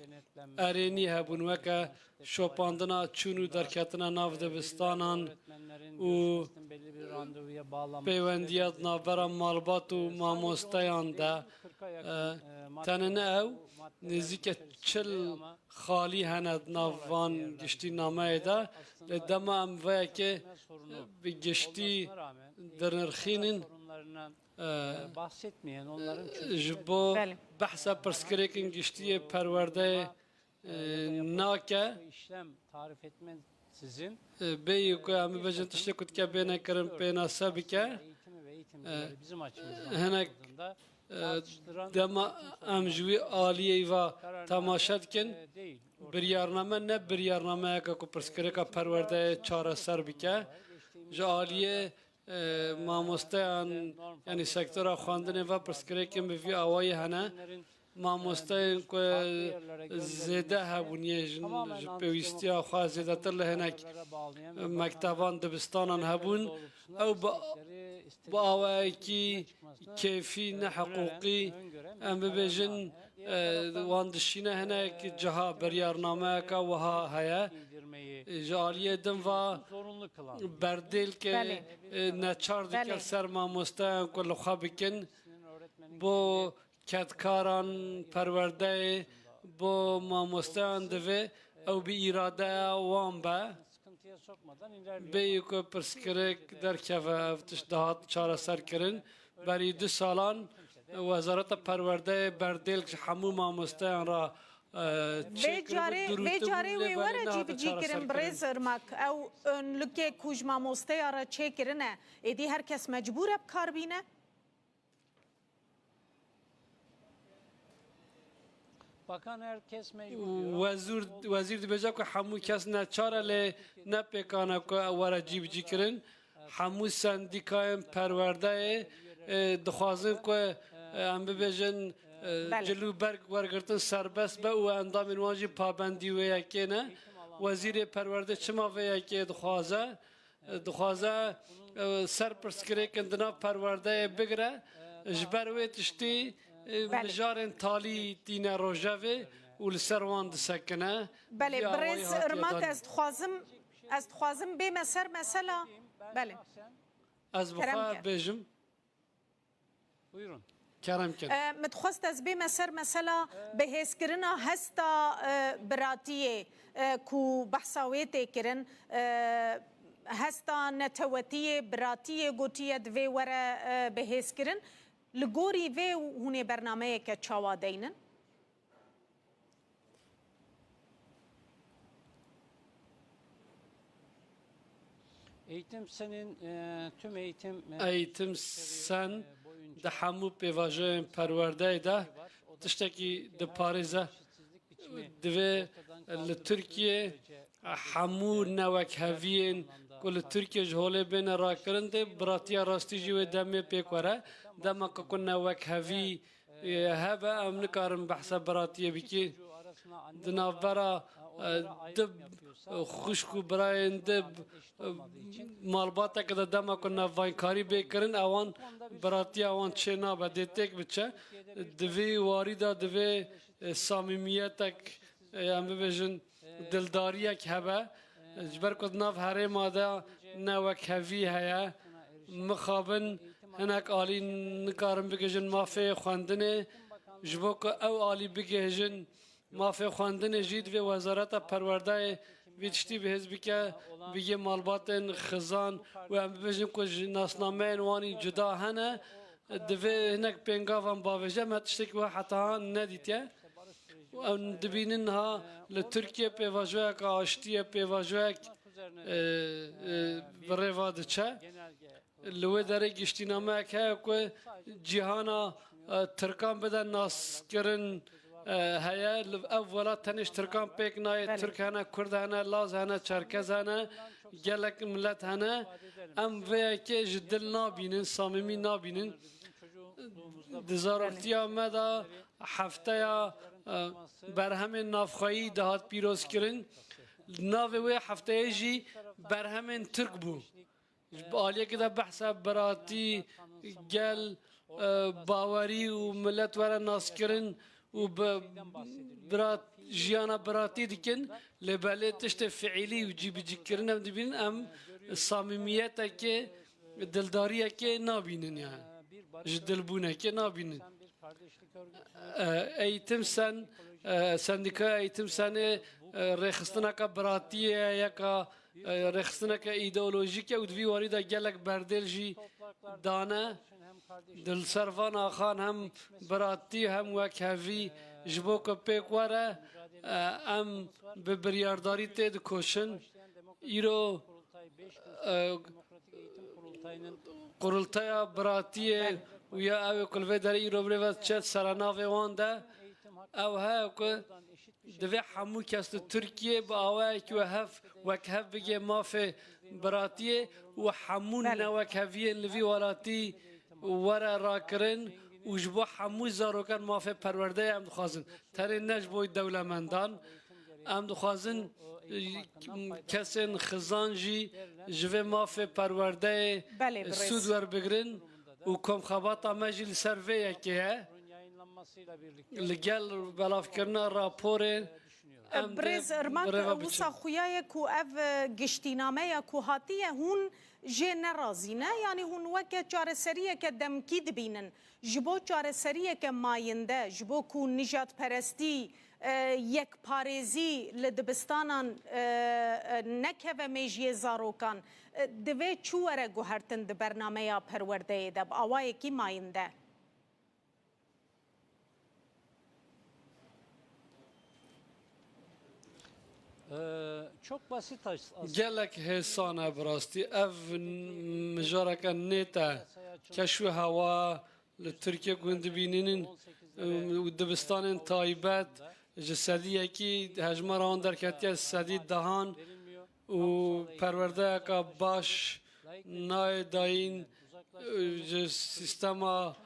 erênî hebûn, weke şopandina çûn û derketina nav dibistanan û pêwendiya di navbera malbat û mamosteyan de. E, tenê ne ew, nêzîke çil xalî hene di nav van giştînameyê de. Lê dema em vê yekê bi giştî dinirxînin, e, ji bo behsa pirsgirêkin giştî yê perwerdeyê, e, nake. E, bêyî ku em bibêjin tiştê ku dike bêne kirin pênase bike. E, hinek, e, dema em ji wî aliyê va temaşe dikin, biryarname ne biryarnameyeke ku pirsgirêka perwerdeyê çareser bike. Ji aliyê e, mamosteyan, yanî sektora xwendinê ve pirsgirêkên bi vî awayî hene. Mamosteyên ku zêde hebûn, yê ji, ji pêwîstiya xwe zêdetir li hinek mekteban, dibistanan hebûn, ew bi, bi awayekî kêfî, ne hiqûqî, em bibêjin, e, wan dişîne hinek ciha biryarnameyeke wiha heye. Ji aliyê din va berdêlkê, Belê. e, neçar dike Belê. ser mamosteyan ku li xwe bikin. Bo kedkaran perwerdeyê, bo mamosteyan divê ew bi îradeya wan be. Bêyî ku pirsgirêk derkeve, ev tişt dihat çareserkirin. Berî du salan Wezareta Perwerdeyê berdêlk ji hemû mamosteyan re, e, Vê çêkiribû, carê, vê dirûtibû, carê lê wê belê were nehate cîbicî kirin, çareserkirin. Birêz Irmak. Ew önlükê ku ji mamosteya re çêkirine, êdî her kes mecbûr e bi kar bîne? Bakan, her kes mecbur diyor. Wezûr, wezîr dibêje ku hemû kes neçar e, lê ne pêkan e ku ew were cîbicî kirin. Hemû sendîkayên perwerdeyê, e, dixwazin ku, e, em bibêjin, e, Belê. cil û berg wergirtin serbest be û endamên wan jî pabendî wê yekê ne. Wezîrê perwerdê çima vê yekê dixwaze? Dixwaze, e, ser pirsgirêkin di nav perwerdeyê bigire, ji ber wê tiştî, e, Belê. mijarên talî tîne rojevê û li ser wan disekine. Belê, Ya birêz wayî hatiye Irmak, danîn. ez dixwazim, ez dixwazim bême ser mesela. Belê. Ez bi Kerem xwe ke. bêjim. Buyurun. Kerem kin. E, min dixwest ez bême ser mesela bihêzkirina hesta, e, biratiyê, e, ku behsa wê tê kirin, e, hesta netewetiyê, biratiyê gotiye divê were, e, bihêzkirin. Li gorî vê hûn ê bernameyeke çawa deynin? Eğitim Sen'in, e, tüm eğitim, e, Eğitim Sen di hemû pêvajoyên perwerdeyê de tiştekî diparêze. Divê li Tirkiyê hemû newekheviyên ku li Tirkiyê ji holê bêne rakirin dê biratiya rastî jî wê demê pêk were. Dema ku newekhevî e, hebe, em nikarin behsa biratiyê bikî. Di navbera, e, du xwişk û birayên di, e, malbateke de dema ku navvankarî bê kirin, ewan biratiya wan çê nabe, dê têk biçe. Di vî warî de divê, e, samîmiyetek, e, em bibêjin, dildariyek hebe. Ji ber ku di nav herêma de newekhevî heye, mixabin hinek alî nikarin bigihîjin mafê xwendinê, ji bo ku ew alî bigihîjin mafê xwendinê jî divê Wezareta Perwerdeyê vî tiştî bihêz bike, bigê malbatên xizan û em bibêjin ku ji nasnameyên wan î cuda hene, divê hinek pêngavan bavêje, me tiştekî wiha heta niha nedîtiye. Û em dibînin niha li Tirkiye pêvajoyek aştiyê, pêvajoyek, e, e, bi rê ve diçe. Li wê derê giştînameyek heye ku cîhana e, Tirkan bide naskirin, e, heye. Li, ev welat tenê ji Tirkan pêk nayê. Belê. Tirk hene, Kurd hene, Laz hene, Çerkez hene, gelek milet hene. Em vê yekê ji dil nabînin, samîmî nabînin. Di zaroktiya me de hefteya, e, berhemên navxweyî dihat pîrozkirin. Navê wê hefteyê jî berhemên Tirk bû. Ji aliyekê de behsa biratî, gel, e, bawerî û milet were naskirin û bi birat, jiyana biratî dikin, lê belê tiştê fiîlî û cîbicîkirin em dibînin, em samîmiyetekê, dildariyekê nabînin yani. Ji dilbûnekê nabînin. E, Eğitim Sen, e, Sendîkaya Eğitim Senê, e, rêxistineke biratiyê ye, yeka, e, rêxistineke îdeolojîk e û di vî warî de gelek berdêl jî dane. Di li ser van axan hem biratî hem wekhevî ji bo ku pêk were, e, em bi biryardarî tê dikoşin. Îro, e, Qurultaya Biratiyê û ya ew ê ku li vê derê îro birêve diçe serenavê wan de, ew heye ku divê hemû kes li Tirkiyê bi awayekî we hev, wekhev bigê mafê biratiyê û hemû Belê. newekheviyên li vî welatî were rakirin û ji bo hemû zarokan mafê perwerdeyê em dixwazin. Tenê ne ji bo dewlemendan. Em dixwazin, e, kesên xizan jî ji vê mafê perwerdeyê Belê, birêz. sûd werbigirin û komxebata me jî li ser vê yekê ye. Li gel belavkirina raporê em dê Birêz Irmak, birêve wisa biçin. xuya ye ku ev, e, giştînameya ku hatiye hûn jê nerazî ne? Yanî hûn weke çareseriyeke demkî dibînin? Ji bo çareseriyeke mayînde, ji bo ku nijadperestî, e, yekparêzî li dibistanan, e, e, nekeve mêjiyê zarokan, e, divê çi were guhertin di bernameya perwerdeyê de bi awayekî mayînde? Ee, çok basit as-, aslında. Gelek hêsan e bi rastî. Ev n-, mijareke nêt e. Keş û hewa li Tirkiye ku hûn dibînînin, û dibistanên taybet ji sedî yekî hejmara wan derketiye sedî dehan û perwerdeyeka baş nayê dayîn, e, ji sîstema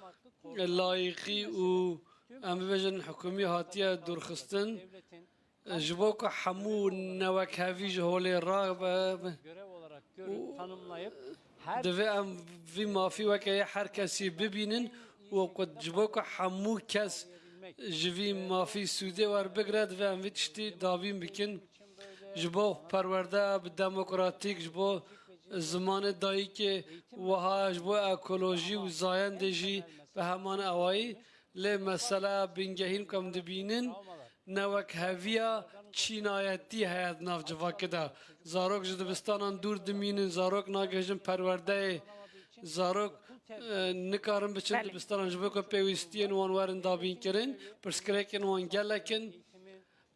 layîqî û, em bibêjin, hikûmî hatiye dûrxistin. Ji bo ku hemû newekhevî ji holê rabe, û divê em vî mafî weke yê her kesî bibînin û ku ji bo ku hemû kes ji vî mafî sûdê werbigire, divê em vî tiştî dabîn bikin. Ji bo perwerdeya bi demokratîk, ji bo zimanê dayikê wiha, ji bo ekolojî û zayendê jî bi heman awayî. Lê meseleya bingehîn ku em dibînin, newekheviya çînayetî heye di nav civakê de. Zarok ji dibistanan dûr dimînin, zarok nagihîjin perwerdeyê, zarok, e, nikarin biçin Belê. dibistanan ji bo ku pêwîstiyên wan werin dabînkirin, pirsgirêkên wan gelek in.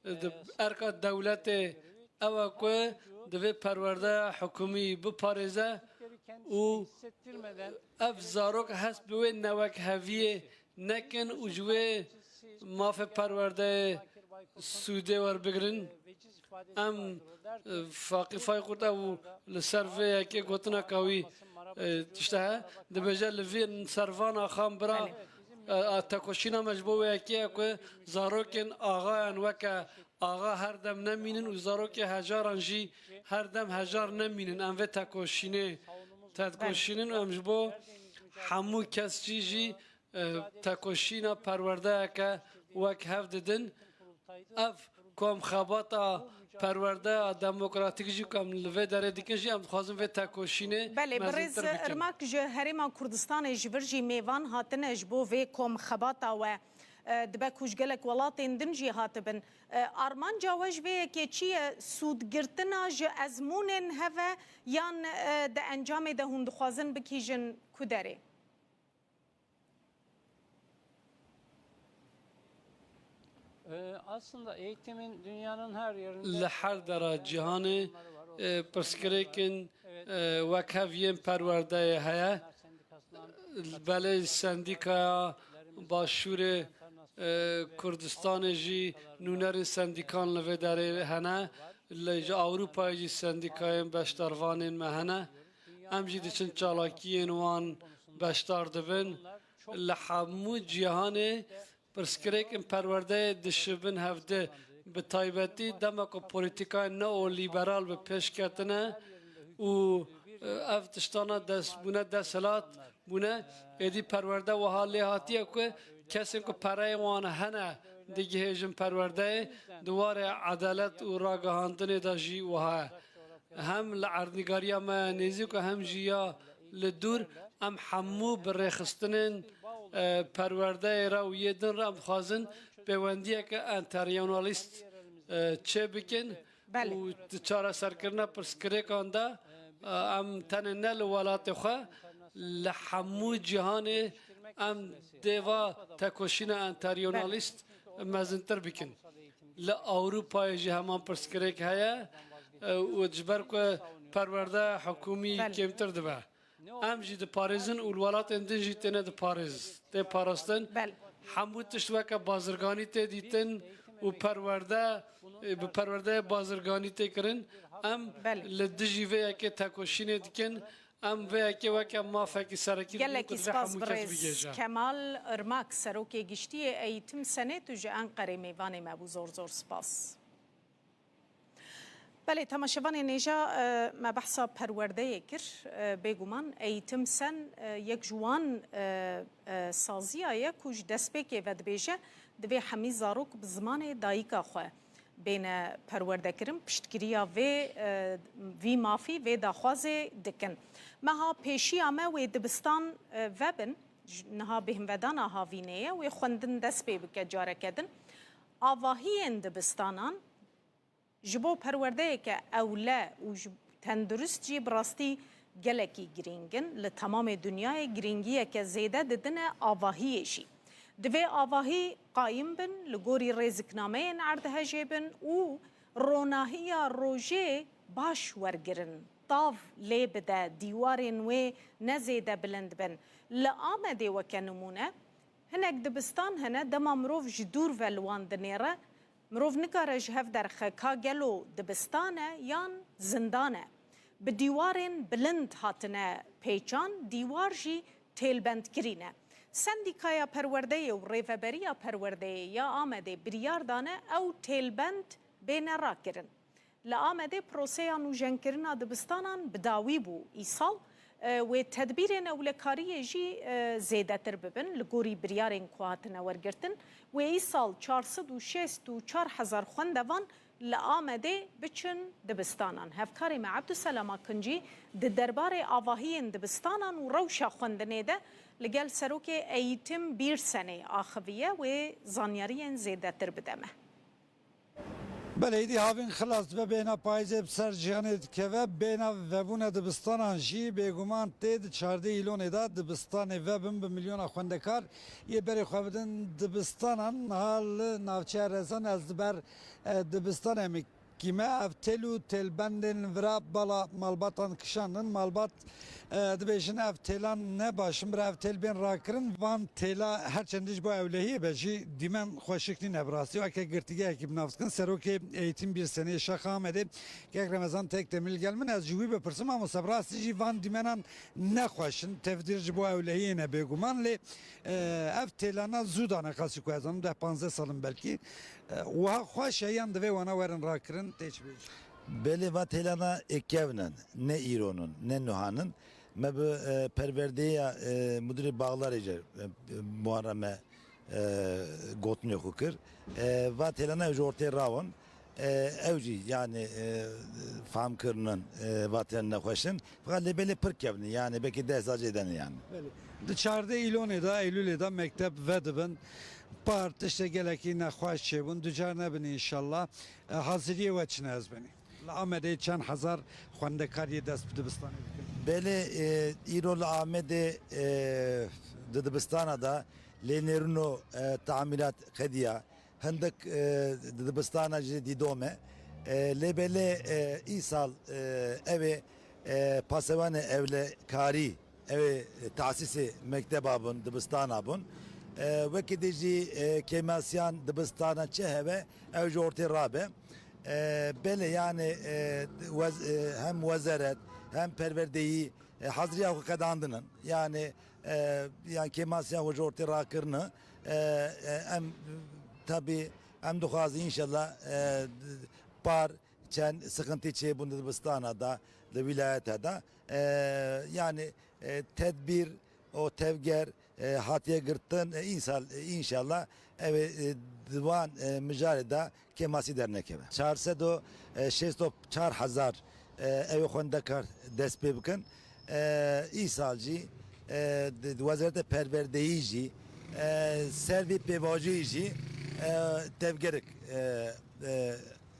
Di erka dewletê ew e ku divê perwerdeya hikûmî biparêze û ev zarok hest bi wê newekheviyê nekin û ji wê mafê perwerdeyê sûdê werbigirin. Em, e, Faqî Faykurt ew li ser vê yekê gotineka wî, e, tişt heye, dibêje li vî ser van axan bira, Belê. e, e, tekoşîna me ji bo wê yekê ye ku zarokên axayan weke axa her dem nemînin û zarokê hejaran jî her dem hejar nemînin. Em vê tekoşînê tekoşînin û em ji bo hemû kes jî jî, e, tekoşîna perwerdeyeke wek hev didin. Ev kom xebata perwerdeya demokratîk jî ku em li vê derê dikin jî em dixwazin vê tekoşînê Belê, birêz mezintir bikin. Irmak ji Herêma Kurdistanê ji vir jî mêvan hatine ji bo vê kom xebata we. E, dibe ku ji gelek welatên din jî hatibin. E, armanca we ji vê yekê çi ye? Sûdgirtina ji ezmûnên hev e yan, e, di encamê de hûn dixwazin bikîjin ku derê? Ee, aslında eğitimin dünyanın her yerinde Li her dera cîhanê, e, pirsgirêkên, e, wek hev yên perwerdeyê heye. Belê sendîkaya Başûrê, e, Kurdistanê jî nûnerên sendîkan li vê derê hene, li ji Ewropayê jî sendîkayên beşdarvanên me hene. Em jî diçin çalakiyên wan beşdar dibin. Li hemû cîhanê pirsgirêkên perwerdeyê dişibin hevdî, bi taybetî dema ku polîtîkayên neolîberal bi pêş ketine û, e, ev tiştana dest, bûne desthilat, bûne, êdî perwerde wiha lê hatiye ku kesên ku pereyên wan hene digihêjin perwerdeyê, di warê edalet û ragihandinê de jî wiha ye. Hem li erdnîgariya me nêzîk û hem jî ya li dûr, em hemû bi rêxistinên, e, perwerdeyê re û yê din re em dixwazin pêwendiyeke enteryonalîst, e, çêbikin. Belê. Û di çareserkirina pirsgirêkan de, e, em tenê ne li welatê xwe, li hemû cîhanê em dê va tekoşîna enteryonalîst mezintir bikin. Li Ewropayê jî heman pirsgirêk heye, e, û ji ber ku perwerde hikûmî Belê. kêmtir dibe. Em jî diparêzin û li welatên din jî têne diparêz, tê parastin. Belê. Hemû tişt weke bazirganî tê dîtin û perwerde, e, bi perwerdeyê bazirganî tê kirin. Em Belê. li dijî vê yekê tekoşînê dikin. Em vê yekê weke mafekî serekî dibînin Gelekî ku divê spas hemû kes birêz bigihêje. Kemal Irmak, Serokê Giştî yê Eğitim Senê, tu ji Enqerê mêvanê me bû. Zor zor spas. Belê, temaşevanên hêja, e, me behsa perwerdeyê kir. E, bêguman Eğitim Sen, e, yek ji wan, e, e, saziya ye ku ji destpêkê ve dibêje, divê hemî zarok bi zimanê dayika xwe bêne perwerdekirin, piştgiriya vê, e, vî mafî, vê daxwazê dikin. Meha pêşiya me wê dibistan, e, vebin, ji niha bêhnvedana havînê ye, wê xwendin dest pê bike careke din. Avahiyên dibistanan ji bo perwerdeyeke ewle û ji tendurist jî bi rastî gelekî girîng in. Li temamê dinyayê girîngiyeke zêde didine avahiyê jî. Divê avahî qayim bin, li gorî rêziknameyên erdhejê bin û ronahiya rojê baş wergirin, tav lê bide, dîwarên wê ne zêde bilind bin. Li Amedê weke nimûne, hinek dibistan hene, dema mirov ji dûr ve li wan dinêre, mirov nikare ji hev derxe ka gelo dibistan e yan zindan e. Bi dîwarên bilind hatine pêçan, dîwar jî têlbendkirî ne. Sendîkaya Perwerdeyê û Rêveberiya Perwerdeyê ya Amedê biryar dane ew têlbend bêne rakirin. Li Amedê proseya nûjenkirina dibistanan bi dawî bû. Îsal, e, wê tedbîrên ewlekariyê jî, e, zêdetir bibin. Li gorî biryarên ku hatine wergirtin, wê îsal çar sed û şêst û çar hezar xwendevan li Amedê biçin dibistanan. Hevkarê me Ebdulselam Akincî di derbarê avahiyên dibistanan û rewşa xwendinê de li gel serokê Eğitim Birsenê axiviye, wê zanyariyên zêdetir bide me. Belê, êdî havîn xilas dibe, bêhna payîzê bi ser cîhanê dikeve, bêhna vebûna dibistanan jî bêguman tê. Di çardeh Îlonê de dibistanê vebin bi milyona xwendekar yê berê xwe bidin dibistanan. Niha li navçeya Rezan ez li ber, e, dibistanê me kîme. Ev têl û têlbendên vira bala malbatan kişandin. Malbat, e, dibêjin ev têlan ne baş in, bira ev têl bên rakirin. Van têla her çendî ji bo ewlehiyê be jî dîmen xweşik nîne bi rastî. Weke girtîgehekî bi nav dikin. Serokê Eğitim Birsenê Şaxa Amedê, Kek Remezan Tekdemîr li gel min. Ez ji wî bipirsim, mamoste, bi rastî jî van dîmenan ne xweş in. Tevdîr ji bo ewlehiyê ne bêguman, lê, e, ev têlana zû dane, qasî ku ez zanim deh panzdeh sal in belkî. E, wiha xweş e yan divê wana werin rakirin, tê çi bêjî? Belê, va têlana ê kevn in, ne îron in, ne nuhan in. Me bi, e, perwerdeya, e, mudirê Bağlarê jî, e, Muharreme, e, gotinê xwe kir. E, va têlana ew ji ortê rawin. E, ew jî, yani, e, fam kirinin, e, va têlan nexweş in. Feqet lê belê pir kevn in, yani belkî deh hezar zêde ne yani. Belê. Di çardeh Îlonê de, Eylûlê de mekteb vedibin. Par tiştê gelekî nexweş çêbûn. Ducar nebin înşallah. E, haziriyê we çi ne ez benî? Li Amedê çend hezar xwendekar yê dest bi dibistanê dikin? Belê, e, îro li Amedê, e, di dibistana de lê nêrino, e, tamîrat qediya. Hindik, e, di dibistana jî dîdom e. E, lê belê, e, îsal, e, ew ê, e, pasevanê ewlekarî, ew ê, e, tasîsê mekteba bûn, dibistana bûn. E, wekî dî jî, e, kêmasiyan dibistana çi hebe, ew ji ortê rabe. E, belê, yani, e, wez-, e, hem wezeret, hem perwerdeyî, e, haziriya xwe qedandin in. Yani, e, yani kêmasiya xwe ji ortê rakirine. E, e, em, tabî, em dixwazin înşallah, e, par çend sıkıntı çêbûn di dibistana da, di wîlayeta da. E, yani, e, tedbîr û tevger, e, hatiye girtin, e, însal-, e, înşallah ew ê, e, di wan, e, mijarê de kêmasî dernekeve. Çar sed û şêst û çar hezar, e, ew ê xwendekar dest pê bikin. E, îsal jî, e, di, di Wezareta Perwerdeyî jî, e, ser vî pêvajoyî jî, e, tevgerek, e, e,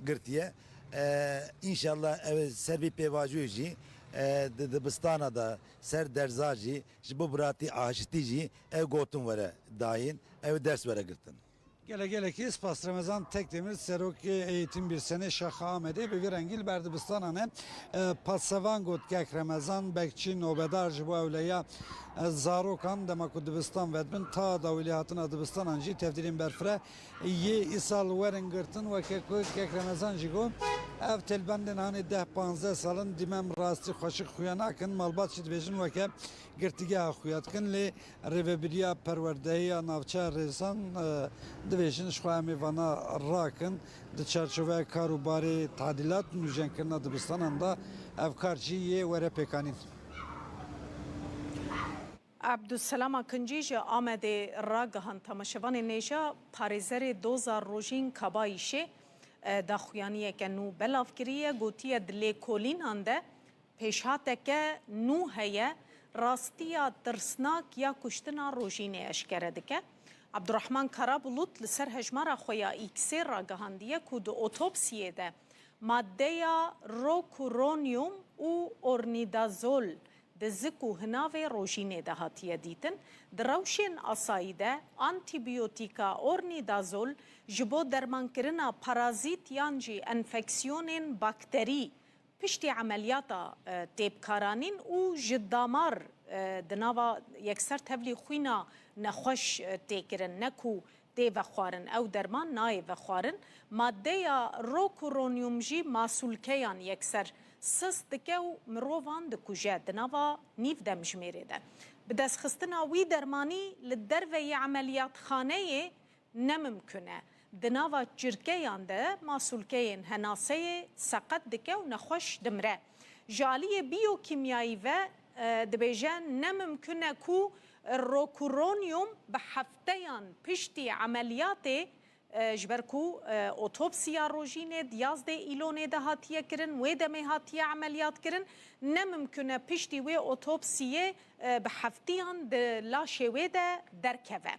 girtiye. E, înşallah ew ê ser vî pêvajoyî jî, e, di dibistana de ser derza jî ji bo biratî aşitî jî ew gotin were dayîn, ew ders were girtin. Gelek gelekî spas Remezan Tekdemir, Serokê Eğitim Birsenê Şaxa Amedê, bi vî rengî li ber dibistanan e. E, pasevan got Kek Remezan Bekçî nobedar ji bo ewleya, e, zarokan dema ku dibistan vedibin ta dawîlî hatina dibistanan jî tevdîrên berfireh yê îsal werin girtin. Weke ku Kek Remezan jî got, ev telbendên hanê deh panzdeh sal in dîmen rastî xweşik xuya nakin, malbat jî dibêjin weke girtîgeha xuya dikin, lê rêvebiriya perwerdehiya navçeya Rêzan, e, dibêjin ji xwe em ê vana rakin, di çarçoveya kar û barê tadîlat û nûjenkirina dibistanan de ev kar jî yê were pêkanîn. Ebdulselam Akincî ji Amedê ragihand temaşevanên hêja, parêzerê doza Rojîn Kabayîşê, e, daxuyaniyeke nû belav kiriye, gotiye di lêkolînan de pêşhateke nû heye, rastiya tirsnak ya kuştina Rojînê eşkere dike. Abdurrahman Karabulut li ser hejmara xwe ya X-ê ragihandiye ku di otopsiyê de maddeya rokuronyum û ornidazol di zik û hinavê Rojînê de hatiye dîtin. Di rewşên asayî de antîbiyotîka ornidazol ji bo dermankirina parazît yan jî enfeksiyonên bakterî piştî emeliyata, e, tê bikaranîn û ji damar, e, di nava yekser tevlî xwîna nexweş, e, tê kirin, ne ku tê vexwarin, ew derman nayê vexwarin. Maddeya rokuronyum jî masûlkeyan yekser sist dike û mirovan dikuje di nava nîv demjimêrê de. Bidestxistina wî dermanî li derveyî emeliyatxaneyê ne mimkun e. Di nava çirkeyan de masûlkeyên henaseyê seqet dike û nexweş dimire. Ji aliyê biyokîmyayî ve, e, dibêje ne mimkun e ku rokuronyum bi hefteyan piştî emeliyatê, e, ji ber ku, e, otopsiya Rojînê di yazdê Îlonê de hatiye kirin, wê demê hatiye emeliyat kirin, ne mimkun e piştî wê otopsiyê, e, bi heftiyan di laşê wê de derkeve.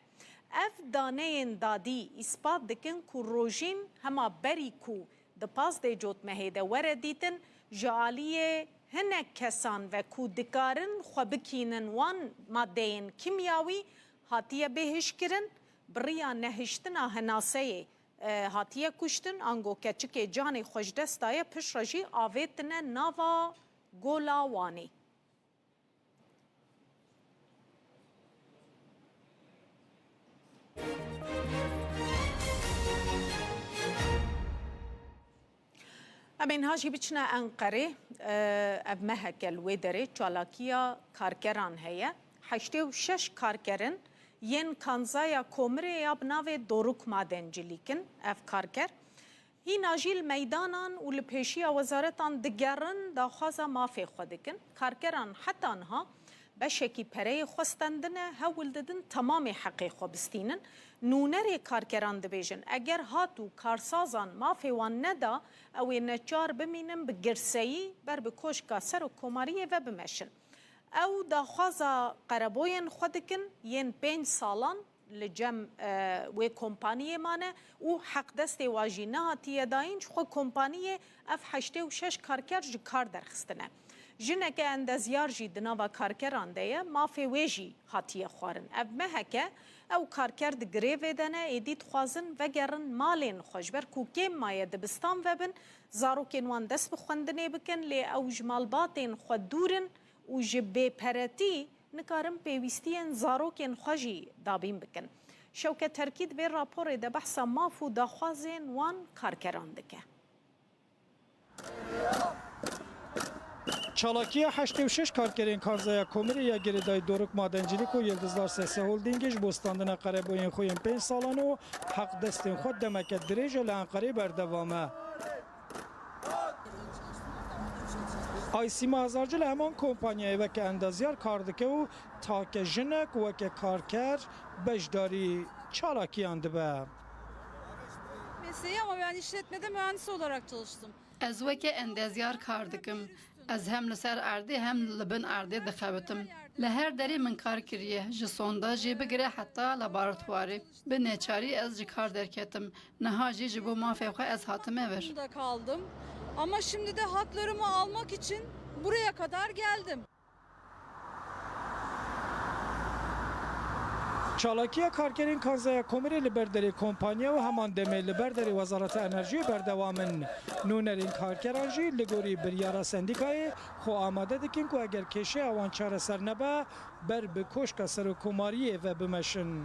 Ev daneyên dadî îspat dikin ku Rojîn hema berî ku di pazdê cotmehê de were dîtin, ji aliyê hinek kesan ve ku dikarin xwe bikînin wan maddeyên kîmyawî hatiye bêhişkirin, bi riya nehiştina henaseyê, e, hatiye kuştin, ango keçikê canê xwe ji dest daye, piştre jî avêtine nava Gola Wanê. Em ê niha jî biçine Enqerê. Ev meheke li wê derê çalakiya karkeran heye. Heştê û şeş karkerin yên kanzaya Komirê ya bi navê Doruk Madencilikin. Ev karker Hîna jî li meydanan û li pêşiya wezaretan digerin, daxwaza mafê xwe dikin. Karkeran heta niha beşekî pereyê xwe stendine, hewl didin temamê heqê xwe bistînin. Nûnerê karkeran dibêjin, eger hat û karsazan mafê wan neda, ew ê neçar bimînin bi girseyî ber bi Koşka Serokkomariyê ve bimeşin. Ew daxwaza qereboyên xwe dikin yên pênc salan li cem, e, wê kompaniyê mane û heqdestê wa jî nehatiye dayîn, ji xwe kompaniyê ev heştê û şeş karker ji kar derxistine. Jineke endezyar jî di nava karkeran de ye, mafê wê jî hatiye xwarin. Ev meheke ew karker di grevê de ne, êdî dixwazin vegerin malên xwe, ji ber ku kêm maye dibistan vebin, zarokên wan dest bi xwendinê bikin, lê ew ji malbatên xwe dûr in û ji bêperetî nikarin pêwîstiyên zarokên xwe jî dabîn bikin. Şewket Terkî di vê raporê de behsa maf û daxwazên wan karkeran dike. Çalakiya heştê û şeş karkerên Kanzaya Komirê ya girêdayî Doruk Madencîlik û Yıldızlar Sesi Holdingê ji bo standina qereboyên xwe yên pênc salan û heqdestên xwe demeke dirêj e li Enqerê berdewam e. Aysîma Hazarcı li heman kompanyayê weke endezyar kar dike û take jinek weke karker beşdarî çalakiyan dibe. Mesleği ama ben işletmede mühendis olarak çalıştım. Ez weke endezyar kar dikim. Ez hem li ser erdê hem li bin erdê dixebitim. Li her derê min kar kiriye, ji sondajê bigire heta laboratuwarê. Bi neçarî ez ji kar derketim. Niha jî ji bo mafê xwe ez hatime vir. Burada kaldım. Ama şimdi de haklarımı almak için buraya kadar geldim. Çalakiya karkerên Kanzaya Komirê li ber derê kompanya û heman demê li ber derê Wezareta Enerjiyê berdewam in. Nûnerên karkeran jî li gorî biryara sendîkayê xwe amade dikin ku eger kêşeya wan çareser nebe, ber bi Koşka Serokkomariyê ve bimeşin.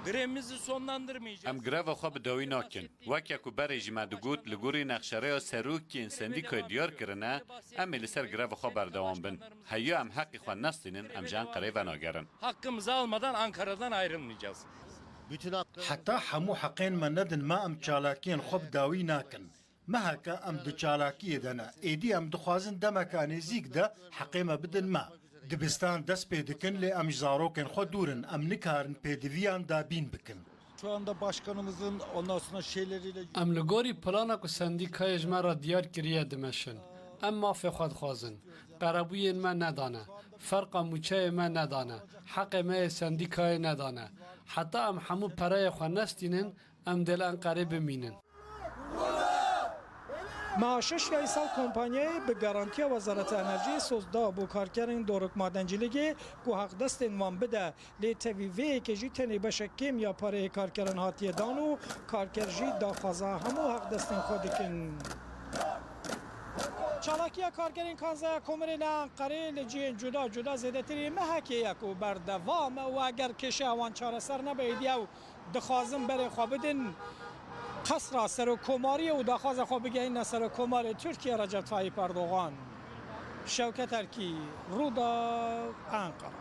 Grevimizi sonlandırmayacağız. Em greva xwe bi dawî nakin. Weke ku berê jî me digot, li gorî nexşereya serokên sendîkayê diyar kirine, em ê li ser greva xwe berdewam bin. Heya em heqê xwe nestînin, em ji Enqerê venagerin. Hakkımızı almadan Ankara'dan ayrılmayacağız. Heta hemû heqên me nedin me, em çalakiyên xwe bi dawî nakin. Me heke em di çalakiyê de ne. Êdî em dixwazin demeka nêzîk de heqê me bidin me. Dibistan dest pê dikin, lê em ji zarokên xwe dûr in. Em nikarin pêdiviyan dabîn bikin. Şu anda başkanımızın ondan sonra şeyleriyle... Em li gorî plana ku sendîkayê ji me re diyar kiriye dimeşin. Em mafê xwe dixwazin. Qerebûyên me nedane. Ferqa mûçeyê me nedane. Heqê me yê sendîkayê nedane. Heta em hemû pereyê xwe nestînin, em dê li Enqerê bimînin. Meha şeş ya îsal kompanyayê bi garantiya Wezareta Enerjiyê soz da bo karkerên Doruk Madencîligê ku heqdestên wan bide. Lê tevî vê yekê jî tenê beşek kêm ya pareyê karkeran hatiye dan û karker jî daxwaza hemû heqdestên xwe dikin. Çalakiya karkerên Kanzaya Komirê li Enqerê li cihên cuda cuda zêdetirî mehekê ye ku berdewam e û eger kêşeya wan çareser nebe, êdî ew dixwazin berê xwe bidin qesra Serokkomariyê û daxwaza xwe bigehîne Serokkomarê Tirkiye Recep Tayyip Erdogan. Şewket Erkî, Rûdaw, Enqere.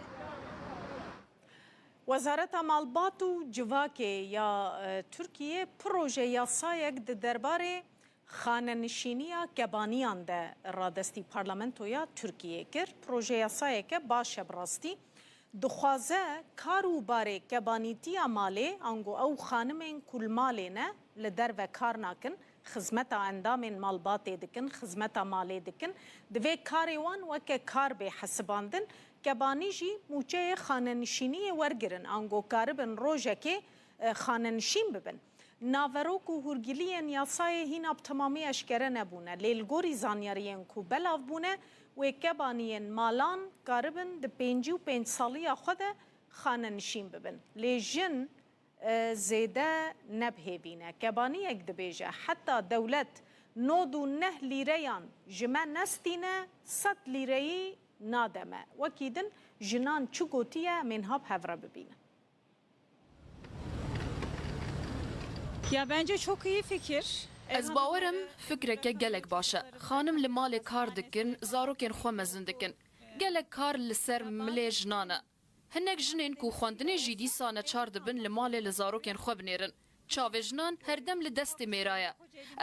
Wezareta Malbat û Civakê ya, e, Tirkiyê proje yasayek di derbarê xanenişîniya kebaniyan de radestî Parlamentoya Tirkiyê kir. Proje yasayeke baş e bi rastî. Dixwaze kar û barê kebanîtiya malê, ango ew xanimên ku li malê ne, li derve kar nakin, xizmeta endamên malbatê dikin, xizmeta malê dikin, divê karê wan weke kar bê hesibandin, kebanî jî mûçeyê xanenişîniyê wergirin, ango karibin rojekê, e, xanenişîn bibin. Naverok û hûrgiliyên yasayê hîna bi temamî eşkere nebûne, lê li gorî zanyariyên ku belav bûne, wê kebaniyên malan karibin di pêncî û pênc saliya xwe de xanenişîn bibin. Lê jin, e, zêde ne bi hêvî ne. Kebaniyek dibêje, heta dewlet nod û neh lîreyan ji me nestîne, sed lîreyî nade me. Wekî din jinan çi gotiye, em ê niha bi hev re bibînin. Ya bence çok iyi fikir. Ez bawer im fikreke gelek baş e. Xanim li malê kar dikin, zarokên xwe mezin dikin. Gelek kar li ser milê jinan e. Hinek jinên ku xwendinê jî dîsa neçar dibin li malê li zarokên xwe binêrin. Çavê jinan herdem li destê mêra ye.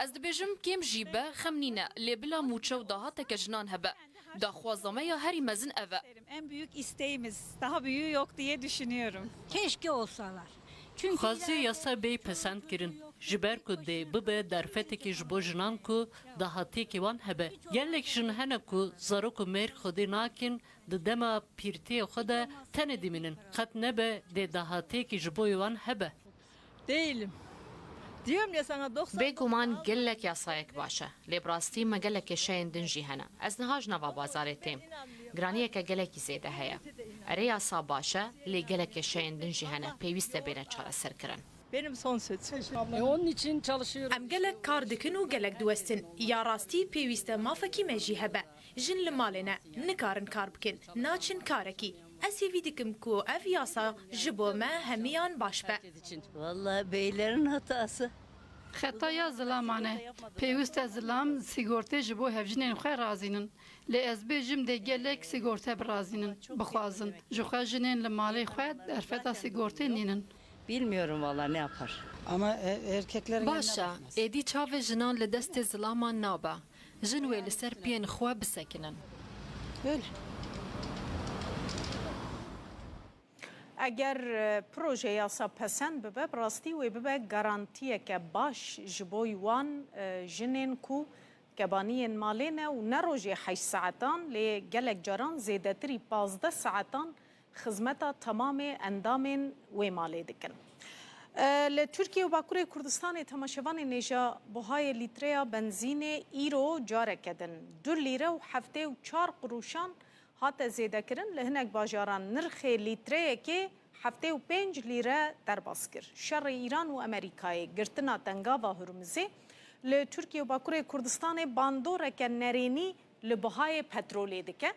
Ez dibêjim kêm jî be, xem nîne, lê bila mûçe û dahateke jinan hebe. Daxwaza me ya herî mezin ev e. En büyük isteğimiz, daha büyüğü yok diye düşünüyorum. Keşke olsalar. Çünkü... Dixwaze yasa bê pesend kirin, ji ber ku dê bibe derfetekê ji bo jinan ku dahatiyekê wan hebe. Gelek jin hene ku zarok û mêr xwedî nakin, di dema pîrtiyê xwe de tenê dimînin, qet nebe dê dahatiyekî ji bo wan hebe. Değilim. Diyorum ya sana, doksan... Bêguman gelek yasayek baş e, lê bi rastî me gelek kêşeyên din jî hene. Ez niha ji nava bazarê têm. Giraniyeke gelekî zêde heye. Erê, yasa baş e, lê gelek kêşeyên din jî hene, pêwîst e bêne çareserkirin. Benim son sözüm. E, onun için çalışıyorum. Em gelek kar dikin û gelek diwestin. Ya rastî pêwîst e mafekî me jî hebe. Jin li malê ne, nikarin kar bikin, naçin karekî. Ez hêvî dikim ku ev yasa ji bo me hemiyan baş be. Vallahi beylerin hatası. Xetaya zilaman e. Pêwist e zilam sîgortê ji bo hevjinên xwe razînin. Lê ez bêjim dê gelek sîgorte birazînin, bixwazin. Ji xwe jinên li malê xwe derfeta sîgortê nînin. Bilmiyorum valla ne yapar. Ama e- erkeklerin Baş e, eline bakmaz. Êdî çavê jinan li destê zilaman nabe. Jin wê li ser piyên xwe bisekinin. Öyle. Eger e, proje yasa pesend bibe, bi rastî wê bibe garantiyeke baş ji bo wan e, jinên ku kebaniyên malê ne û ne rojê heşt saetan, lê gelek caran zêdetirî pazdeh saetan xizmeta temamê endamên wê malê dikin. E, li Tirkiye û Bakurê Kurdistanê, temaşevanên hêja, buhayê lîtreya benzînê îro careke din du lîre û heftê û çar quruşan hate zêdekirin. Li hinek bajaran nirxê lîtreyekê heftê û pênc lîre derbas kir. Şerê Îran û Amerîkayê, girtina Tengava Hurmizê li Tirkiye û Bakurê Kurdistanê bandoreke nerênî li buhayê petrolê dike.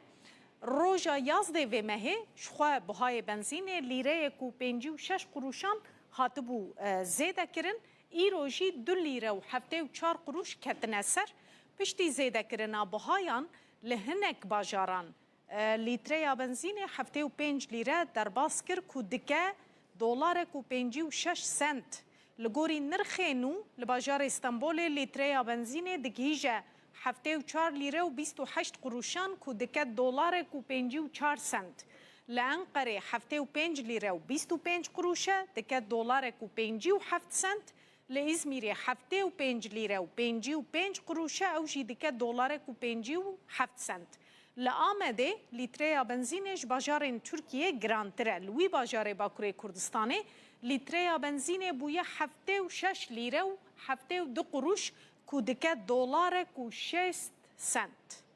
Roja yazdê vê mehê jixwe buhayê benzînê lîreyek û pêncî û şeş quruşan hatibû e, zêdekirin. Îro jî du lîre û heftê û çar quruş ketine ser. Piştî zêdekirina buhayan li hinek bajaran e, lîtreya benzînê heftê û pênc lîre derbas kir ku dike dolarek û pêncî û şeş sent. Li gorî nirxê nû, li bajarê Stenbolê lîtreya benzînê digihîje heftê û çar lîre û bîst û heşt quruşan ku dike dolarek û pêncî û çar sent. Li Enqerê heftê û pênc lîre û bîst û pênc quruş e, dike dolarek û pêncî û heft sent. Li Îzmîrê heftê û pênc lîre û pêncî û pênc quruş e, ew jî dike dolarek û pêncî û heft sent. Li Amedê lîtreya benzînê ji bajarên Tirkiyê girantir e. Li wî bajarê Bakurê Kurdistanê lîtreya benzînê bûye heftê û şeş lîre û heftê û du quruş ku dike dolarek û şêst sent.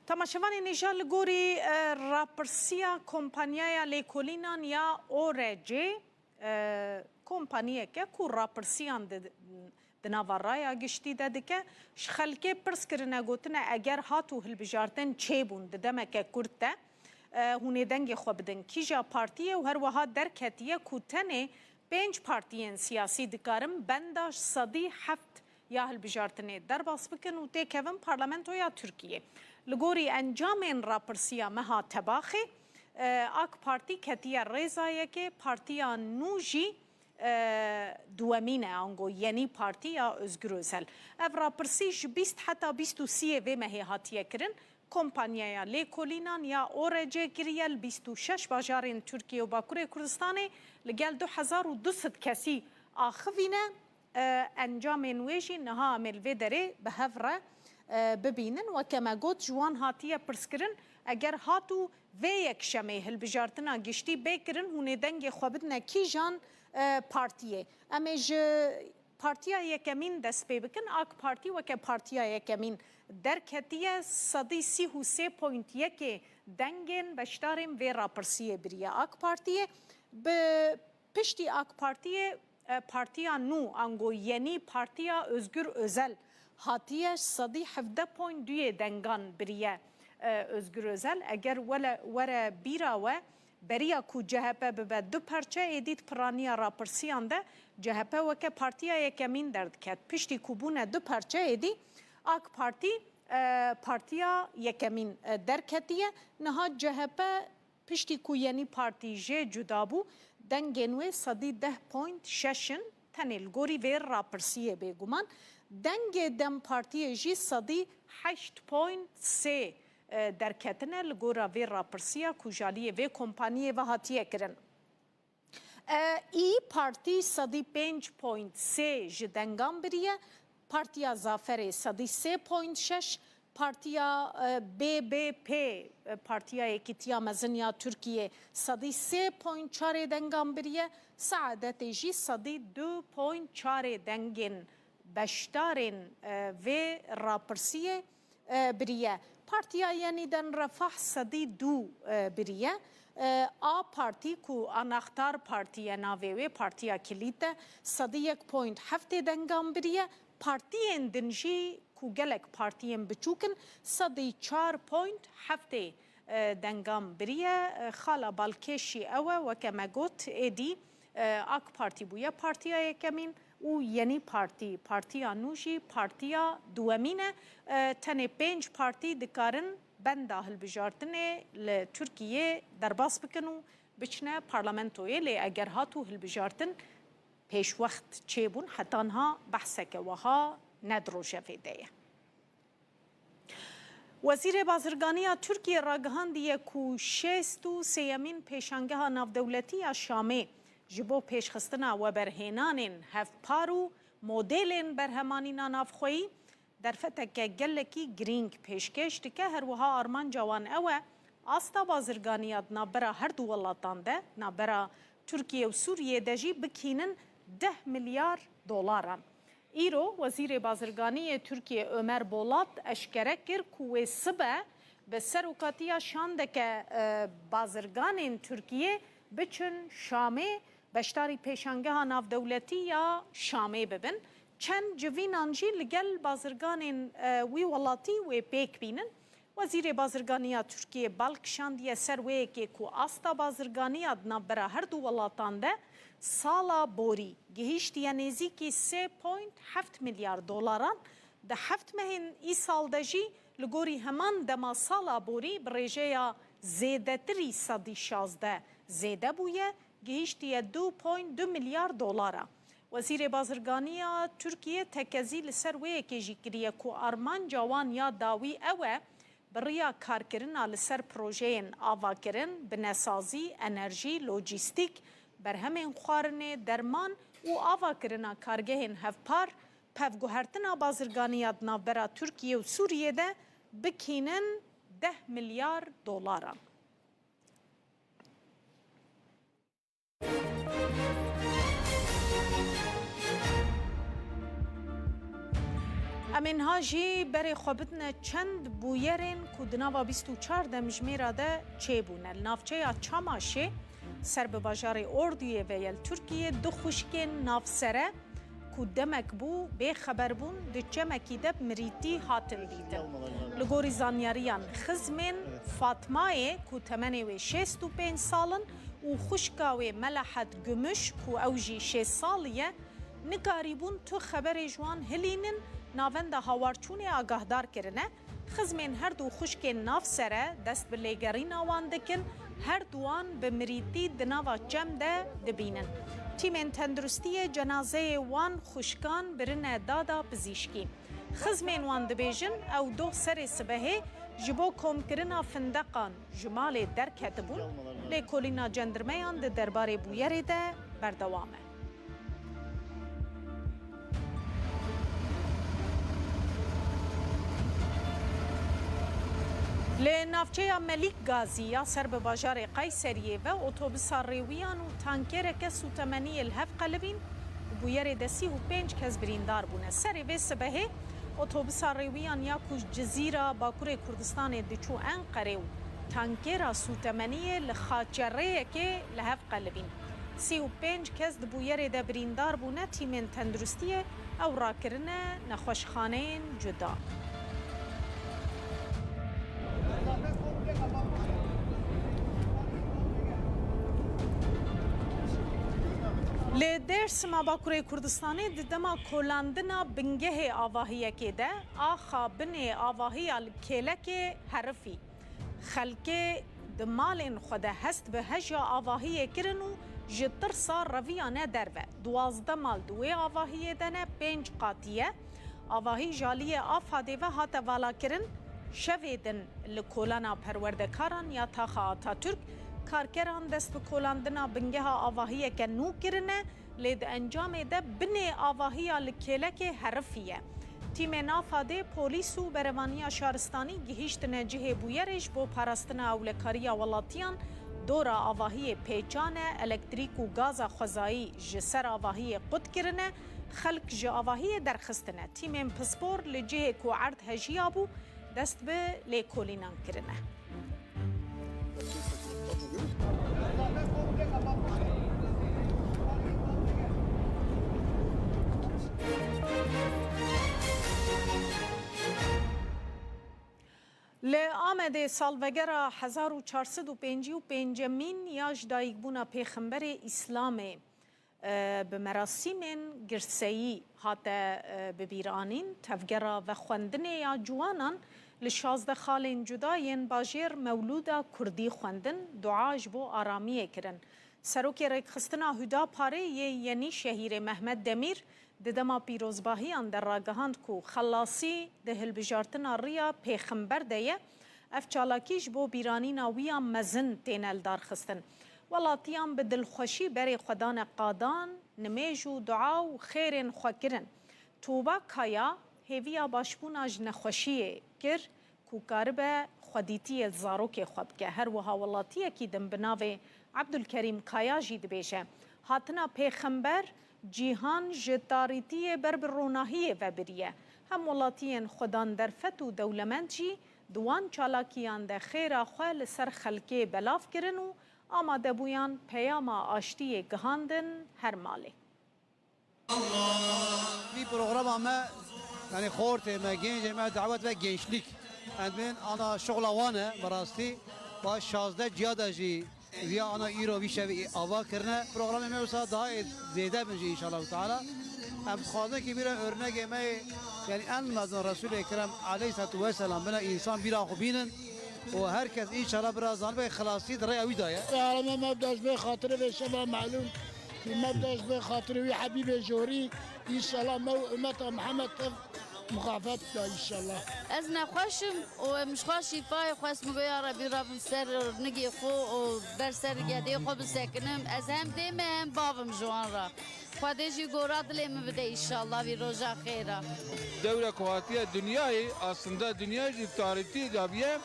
Temaşevanên hêja, li gorî e, rapirsiya kompanyaya lêkolînan ya O R C, e, kompaniyeke ku rapirsiyan di, di nava raya giştî de dike, ji xelkê pirs kirine, gotine eger hat û hilbijartin çêbûn di demeke kurt de, e, hûn ê dengê xwe bidin kîja partiyê û her wiha derketiye ku tenê pênc partiyên siyasî dikarin benda sedî heft ya hilbijartinê derbas bikin û têkevin parlamentoya Tirkiyê. Li gorî encamên rapirsiya meha Tebaxê, e, AK Partî ketiye rêza yekê, partiya nû jî, e, duwemîn e, ango Yenî Partî ya Ozgur Ozel. Ev rapirsî ji bîst heta bîst û sê yê vê mehê hatiye kirin. Kompanyaya lêkolînan ya O R C kiriye li bîst û şeş bajarên Tirkiye û Bakurê Kurdistanê li gel du hezar û du sed kesî axivîne. E, encamên wê jî niha em ê li vê derê bi hev re, e, bibînin. Weke me got, ji wan hatiye pirskirin, eger hat û vê yekşemê hilbijartina giştî bê kirin, hûn ê dengê xwe bidine kîjan, e, partiyê? Em ê ji Partiya yekemîn dest pê bikin. AK Partî weke partiya yekemîn derketiye, sedî sî û sê point yekê dengên beşdarên vê rapirsiyê biriye AK Partiyê. Bi piştî AK Partiyê, e, partiya nû, ango Yenî Partiya Ozgur Ozel hatiye, sedî hevdeh point duyê dengan biriye, e, Ozgur Ozel. Eger wele, were bîra we, beriya ku C H P bibe du parçe, êdî di piraniya rapirsiyan de C H P weke partiya yekemîn derdiket. Piştî ku bûne du parçe, êdî AK Partî, e, partiya yekemîn, e, derketiye. Niha C H P, piştî ku Yenî Partî jê cuda bû, dengên wê sedî deh point şeş in. Tenê li gorî vê rapirsiyê, bêguman dengê DEM Partiyê jî sedî heşt point sê e, derketine. Li gora vê rapirsiya ku ji aliyê vê kompaniyê ve hatiye kirin, e, Î Partî sedî pênc point sê ji dengan biriye, Partiya Zaferê sedî sê point şeş, Partiya, e, B B P, e, Partiya Yekîtiya Mezin ya Tirkiyê sedî sê point çarê dengan biriye, Saadetê jî sedî du point çarê dengên beşdarên, e, vê rapirsiyê e, biriye. Partiya Yenîden Refah sedî du, e, biriye. E, A Partî ku Anahtar Partî ye navê wê, partiya kilît e, sedî yek point heftê dengan biriye. Partiyên din jî ku gelek partiyên biçûk in, sedî çar point heftê, e, dengan biriye. E, xala balkêş jî ew e, weke me got, êdî, e, AK Partî bûye partiya yekemîn û Yenî Partî, partiya nû jî partiya duwemîn e. E, tenê pênc partî dikarin benda hilbijartinê li Tirkiyê derbas bikin û biçine parlamentoyê, lê eger hat û hilbijartin pêşwext çêbûn, heta niha behseke wiha ne di rojevê de ye. Wezîrê Bazirganiya Tirkiyê ragihandiye ku şêst û sêyemîn Pêşangeha Navdewletî ya Şamê ji bo pêşxistina weberhênanên hevpar û modêlên berhemanîna navxweyî derfeteke gelekî girîng pêşkêş dike. Her wiha armanca wan ew e, asta bazirganiya di navbera her du welatan de, navbera Tirkiye û Sûriyê de jî bikînin deh milyar dolaran. Îro Wezîrê Bazirganî yê Tirkiyê Ömer Bolat eşkere kir ku wê sibe bi serokatiya şandeke, e, bazirganên Tirkiyê biçin Şamê, beşdarî Pêşangeha Navdewletî ya Şamê bibin. Çend civînan jî li gel bazirganên, e, wî welatî wê pêk bînin. Wezîrê Bazirganiya Tirkiyê bal kişandiye ser wê yekê ku asta bazirganiya di navbera her du welatan de sala borî gihîştiye nêzîkî sê point heft milyar dolaran. Di heft mehên îsal de jî li gorî heman dema sala borî bi rêjeya zêdetirî sedî şazdeh zêde bûye, gihîştiye du point du milyar dolara. Wezîrê Bazirganiya Tirkiyê tekezî li ser wê yekê jî kiriye ku armanca wan ya dawî ew e, bi riya karkirina li ser projeyên avakirin, binesazî, enerjî, lojîstîk, berhemên xwarinê, derman û avakirina kargehên hevpar, pevguhertina bazirganiya di navbera Tirkiye û Sûriyê de bikînin deh milyar dolaran. Em ê niha jî berê xwe bidine çend bûyerên ku di nava bîst û çar demjimêra de çêbûne. Li navçeya Çamaşê, ser bi bajarê Orduyê ve ye li Tirkiyê, du xwişkên navsere ku demek bû bêxeber bûn, di çemekî de bi mirîtî hatin dîtin. Li gorî zanyariyan, xizmên Fatmayê ku temenê wê şêst û pênc sal in û xwişka wê Melahet Gümüş ku ew jî şêst salî ye, nikarîbûn tu xeberê ji wan hilînin, navenda hawarçûnê agahdar kirine. Xizmên her du xwişkên navsere dest bi lêgerîna wan dikin, her duwan bi mirîtî di nava çem de dibînin. Tîmên tenduristiyê cenazeyê wan xwişkan birine dada pizîşkî. Xizmên wan dibêjin, ew doh serê sibehê ji bo komkirina findeqan ji malê derketibûn. Lêkolîna cendirmeyan di derbarê bûyerê de berdewam e. Li navçeya Melik Gazî ya ser bi bajarê Qeyseriyê ve otobisa rêwiyan û tankereke sûtemeniyê li hev qelibîn, bi bûyerê de sî û pênc kes birîndar bûne. Serê vê sibehê otobisa rêwiyan ya ku ji Cizîra Bakurê Kurdistanê diçû Enqerê û tankera sûtemeniyê li xaçerêyekê li hev qelibîn. Sî û pênc kes di bûyerê de birîndar bûne, tîmên tenduristiyê ew rakirine nexweşxaneyên cuda. Li Dêrsima Bakurê Kurdistanê di dema kolandina bingehê avahiyekê de axa binê avahiya li kêlekê herifî. Xelkê di malên xwe de hest bi heja avahiyê kirin û ji tirsa reviyane derve. Duwazdeh mal di wê avahiyê de ne, pênc qatî ye. Avahî ji aliyê AFADê ve hate valakirin. Şevê din li kolana perwerdekaran ya Taxa Atatürk, karkeran dest bi kolandina bingeha avahiyeke nû kirine. Lê di encamê de binê avahiya li kêlekê herifiye. Tîmên AFADê, polîs û berevaniya şaristanî gihîştine cihê bûyerê ji bo parastina ewlekariya welatiyan. Dora avahiyê pêçan e, elektrîk û gaza xwezayî ji ser avahiyê qut kirine, xelk ji avahiyê derxistine. Tîmên pispor li cihê ku erd hejiyabû, dest bi lêkolînan kirine. Li Amedê salvegera hezar û çar sed û pêncî û pêncemîn ya ji dayikbûna Pêxemberê Îslamê, e, bi merasîmên girseyî hate, e, bibîranîn. Tevgera vexwendinê ya ciwanan li şazdeh xalên cuda yên bajêr mewlûda kurdî xwendin, dua ji bo aramiyê kirin. Serokê Rêkxistina Huda Parê yê Yenî Şehîrê Mehmet Demîr di dema pîrozbahiyan de ragihand ku xelasî di hilbijartina riya Pêxember de ye. Ev çalakî ji bo bîranîna wî ya mezin têne lidarxistin. Welatiyan bi dilxweşî berê xwe dane qadan, nimêj û dua û xêrên xwe kirin. Tuğba Kaya hêviya başbûna ji nexweşiyê kir ku karibe xwedîtiyê li zarokê xwe bike. Her wiha welatiyekî din bi navê Ebdulkerîm Kaya jî dibêje, hatina Pêxember cîhan ji tarîtiyê ber bi ronahiyê ve biriye. Hem welatiyên xwedan derfet û dewlemend jî di wan çalakiyan de xêra xwe li ser xelkê belav kirin û amadebûyan peyama aştiyê gihandin her malê. Vî programa me, yanî xortê me, gencê me dawet ve gençlik. Em bên ana şoxla wan e, bi rastî. Ba şazdeh ciya de jî viya ana îro vî şevî ava kirine. Programê me wisa daha ê zêde bin jî înşallah teala. Em dixwazin ki bîra örnegê me, yanî en mezin Resûlê Kerem aleyhissalatu vesselam bine însan bîra xwe bînin. û her kes înşallah bira zanibe xelasî di rêya wî de ye. Aleme mevda ji vê xatirê vê şeva melûm. Mevda ji vê xatirê wî hebîbê jorî. Înşallah me û ummeta Mihemed tev muxafat da înşallah. Ez nexweş im û em ji xwe şîfayê xwest, min got ya Rebî, Rebim ser nigê xwe û ber ser gedê xwe bisekinim. Ez hem dê me hem bav im ji wan re. Xwedê jî gora dilê min bide înşallah vî roja xêra. Dewre ku hatiye dinyayê, aslında dinya jî tarîtî dabiye,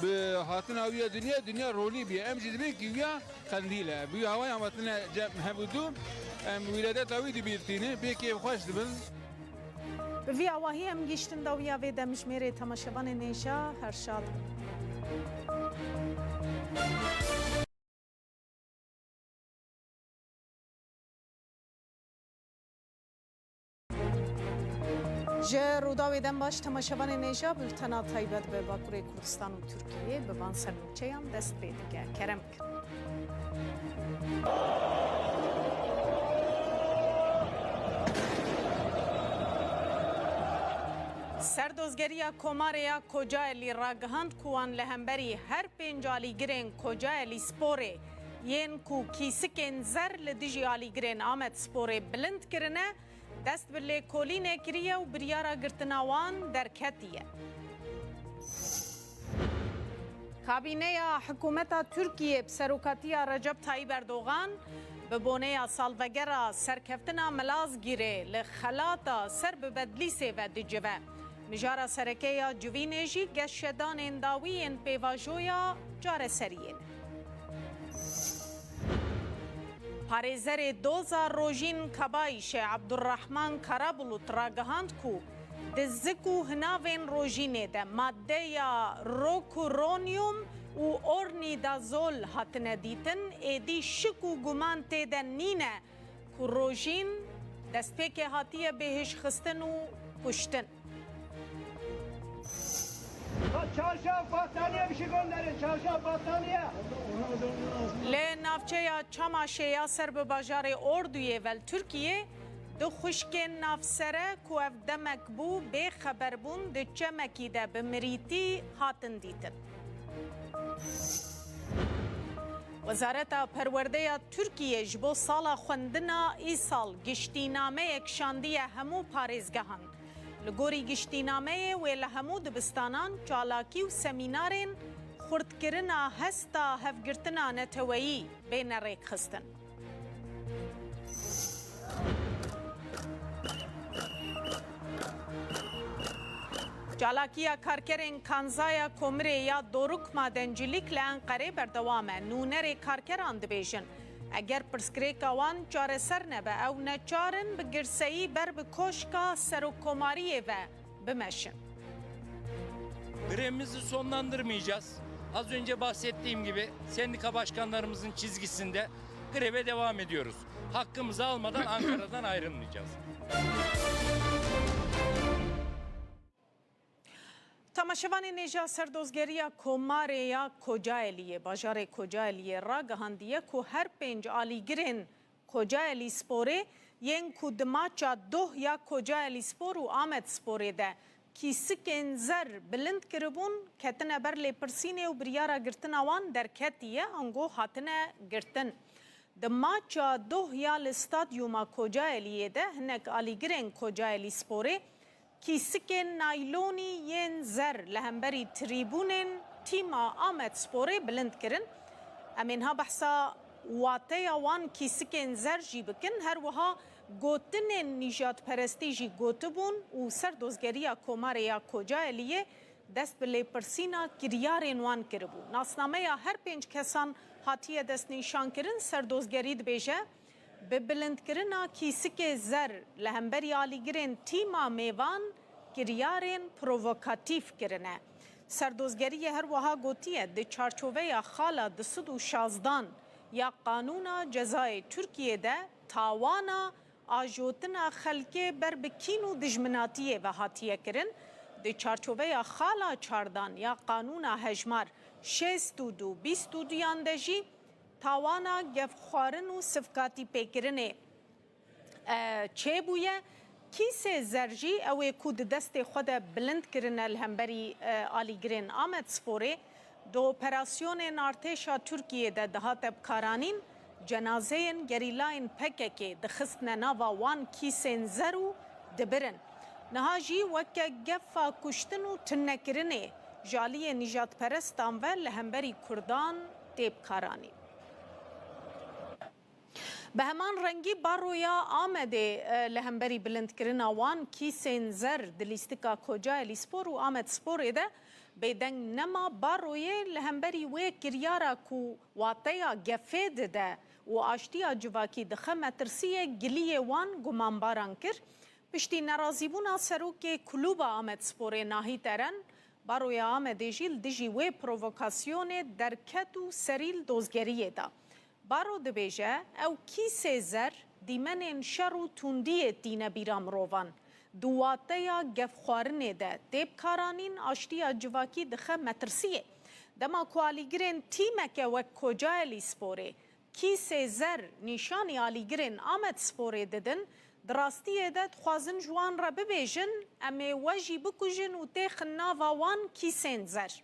bi hatina wî ya dinya, dinya rolî biye. Em jî dibê ki wîya qendîl e. Bi wî hawaya em hatine cem hev û du, em wîledeta wî dibîrtînin, pê kêfxweş dibin. Bi vî awahî em gihîştin dawiya vê demjimêrê, temaşevanên hêja, her şad bin. Ji Rûdawê dem baş, temaşevanên hêja, bultena taybet bi Bakurê Kurdistan û Tirkiyê bi van sernûçeyan dest pê dike. Kerem kin. Serdozgeriya Komarê ya Kocaelî ragihand ku wan li hemberî her pênc alîgirên Kocaelî Sporê yên ku kîsikên zer li dijî alîgirên Amed Sporê bilind kirine, dest bi lêkolînê kiriye û biryara girtina wan derketiye. Kabîneya hikûmeta Tirkiyê bi serokatiya Recep Tayyip Erdogan bi boneya salvegera serkeftina Milazgîrê li xelata ser bi Bedlîsê ve dicive. Mijara sereke ya civînê jî geşedanên dawî yên pêvajoya careseriyê ne. Parêzerê doza Rojîn Kabayîşê Abdurrahman Karabulut ragihand ku di zik û hinavên Rojînê de maddeya rokuronyum û ornidazol hatine dîtin, êdî şik û guman tê de nîne ku Rojîn destpêkê hatiye bêhişxistin û kuştin. Çarşaf, battaniye bir şey gönderin. Çarşaf, battaniye. Li navçeya Çamaşê ya ser bi bajarê Orduyê ve li Tirkiyê du xwişkên navsere ku ev demek bû bê xeber bûn, di çemekî de bi mirîtî hatin dîtin. Wezareta Perwerdeya Tirkiyê ji bo sala xwendina îsal giştînameyek şandiye hemû parêzgehan. Li gorî giştînameyê wê li hemû dibistanan çalakî û semînarên xurtkirina hesta hevgirtina neteweyî bêne rêkxistin. Çalakiya karkerên Kanzaya Komirê ya Doruk Madencîlîk li Enqerê berdewam e. Nûnerê karkeran dibêjin, eger pirsgirêka wan çareser nebe, ew neçar in bi girseyî ber bi koşka Serokkomariyê ve bimeşin. Grevimizi sonlandırmayacağız. Az önce bahsettiğim gibi sendika başkanlarımızın çizgisinde greve devam ediyoruz. Hakkımızı almadan Ankara'dan ayrılmayacağız. Temaşevanên hêja, Serdozgeriya Komarê ya Kocaeliyê, bajarê Kocaeliyê ragihandiye ku her pênc alîgirên Kocaelî Sporê yên ku di maça doh ya Kocaelî Spor û Amed Sporê de kîsikên zer bilind kiribûn, ketine ber lêpirsînê û biryara girtina wan derketiye, ango hatine girtin. Di maça doh ya li stadyuma Kocaeliyê de hinek alîgirên Kocaelî Sporê kîsikên naylonî yên zer li hemberî trîbûnên tîma Amed Sporê bilind kirin. Em ê niha behsa wateya wan kîsikên zer jî bikin. Her wiha gotinên nîjadperestî jî gotibûn û Serdozgeriya Komarê ya Kocaeliyê dest bi lêpirsîna kiryarên wan kiribû. Nasnameya her pênc kesan hatiye destnîşankirin. Serdozgerî dibêje, bi bilindkirina kîsikê zer li hemberî alîgirên tîma mêvan kiryarên provokatîf kirine. Serdozgeriyê her wiha gotiye, di çarçoveya xala du sed û şazdan ya Qanûna Cezayê Tirkiyê de tawana ajotina xelkê ber bi kîn û dijminatiyê ve hatiye kirin. Di çarçoveya xala çardan ya Qanûna Hejmar şêst û du bîst û duyan de jî tawana gefxwarin û sivkatîpêkirinê, e, çêbûye. Kîsê zer jî ew ê ku di destê xwe de bilind kirine li hemberî, e, alîgirên Amed Sporê, di operasyonên artêşa Tirkiyê de dihate bikaranîn, cenazeyên gerîlayên P K K dixistine nava wan kîsên zer û dibirin. Niha jî weke gefa kuştin û tininekirinê ji aliyê nîjadperestan ve li hemberî Kurdan tê bikaranîn. Bi heman rengî Baroya Amedê, e, li hemberî bilindkirina wan kîsên zer di lîstika Kocaelî Spor û Amed Sporê de bêdeng nema. Baroyê li hemberî wê kiryara ku wateya gefê dide û aştiya civakî dixe metirsiyê, giliyê wan gumanbaran kir. Piştî nerazîbûna serokê Klûba Amed Sporê Nahît Eren, Baroya Amedê jî li dijî wê provokasyonê derket û serî li dozgeriyê da. Baro dibêje, ew kîsê zer dîmenên şer û tundiyê tîne bîra mirovan. Di wateya gefxwarinê de tê bikaranîn, aştiya civakî dixe metirsiyê. Dema ku alîgirên tîmeke wek Kocaelî Sporê kîsê zer nîşanî alîgirên Amed Sporê didin, di rastiyê de dixwazin ji wan re bibêjin, em ê we jî bikujin û têxin nava wan kîsên zer.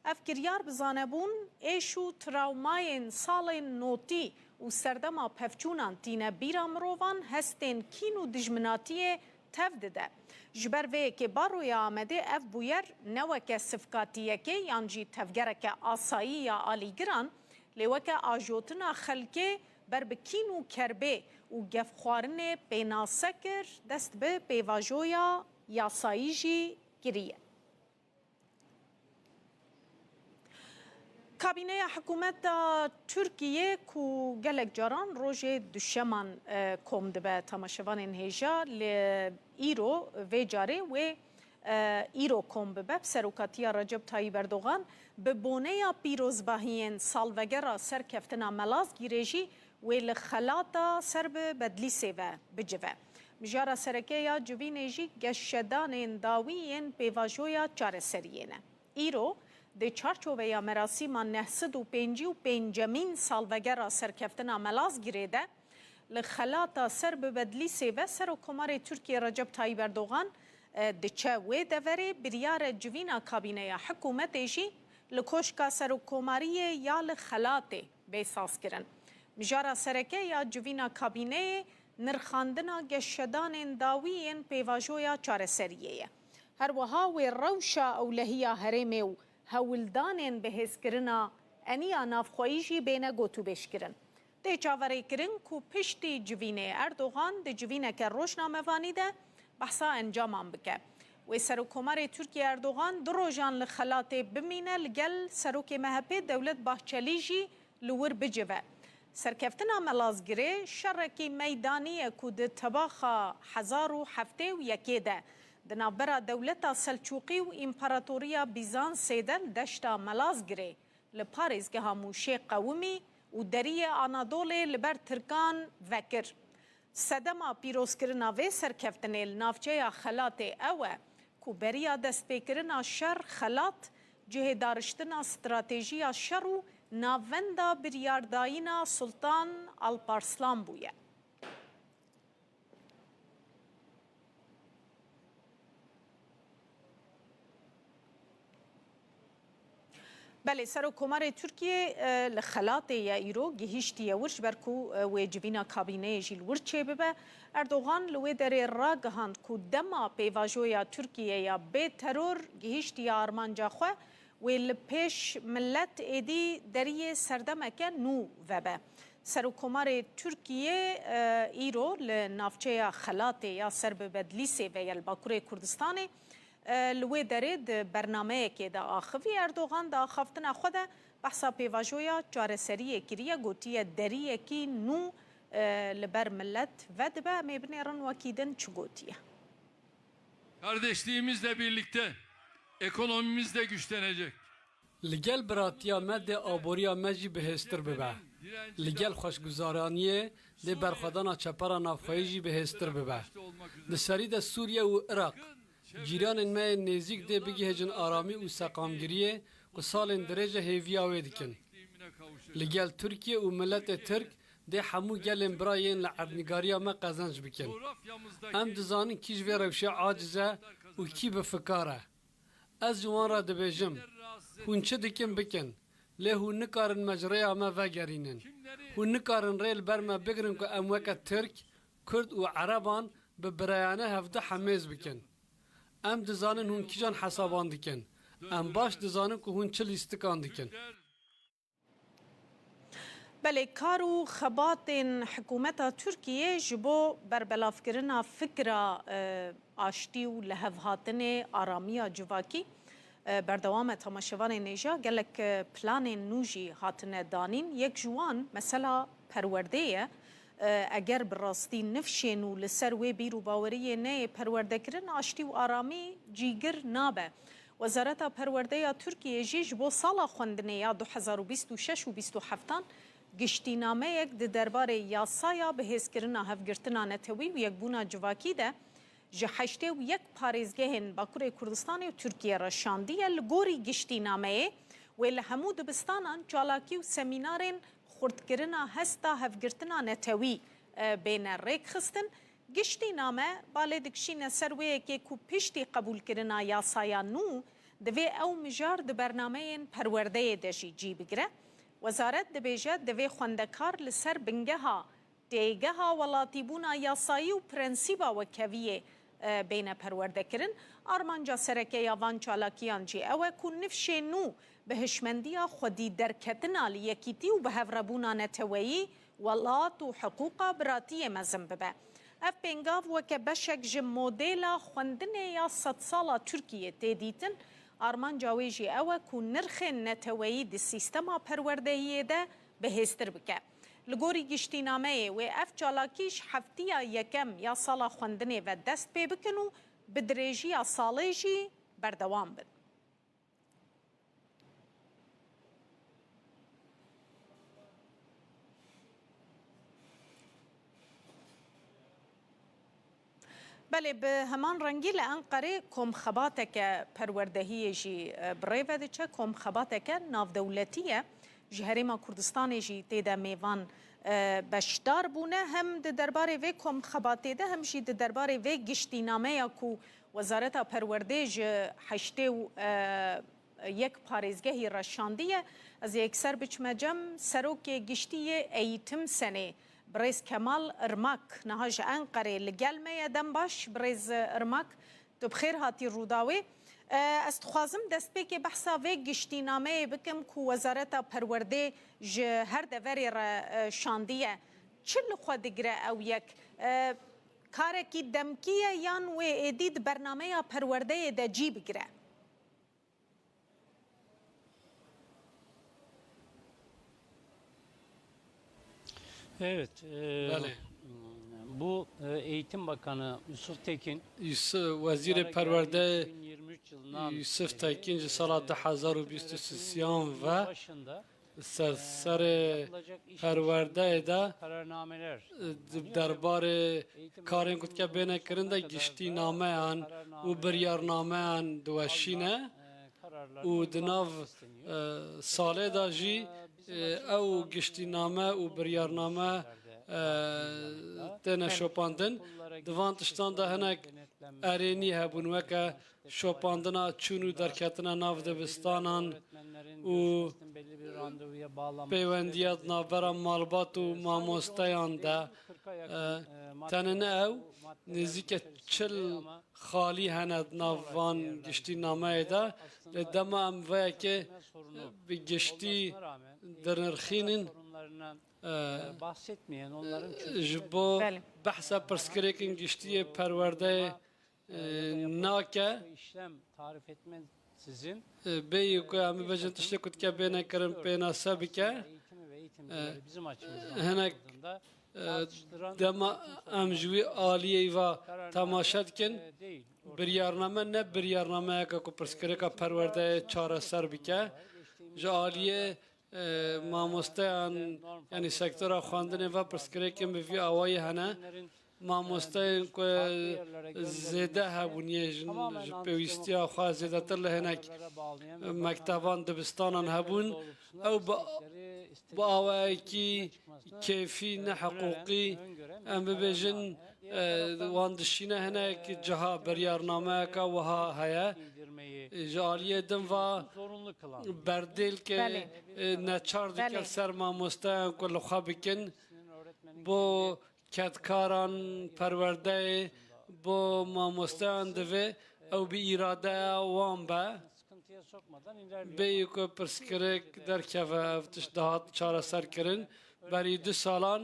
Ev kiryar bi zanebûn, êş û trawmayên salên notî û serdema pevçûnan tîne bîra mirovan, hestên kîn û dijminatiyê tev dide. Ji ber vê yekê Baroya Amedê ev bûyer ne weke sivkatiyekê yan jî tevgereke asayî ya alîgiran, lê weke ajotina xelkê ber bi kîn û kerbê û gefxwarinê pênase kir, dest bi pêvajoya yasayî jî kiriye. Kabîneya hikûmeta Tirkiyê ku gelek caran rojê duşeman, e, kom dibe, temaşevanên hêja, li îro vê carê wê, e, îro kom bibe bi serokatiya Recep Tayyip Erdogan, bi boneya pîrozbahiyên salvegera serkeftina Melazgîrê jî wê li xelata ser bi Bedlîsê ve bicive. Mijara sereke ya civînê jî geşedanên dawî yên pêvajoya çareseriyê ne. Îro, di çarçoveya merasîma neh sed û pêncî û pêncemîn salvegera serkeftina Melazgirê de, li xelata ser bi Bedlîsê ve Serokkomarê Tirkiyê Recep Tayyip Erdogan, e, diçe wê deverê, biryare civîna kabîneya hikûmetê jî li Koşka Serokkomariyê ya li xelatê bê sazkirin. Mijara sereke ya civîna kabîneyê nirxandina geşedanên dawî yên pêvajoya çareseriyê ye. Her wiha wê rewşa ewlehiya herêmê û hewldanên bihêzkirina eniya navxweyî jî bêne gotûbêjkirin. Tê çaverêkirin ku piştî civînê Erdogan di civîneke rojnamevanî de behsa encaman bike. Wê Serokkomarê Tirkiyê Erdogan du rojan li xelatê bimîne, li gel Serokê M H P Dewlet Bahçelî jî li wir bicive. Serkeftina Melazgirê şerekî meydanî ye ku di tebaxa hezar û heftê û yekê de di navbera Dewleta Selçûqî û Împaratoriya Bîzansê de li deşta Melazgirê li parêzgeha Mûşê qewimî û deriyê Anadolê li ber Tirkan vekir. Sedema pîrozkirina vê serkeftinê li navçeya Xelatê ew e û beriya destpêkirina şer, xelat cihê dariştina stratejiya şer û navenda biryardayîna Sultan Alparslan bûye. Belê, Serokkomarê Tirkiyê, e, li xelatê ye îro, gihîştiye wir, ji ber ku, e, wê civîna kabîneyê jî li wir çêbibe. Erdogan li wê derê ragihand ku dema pêvajoya Tirkiyê ya bê teror gihîştiye armanca xwe, wê li pêş milet êdî deriyê serdemeke nû vebe. Serokkomarê Tirkiyê, e, îro li navçeya Xelatê ya ser bi Bedlîsê ve ye li Bakurê Kurdistanê. E, li wê derê di bernameyekê de axivî. Erdogan di axaftina xwe de behsa pêvajoya çareseriyê kiriye, gotiye deriyekî nû, e, li ber milet vedibe. Em ê binêrin wekî din çi gotiye. Kardeşliğimizle birlikte ekonomimiz de güçlenecek. Li gel biratiya me dê aboriya me jî bihêztir bibe. Li gel xweşguzaraniyê dê berxwedana çepera navxweyî jî bihêztir bibe. Di serî de Sûriye û Iraq, cîranên me yên nêzîk dê bigihêjin aramî û seqamgiriyê ku salên dirêj e hêviya wê dikin. Li gel Tirkiye û miletê Tirk dê hemû gelên bira yên li erdnîgariya me qezenc bikin. Em dizanin kî ji vê rewşê aciz e û kî bifikar e. Ez ji wan re dibêjim, hûn çi dikin bikin, lê hûn nikarin me ji rêya me vegerînin. Hûn nikarin rê li ber me bigirin ku em weke Tirk, Kurd û Ereban bi birayane hevdu hemêz bikin. Em dizanin hûn kîjan hesaban dikin. Em baş dizanin ku hûn çi lîstikan dikin. Belê, kar û xebatên hikûmeta Tirkiyê ji bo berbelavkirina fikra, e, aştî û lihevhatinê, aramiya civakî, e, berdewam e. Temaşevanên hêja, gelek, e, planên nû jî hatine danîn. Yek ji wan mesela perwerdê ye. E, eger bi rastî nifşên û li ser wê bîr û baweriyê neyê perwerdekirin, aştî û aramî cîgir nabe. Wezareta Perwerdê ya Tirkiyê jî ji bo sala xwendinê ya du hezar û bîst û şeş û bîst û heftan giştînameyek di derbarê yasaya bihêzkirina hevgirtina netewî û yekbûna civakî de ji heştê û yek parêzgehên Bakurê Kurdistanê û Tirkiyê re şandiye. Li gorî giştînameyê, wê li hemû dibistanan çalakî û semînarên xurtkirina hesta hevgirtina netewî, e, bêne rêkxistin. Giştîname balê dikişîne ser wê yekê ku piştî qebûlkirina yasaya nû, divê ew mijar di bernameyên perwerdeyê de jî cî bigire. Wezaret dibêje, divê xwendekar li ser bingeha têgeha welatîbûna yasayî û prensîba wekheviyê, e, bêne perwerdekirin. Armanca sereke ya van çalakiyan jî ew e ku nifşê nû bi hişmendiya xwedî derketina li yekîtî û bi hevrebûna neteweyî, welat û hiqûqa biratiyê mezin bibe. Ev pêngav weke beşek ji modêla xwendinê ya sedsala Tirkiyê tê dîtin. Armanca wê jî ew e ku nirxên neteweyî di sîstema perwerdehiyê de bihêztir bike. Li gorî giştînameyê wê ev çalakî ji heftiya yekem ya sala xwendinê ve dest pê bikin û bi dirêjiya salê jî berdewam bin. Belê, bi heman rengî li Enqerê komxebateke perwerdehiyê jî, e, bi rê ve diçe. Komxebateke navdewletî ye. Ji Herêma Kurdistanê jî tê de mêvan, e, beşdar bûne. Hem di derbarê vê komxebatê de, hem jî di derbarê vê giştînameya ku Wezareta Perwerdê ji heştê û, e, yek parêzgehî re şandiye. Ez ê yekser biçime cem Serokê Giştî yê Eğitim Senê, birêz Kemal Irmak, niha ji Enqerê li gel me ye. Dem baş, birêz Irmak, tu bi xêr hatî Rûdawê. E, ez dixwazim destpêkê behsa vê giştînameyê bikim ku Wezareta Perwerdê ji her deverê re, e, şandiye. Çi li xwe digire ew yek? E, karekî demkî ye yan wê êdî di bernameya perwerdeyê de cî bigire? Evet, e, Belê. Bu, e, Eğitim Bakanı Yusuf Tekin, Yusuf, Wezîrê Perwerde iki bin yirmi üç yılından, Yusuf e, Tekin ji sala e, du hezar û bîst û sêyan ve başında Ser serê perwerdeyê de, e, di derbarê karên ku dike bêne kirin de giştînameyan û biryarnameyan diweşîne û di nav, e, salê de jî, e, ew giştîname û biryarname, e, têne şopandin. Di van tiştan de hinek erênî hebûn, weke şopandina çûn û derketina nav dibistanan û pêwendiya di navbera malbat û mamosteyan de. E, tenê ne ew, nêzîke çil xalî hene di nav van giştînameyê de. Lê dema em vê yekê bi giştî dinirxînin, e, ji bo behsa pirsgirêkên giştî yê perwerdeyê, e, nake. E, bêyî ku em bibêjin tiştê ku dike bêne kirin pênase bike. E, hinek, e, dema em ji wî aliyê va temaşe dikin, biryarname ne biryarnameyeke ku pirsgirêka perwerdeyê çareser bike. Ji aliyê e, mamosteyan, yanî sektora xwendinê ve pirsgirêkên bi vî awayî hene. Mamosteyên ku zêde hebûn, yê ji, ji pêwîstiya xwe zêdetir li hinek mekteban, dibistanan hebûn, ew bi, bi awayekî kêfî, ne hiqûqî, em bibêjin, e, wan dişîne hinek ciha biryarnameyeke wiha heye. Ji aliyê din va berdêlkê, Belê. e, neçar dike Belê. ser mamosteyan ku li xwe bikin. Bo kedkaran perwerdeyê, bo mamosteyan divê ew bi îradeya wan be. Bêyî ku pirsgirêk derkeve, ev tişt dihat çareserkirin. Berî du salan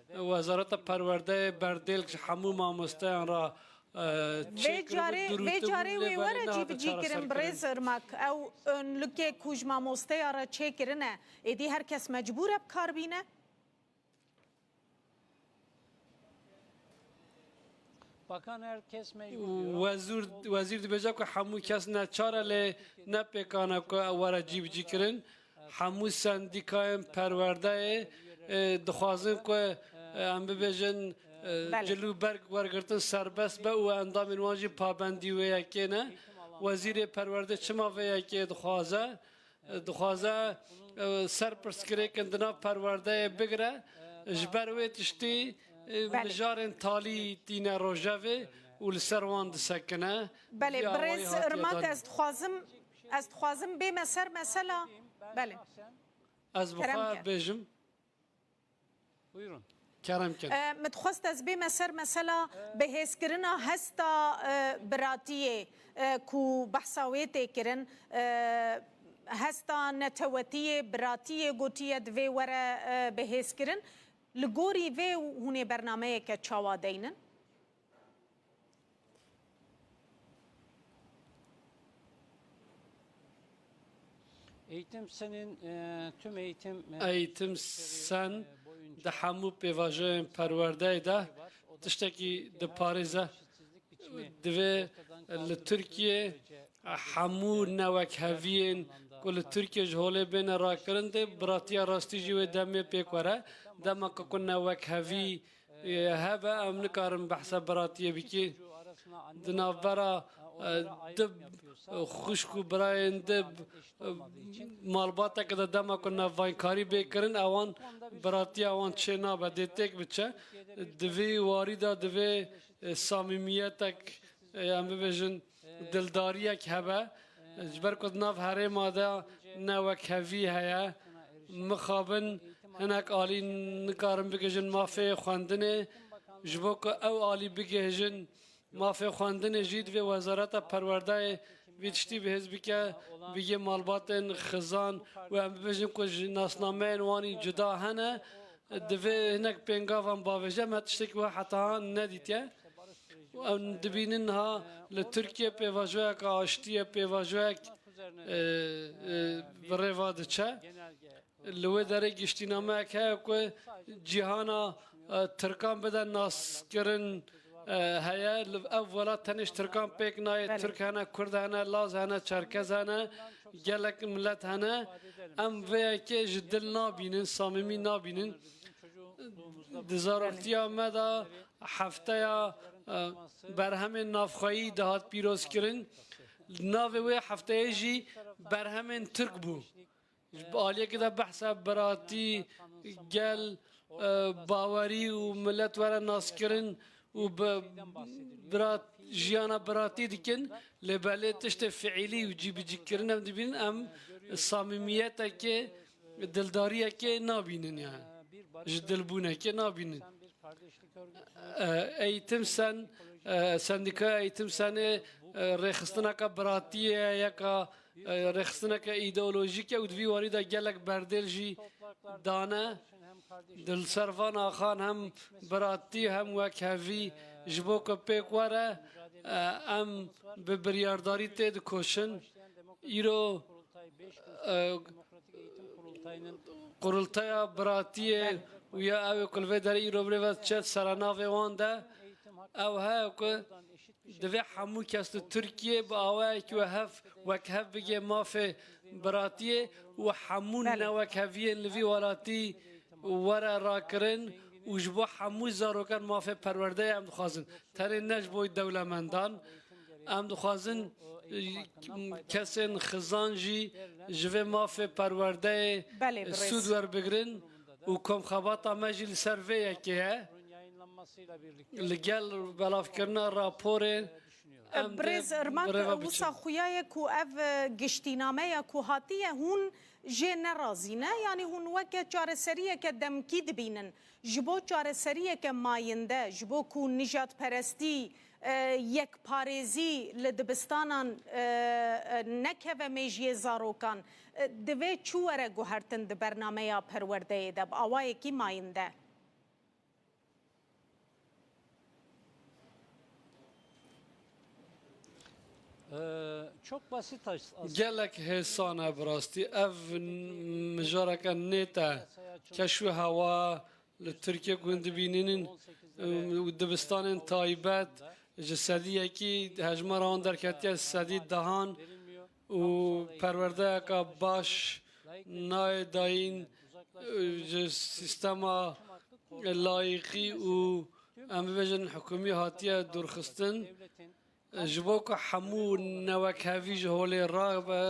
Wezareta Perwerdeyê berdêlk ji hemû mamosteyan re, e, Vê çêkiribû, carê, vê dirûtibû, carê lê wê were belê nehate cîbicî kirin, çareserkirin. Birêz Irmak. Ew önlükê ku ji mamosteya re çêkirine, êdî her kes mecbûr e bi kar bîne? Bakan her kes mecbur diyor. Wezîr, wezîr dibêje ku hemû kes neçar e, lê ne pêkan e ku ew were cîbicî kirin. Hemû sendîkayên perwerdeyê, e, dixwazin ku, e, em bibêjin, e, Belê. cil û berg wergirtin serbest be û endamên wan jî pabendî wê yekê ne. Wezîrê perwerdê çima vê yekê dixwaze? Dixwaze, e, ser pirsgirêkin di nav perwerdeyê bigire, ji ber wê tiştî, e, Belê. mijarên talî tîne rojevê û li ser wan disekine. Belê, Vî awayî birêz hatiye Irmak, danîn. ez dixwazim, ez dixwazim bême ser mesela. Belê. Ez bi Kerem xwe ke. bêjim. Buyurun. Kerem kin. E, min dixwest ez bême ser mesela bihêzkirina hesta, e, biratiyê, e, ku behsa wê tê kirin, e, hesta netewetiyê, biratiyê gotiye divê were, e, bihêzkirin. Li gorî vê hûn ê bernameyeke çawa deynin? Eğitim senin, e, tüm eğitim, e, Eğitim Sen e, boyunca di hemû pêvajoyên perwerdeyê de tiştekî diparêze. Divê li Tirkiye hemû newekheviyên ku li Tirkiye ji holê bêne rakirin dê biratiya rastî jî wê demê pêk were. Dema ku, ku newekhevî e, hebe, em nikarin behsa biratiyê bikî. Di navbera, e, du xwişk û birayên di, e, malbateke de dema ku navvankarî bê kirin, ewan biratiya wan çê nabe, dê têk biçe. Di vî warî de divê, e, samîmiyetek, e, em bibêjin, dildariyek hebe. Ji ber ku di nav herêma de newekhevî heye, mixabin hinek alî nikarin bigihîjin mafê xwendinê, ji bo ku ew alî bigihîjin mafê xwendinê jî divê Wezareta Perwerdeyê vî tiştî bihêz bike, bigê malbatên xizan û em bibêjin ku ji nasnameyên wan î cuda hene, divê hinek pêngavan bavêje, me tiştekî wiha heta nedîtiye. Em dibînin niha li Tirkiye pêvajoyeke aştiyê, pêvajoyek, e, e, bi rê ve diçe. Li wê derê giştînameyek heye ku cîhana, e, Tirkan bide naskirin, e, heye. Li ev welat tenê ji Tirkan pêk nayê. Belê. Tirk hene, Kurd hene, Laz hene, Çerkez hene. Gelek milet hene, em vê yekê ji dil nabînin, samîmî nabînin. Di zaroktiya me de hefteya, e, berhemên navxweyî dihat pîrozkirin. Navê wê hefteyê jî berhemên Tirk bû. Ji aliyekê de behsa biratî, gel, e, bawerî û milet were naskirin û bi birat, jiyana biratî dikin, lê belê tiştê fiîlî û cîbicîkirin em dibînin, em samîmiyetekê, dildariyekê nabînin yani. Ji dilbûnekê nabînin. E, Eğitim Sen, e, Sendîkaya Eğitim Senê, e, rêxistineke biratiyê ye, yeka, e, rêxistineke îdeolojîk e û di vî warî de gelek berdêl jî dane. Di li ser van axan hem biratî hem wekhevî ji bo ku pêk were, e, em bi biryardarî tê dikoşin. Îro, e, Qurultaya Biratiyê û ya ew ê ku li vê derê îro birêve diçe serenavê wan de, ew heye ku divê hemû kes li Tirkiyê bi awayekî we hev, wekhev bigê mafê biratiyê û hemû Belê. newekheviyên li vî welatî were rakirin û ji bo hemû zarokan mafê perwerdeyê em dixwazin. Tenê ne ji bo dewlemendan. Em dixwazin, e, kesên xizan jî ji vê mafê perwerdeyê Belê, birêz. sûd werbigirin û komxebata me jî li ser vê yekê ye. Li gel belavkirina raporê em dê Birêz Irmak, birêve wisa biçin. xuya ye ku ev, e, giştînameya ku hatiye hûn jê nerazî ne? Yanî hûn weke çareseriyeke demkî dibînin. Ji bo çareseriyeke mayinde, ji bo ku nijadperestî, e, yekparêzî li dibistanan, e, e, nekeve mêjiyê zarokan, e, divê çi were guhertin di bernameya perwerdeyê de bi awayekî mayinde? Ee, çok basit as- aslında. Gelek hêsan e bi rastî. Ev n-, mijareke nêt e. Keş û hewa li Tirkiye ku hûn dibînînin, û dibistanên taybet ji sedî yekî hejmara wan derketiye sedî dehan û perwerdeyeke baş nayê dayîn, e, ji sîstema layîqî û, em bibêjin, hikûmî hatiye dûrxistin. Ji bo ku hemû newekhevî ji holê rabe,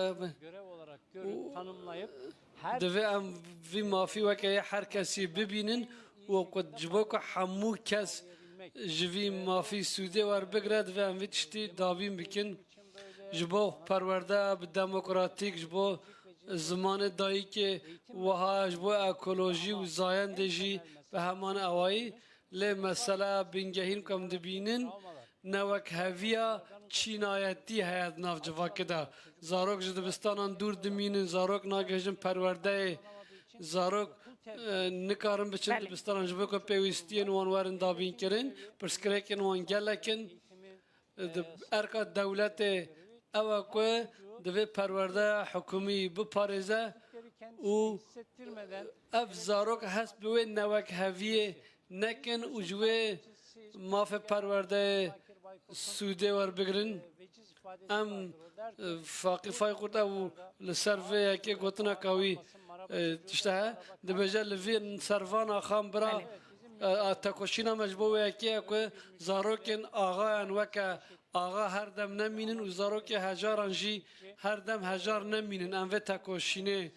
û divê em vî mafî weke yê her kesî bibînin û ku ji bo ku hemû kes ji vî mafî sûdê werbigire, divê em vî tiştî dabîn bikin. Ji bo perwerde bi demokratîk, ji bo zimanê dayikê wiha, ji bo ekolojî û zayendê jî bi heman awayî. Lê mesela bingehîn ku em dibînin, newekheviya çînayetî heye di nav civakê de. Zarok ji dibistanan dûr dimînin, zarok nagihîjin perwerdeyê, zarok, e, nikarin biçin Belê. dibistanan ji bo ku pêwîstiyên wan werin dabînkirin, pirsgirêkên wan gelek in. Di erka dewletê ew e ku divê perwerdeya hikûmî biparêze û ev zarok hest bi wê newekheviyê nekin û ji wê mafê perwerdeyê sûdê werbigirin. Em, e, Faqî Faykurt ew li ser vê yekê gotineka wî, e, tişte he, dibêje li vî servana xan bira, Belê. e, a tekoşîna me ji bo wê yekê ye ku zarokên axayan weke axa her dem nemînin û zarokê hejaran jî her dem hejar nemînin. Em vê tekoşînê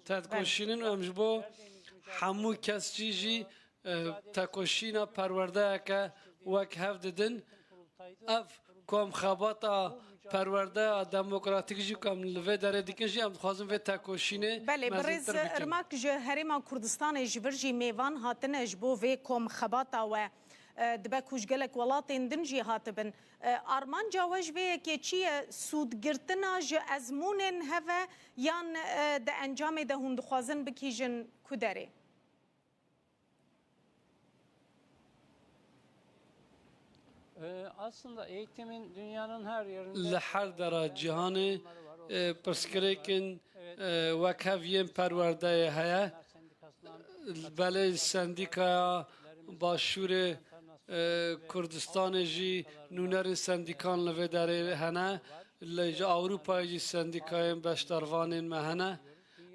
tekoşînin û em ji bo hemû kes jî jî, e, tekoşîna perwerdeyeke wek hev didin. Ev kom xebata perwerdeya demokratîk jî ku em li vê derê dikin jî em dixwazin vê tekoşînê Belê, birêz mezintir bikin. Irmak ji Herêma Kurdistanê ji vir jî mêvan hatine ji bo vê kom xebata we. E, dibe ku ji gelek welatên din jî hatibin. E, armanca we ji vê yekê çi ye? Sûdgirtina ji ezmûnên hev e yan, e, di encamê de hûn dixwazin bikîjin ku derê? Ee, aslında eğitimin dünyanın her yerinde Li her dera cîhanê, e, pirsgirêkên, e, wek hev yên perwerdeyê heye. Belê sendîkaya Başûrê, e, Kurdistanê jî nûnerên sendîkan li vê derê hene. Lê ji Ewropayê jî sendîkayên beşdarvanên me hene.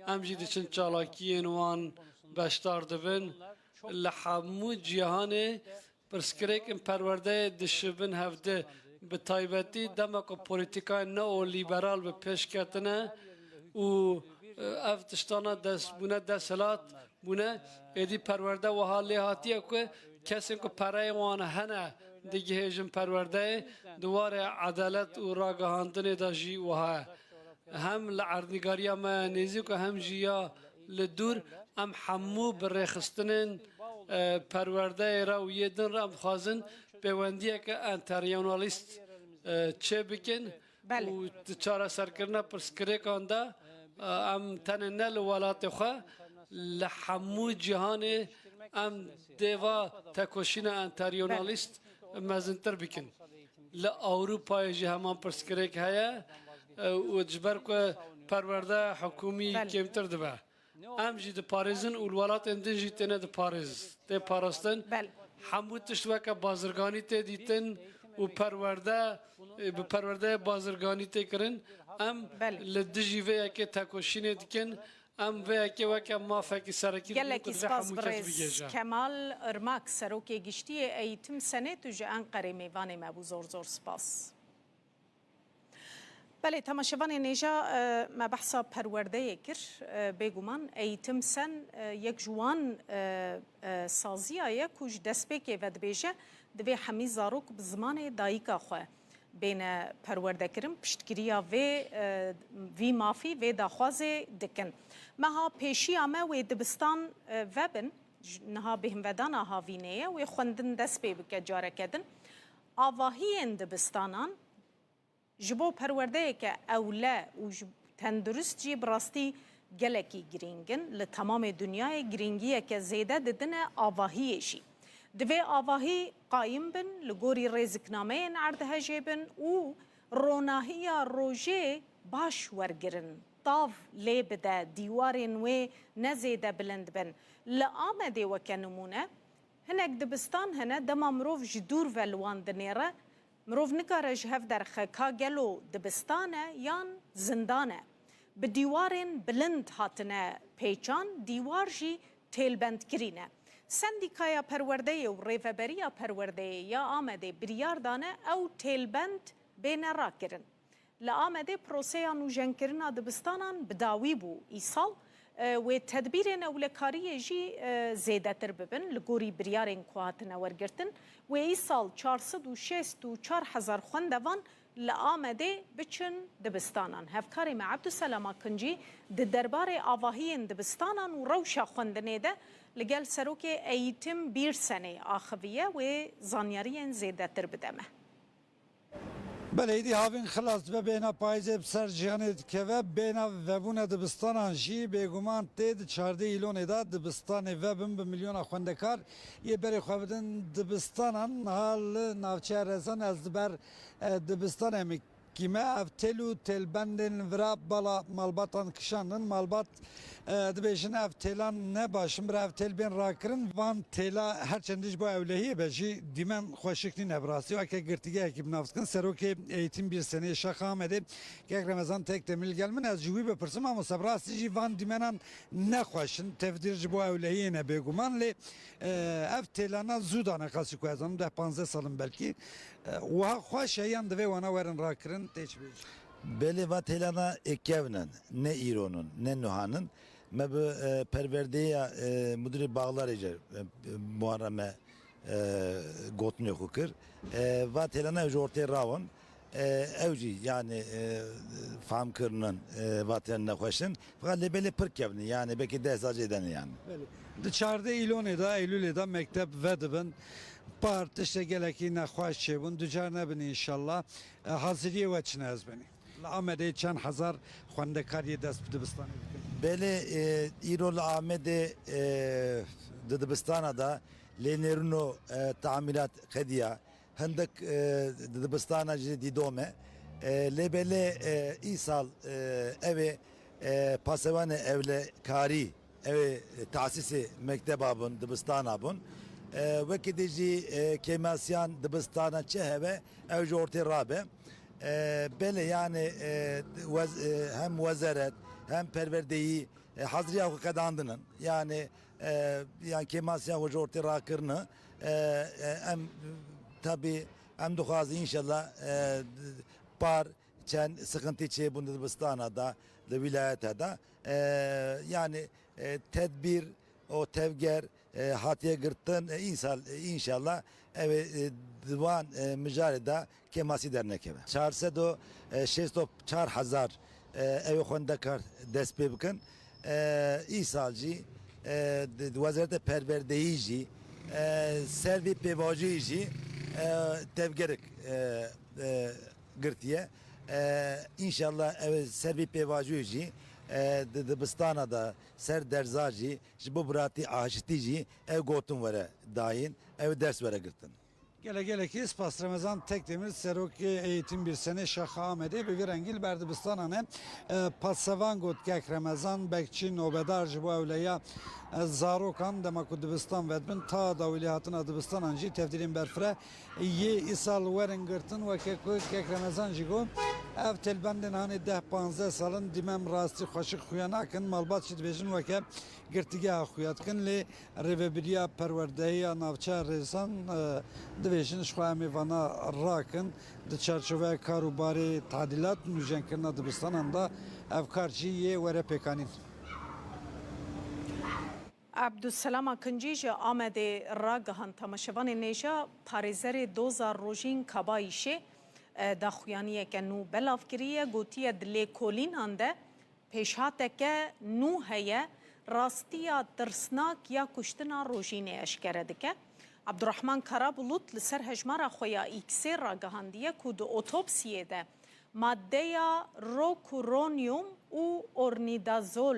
Em jî diçin çalakiyên wan beşdar dibin. Li hemû cîhanê pirsgirêkên perwerdeyê dişibin hevdi. Bi taybetî dema ku polîtîkayên neolîberal bi pêş ketine û, e, ev tiştana dest bûne desthilat, bûne. Êdî perwerde wiha lê hatiye ku kesên ku pereyên wan hene digihêjin perwerdeyê, di warê edalet û ragihandinê de jî wiha ye. Hem li erdnîgariya me ya nêzîk û hem jî ya li dûr, em hemû bi rêxistinên, e, perwerdeyê re û yê din re em dixwazin pêwendiyeke enteryonalîst, e, çêbikin. Belê. Û di çareserkirina pirsgirêkan de, e, em tenê ne li welatê xwe, li hemû cîhanê em dê va tekoşîna enteryonalîst mezintir bikin. Li Ewropayê jî heman pirsgirêk heye, e, û ji ber ku perwerde hikûmî Belê. kêmtir dibe. Em jî diparêzin û li welatên din jî têne diparêz, tê parastin. Belê. Hemû tişt weke bazirganî tê dîtin û perwerde, e, bi perwerdeyê bazirganî tê kirin. Em Belê. li dijî vê yekê tekoşînê dikin. Em vê yekê weke mafekî serekî dibînin Gelekî ku divê spas hemû kes birêz bigihêje. Kemal Irmak, Serokê Giştî yê Eğitim Senê, tu ji Enqerê mêvanê me bû. Zor zor spas. Belê, temaşevanên hêja, e, me behsa perwerdeyê kir. E, bêguman Eğitim Sen, e, yek ji wan, e, e, saziya ye ku ji destpêkê ve dibêje, divê hemî zarok bi zimanê dayika xwe bêne perwerdekirin, piştgiriya vê, e, vî mafî, vê daxwazê dikin. Meha pêşiya me wê dibistan, e, vebin, ji niha bêhnvedana havînê ye, wê xwendin dest pê bike careke din. Avahiyên dibistanan ji bo perwerdeyeke ewle û ji tendurist jî bi rastî gelekî girîng in. Li temamê dinyayê girîngiyeke zêde didine avahiyê jî. Divê avahî qayim bin, li gorî rêziknameyên erdhejê bin û ronahiya rojê baş wergirin. Tav lê bide, dîwarên wê ne zêde bilind bin. Li Amedê weke nimûne, hinek dibistan hene, dema mirov ji dûr ve li wan dinêre, mirov nikare ji hev derxe ka gelo dibistan e yan zindan e. Bi dîwarên bilind hatine pêçan, dîwar jî têlbendkirî ne. Sendîkaya Perwerdeyê û Rêveberiya Perwerdeyê ya Amedê biryar dane ew têlbend bêne rakirin. Li Amedê proseya nûjenkirina dibistanan bi dawî bû. Îsal, e, wê tedbîrên ewlekariyê jî, e, zêdetir bibin, li gorî biryarên ku hatine wergirtin. Wê îsal çar sed û şêst û çar hezar xwendevan li Amedê biçin dibistanan. Hevkarê me Ebdulselam Akincî di derbarê avahiyên dibistanan û rewşa xwendinê de li gel Serokê Eğitim Birsenê axiviye, wê zanyariyên zêdetir bide me. Belê, êdî havîn xilas dibe, bêhna payîzê bi ser cîhanê dikeve, bêhna vebûna dibistanan jî bêguman tê. Di çardeh Îlonê de dibistanê vebin bi milyona xwendekar yê berê xwe bidin dibistanan. Niha li navçeya Rezan ez li ber, e, dibistanê me kîme. Ev têl û têlbendên vira bala malbatan kişandin. Malbat, e, dibêjin ev têlan ne baş in, bira ev têl bên rakirin. Van têla her çendî ji bo ewlehiyê be jî dîmen xweşik nîne bi rastî. Weke girtîgehekî bi nav dikin. Serokê Eğitim Birsenê Şaxa Amedê Kek Remezan Tekdemîr li gel min. Ez ji wî bipirsim, mamoste, bi rastî jî van dîmenan ne xweş in. Tevdîr ji bo ewlehiyê ne bêguman, lê, e, ev têlana zû dane qasî ku ez zanim, deh panzdeh sal in belkî. E, wiha xweş e yan divê wana werin rakirin, tê çi bêjî? Belê, va têlana ê kevn in, ne îron in, ne nuhan in. Me bi, e, perwerdeya, e, mudirê Bağlarê jî, e, Muharreme, e, gotinê xwe kir. E, va têlana ew ji ortê rawin. E, ew jî, yani, e, fam kirinin, e, va têlan nexweş in. Feqet lê belê pir kevn in, yani belkî deh hezar zêde ne yani. Belê. Di çardeh Îlonê de, Eylûlê de mekteb vedibin. Par tiştê gelekî nexweş çêbûn. Ducar nebin înşallah. E, haziriyê we çi ne ez benî? Li Amedê çend hezar xwendekar yê dest bi dibistanê dikin? Belê, e, îro li Amedê, e, di dibistana de lê nêrino, e, tamîrat qediya, hindik, e, di dibistana jî dîdom e. E, lê belê, e, îsal, e, ew ê, e, pasevanê ewlekarî, ew ê tasîsê mekteba bûn, dibistana bûn. E, wekî dî jî, e, kêmasiyan dibistana çi hebe, ew ji ortê rabe. E, belê, yani, e, wez-, e, hem wezeret, hem perwerdeyî, e, haziriya xwe qedandin in. Yani, e, yani kêmasiya xwe ji ortê rakirine. E, e, em, tabi, em dixwazin înşallah, e, par çend sıkıntı çêbûn di dibistana da, di wîlayeta da. E, yani, e, tedbîr, o tevger, e, hatiye girtin, e, însal-, e, înşallah ew ê, e, di wan, e, mijarê de kêmasî dernekeve. Çar sed û şêst û çar hezar, e, ew ê xwendekar dest pê bikin. E, îsal jî, e, di, di Wezareta Perwerdeyî jî, e, ser vî pêvajoyê jî, e, tevgerek, e, e, girtiye. E, înşallah ew ê ser vî pêvajoyê jî, e, di dibistana de ser derza jî ji bo biratî aşitî jî ew gotin were dayîn, ew ders were girtin. Gelek gelekî spas. Remezan Tekdemir, Serokê Eğitim Birsenê Şaxa Amedê bi vî rengî li ber dibistanan e. E, pasevan got kek Remezan Bekçî nobedar ji bo ewleya, e, zarokan dema ku dibistan vedibin ta dawî lê hatina dibistanan jî tevdîrên berfireh yê îsal werin girtin. Weke ku kek Remezan jî got, ev têlbendên hanê deh panzdeh sal in dîmen rastî xweşik xuya nakin. Malbat jî dibêjin weke girtîgeha xuya dikin, lê Rêvebiriya Perwerdehiya Navçeya Rêzan, e, dibêjin, ji xwe em ê vana rakin, di çarçoveya kar û barê tadîlat û nûjenkirina dibistanan de ev kar jî yê were pêkanîn. Ebdulselam Akincî ji Amedê ragihand, temaşevanên hêja, parêzerê Doza Rojîn Kabayîşê, e, daxuyaniyeke nû belav kiriye, gotiye di lêkolînan de pêşhateke nû heye, rastiya tirsnak ya kuştina Rojînê eşkere dike. Abdurrahman Karabulut li ser hejmara xwe ya X-ê ragihandiye ku di otopsiyê de maddeya rokuronyum û ornidazol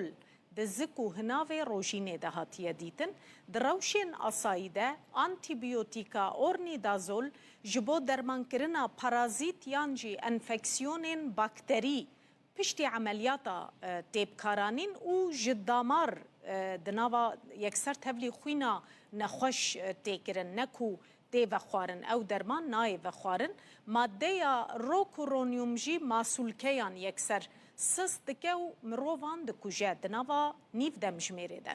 di zik û hinavê Rojînê de hatiye dîtin. Di rewşên asayî de antîbiyotîka ornidazol ji bo dermankirina parazît yan jî enfeksiyonên bakterî piştî emeliyata, e, tê bikaranîn û ji damar, e, di nava yekser tevlî xwîna nexweş, e, tê kirin, ne ku tê vexwarin. Ew derman nayê vexwarin. Maddeya rokuronyum jî masûlkeyan yekser sist dike û mirovan dikuje di nava nîv demjimêrê de.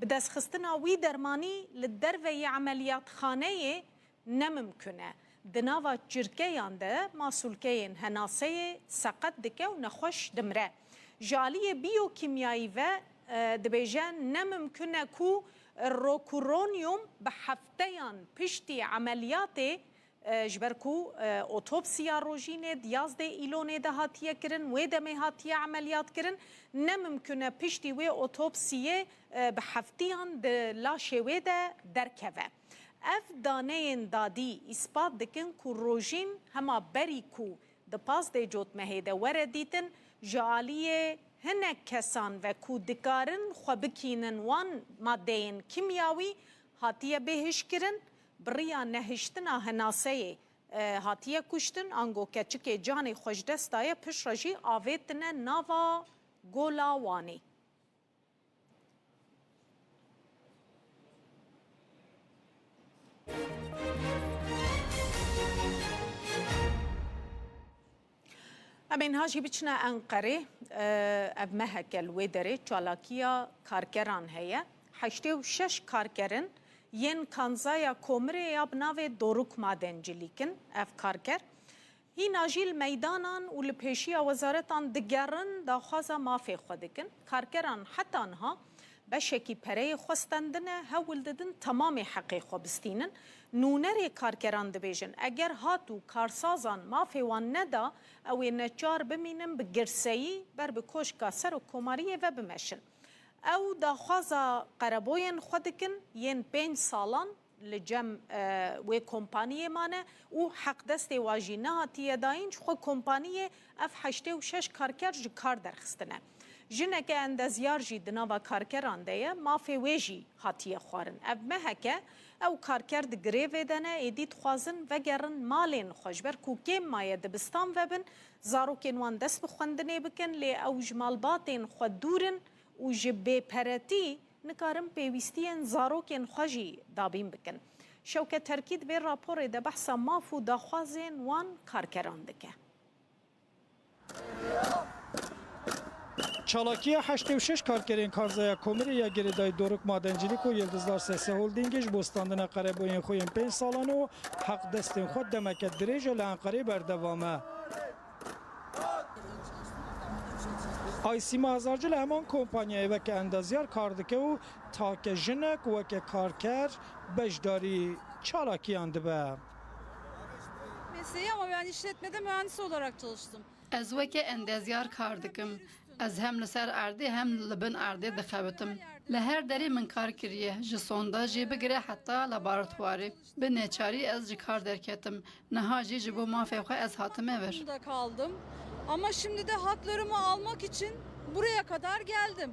Bi destxistina wî dermanî li derveyî emeliyatxaneyê ne mimkun e. Di nava çirkeyan de masûlkeyên henaseyê seqet dike û nexweş dimire. Ji aliyê biyokîmyayî ve, e, dibêje ne mimkun e ku rokuronyum bi hefteyan piştî emeliyatê, e, ji ber ku, e, otopsiya Rojînê di yazdê Îlonê de hatiye kirin, wê demê hatiye emeliyat kirin, ne mimkun e piştî wê otopsiyê, e, bi heftiyan di laşê wê de derkeve. Ev daneyên dadî îspat dikin ku Rojîn hema berî ku di pazdê cotmehê de were dîtin, ji aliyê hinek kesan ve ku dikarin xwe bikînin wan madeyên kîmyawî hatiye bêhişkirin, bi riya nehiştina henaseyê, e, hatiye kuştin, ango keçikê canê xwe ji dest daye, piştre jî avêtine nava Gola Wanê. Em ê niha jî biçine Enqerê. E, ev meheke li wê derê çalakiya karkeran heye. Heştê û şeş karker in yên kanzaya Komirê ya bi navê Doruk Madencilikin. Ev karker Hîna jî li meydanan û li pêşiya wezaretan digerin, daxwaza mafê xwe dikin. Karkeran heta niha beşekî pereyê xwe stendine, hewl didin temamê heqê xwe bistînin. Nûnerê karkeran dibêjin, eger hat û karsazan mafê wan neda, ew ê neçar bimînin bi girseyî ber bi Koşka Serokkomariyê ve bimeşin. Ew daxwaza qereboyên xwe dikin, yên pênc salan li cem, e, wê kompaniyê mane û heqdestê wa jî nehatiye dayîn, ji xwe kompaniyê ev heştê û şeş karker ji kar derxistine. Jineke endezyar jî di nava karkeran de ye, mafê wê jî hatiye xwarin. Ev meheke ew karker di grevê de ne, êdî dixwazin vegerin malên xwe, ji ber ku kêm maye dibistan vebin, zarokên wan dest bi xwendinê bikin, lê ew ji malbatên xwe dûr in û ji bêperetî nikarin pêwîstiyên zarokên xwe jî dabîn bikin. Şewket Terkî di vê raporê de behsa maf û daxwazên wan karkeran dike. Çalakiya heştê û şeş karkerên Karzaya Komirê ya girêdayî Doruk Madencîlîk û Yildizdar Sese Holdîngê ji bo standina qereboyên xwe yên pênc salan û heqdestên xwe demeke dirêj e li Enqerê berdewam e. Aysîma Hezarcî li heman kompanyayê weke endezyar kar dike û take jinek weke karker beşdarî çalakiyan dibe. Mesleği ama ben işletmede mühendis olarak çalıştım. Ez weke endezyar kar dikim. Ez hem li ser erdê hem li bin erdê dixebitim. Li her derê min kar kiriye, ji sondajê bigire heta laboratuwarê. Bi neçarî ez ji kar derketim. Niha jî ji bo mafê xwe ez hatime vir. Burada kaldım. Ama şimdi de haklarımı almak için buraya kadar geldim.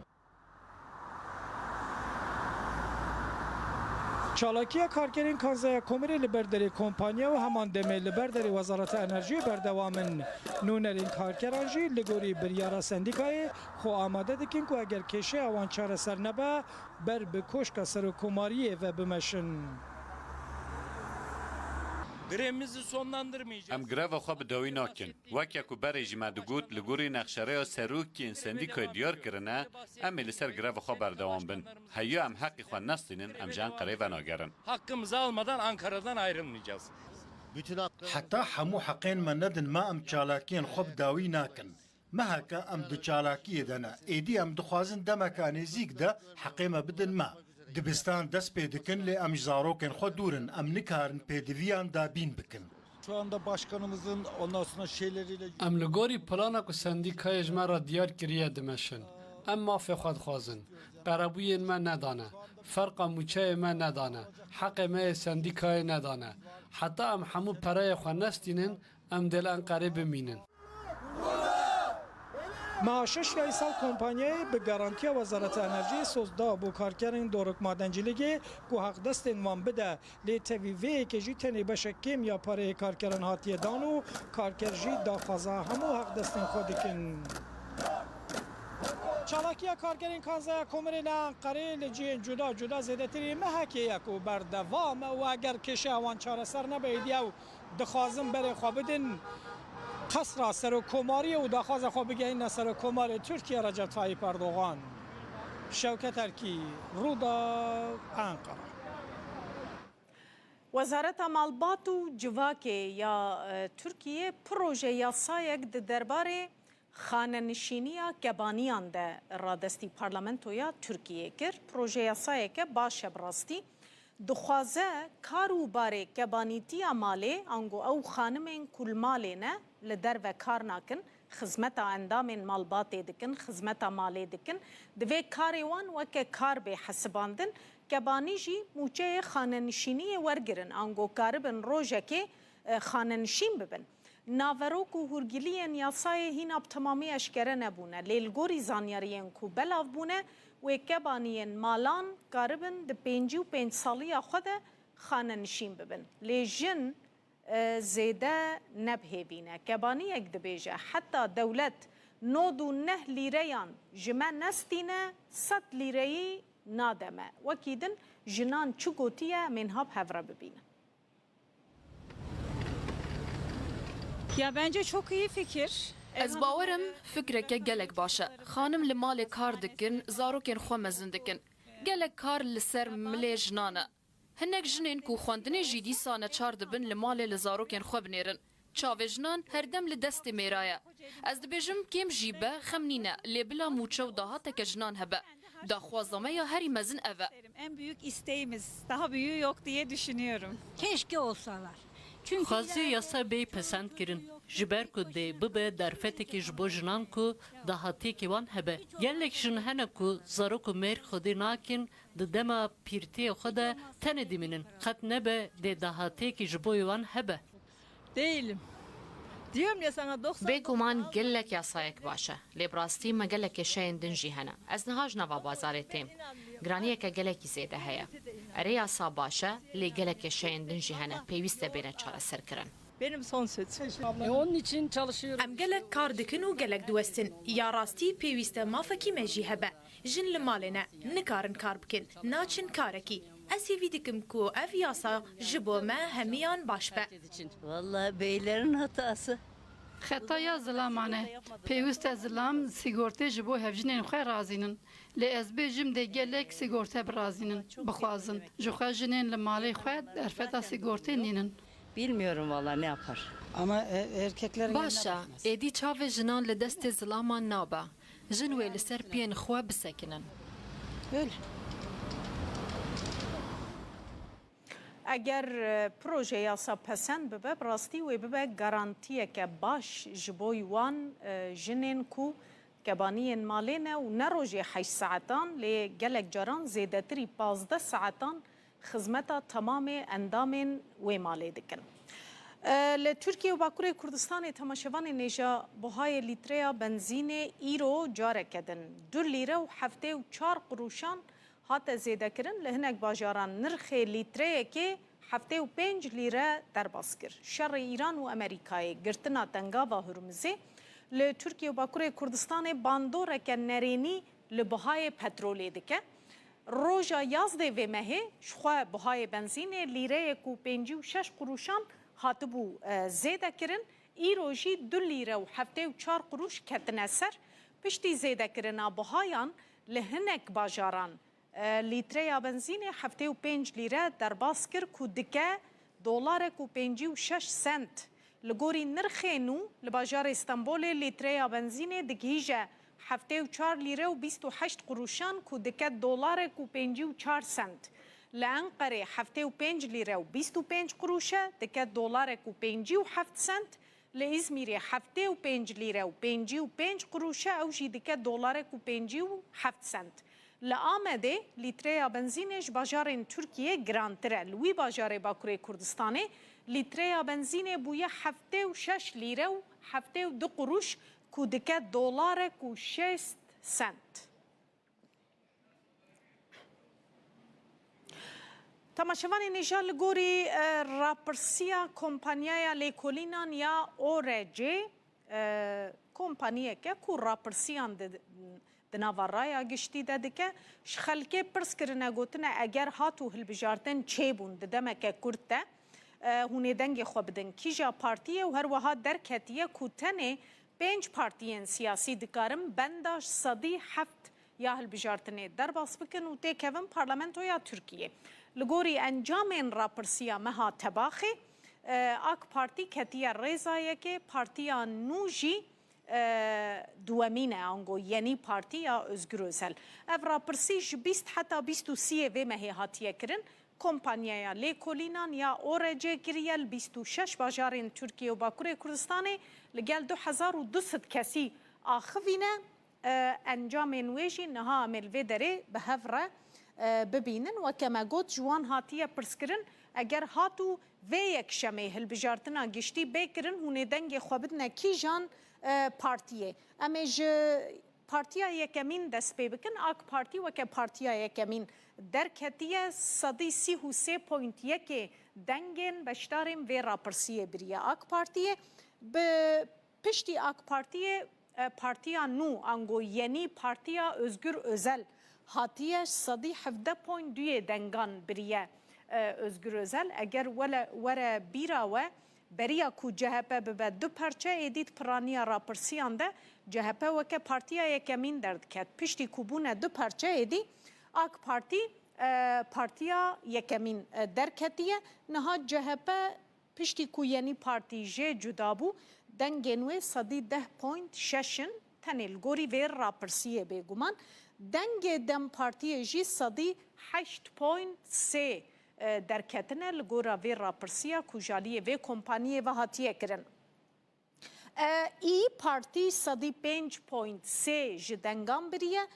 Çalakiya karkerên Kanzaya Komirê li ber derê kompanya û heman demê li ber derê Wezareta Enerjiyê berdewam in. Nûnerên karkeran jî li gorî biryara sendîkayê xwe amade dikin ku eger kêşeya wan çareser nebe, ber bi Koşka Serokkomariyê ve bimeşin. Grevimizi sonlandırmayacağız. Em greva xwe bi dawî nakin. Weke ku berê jî me digot, li gorî nexşereya serokên sendîkayê diyar kirine, em ê li ser greva xwe berdewam bin. Heya em heqê xwe nestînin, em ji Enqerê venagerin. Hakkımızı almadan Ankara'dan ayrılmayacağız. Heta hemû heqên me nedin me, em çalakiyên xwe bi dawî nakin. Me heke em di çalakiyê de ne. Êdî em dixwazin demeka nêzîk de heqê me bidin me. Dibistan dest pê dikin, lê em ji zarokên xwe dûr in. Em nikarin pêdiviyan dabîn bikin. Şu anda başkanımızın ondan sonra şeyleriyle Em li gorî plana ku sendîkayê ji me re diyar kiriye dimeşin. Em mafê xwe dixwazin. Qerebûyên me nedane. Ferqa mûçeyê me nedane. Heqê me yê sendîkayê nedane. Heta em hemû pereyê xwe nestînin, em dê li Enqerê bimînin. Meha şeş ya îsal kompanyayê bi garantiya Wezareta Enerjiyê soz da bo karkerên Doruk Madencîlîgê ku heqdestên wan bide. Lê tevî vê yekê jî tenê beşek kêm ya pareyê karkeran hatiye dan û karker jî daxwaza hemû heqdestên xwe dikin. Çalakiya karkerên Kanzaya Komirê li Enqerê li cihên cuda cuda zêdetirî mehekê ye ku berdewam e û eger kêşeya wan çareser nebe, êdî ew dixwazin berê xwe bidin Qesra Serokkomariyê û daxwaza xwe bigehîne Serokkomarê Tirkiye Recep Tayyip Erdogan. Şewket Erkî, Rûdaw, Enqere. Wezareta Malbat û Civakê ya, e, Tirkiyê proje yasayek di derbarê xanenişîniya kebaniyan de radestî Parlamentoya Tirkiyê kir. Proje yasayeke baş e bi rastî. Dixwaze kar û barê kebanîtiya malê, ango ew xanimên ku li malê ne, li derve kar nakin, xizmeta endamên malbatê dikin, xizmeta malê dikin, divê karê wan weke kar bê hesibandin, kebanî jî mûçeyê xanenişîniyê wergirin, ango karibin rojekê, e, xanenişîn bibin. Naverok û hûrgiliyên yasayê hîna bi temamî eşkere nebûne, lê li gorî zanyariyên ku belav bûne, wê kebaniyên malan karibin di pêncî û pênc saliya xwe de xanenişîn bibin. Lê jin, e, zêde ne bi hêvî ne. Kebaniyek dibêje, heta dewlet nod û neh lîreyan ji me nestîne, sed lîreyî nade me. Wekî din jinan çi gotiye, em ê niha bi hev re bibînin. Ya bence çok iyi fikir. Ez bawer im fikreke gelek baş e. Xanim li malê kar dikin, zarokên xwe mezin dikin. Gelek kar li ser milê jinan e. Hinek jinên ku xwendinê jî dîsa neçar dibin li malê li zarokên xwe binêrin. Çavê jinan herdem li destê mêra ye. Ez dibêjim kêm jî be, xem nîne, lê bila mûçe û dahateke jinan hebe. Daxwaza me ya herî mezin ev e. En büyük isteğimiz, daha büyüğü yok diye düşünüyorum. Keşke olsalar. Çünkü Xwezî yasa bê pesend kirin, ji ber ku dê bibe derfetekê ji bo jinan ku dahatiyekî wan hebe. Gelek jin hene ku zarok û mêr xwedî nakin, di dema pîrtiyê xwe de tenê dimînin, qet nebe dê dahatiyekî ji bo wan hebe. Değilim. Diyorum ya sana doksan Bêguman gelek yasayek baş e, lê bi rastî me gelek kêşeyên din jî hene. Ez niha ji nava bazarê têm. Giraniyeke gelekî zêde heye. Erê yasa baş e, lê gelek kêşeyên din jî hene, pêwîst e bêne çareserkirin. Benim son sözüm. E, onun için çalışıyorum. Em gelek kar dikin û gelek diwestin. Ya rastî pêwîst e mafekî me jî hebe. Jin li malê ne, nikarin kar bikin, naçin karekî. Ez hêvî dikim ku ev yasa ji bo me hemiyan baş be. Vallahi beylerin hatası. Xeta ya zilaman e. Pêwîst e zilam sîgortê ji bo hevjinên xwe razînin. Lê ez bêjim dê gelek sîgorte birazînin, bixwazin. Ji xwe jinên li malê xwe derfeta sîgortê nînin. Bilmiyorum valla ne yapar. Ama e- erkeklerin eline Baş e, bakmaz. Êdî çavê jinan li destê zilaman nabe. Jin wê li ser piyên xwe bisekinin. Öyle. Eger e, proje yasa pesend bibe, bi rastî wê bibe garantiyeke baş ji bo wan e, jinên ku kebaniyên malê ne û ne rojê heşt saetan, lê gelek caran zêdetirî pazdeh saetan xizmeta temamê endamên wê malê dikin. E, Li Tirkiye û Bakurê Kurdistanê temaşevanên hêja buhayê lîtreya benzînê îro careke din du lîre û heftê û çar quruşan hate zêdekirin. Li hinek bajaran nirxê lîtreyekê heftê û pênc lîre derbas kir. Şerê Îran û Amerîkayê, girtina Tengava Hurmizê li Tirkiye û Bakurê Kurdistanê bandoreke nerênî li buhayê petrolê dike. Roja yazdê vê mehê jixwe buhayê benzînê lîreyek û pêncî û şeş quruşan hatibû e, zêdekirin. Îro jî du lîre û heftê û çar quruş ketine ser. Piştî zêdekirina buhayan li hinek bajaran e, lîtreya benzînê heftê û pênc lîre derbas kir ku dike dolarek û pêncî û şeş sent. Li gorî nirxê nû, li bajarê Stenbolê lîtreya benzînê digihîje heftê û çar lîre û bîst û heşt quruşan ku dike dolarek û pêncî û çar sent. Li Enqerê heftê û pênc lîre û bîst û pênc quruş e, dike dolarek û pêncî û heft sent. Li Îzmîrê heftê û pênc lîre û pêncî û pênc quruş e, ew jî dike dolarek û pêncî û heft sent. Li Amedê lîtreya benzînê ji bajarên Tirkiyê girantir e. Li wî bajarê Bakurê Kurdistanê lîtreya benzînê bûye heftê û şeş lîre û heftê û du quruş ku dike dolarek û şêst sent. Temaşevanên hêja, li gorî e, rapirsiya kompanyaya lêkolînan ya O R C, e, kompaniyeke ku rapirsiyan di, di nava raya giştî de dike, ji xelkê pirs kirine, gotine eger hat û hilbijartin çêbûn di demeke kurt de, e, hûn ê dengê xwe bidin kîja partiyê û her wiha derketiye ku tenê pênc partiyên siyasî dikarin benda sedî heft ya hilbijartinê derbas bikin û têkevin parlamentoya Tirkiyê. Li gorî encamên rapirsiya meha Tebaxê, e, AK Partî ketiye rêza yekê, partiya nû jî e, duwemîn e, ango Yenî Partî ya Özgür Özel. Ev rapirsî ji bîst heta bîst û sî yê vê mehê hatiye kirin. Kompanyaya lêkolînan ya O R C kiriye li bîst û şeş bajarên Tirkiye û Bakurê Kurdistanê li gel du hezar û du sed kesî axivîne. E, encamên wê jî niha em ê li vê derê bi hev re, e, bibînin. Weke me got, ji wan hatiye pirskirin, eger hat û vê yekşemê hilbijartina giştî bê kirin, hûn ê dengê xwe bidine kîjan, e, partiyê? Em ê ji partiya yekemîn dest pê bikin. AK Partî weke partiya yekemîn derketiye, sedî sî û sê point yekê dengên beşdarên vê rapirsiyê biriye AK Partiyê. Bi piştî AK Partiyê, e, partiya nû, ango Yenî Partiya Özgür Özel hatiye, sedî hevdeh point duyê dengan biriye, e, Özgür Özel. Eger wele, were bîra we, beriya ku C H P bibe du perçe, êdî di piraniya rapirsiyan de C H P weke partiya yekemîn derdiket. Piştî ku bûne du perçe, êdî AK Partî, e, partiya yekemîn, e, derketiye. Niha C H P, piştî ku Yenî Partî jê cuda bû, dengên wê sedî deh point şeş in, tenê li gorî vê rapirsiyê bêguman. Dengê DEM Partiyê jî sedî heşt point sê, e, derketine li gora vê rapirsiya ku ji aliyê vê kompaniyê ve hatiye kirin. E, İYİ Partî sedî pênc point sê ji dengan biriye,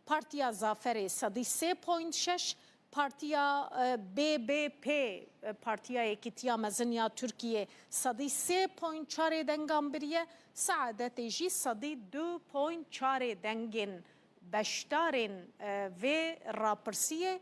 Partiya Zaferê sedî sê point şeş, Partiya, e, B B P, e, Partiya Yekîtiya Mezin ya Tirkiyê sedî sê point çarê dengan biriye, Saadetê jî sedî du point çarê dengên beşdarên, e, vê rapirsiyê,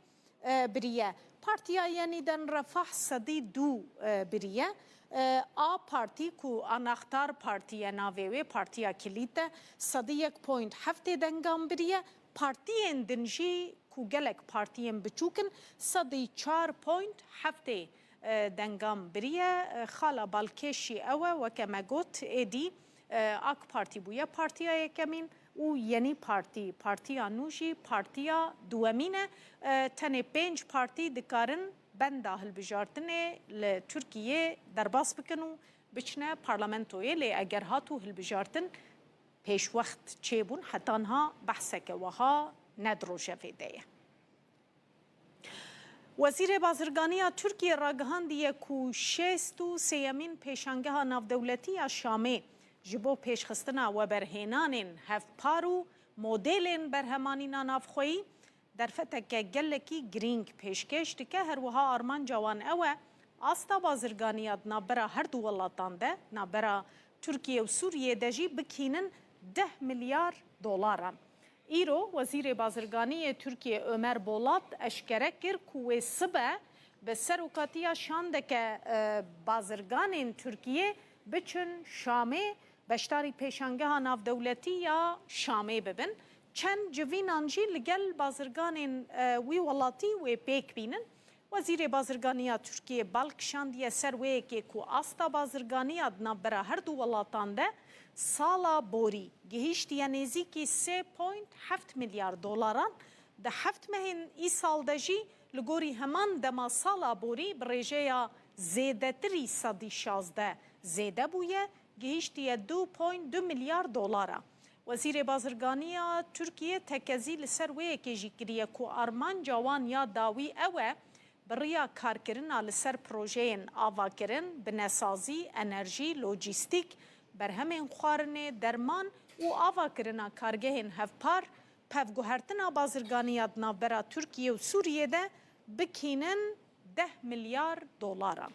e, biriye. Partiya Yeniden Refah sedî du, e, biriye. E, A Partî ku Anahtar Partî ye navê wê, partiya kilît e, sedî yek point heftê dengan biriye. Partiyên din jî ku gelek partiyên biçûk in, sedî çar point heftê, e, dengan biriye. E, xala balkêş jî ew e, weke me got, êdî E, AK Partî bûye partiya yekemîn û Yenî Partî, partiya nû jî partiya duwemîn e. E, tenê pênc partî dikarin benda hilbijartinê li Tirkiyê derbas bikin û biçine parlamentoyê, lê eger hat û hilbijartin pêşwext çêbûn, heta niha behseke wiha ne di rojevê de ye. Wezîrê Bazirganiya Tirkiyê ragihandiye ku şêst û sêyemîn Pêşangeha Navdewletî ya Şamê ji bo pêşxistina weberhênanên hevpar û modêlên berhemanîna navxweyî derfeteke gelekî girîng pêşkêş dike. Her wiha armanca wan ew e, asta bazirganiya di navbera her du welatan de, navbera Tirkiye û Sûriyê de jî bikînin deh milyar dolaran. Îro Wezîrê Bazirganî yê Tirkiyê Ömer Bolat eşkere kir ku wê sibe bi serokatiya şandeke, e, bazirganên Tirkiyê biçin Şamê, beşdarî Pêşangeha Navdewletî ya Şamê bibin. Çend civînan jî li gel bazirganên, e, wî welatî wê pêk bînin. Wezîrê Bazirganiya Tirkiyê bal kişandiye ser wê yekê ku asta bazirganiya di navbera her du welatan de sala borî gihîştiye nêzîkî sê point heft milyar dolaran, di heft mehên îsal de jî li gorî heman dema sala borî bi rêjeya zêdetirî sedî şazdeh zêde bûye, gihîştiye du point du milyar dolara. Wezîrê Bazirganiya Tirkiyê tekezî li ser wê yekê jî kiriye ku armanca wan ya dawî ew e, bi riya karkirina li ser projeyên avakirin, binesazî, enerjî, lojîstîk, berhemên xwarinê, derman û avakirina kargehên hevpar, pevguhertina bazirganiya di navbera Tirkiye û Sûriyê de bikînin deh milyar dolaran.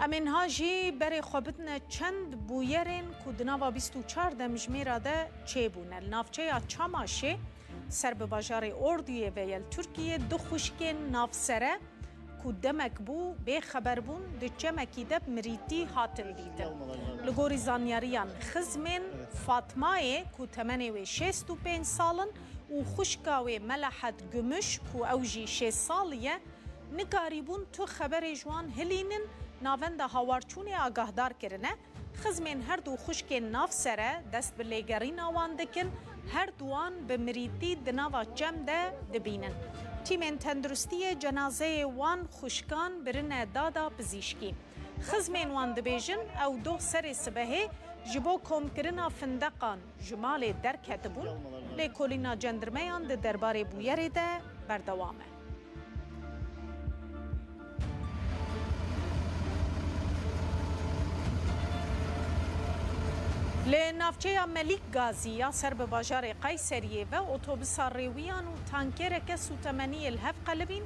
Em ê niha jî berê xwe bidine çend bûyerên ku di nava bîst û çar demjimêra de çêbûne. Li navçeya Çamaşê, ser bi bajarê Orduyê ve ye li Tirkiyê, du xwişkên navsere ku demek bû bêxeber bûn, di çemekî de bi mirîtî hatin dîtin. Li gorî zanyariyan, xizmên Fatmayê ku temenê wê şêst û pênc sal in û xwişka wê Melahet Gümüş ku ew jî şêst salî ye, nikarîbûn tu xeberê ji wan hilînin, navenda hawarçûnê agahdar kirine. Xizmên her du xwişkên navsere dest bi lêgerîna wan dikin, her duwan bi mirîtî di nava çem de dibînin. Tîmên tenduristiyê cenazeyê wan xwişkan birine dada pizîşkî. Xizmên wan dibêjin, ew doh serê sibehê ji bo komkirina findeqan ji malê derketibûn, lêkolîna cendirmeyan di derbarê bûyerê de berdewam e. Li navçeya Melik Gazî ya ser bi bajarê Qeyseriyê ve otobisa rêwiyan û tankereke sûtemeniyê li hev qelibîn,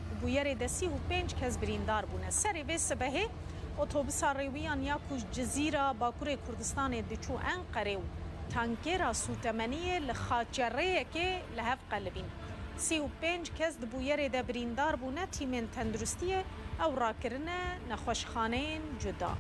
bi bûyerê de sî û pênc kes birîndar bûne. Serê vê sibehê otobisa rêwiyan ya ku ji Cizîra Bakurê Kurdistanê diçû Enqerê û tankera sûtemeniyê li xaçerêyekê li hev qelibîn. Sî û pênc kes di bûyerê de birîndar bûne, tîmên tenduristiyê ew rakirine nexweşxaneyên cuda.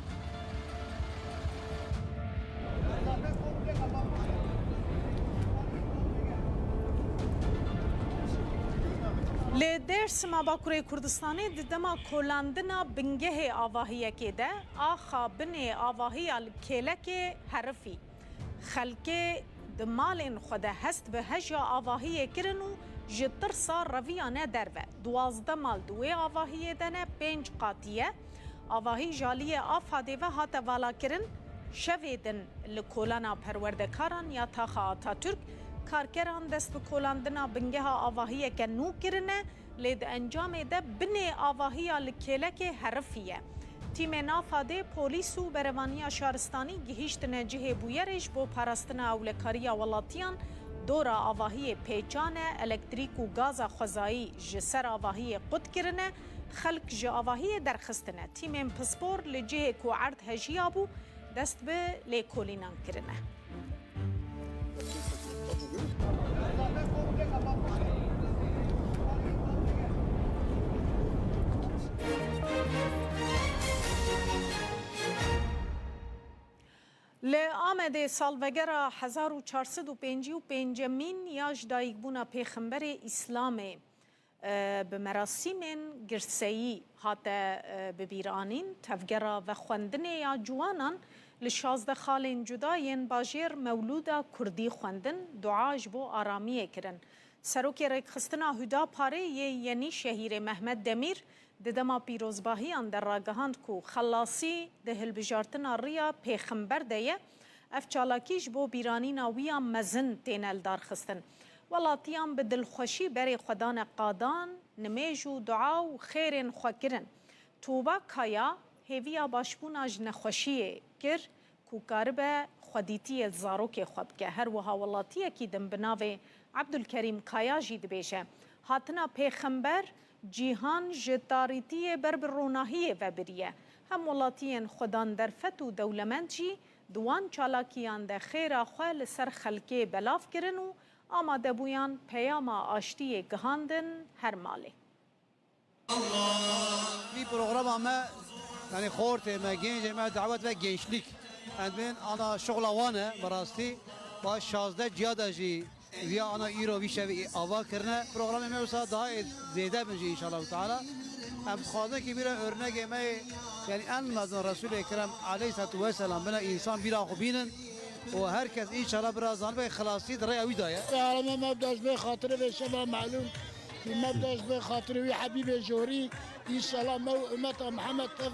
Li Dêrsima Bakurê Kurdistanê di dema kolandina bingehê avahiyekê de axa binê avahiya li kêlekê herifî. Xelkê di malên xwe de hest bi heja avahiyê kirin û ji tirsa reviyane derve. Duwazdeh mal di wê avahiyê de ne, pênc qatî ye. Avahî ji aliyê AFADê ve hate valakirin. Şevê din li kolana perwerdekaran ya Taxa Atatürk, karkeran dest bi kolandina bingeha avahiyeke nû kirine. Lê di encamê de binê avahiya li kêlekê herifî ye. Tîmên AFADê, polîs û berevaniya şaristanî gihîştine cihê bûyerê ji bo parastina ewlekariya welatiyan. Dora avahiyê pêçan e, elektrîk û gaza xwezayî ji ser avahiyê qut kirine, xelk ji avahiyê derxistine. Tîmên pispor li cihê ku erd hejiyabû, dest bi lêkolînan kirine. Li Amedê salvegera hezar û çar sed û pêncî û pêncemîn ya ji dayikbûna Pêxemberê Îslamê e, bi merasîmên girseyî hate, e, bibîranîn. Tevgera vexwendinê ya ciwanan li şazdeh xalên cuda yên bajêr mewlûda kurdî xwendin, dua ji bo aramiyê kirin. Serokê Rêkxistina Huda Parê yê Yenîşehîrê Mehmet Demîr di dema pîrozbahiyan de ragihand ku xelasî di hilbijartina riya pêxember de ye. Ev çalakî ji bo bîranîna wî ya mezin têne lidarxistin. Welatiyan bi dilxweşî berê xwe dane qadan, nimêj û dua û xêrên xwe kirin. Tuğba Kaya hêviya başbûna ji nexweşiyê kir ku karibe xwedîtiyê li zarokê xwe bike. Her wiha welatiyekî din bi navê Abdulkerîm Kaya jî dibêje, hatina pêxember cîhan ji tarîtiyê ber bi ronahiyê ve biriye. Hem welatiyên xwedan derfet û dewlemend jî di wan çalakiyan de xêra xwe li ser xelkê belav kirin û amadebûyan peyama aştiyê gihandin her malê. Vî programa me, yanî xortê me, gencê me dawet ve gençlik. Em bên ana şoxla wan e, bi rastî. Ba şazdeh ciya de jî viya ana îro vî şevê ava kirine. Programê me wisa daha ê zêde bin jî, înşallah teala. Em dixwazin ki bîra örnegê me yê, yanî en mezin Resûlê Kerem aleyhissalatu vesselam bine însan bîra xwe bînin. Û her kes înşallah bira zanibe xelasî di rêya wî de ye. Alemê me bi dest bê xatirê vê şeva melûm. Bi me bi dest bê xatirê wî Hebîbê Jorî. Înşallah me û ummeta Mihemed tev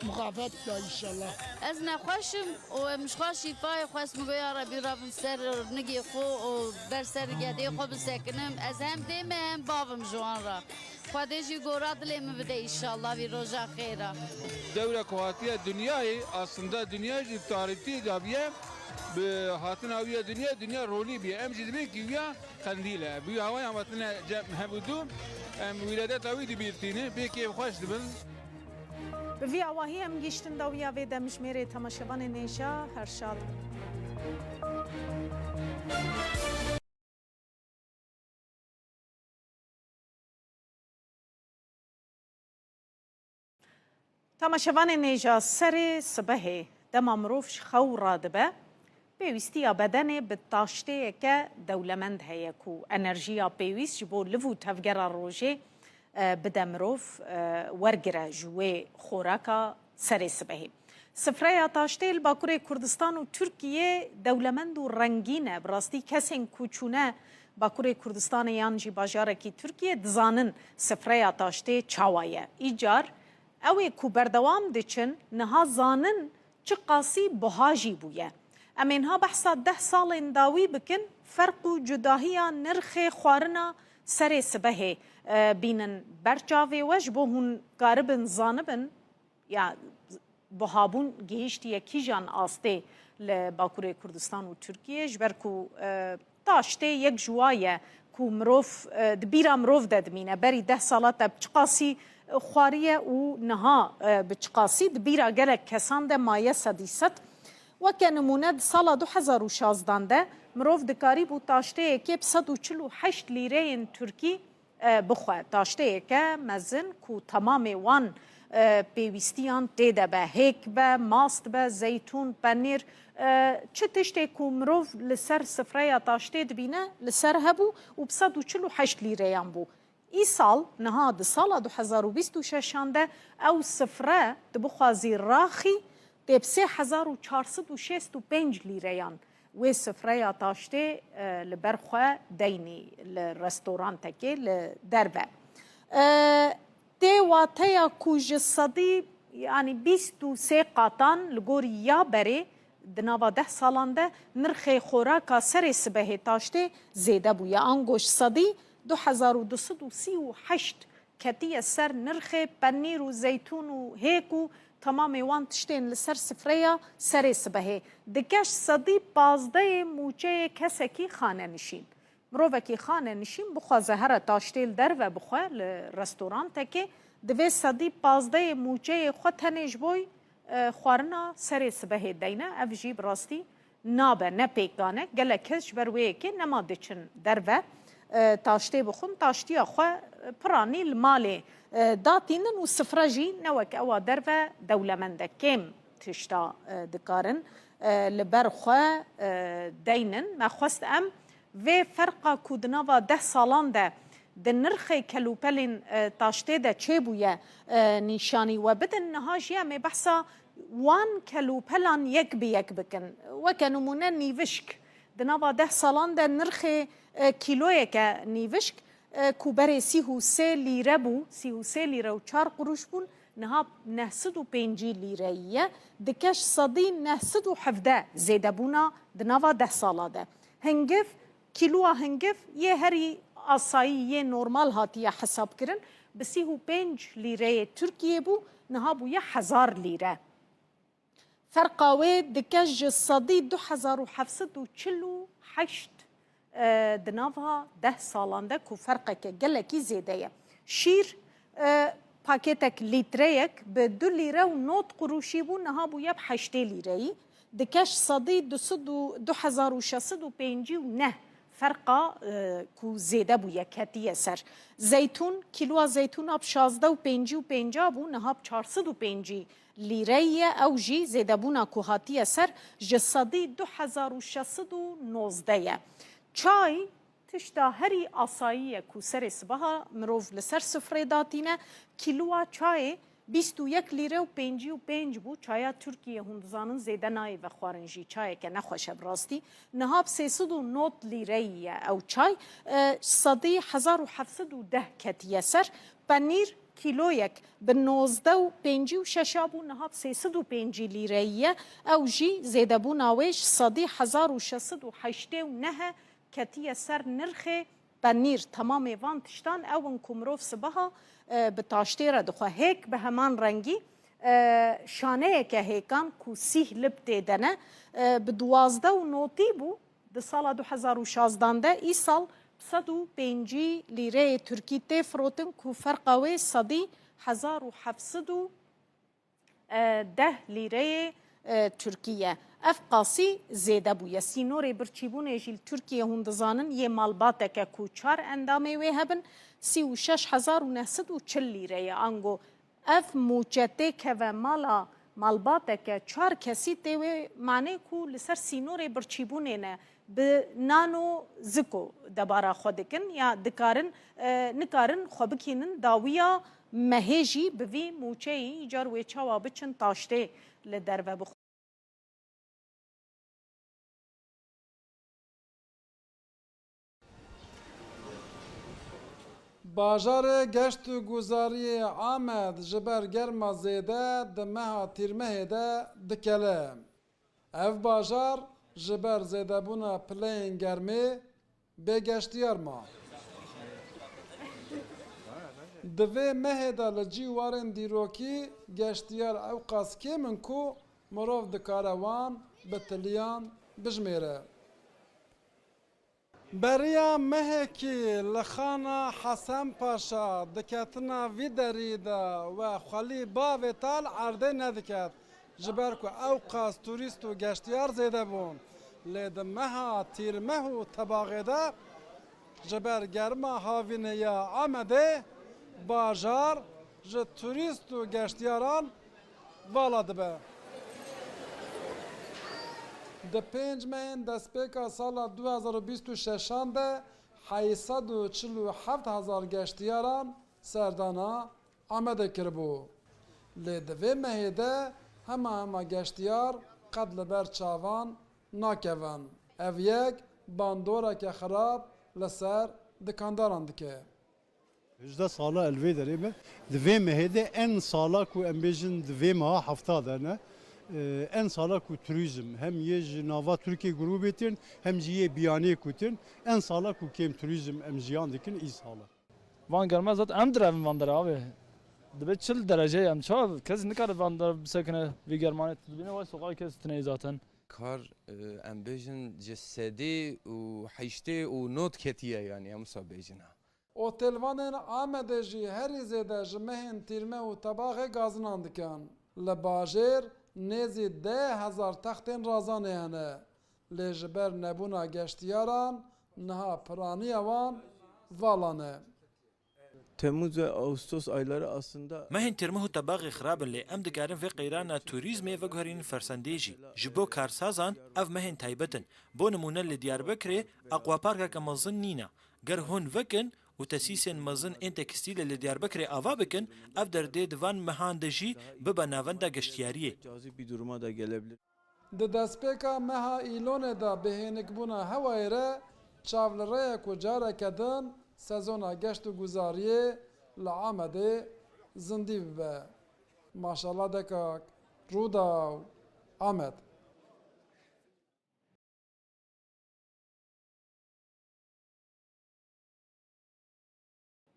mixafet da înşallah. Ez nexweş im û em ji xwe şîfayê xwest, min got, ya Rebî, ravim ser nigê xwe û ber ser gedê xwe bisekinim. Ez hem dê me hem bavim ji wan re. Xwedê jî gora dilê min bide înşallah vî roja xêra. Dewre ku hatiye dinyayê, aslında dinya jî tarîtiyê de biye, bi hatina wî ya dinya, dinya rolî biye. Em jî dibê ki wîya qendîl e. Bi wî hawayê em hatine cem hev û du, em wîredeta wî dibîrtînin, pê kêfxweş dibin. Bi vî awahî em gihîştin dawiya vê demjimêrê, temaşevanên hêja, her şad bin. Temaşevanên hêja, serê sibehê dema mirov ji xew radibe, pêwîstiya bedenê bi taşteyeke dewlemend heye ku enerjiya pêwîst ji bo liv û tevgera rojê, e, bide mirov, e, wergire ji wê xoraka serê sibehê. Sifreya taştê li Bakurê Kurdistan û Tirkiyê dewlemend û rengîn e. Bi rastî kesên ku çûne Bakurê Kurdistanê yan jî bajarekî Tirkiyê dizanin sifreya taştê çawa ye. Îcar ew ê ku berdewam diçin, niha zanin çiqasî buha jî bûye. Em ê niha behsa deh salên dawî bikin, ferq û cudahiya nirxê xwarina serê sibehê, e, bînin ber çavê we, ji bo hûn karibin zanibin, ya, buhabûn gihîştiye kîjan astê li Bakurê Kurdistan û Tirkiyê, ji ber ku, e, taştê yek ji wa ye ku mirov, e, di bîra mirov de dimîne. Berî deh sala te bi çiqasî, e, xwariye û niha, e, bi çiqasî di bîra gelek kesan de maye sedî sed. Weke nimûne, di sala du hezar û şazdan de mirov dikarîbû taşteyekê bi sed û çil û heşt lîreyên Tirkî, e, bixwe. Taşteyeke mezin ku temamê wan, e, pêwîstiyan tê de be. Hêk be, mast be, zeytûn, penîr, e, çi tiştê ku mirov li ser sifreya taştê dibîne, li ser hebû û bi sed û çil û heşt lîreyan bû. Îsal, niha di sala du hezar û bîst û şeşan de ew sifre, tu bixwazî raxî, tê bi sê hezar û çar sed û şêst û pênc lîreyan. Wê sifreya taştê, e, li ber xwe deynî li restorantekê li derve. E, tê wateya ku ji sedî, yanî bîst û sê qatan li gor ya berê di nava deh salan de nirxê xoraka serê sibehê taştê zêde bûye. Ango ji sedî du hezar û du sed û sî û heşt ketiye ser nirxê penîr û zeytûn û hêk û temamê wan tiştên li ser sifreya serê sibehê. Dike ji sedî pazdehê mûçeyê kesekî xanenişîn. Mirovekî xanenişîn bixwaze here taştê li derve bixwe li restorantekê, divê sedî pazdehê mûçeyê xwe tenê ji bo, e, xwarina serê sibehê deyne. Ev jî bi rastî nabe, ne pêkan e. Gelek kes ji ber wê yekê nema diçin derve, e, taştê bixwin, taştiya xwe, e, piranî li malê, e, datînin û sifre jî ne wek ewa derve dewlemend e. Kêm tişta, e, dikarin, e, li ber xwe, e, deynin. Me xwest em vê ferqa ku di nava deh salan de di nirxê kelûpelên, e, taştê de çêbûye, e, nîşanî we bidin. Niha jî em ê behsa wan kelûpelan yek bi yek bikin. Weke nimûne nîvişk. Di nava deh salan de nirxê, e, kîloyeke nîvişk, e, ku berê sî û sê lîre bû, sî û sê lîre û çar quruş bûn, niha neh sed û pêncî lîreyî ye. Dike ji sedî neh sed û hevdeh zêdebûna di nava deh sala de. Hingiv, kîloa hingiv yê herî asayî, yê normal hatiye hesabkirin, bi sî û pênc lîreyê Tirkiyê bû, niha bûye hezar lîre. Ferqa wê dike ji sedî du hezar û heft sed û çil û heşt, e, di nava deh salan de ku ferqeke gelekî zêde ye. Şîr, e, pakêtek lîtreyek bi du lîre û nod quruşî bû, niha bûye bi heştê lîreyî. Dike ji sedî du sed û, du hezar û şeş sed û pêncî û neh ferqa, e, ku zêde bûye, ketiye ser. Zeytûn, kîloa zeytûna bi şazdeh û pêncî û pênca bû, niha bi çar sed û pêncî lîreyî ye, ew jî zêdebûna ku hatiye ser ji sedî du hezar û şeş sed û nozdeh ye. Çay, tişta herî asayî ye ku serê sibeha mirov li ser sifrê datîne. Kîloa çayê bîst û yek lîre û pêncî û pênc bû. Çaya Tirkiyê hûn dizanin zêde nayê vexwarin jî. Çayeke nexweş e bi rastî. Niha bi sê sed û nod lîreyî ye ew çay. E, sedî hezar û heft sed û deh ketiye ser. Penîr kîloyek bi nozdeh û pêncî û şeş a bû, niha bi sê sed û pêncî lîreyî ye. Ew jî zêdebûna wê ji sedî hezar û şeş sed û heştê û neh e, ketiye ser nirxê penîr. Temamê van tiştan ew in ku mirov sibeha, e, bi taştê re dixwe. Hêk bi heman rengî, e, şaneyeke hêkan ku sîh lib tê de ne, e, bi duwazdeh û notî bû, di sala du hezar û şazdan de, îsal bi sed û pêncî lîreyê Tirkî tê firotin ku ferqa wê sedî hezar û heft sed û deh lîreyê, e, Tirkî ye. Ev qasî zêde bûye. Sînorê birçîbûnê jî li Tirkiyê hûn dizanin yê malbateke ku çar endamê wê hebin, sî û şeş hezar û neh sed û çil lîre ye. Ango ev mûçe têkeve mala malbateke çar kesî, tê wê manê ku li ser sînorê birçîbûnê ne, bi nano ziko debara xwe dikin ya dikarin, e, nikarin xwe bikînin dawiya mehê jî bi vî mûçeyî, îcar wê çawa biçin taştê li derve bixwin. Bajarê geşt û guzariyê Amed ji ber germa zêde di meha Tîrmehê de dikele. Ev bajar ji ber zêdebûna pileyên germê bê geştiyar ma. Di vê mehê de li cî warên dîrokî geştiyar ewqas kêm in ku mirov dikare wan bi tiliyan bijmêre. Beriya mehekî li xana Hesen Paşa diketina vî derî de we xwelî bavê tal erdê nediket, ji ber ku ewqas turîst û geştiyar zêde bûn. Lê di meha Tîrmeh û Tebaxê de ji ber germa havînê ya Amedê bajar ji turîst û geştiyaran vala dibe. Di pênc mehên destpêka sala du hezar û bîst û şeşan de heyt sed û çil û heft hezar geştiyaran serdana Amedê kiribû. Lê di vê mehê de hema hema geştiyar qet li ber çavan nakevin. Ev yek bandoreke xirab li ser dikandaran dike. Hejde sala el vê derê me. Di vê mehê de en sala ku em bêjin di vê meha hefta de ne, e, en sala ku turîzm hem yê ji nava Tirkiyê grûbê tên hem jî yê biyanê ku tên, en sala ku kêm turîzm em jiyan dikin î sala. Van germa zat em direvin van dere abi. Dibe çil derece em çawa kes nikare van dere bisekine vî germanê tu dibîne vay sokağa kes tine zaten. Kar, e, em bêjin ji sedî û heştê û nod ketiye, yanî em wisa bêjin ha. Otelvanên Amedê jî herî zêde ji mehên Tîrme û Tebaxê gazinan dikin. Li bajêr nêzî deh hezar textên razanê hene. Lê ji ber nebûna geştiyaran niha piraniya wan vala ne. Temmuz ve Ağustos ayları aslında Mehên Tîrmeh û Tebaxê xirab in, lê em dikarin vê qeyrana turîzmê veguherînin fersendê jî. Ji bo karsazan ev mehên taybet in. Bo nimûne li Diyarbekirê aquaparkeke mezin nîne. Ger hûn vekin, û tesîsên mezin ên tekstîlê li Diyarbekirê ava bikin, ev der dê di van mehan de jî bibe navenda geştiyariyê. Di destpêka meha Îlonê de bi hênikbûna hewayê re çav li rê ye ku careke din sezona geşt û guzariyê li Amedê zindî bibe. Maşallah dekak. Rûdaw. Amed.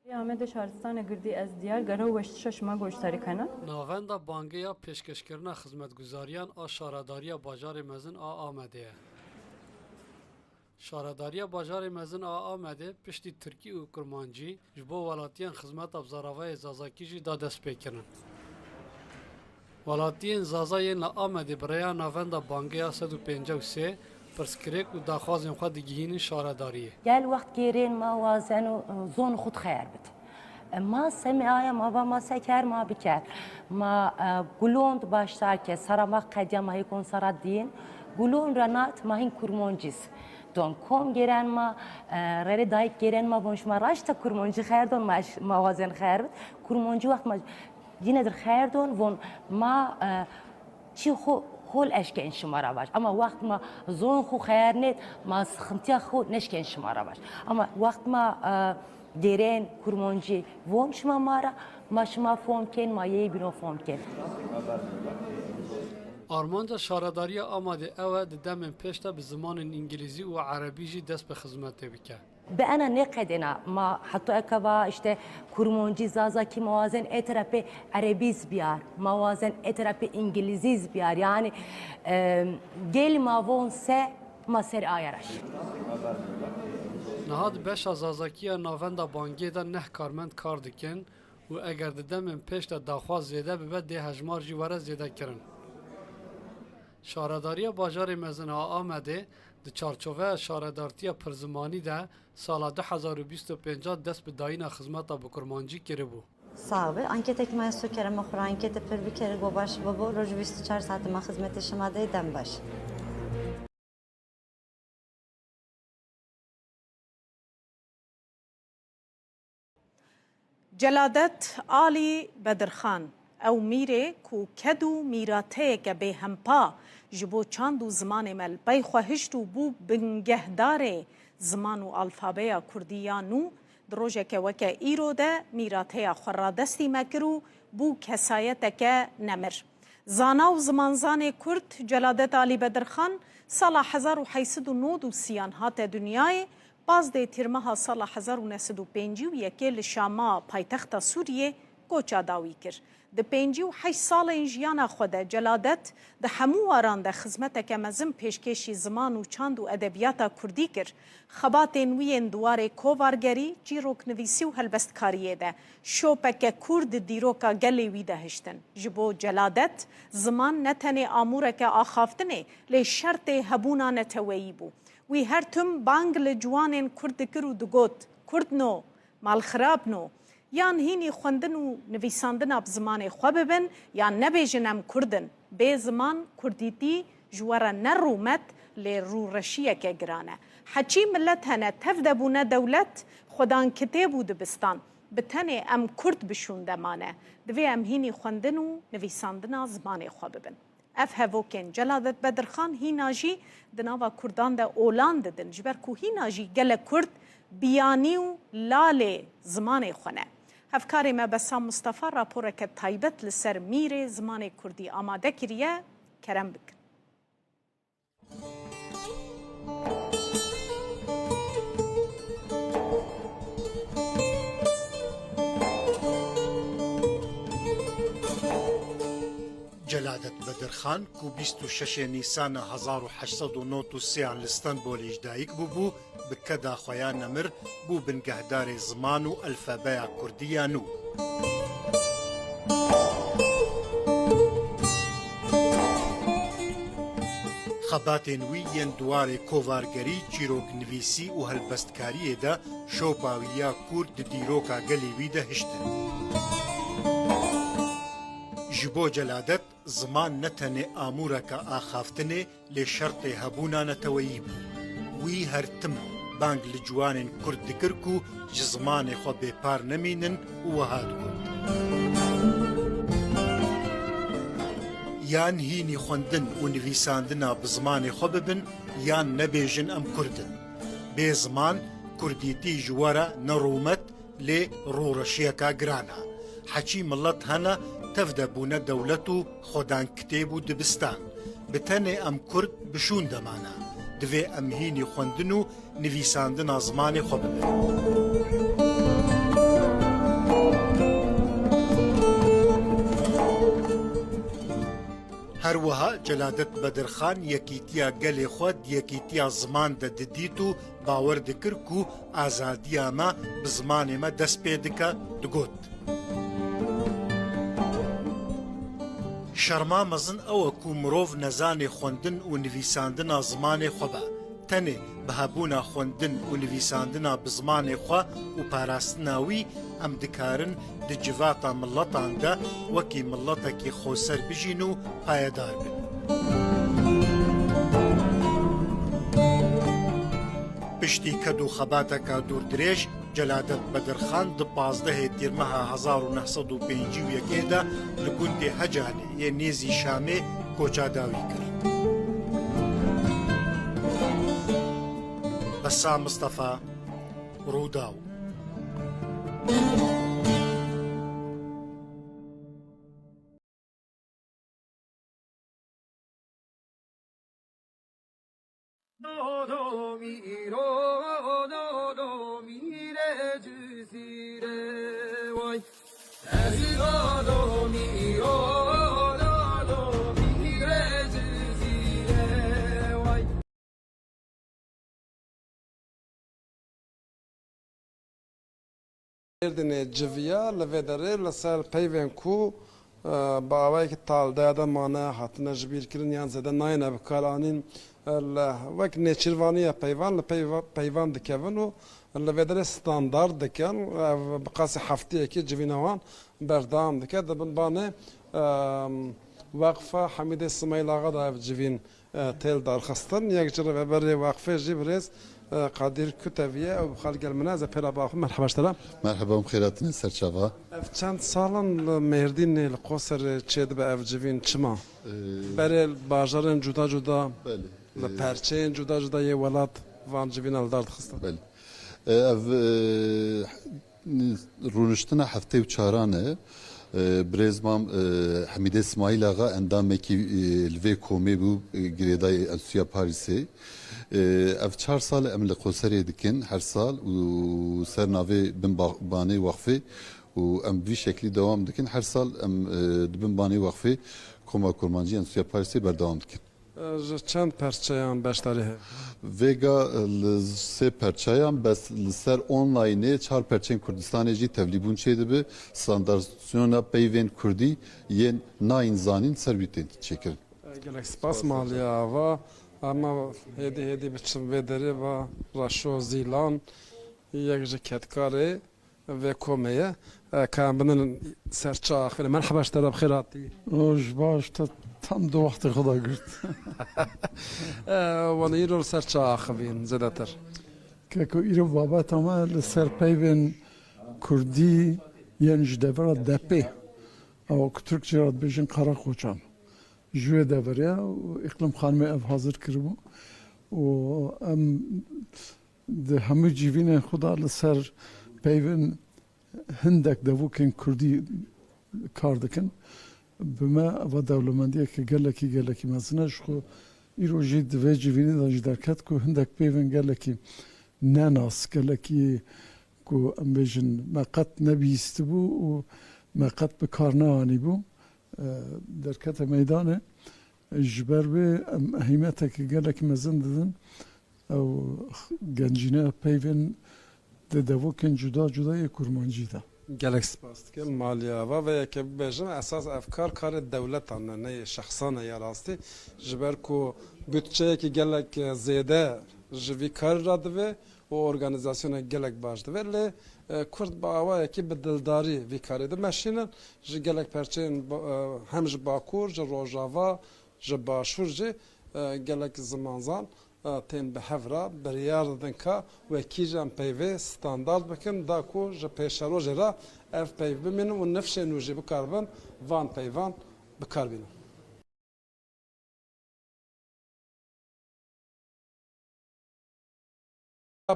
Amedê şaristanê girdî ez diyar gere û weştişa şima goştarî kena. Navenda bangê ya pêşkeşkirina xizmetguzariyan a Şaredariya Bajarê Mezin a Amedê ye. Şaredariya Bajarê Mezin a Amedê piştî tirkî û kurmancî ji bo welatiyên xizmeta bi zaravayê zazakî jî da destpêkirin. Welatiyên zaza yên li Amedê bi rêya navenda bangê ya sed û pêncî û sê pirsgirêk û daxwazên xwe digihînin şaredariyê. Gel wext gêrên ma wazen û, e, zon xwe dixeyr bit. E, ma semê aya ma va ma se ker ma biker. Ma, e, gulond baştar ke sara ma qediya ma hêkon sara dîn. Gulon re nat ma hin kurmoncîz. Don kom gêren ma, e, rere dayik gêren ma von şima raşta kurmoncî xeyr don ma, ma wazen xeyr bit. Kurmoncî wext ma Yine dir xeyr don von ma, e, çî xo hol eşken şima ra vaj. Ama wext ma zon xo xeyr nêt, ma sıxıntıya xo neşken şima ra vaj. Ama wext ma, e, gêrên kurmoncî von şima ma ra, ma şima fom ken, ma yê bîno fom ken. Armanca Şaredariya Amadê ew e di demên pêş de bi zimanên îngilîzî û erebî jî dest bi xizmetê bike. Bi ena nêqedêna ma heta eke va işte kurmoncî, zazakî ma wazen ê terepê erebîz biyar, ma wazen ê terepê îngilîzîz biyar. Yanî, e, gel ma von se ma ser aya reş. Niha di beşa zazakî ya navenda bangê de neh karmend kar dikin û eger di demên pêş de daxwaz zêde bibe dê hejmar jî were zêdekirin. Şaredariya Bajarê Mezin a Amedê di çarçoveya şaredartiya pirzimanî de sala du hezar û bîst û pênc dest bi dayîna xizmeta bi kurmancî kiribû. Sax be. Anketekî me ya so kerema xwe re ankete pir bikerî, go baş bibo, roj bîst û çar saetê me xizmetê şima de yê, dem baş. Celadet Alî Bedirxan, ew mîrê ku ked û mîrateyeke bêhempa ji bo çand û zimanê me li pey xwe hişt û bû bingehdarê ziman û alfabeya kurdî ya nû, di rojeke weke îro de mîrateya xwe radestî me kir û bû kesayeteke nemir. Zana û zimanzanê kurd Celadet Alî Bedirxan sala hezar û heyt sed û nod û sî an hate dinyayê, pazdeh tîrmeha sala hezar û neh sed û pêncî û yekê li Şama, paytexta Sûriyê, koça dawî kir. Di pêncî û heşt salên jiyana xwe de Celadet di hemû waran de xizmeteke mezin pêşkêşî ziman û çand û edebiyata kurdî kir. Xebatên wî yên di warê kovargerî, çîroknivîsî û helbestkariyê de şopeke kûr di dîroka gelê wî de hiştin. Ji bo Celadet, ziman ne tenê amûreke axaftinê, lê şertê hebûna neteweyî bû. Wî her tim bang li ciwanên kurd dikir û digot, Kurdno, malxirabno! Yan hînî xwendin û nivîsandina bi zimanê xwe bibin, yan nebêjin em kurd in. Bê ziman kurdîtî ji we re ne rûmet, lê rûreşiyeke giran e. Heçî milet hene tev de bûne dewlet, xwedan kitêb û dibistan. Bi tenê em kurd bi şûnde mane. Divê em hînî xwendin û nivîsandina zimanê xwe bibin. Ev hevokên Celadet Bedirxan hîna jî di nava kurdan de olan didin, ji ber ku hîna jî gelek kurd biyanî û lalê zimanê xwe ne. Hevkarê me Bessam Mustafa raporeke taybet li ser mîrê zimanê kurdî amade kiriye, kerem bikin. Celadet Bedirxan ku bîst û şeş Nîsana hezar û heşt sed û nod û sê an li Stenbolê ji dayik bûbû, bi keda xwe ya nemir bû bingehdarê ziman û elfebeya kurdî ya nû. Xebatên wî yên di warê kovargerî, çîroknivîsî û helbestkariyê de şopa wî ya kûr di dîroka gelê wî de hiştin. Ji bo Celadet, ziman ne tenê amûreke axaftinê, lê şertê hebûna neteweyî bû. Wî her tim bang li ciwanên Kurd dikir ku ji zimanê xwe bêpar nemînin û wiha digot, yan hînî xwendin û nivîsandina bi zimanê xwe bibin, yan nebêjin em Kurd in. Bê ziman, Kurdîtî ji we re ne rûmet, lê rûreşiyeka giran e. Heçî milet hene tev de bûne dewlet û xwedan kitêb û dibistan. Bi tenê em Kurd bi şûn de mane. Divê em hînî xwendin û nivîsandina zimanê xwe bibin. Her wiha Celadet Bedirxan yekîtiya gelê xwe di yekîtiya ziman de didît û bawer dikir ku azadiya me bi zimanê me dest pê dike, digot, şerma mezin ew e ku mirov nezanê xwendin û nivîsandina zimanê xwe be. Tenê bi hebûna xwendin û nivîsandina bi zimanê xwe û parastina wî, em dikarin di civata miletan de wekî miletekî xweser bijîn û payedar bin. Piştî ked û xebateka dûrdirêj, Celadet Bedirxan di pazdehê Tîrmeha hezar û neh sed û pêncî û yekê de li gundê Hecanê yê nêzî Şamê koça dawî kir. Bessam Mistefa, Rûdaw. Mêrdînê civiya li vê derê li ser peyvên ku, e, bi awayekî taldaya de mane, hatine jibîrkirin yan zêde nayêne bikaranîn, e, li, wek nêçîrvanî ye peyvan, li peyva-, peyvan dikevin û li vê derê standard dikin. Ev bi qasî hefteyekî civîna wan berdewam dike. Di bin banê, e, Weqfa Hemîdê Simayîl Axa de ev civîn e, têl darxistin. Yek ji rêveberê Waqfê jî birêz, e, Qadir Kutev ye, ew bi xal gel min e, ez ê pê re biaxivim. Merheba ji te re. Merheba, em xêr hatine ser çava. Ev çend sal in li Mêrdînê, li Qoserê çêdibe ev civîn, çima? Ee, Berê li bajarên cuda cuda, belê, li ee, perçeyên cuda cuda yê welat van civîna li dar dixistin. Belê. Ee, ev, ee, Rûniştina heftê û çaran e. E, birêz mam, e, Hemîdê Simayîl Axa endamekî, e, li vê komê bû, e, girêdayî Enstitûya Parîsê. E, ev çar sal e em li Qoserê dikin her sal û ser navê bin ba-, banê wexfê û em bi vî şeklî dewam dikin. Her sal em, e, di bin banê wexfê Koma Kurmancî Enstitûya Parîsê berdewam dikin. Ji çend perçeyan beşdarî heye? Vêga li sê perçeyan, bes li ser onlaynê çar perçeyên Kurdistanê jî tevlîbûn çêdibe. Standardasyona peyvên Kurdî yên nayên zanîn ser wî tên çêkirin. Gelek spas Maliye Ava. Ema hêdî hêdî biçim vê derê va Reşo Zîlan, yek ji kedkarê vê komê ye. E, ka em binin ser çawa axivînin. Merheba ji te re, bi xêr hatî. Roj baş, te tam di wextê xwe de girt. E, wan îro li ser çawa axivîn zêdetir? Keko, îro babeta me li ser peyvên kurdî yên ji devera Depê. Ew ku Tirkçe re dibêjin Karakoçan. Ji wê deverê ye û Îqlim Xanimê ev hazir kiribû. Û em di hemû civînên xwe de li ser peyvên hindek devokên kurdî kar dikin. Bi me eva dewlemendiyeke gelekî, gelekî mezin e. Ji xwe îro jî di vê civînê de jî derket ku hindek peyvên gelekî nenas, gelekî ku em bêjin me qet nebihîstibû û me qet bi kar neanîbû, e, derkete meydanê. Ji ber wê em ehîmeteke gelekî mezin didin. Ew gencîne peyvên di devokên cuda cuda yê kurmancî de. Gelek spas dikim, Maliye Ava. Vê yekê bibêjim, esas ev kar karê dewletan e, ne yê şexsan e ya rastî. Ji ber ku budçeyekî gelek zêde ji vî karî re divê û organîzasyonek gelek baş divê. Lê, e, Kurd bi awayekî bi dildarî vî karê dimeşînin. Ji gelek perçeyên ba-, e, hem ji Bakur, ji Rojava, ji Başûr jî, e, gelek zimanzan Tên bi hev re biryar didin ka wekî jî em peyvê standard bikin, da ku ji pêşerojê re ev peyv bimînin û nifşên nû jî bikaribin van peyvan bi kar bînin.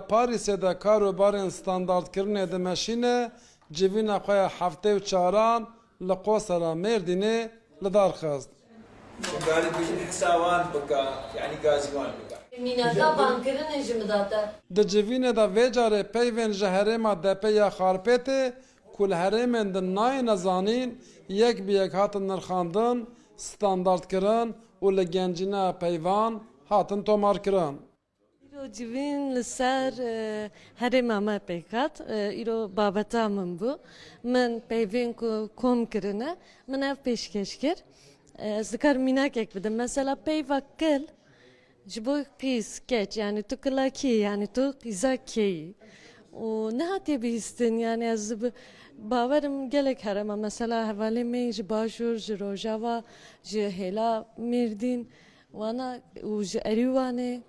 Parîsê de karobarên standardkirinê dimeşîne, civîna xwe ya heftê û çaran li Qosera Mêrdînê li dar xist. Galî bêjin hisa wan bika, yanî gazî wan bika. Mînaka vankirinê ji min de te. Di civînê de vê carê peyvên ji herêma Depê ya Xarpêtê ku li herêmên din nayêne zanîn, yek bi yek hatin nirxandin, standardkirin û li gencîna peyvan hatin tomarkirin. Îro civîn li ser, e, herêma me pêk hat. E, îro babeta min bû. Min peyvên ku kom kirine, min ev pêşkêş kir. E, ez dikarim mînakek bidim. Mesela peyva kil, ji bo pîs, keç, yanî tu kilakî, yanî tu qîza keyî. Û nehatiye bihîstin, yanî ez bi-, bawerim gelek herêma, mesela hevalê me yî ji Başûr, ji Rojava, ji hêla Mêrdîn, wana û ji Erîwanê,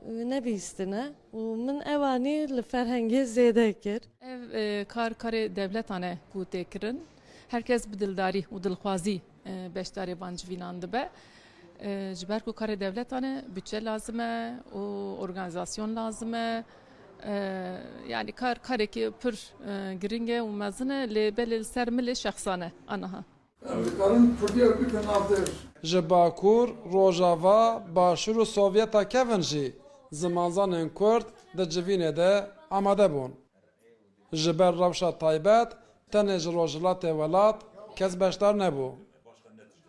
e, nebihîstine. Û min ewanî li ferhengê zêde kir. Ev, e, kar, karê dewletan e ku tê kirin. Her kes bi dildarî û dilxwazî, e, beşdarê van civînan dibe. E, ji ber ku karê dewletan e, budçe lazim e û organîzasyon lazim e. E, yanî kar, karekî pir, e, giring e û mezin e, lê belê li ser milê şexsan e aniha. Em dikarin Kurdiya bikin navdêr. Ji Bakur, Rojava, Başûr û Sovyeta kevin jî zimanzanên Kurd di civînê de amade bûn. Ji ber rewşa taybet, tenê ji rojhilatê welat kes beşdar nebû.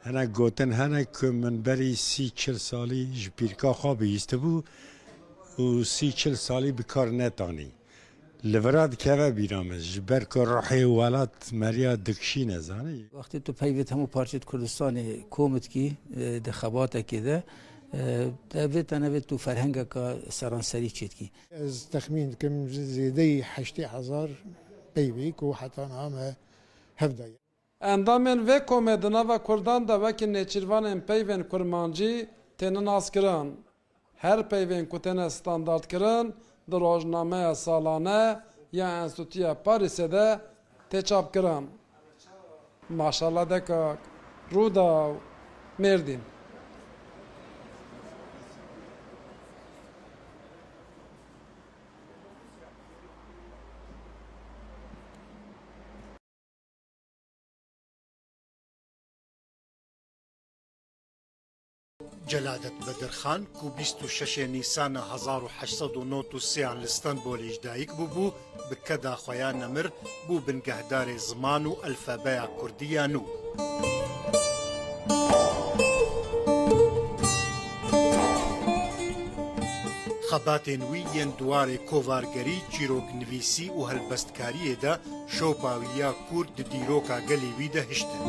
Hinek gotin hene ku min berî sî çil salî ji pîrka xwe bihîstibû û sî çil salî bi kar netanî. Li vira dikeve bîra min, ji ber ku ruhê welat meriya dikişîne, zanî. Wextê tu peyvêt hemû parçêt Kurdistanê kom dikî, e, di xebatekê de, e, te vê tenevê tu ferhengeka seranserî çêdikî. Ez texmîn dikim zêdeyî heştê hezar peyvê ku heta niha me hev daye. Endamên vê komê di nava Kurdan de wekî nêçîrvanên peyvên kurmancî têne naskirin. Her peyvên ku têne standardkirin di rojnameya salane ya Enstîtuya Parîsê de tê çapkirin. Maşallah Dekak, Rûdaw, Mêrdîn. Celadet Bedirxan ku bîst û şeş Nîsana hezar û heşt sed û nod û sê an li Stenbolê ji dayik bûbû, bi keda xwe ya nemir bû bingehdarê ziman û elfebeya kurdî ya nû. Xebatên wî yên di warê kovargerî, çîroknivîsî û helbestkariyê de şopa wî ya kûr di dîroka gelê wî de hiştin.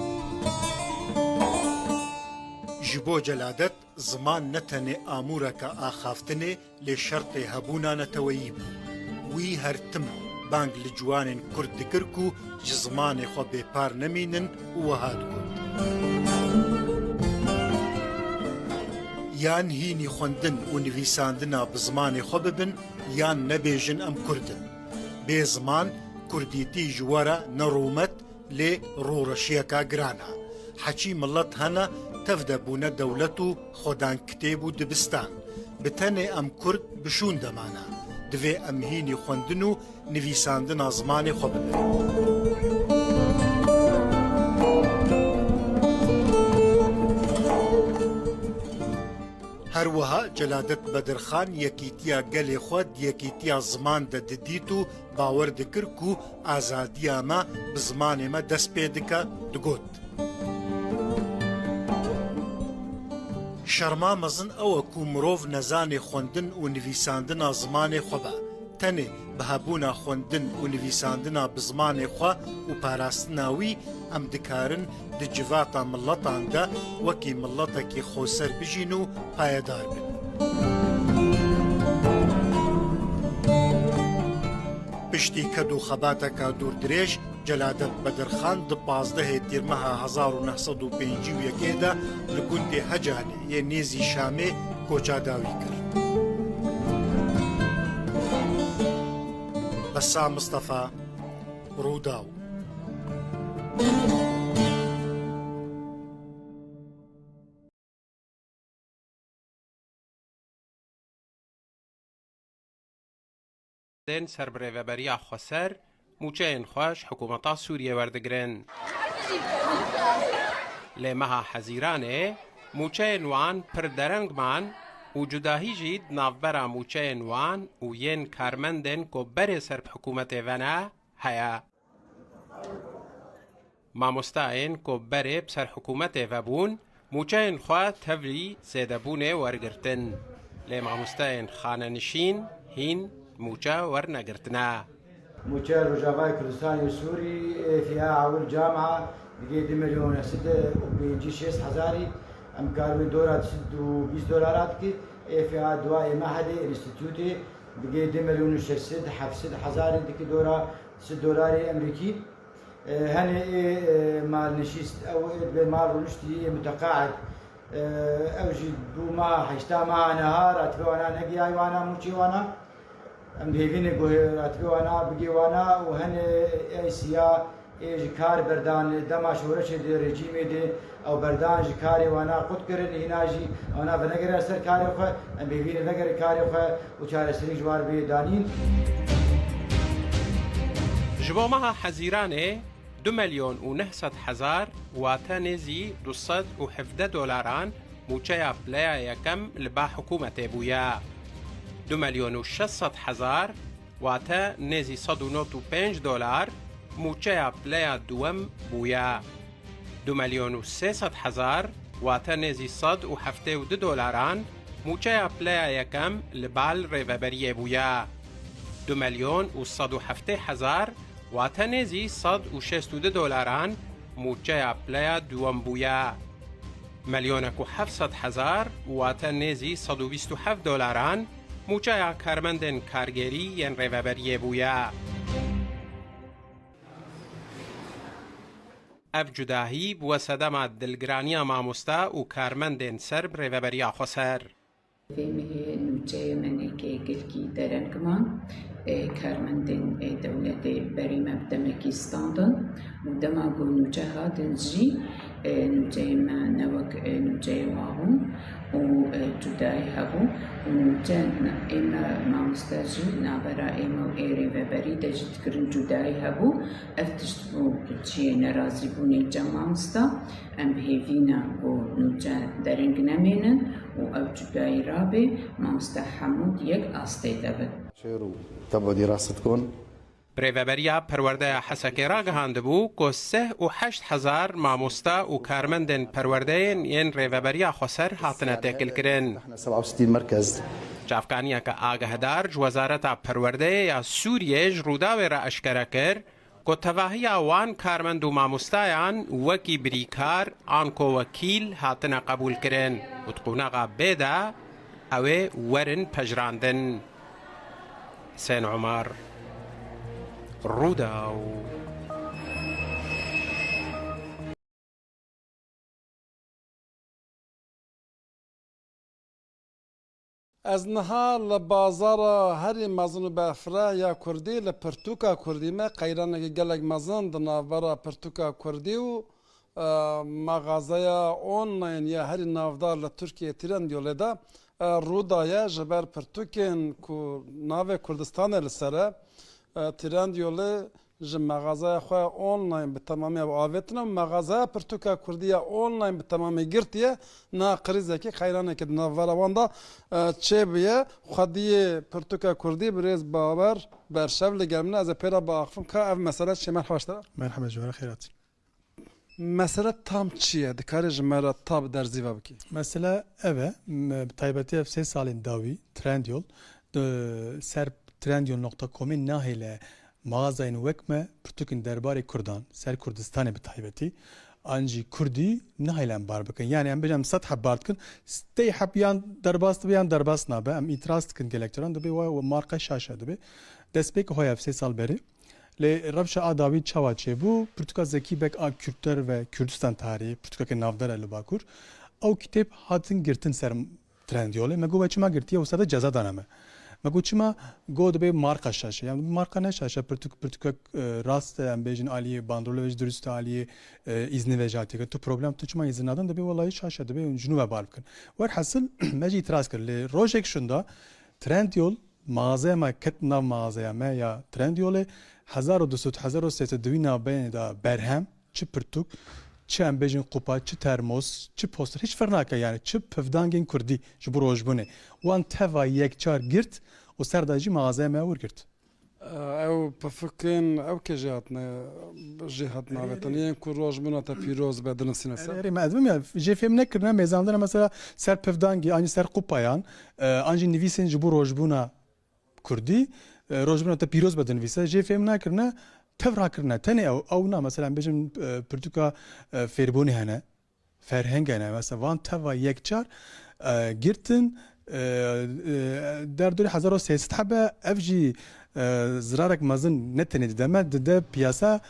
Ji bo Celadet, ziman ne tenê amûreke axaftinê, lê şertê hebûna neteweyî bû. Wî her tim bang li ciwanên Kurd dikir ku ji zimanê xwe bêpar nemînin û wiha digot: Yan hînî xwendin û nivîsandina bi zimanê xwe bibin, yan nebêjin em Kurd in. Bê ziman, Kurdîtî ji we re ne rûmet, lê rûreşiyeka giran e. Heçî milet hene tev de bûne dewlet û xwedan kitêb û dibistan. Bi tenê em Kurd bi şûn de mane. Divê em hînî xwendin û nivîsandina zimanê xwe bibin. Her wiha Celadet Bedirxan yekîtiya gelê xwe di yekîtiya ziman de didît û bawer dikir ku azadiya me bi zimanê me dest pê dike, digot: Şerma mezin ew e ku mirov nezanê xwendin û nivîsandina zimanê xwe be. Tenê bi hebûna xwendin û nivîsandina bi zimanê xwe û parastina wî, em dikarin di civata miletan de wekî miletekî xweser bijîn û payedar bin. Piştî ked û xebateka dûrdirêj, Celadet Bedirxan di pazdehê Tîrmeha hezar û neh sed û pêncî û yekê de li gundê Hecanê yê nêzî Şamê koça dawî kir. Ressam Mistefa, Rûdaw. Tên ser bi rêveberiya xweser, mûçeyên xwe ji hikûmeta Sûriyê werdigirin. Lê meha Hezîranê mûçeyên wan pir dereng man û cudahî jî di navbera mûçeyên wan û yên karmendên ku berê ser bi hikûmetê ve ne, heye. Mamostayên ku berê bi ser hikûmetê ve bûn, mûçeyên xwe tevlî zêdebûnê wergirtin. Lê mamostayên xanenişîn hîn mûçe wernegirtine. Mûçeya Rojavayê Kurdistanê û Sûrî, ê fîya ewil camia digê du milyon û neh sed û pêncî şêst hezarî, em karibin dora du sed û bîst dolara dikî, ê fîya dua ê mehedê, înstîtûtê, digê du milyon û şeş sed, heft sed hezarî dikî dora du sed dolarê Emerîkî. E, henê ê, e, malnişîst, ew ê dibê mal rûniştî, ê muteqaid. E, ew jî bû meha heşta meha niha, ratibê wana negihayî wana, mûçê wana. Em dihêvînin ku ratibê wana bigê wana û henê ê siya ê ji kar berdan, dema şoreşê de, rejîmê de, ew berdan ji karê wana qut kirin, hîna jî wana venegere ser karê xwe, em bêvî ne vegere karê xwe û çareserî ji wan bê danîn. Ji bo meha Hezîranê du milyon û neh sed hezar, wate nêzî du sed û hevdeh dolaran, mûçeya pileya yekem li ba hikûmetê bûye. Du milyon û şeş sed hezar, wate nêzî sed û nod û pênc dolar, mûçeya pileya duwem bûye. Du milyon û sê sed hezar, wate nêzî sed û heftê û du dolaran, mûçeya pileya yekem li bal rêveberiyê bûye. Du milyon û sed û heftê hezar, wate nêzî sed û şêst û du dolaran, mûçeya pileya duwem bûye. Milyonek û heft sed hezar, wate nêzî sed û bîst û heft dolaran, mûçeya karmendên kargêrî yên rêveberiyê bûye. Ev cudahî bûye sedema dilgiraniya mamoste û karmendên ser bi rêveberiya xweser. Vê mehê nûçeyê me nêkê gelkî dereng man. E, karmendên, e, dewletê berî me bi demekî standin û dema ku nûçe hatin jî, e, nûçeyê me ne wek, e, nûçeyê wa bûn û, e, cudayî hebû û nûçe ê me mamoste jî navbera ê me û ê rêveberî de jî dikirin cudayî hebû. Ev tişt bû çiyê nerazîbûnê cem mamosta. Em bi hêvî ne ku nûçe dereng nemênin û ew cudayî rabê, mamoste hemû di yek astê de bin. Şêr û tebedî rast dikon. Bi rêveberiya Perwerdeya Hesekê ragihandibû ku sih û heşt hezar mamoste û karmendên perwerdeyên yên Rêveberiya Xweser hatine têkilkirin. Çavkaniyeke agahdar ji Wezareta Perwerdeyê ya Sûriyê ji Rûdawê re eşkere kir, ku tevahiya wan karmend û mamostayan wekî birîkar anko wekîl hatine qebûlkirin û di qonaxa bê de ew ê werin pejirandin. Husên Omar, Rûdaw. Ez niha li bazara herî mezin û berfireh ya kurdî, li pirtûka kurdî me, qeyranekî gelek mezin di navbera pirtûka kurdî û, e, mexazeya online ya herî navdar li Tirkiyê Trendyolê de, e, rû daye. Ji ber pirtûkên ku navê Kurdistanê li ser e, e, Trendyolê ji mexazeya xwe online bi temamî ew avêtine û mexazeya pirtûka kurdî ya online bi temamî girtiye. Niha krîzekî, qeyranekî di navbera wan de, e, çêbûye. Xwediyê pirtûka kurdî birêz Bawer Berşev li gel min e. Ez ê pê re biaxifim ka ev mesele çi ye. Merhaba ji te re. Merhaba ji we re, xêr hatî. Mesele tam çi ye? Dikarî ji me re tam derzîva bikî? Mesele ev e, m-, bi taybetî ev sê salên dawî Trendyol, di ser trendyol nokta comê nahêle mağazayên wek me pirtûkên derbarê Kurdan, ser Kurdistanê bi taybetî, an jî Kurdî nahêle em bar bikin. Yani em bêjin em sed heb bar dikin, sê heb yan derbas dibe yan derbas nabe. Em îtiraz dikin gelek caran, dibê wa marka şaş e, dibê. Destpêk hoya ev sê sal berê. Lê rewşa a dawî çawa çêbû? Pirtûka Zekî Beg a Kürtler ve Kürdistan Tarihi, pirtûkeke navdar e li Bakur. Ew kitêb hatin girtin ser Trendyolê. Me got, "We çima girtiye?" Wisa de ceza dane me. Me got çima? Got dibê marka şaş e. Yani marka ne şaş e, pirtûk, pirtûkek, e, rast e, em bêjin aliyê bandrolê ve jî dirust e, aliyê, e, îznê ve jî hatî. Tu problem, tu çima îzin nadin, dibê wellahî şaş e, dibê hûn ji nû ve bar bikin. Werhasil me jî îtiraz kir. Lê rojek şûnda Trendyol, mağazaya me ket nav mağazaya me ya Trendyolê, hezar û du sed, hezar û sê sed di wî navbeyê de berhem, çi pirtûk, çi em bêjin qupa, çi termos, çi poster, hiç ferq nake yani, çi pivdangên kurdî ji bo rojbûnê. Wan teva yekcar girt û ser de jî mağazaya me wir girt. Ew pifikên ew ke jê hatine, jê hatine avêtin. Erê, erê. Yên ku rojbûna te pîroz be, dinivîsîne ser. Erê, erê, me ez bim ya, jê fêm nekirine, mêzandina mesela ser pivdangî, an jî ser qupayan, e, an jî nivîsên ji bo rojbûna kurdî, e, rojbûna te pîroz be dinivîse, jê fêm nekirine, tev rakirine. Tenê ew, ew na, mesela em bêjin, e, pirtûka, e, fêrbûnê hene, ferheng hene, mesela van teva yekcar, e, girtin, e, e, derdorê hezar û sê sed hebe, ev jî, e, zirarek mezin ne tenê dide me, dide piyasa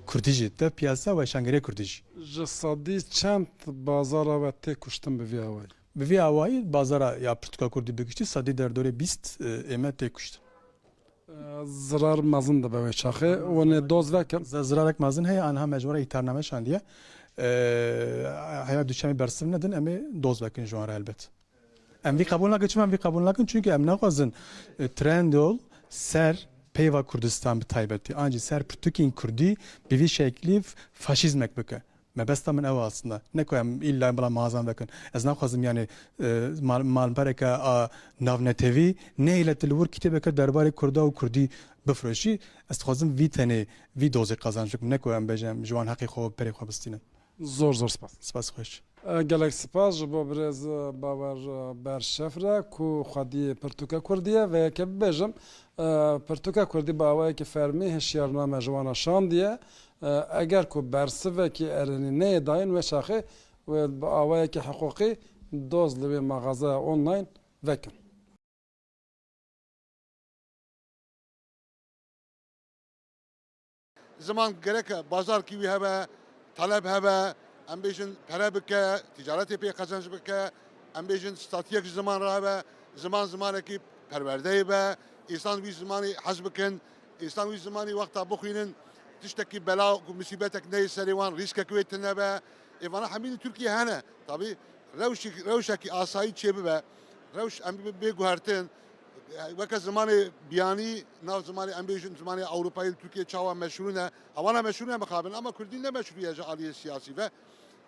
kurdî jî, dide piyasa weşangeriya kurdî jî. Ji sedî çend bazara we tê kuştin bi vî awayî? Bi vî awayî bazara ya pirtûka kurdî bi giştî sedî derdorê bîst, e, ê me tê kuştin. E, zirar mezin dibe wê çaxê. Hûn ê doz vekin. Ze-, zirarek mezin heye, anha me ji we re îhtarname şandiye. E, heya duşemê bersiv nedin, em ê doz vekin ji wan re helbet. Em vî qebûl nakin, çima em vî qebûl nakin? Çünkü em naxwazin, e, Trendyol ser peyva Kurdistan bi taybetî, an jî ser pirtûkên kurdî bi vî şeklî f-, faşîzmek bike. Mebesta min ew e aslında. Ne ku em îlla em bila mağazan vekin. Ez naxwazim yani, e, mal-, malpereke a navnetewî nehêle tu li wir kitêbeke derbarê Kurda û Kurdî bifroşî. Ez dixwazim vî tenê, vî dozê qazanc bikim. Ne ku em bêjin em ji wan heqê xwe û perê xwe bistînin. Zor zor spas. Spas xweş. E, gelek spas ji bo birêz, e, Bawer, e, Berşef re ku xwediyê pirtûke kurdî ye. Vê yekê bibêjim, e, pirtûke kurdî bi awayekî fermî hişyarname ji wan re şandiye. E, eger ku bersivekî erênî neyê dayîn wê çaxê wê bi awayekî hiqûqî doz li wê maxazeya online vekin. Ziman gereke bazarkî wî hebe, taleb hebe, em bêjin pere bike, ticaretê pê qezenc bike, em bêjin statiyek ji ziman re hebe, ziman zimanekî perwerdeyê be, însan wî zimanî hez bikin, însan wî zimanî wexta bixwînin, tiştekî bela ku misîbetek neyê serê wan, rîskek wê tune be. Ê vana hemî li Tirkiye hene. Tabî rewşî-, rewşekî asayî çêbibe, rewş em bê guhertin, weke zimanê biyanî, nav zimanê em bêjin zimanê Ewropayê li Tirkiye çawa meşhûr ne, ewana meşhûr ne mixabin, ama kurdî ne meşhûr ye ji aliyê siyasî ve.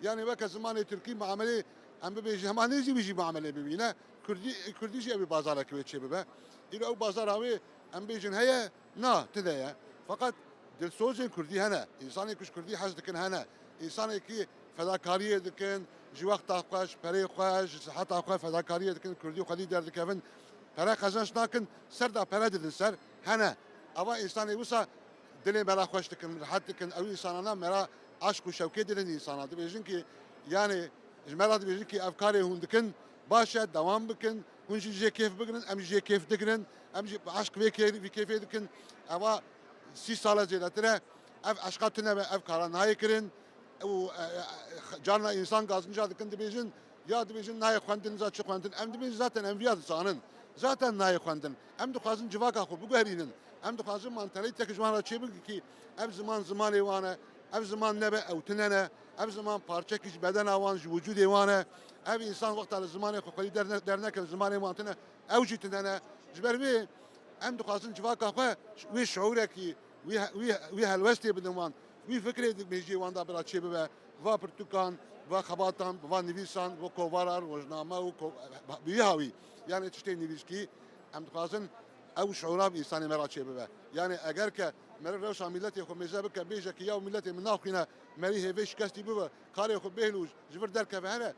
Yani weke zimanê tirkî muamelê em bibêjin, hema nêzî wî jî muamelê bibîne, kurdî, kurdî jî ew ê bazareke wê çêbibe. Îro ew bazara wê em bêjin heye, na, tune ye. Feqet dilsozên kurdî hene, însanên ku ji kurdî hez dikin hene, însanekî fedakariyê dikin, ji wexta xwe, ji perê xwe, ji siheta xwe fedakariyê dikin, kurdî xwedî derdikevin, pere qezenc nakin, ser da pere didin ser, hene. Ava însanê wisa dilê me re xweş dikin, rehet dikin, ew însanana me re aşq û şewkê didin însana. Dibêjin ki, yani, ji me re dibêjin ki ev karê hûn dikin baş e, dewam bikin, hûn jî jê kêf bigirin, em jî jê kêf digirin, em jî bi aşq vê kê-, vî kêfê dikin. Eva sî sal e zêdetir e, ev eşqa tune be, ev kara nayê kirin. Û, e, e, carna însan gazinca dikin, dibêjin, ya dibêjin nayê xwendin, za çi xwendin. Em dibêjin zaten em viya dizanin. Zaten nayê xwendin. Em dixwazin civaka xwe biguherînin. Em dixwazin mantalîtek ji wan re çêbikin kî ev ziman zimanê wan e. Ev ziman nebe ew tune ne. Ev ziman parçekî ji bedena wan, ji wicûdê wan e. Ev însan wexta li zimanê xwe xwedî derne-, dernekeve, zimanê wan tune, ew jî tune ne. Ji ber vê em dixwazin civaka xwe wê şiûrekî, wî he-, wî, wî helwestê bidin wan, wî fikrê di mêjiyê wan de bira çêbibe, va pirtûkan, va xebatan, va nivîsan, va kovara, rojname û ko-, bi wî hawî, yani tiştê nivîskî, em dixwazin ew şiûra bi însanê me re çêbibe. Yani eger ke meriv rewşa mîletê xwe mêze bike, bêje ki ya mîletê min naxwîne, merî hêvê şikestî bibe, karê xwe bêhil û ji vir derkeve here,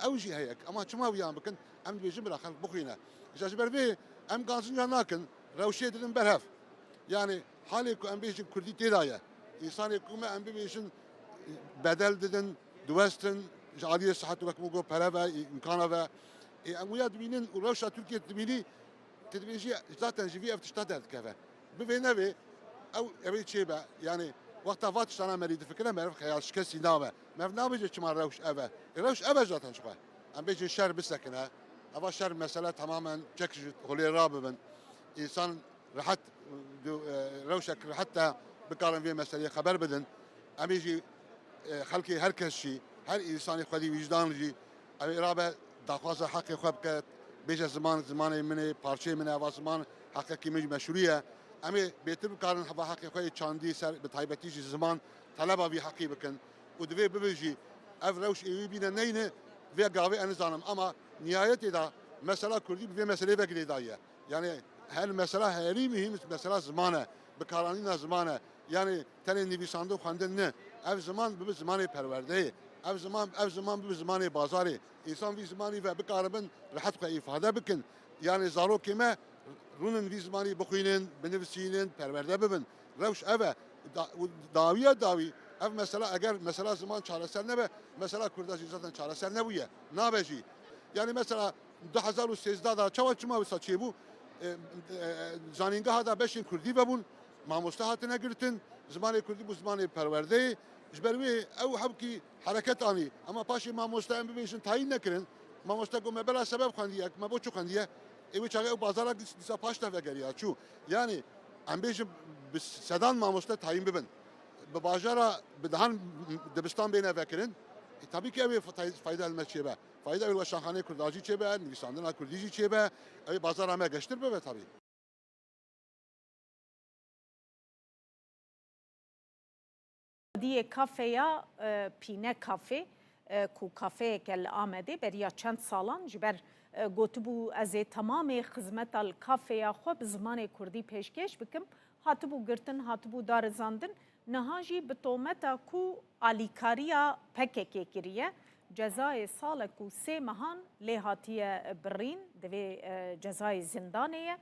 ew jî heye. Ama çima wiyan bikin? Em dibêjin bira xelk bixwîne. Îja ji ber vê em gazinca nakin, rewşê didin ber hev. Yani halê ku em bêjin kurdî tê de ye. Însanê ku me em bibêjin bedel didin, diwestin, ji aliyê sihet wek min got pere ve, îmkana ve. Ê, em wiya dibînin û rewşa Tirkiye dibînî, tu dibêjî zaten ji vî ev tişta derdikeve. Bi vê nevê ew, ew ê çêbe. Yani wexta va tiştana merî difikire, meriv xeyal şikestî nabe. Meriv nabêje çima rewş ev e. Ê, rewş ev e zaten çi xwe. Em bêjin şer bisekine. Eva şer mesele tamamen çek ji holê rabibin. Însan rehet, e, rewşek rehet de bikarin vê meseleyê xeber bidin. Em ê jî, e, xelkê her kes jî, her însanê xwedî wîjdan jî, ew ê rabe daxwaza heqê xwe bike, bêje ziman, zimanê min e, parçeyê min e, eva ziman heqekî min jî meşrû ye. Em ê bêtir bikarin heva heqê xwe yê çandî ser, bi taybetî jî ziman, teleba vî heqî bikin. Û divê bibe jî ev rewş ê wî bîne neyne, vê gavê ez nizanim. Ama nihayetê de mesela kurdî bi vê meseleyê ve girêdayî ye. Yani her mesela herî muhîm mesela ziman e, bikaranîna ziman e. Yani tenê nivîsandin xwendin ne. Ev ziman bibe zimanê perwerdeyê. Ev ziman, ev ziman bibe zimanê bazarê. Însan vî zimanî ve bikaribin rehet xwe îfade bikin. Yani zarokê me rûnin vî zimanî bixwînin, binivîsînin, perwerde bibin. Rewş ev e. Da-, û dawiya dawî, ev mesela, eger mesela ziman çareser nebe, mesela kurda jî zaten çareser nebûye. Nabe jî. Yani mesela du hezar û sêzdeh da çawa çima wisa çêbû? E, e, zanîngeha da beşên kurdî vebûn, mamoste hatine girtin, zimanê kurdî bû zimanê perwerdeyê. Ji ber wê ew hewkî hereket anî. Ama paşê mamoste em bibêjin tayîn nekirin. Mamoste got me bela sebeb xwendiye, me bo çi xwendiye? Ê wê çaxê ew bazara dîs-, dîsa paş de vegeriya çû. Yani em bêjin bi sedan mamoste tayîn bibin. Bi bajara bi dehan dibistan bêne vekirin. E, tabii ki ew ê fay-, fayda li me çêbe. Fayda ew ê weşanxaneyê kurda jî çêbe, nivîsandina kurdî jî çêbe. Ew ê bazara me geştir bibe tabii. Xwediyê kafeya, e, Pîne Kafe, e, ku kafeyeke li Amedê beriya çend salan ji ber, e, gotibû, ez ê temamê xizmeta li kafeya xwe bi zimanê kurdî pêşkêş bikim, hatibû girtin, hatibû darizandin, niha jî bi tometa ku alîkariya P K K kiriye, cezayê salek û sê mehan lê hatiye birîn, divê, e, cezayê zindanê ye.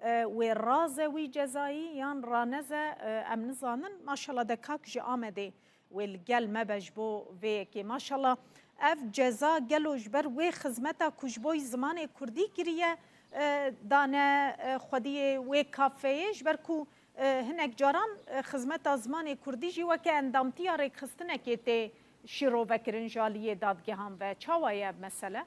E, wê raze wî cezayî yan raneze, e, em nizanin. Maşallah de kak ji Amedê wê li gel me be ji bo vê yekê. Maşallah ev ceza gelo ji ber wê xizmeta ku ji bo zimanê kurdî kiriye, e, dane, e, xwediyê wê kafeyê, ji ber ku, e, hinek caran, e, xizmeta zimanê kurdî jî weke endamtiya rêkxistinekê tê şîrovekirin ji aliyê dadgehan ve. Çawa ye ev mesele?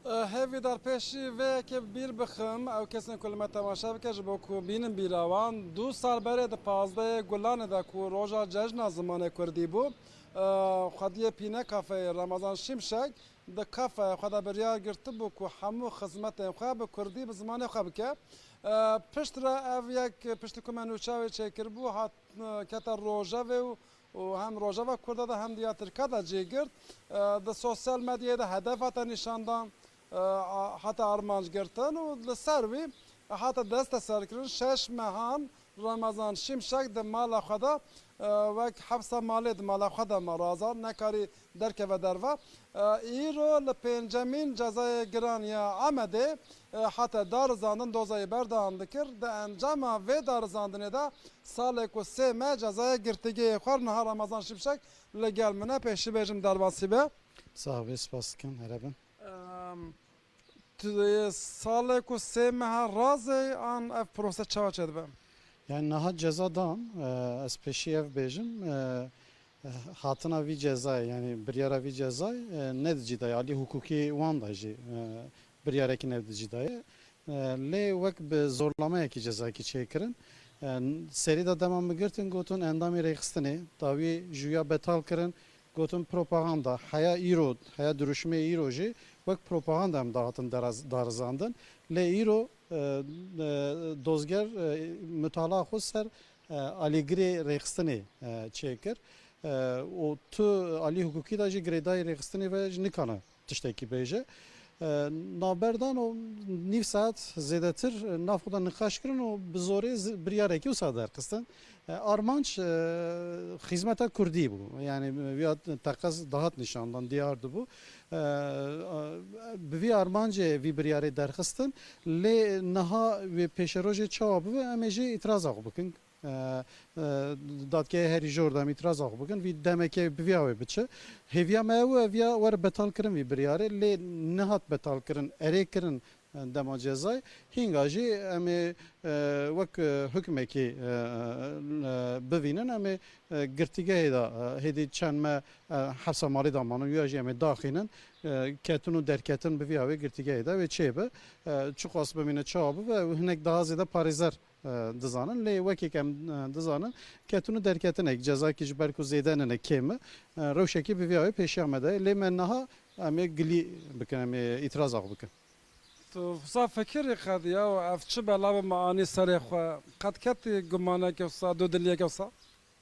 Hêvîdar pêşî vê yekê bi bîr bixim, ew kesên ku li me temaşe bike ji bo ku bînin bîra wan, du sal berê di pazdehê Gulanê de ku roja cejna zimanê kurdî bû, xwediyê Pîne Kafeyê Ramazan Şimşek di kafeya xwe de biryar girtibû ku hemû xizmetên xwe bi kurdî bi zimanê xwe bike. Piştre ev yek piştî ku me nûçe wê çêkiribû hat, kete rojevê û û hem rojeva kurda de hem diya tirka de cê girt. E, di sosyal medyayê de hedef hate nîşandan, e, a-, hate armanc girtin û li ser wî hate desteserkirin. Şeş mehan Ramazan Şimşek di mala xwe de, e, wek hepsa malê di mala xwe de ma razand, nekarî derkeve derve. E, îro li pêncemîn cezayê giran ya Amedê, e, hate darizandin, dozayê berdan dikir. Di encama vê darizandinê de salek û sê meh cezaya girtîgehê xwar. Niha Ramazan Şimşek li gel min e, pêşî bêjim derbasî be. Sax bê, spas dikim, here bin. Em, tu yê salek û sê meha razê an ev prose çawa çêdibe? Yani niha ceza dan, e, ez pêşî ev bêjim, e, hatina vî cezayê, yani biryara vî cezayê, e, ne di cî de ye, alî hukukî wan de jî, e, biryarekî ne di cî de ye. E, lê wek bi zorlameyekî cezayekî çêkirin. E, serî de dema min girtin, gotin endamê rêxistinê, dawiyê jûya betal kirin, gotin propaganda, heya îro, heya dirûşmê îro jî wek propaganda em dahatin deraz-, darizandin. Lê îro, e, e, dozger, e, mutala xwe ser, e, alîgirê rêxistinê, e, çêkir. E, û tu alî hukukî de jî girêdayî rêxistinê ve jî nikane tiştekî bêje. E, navberdan û nîv saet zêdetir nav xwe de niqaş kirin û bi zorê zi-, biryarekî wisa derxistin. E, armanc, e, xizmeta kurdî bû. Yani viya teqez dahat nîşandan diyar dibû. E, e, bi vî armancê vî biryarê derxistin. Lê niha wê pêşerojê çawa bibe, em ê jî îtiraza xwe bikin. E, e, dadgeha herî jor de em îtiraza xwe bikin, vî demeke bi vîya wê biçe. Hêviya me ew e, viya were betal kirin vî biryarê, lê nehat betal kirin, erê kirin, e, dema cezayê. Hînga jî em ê, e, wek, e, hukmekî, e, e, bivînin, em ê, e, girtîgehê de, e, hêdî çend me, e, hepsa malî de manin, ya jî em ê daxînin, e, ketin û derketin bi vî awê girtîgehê de wê çêbe. E, çiqas bimîne çawa bibe, ew hinek daha zêde parêzer e, dizanin. Lê wekî em, e, dizanin, ketin û derketinek, cezakî ji ber ku zêde nine, kêm e, e, rewşekî bi vî awê pêşiya me de ye. Lê me niha em ê gilî bikin, em ê îtiraza xwe bikin. Tu wisa fikirî qediya û ev çi bela bi me anî serê xwe? Qet ketî gumaneke wisa, dudiliyeke wisa?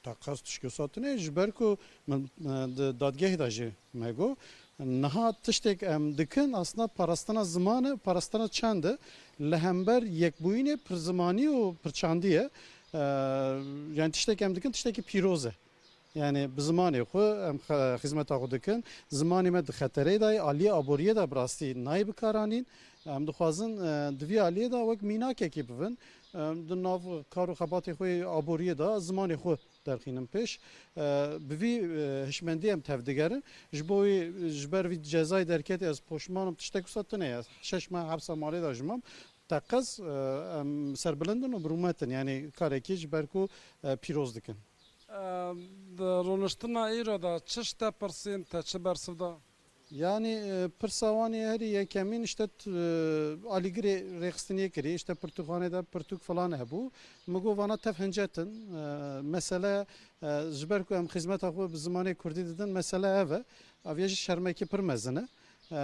Teqez tişkê wisa tune, ji ber ku min, e, di dadgehê de jî me got, niha tiştek em dikin, aslında parastina ziman e, parastina çand e, li hember yekbûyînê pirzimanî û pirçandî ye. E, yani tiştek em dikin, tiştekî pîroz e. Yani bi zimanê xwe em xe-, xizmeta xwe dikin. Zimanê me di xeterê de ye, aliyê aboriyê de bi rastî nayê bikaranîn. Em dixwazin, e, di vî aliyê de wek mînakekî bibin. Em di nav kar û xebatê xwe yê aboriyê de zimanê xwe derxînin pêş. E, bi vî, e, hişmendî em tevdigerin. Ji bo wî, ji ber vî cezayê derketî ez poşman im, tiştek wisa tune ye. Şeş meh hepsa malê de jî mam. Teqez, e, em serbilind in û bi rûmet in. Yanî karekî ji ber ku, e, pîroz dikin. E, di rûniştina îro de çi ji te pirsîn, te çi bersiv da? Yanî, e, pirsa wan ê herî yekemîn, işte, t-, e, alîgirê rêxistiniyê kirî, işte, pirtûkxanê de pirtûk filan hebû. Min got, vana tev hincet in. E, mesele, e, ji ber ku em xizmeta xwe bi zimanê kurdî didin, mesele ev e. Ev yê jî şermekî pir mezin e. E,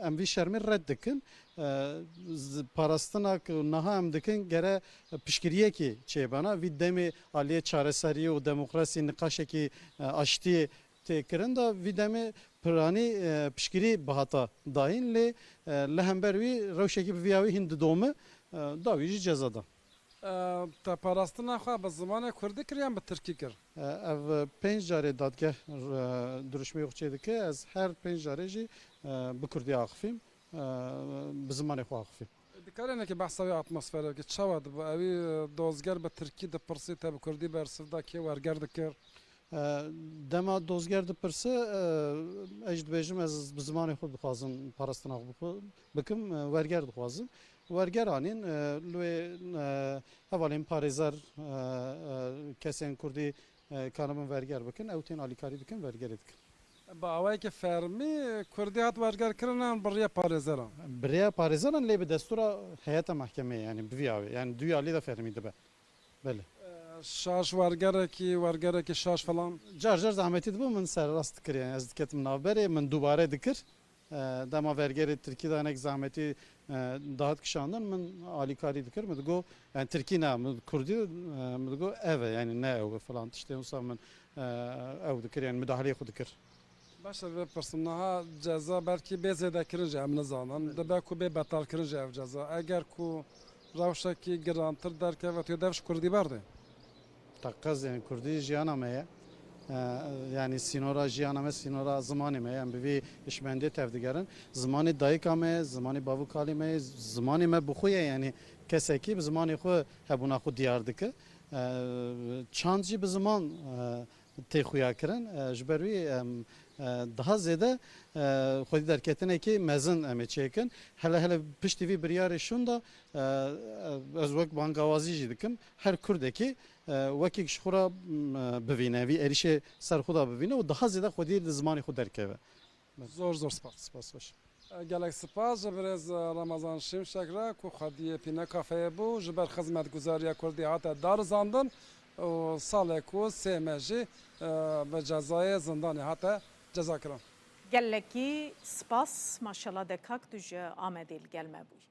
em vî şermê red dikin. E, z-, parastina ku niha em dikin, gere piştgiriyekî çêbana. Vî demê aliyê çareseriyê û demokrasî niqaşekî, e, aştiyê tê kirin de vî demê piranî, e, piştgirî bihata dayîn, lê, e, li hember wî rewşekî bi vîya wî hîn didome, e, dawî jî ceza da. E, te parastina xwe bi zimanê kurdî kir yan bi tirkî kir? E, ev pênc carê dadgeh, e, duruşmê xwe çêdike, ez her pênc carê jî, e, bi kurdî axifîm, e, bi zimanê xwe axifîm. Dikarê hinekî behsa wê atmosferê bikî, çawa dibû? Ewî, e, dozger bi tirkî dipirsî, te bi kurdî bersiv da, kê werger dikir? E, dema dozger dipirse, e, ez dibêjim, ez bi zimanê xwe dixwazim parastina xwe bixwe-, bikim, e, werger dixwazim. Werger anîn, e, li wê, e, hevalên parêzer, e, e, kesên kurdî, e, karibin werger bikin, ew tên alîkarî dikin, wergerê dikin. Bi awayekî fermî kurdî hat wergerkirin an bi rêya parêzeran? Bi rêya parêzeran, lê bi destûra heyeta mehkemeyê, yanî bi vî awê, yanî duyalî de fermî dibe. Belê. E, şaş wergerekî, wergerekî şaş falan? Car car zehmetî dibû, min serrast dikir, yanî ez diketim navberê, min dubare dikir. E, dema vergerê tirkî de hinek zehmetî, e, dihat kişandin, min alîkarî dikir, min digot, yani tirkî ne, min kurdî, e, min digot ev e, yani ne ew e falan tiştê, wisa min, e, ew dikir, yani müdahaleyê xwe dikir. Baş e, vê pirsim niha ceza belkî bê zêdekirin jî em nizanin, dibe ku bê betalkirin jî ev ceza. Eger ku rewşekî girantir derkeve, tu yê dev ji kurdî berdê? Teqez, yani kurdî jiyana me ye. E, yani sînora jiyana me, sînora zimanê me ye. Em bi vî hişmendê tevdigerin. Zimanê dayika me ye, zimanê bav û kalê me ye, zimanê me bi xwe ye, yani kesekî bi zimanê xwe hebûna xwe diyar dike. E, çand jî bi ziman, e, tê xuya kirin. E, ji ber wî em, e, daha zêde, e, xwedî derketinekî mezin em ê çêkin. Hele hele piştî vî biryarê şûn de, e, e, ez wek bangawazî jî dikim. Her kurdekî, e, wekî ji xwe re, m, e, bivîne, vî êrîşê ser xwe de bivîne û daha zêde xwedî li zimanê xwe derkeve. Zor zor spas. Spas, baş. Gelek spas ji birêz Ramazan Şimşek re ku xwediyê Pîne Kafeyê bû, ji ber xizmetguzariya kurdî hate darizandin û salek û sê meh jî, e, bi cezayê zindanê hate cezakirin. Gelekî spas, maşallah de kak tu ji Amedê li gel me bûyî.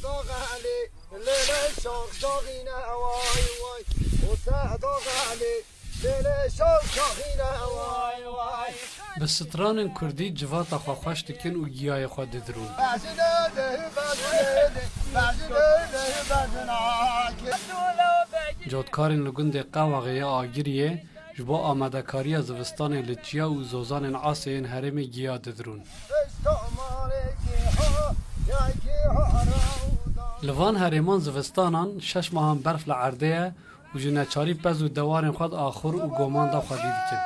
Dax Elî, lê lê şax şaxîne, vay vay. Û te Dax Elî, lê lê şax şaxîne, vay vay. Bi stranên kurdî civata xwe xweş dikin û giyayê xwe didirûn. Bejine de, bejine de, bejine de, bejine de. Cotkarên li gundê Qewaxê ya Agiriyê ji bo amadekariya zivistanê li çiya û zozanên asê yên herêmê giya didirûn. Li van herêman zivistanan şeş mehan berf li erdê ye û ji neçarî pez û dewarên xwe di axur û goman de xwedî dikin.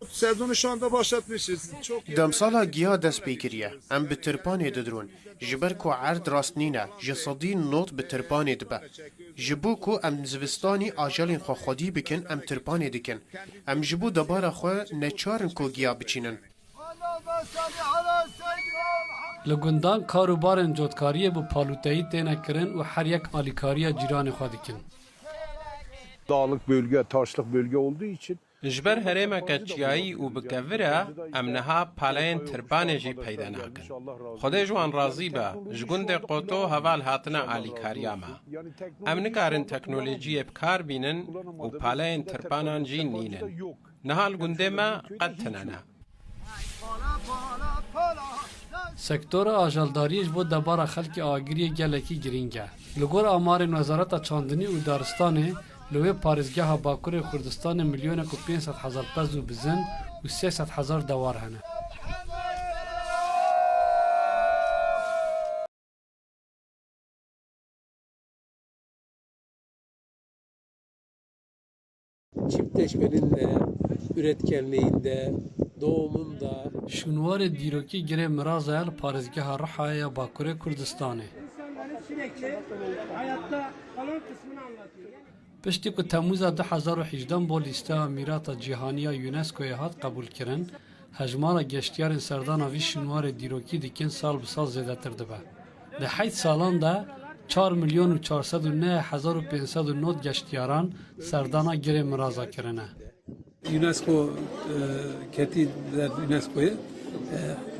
Sezonu şu anda başlatmışız. Çok iyi. Demsala giya dest pê kiriye. Em bi tirpanê didrûn. Ji ber ku erd rast nîne, ji sedî nod bi tirpanê dibe. Ji bo ku em zivistanî ajelên xwe xwedî bikin, em tirpanê dikin. Em ji bo debara xwe neçar in ku giya biçînin. Li gundan kar û barên cotkariyê bi palûteyî têne kirin û her yek alîkariya cîranê xwe dikin. Dağlık bölge, taşlık bölge olduğu için Ji ber herêmeke çiyayî û bi kevir e, em niha paleyên tirpanê jî peyde nakin. Xwedê ji wan razî be, ji gundê Qoto heval hatine alîkariya me. Em nikarin teknolojiyê bi kar bînin û paleyên tirpanan jî nînin. Niha li gundê me qet tune ne. Sektora ajaldariyê ji bo debara xelkê Agiriyê gelekî girîng e. Li gor amarên Wezareta Çandinî û Daristanê, li wê parêzgeha Bakurê Kurdistanê milyonek û pênc sed hezar pez û bizin û sê sed hezar dewar hene. Çiftleşmenin de, üretkenliğin de, doğumun da. Şûnwarê dîrokî girê miraza ye li parêzgeha Rihayê ya Bakurê Kurdistanê. İnsanların sürekli hayatta kalan kısmını anlatıyor. Piştî ku Temmûza du hezar û hejdehan bo lîsteya mîrata cîhanî ya UNESCOyê hat qebûlkirin, hejmara geştiyarên serdana vî şûnwarê dîrokî dikin sal bi sal zêdetir dibe. Di heyt salan de çar milyon û çar sed û neh hezar û pênc sed û nod geştiyaran serdana girê miraza kirine. UNESCO, e, ketî der UNESCOyê, e,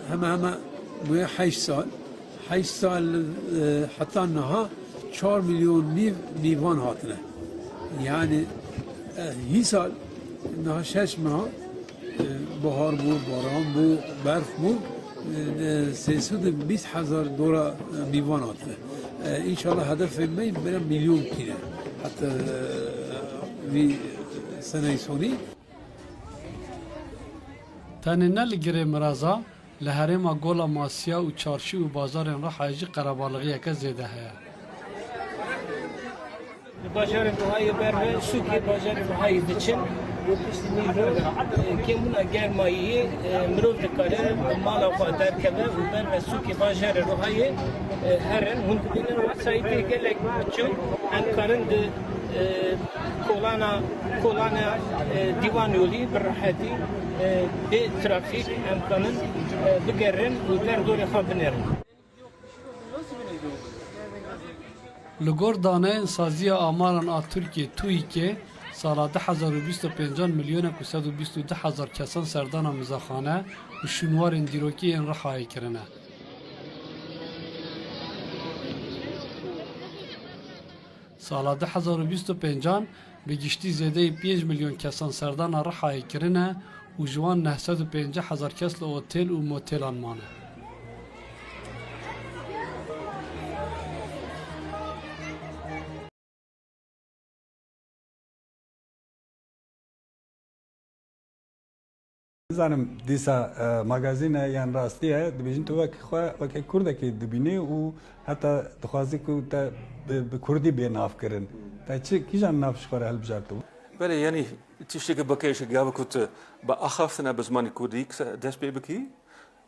heme heme bûye heşt sal. Heşt sal, e, heta niha çar milyon mîv, mîvan hatine. Yani, e, hî sal niha şeş meha, e, bahar bû, baran bû, berf bû, e, sê sed û bîst hezar dora, e, mîvan hatine. E, înşallah hedefê me bire milyon tîne. Heta, e, vî seneyê sonî. Tenê ne li girê miraza, li herêma Gola Masiya û çarşî û bazarên Rihayê jî qerebalixiyeke zêde heye. Li bajarê Rihayê ber ve sûkê bajarê Rihayê diçin û piştî nîvro, e, kêmbûna germayî, e, mirov dikare bi mala xwe derkeve û ber ve sûkê bajarê Rihayê, e, herin. Hûn dibînin wesayîtê gelek biçûk em karin di, e, kolana, kolana, e, Dîwan Yolî bi rehetî, e, bê trafîk em kanin, e, bigerin û derdorê xwe binêrin. Li gor daneyên Saziya Amaran a Tirkiyê, TUİKê, sala du hezar û bîst û pêncan milyonek û sed û bîst û du hezar kesan serdana mizaxane û şûnwarên dîrokî yên Rihayê kirine. Sala du hezar û bîst û pêncan bi giştî zêdeyî pênc milyon kesan serdana Rihayê kirine û ji wan neh sed û pêncî hezar kes li otêl û motêlan mane. Nizanim dîsa, e, magazîn e yan rastî ye, dibêjin tu wek xwe, weke kurdekê dibînî û heta dixwazî ku te bi, bi kurdî bê navkirin. Te çi, kîjan nav ji xwe re hilbijartibû? Belê, yanî tiştekî bi kêşî gava ku tu bi axaftina bi zimanê kurdî kise-, dest pê bikî,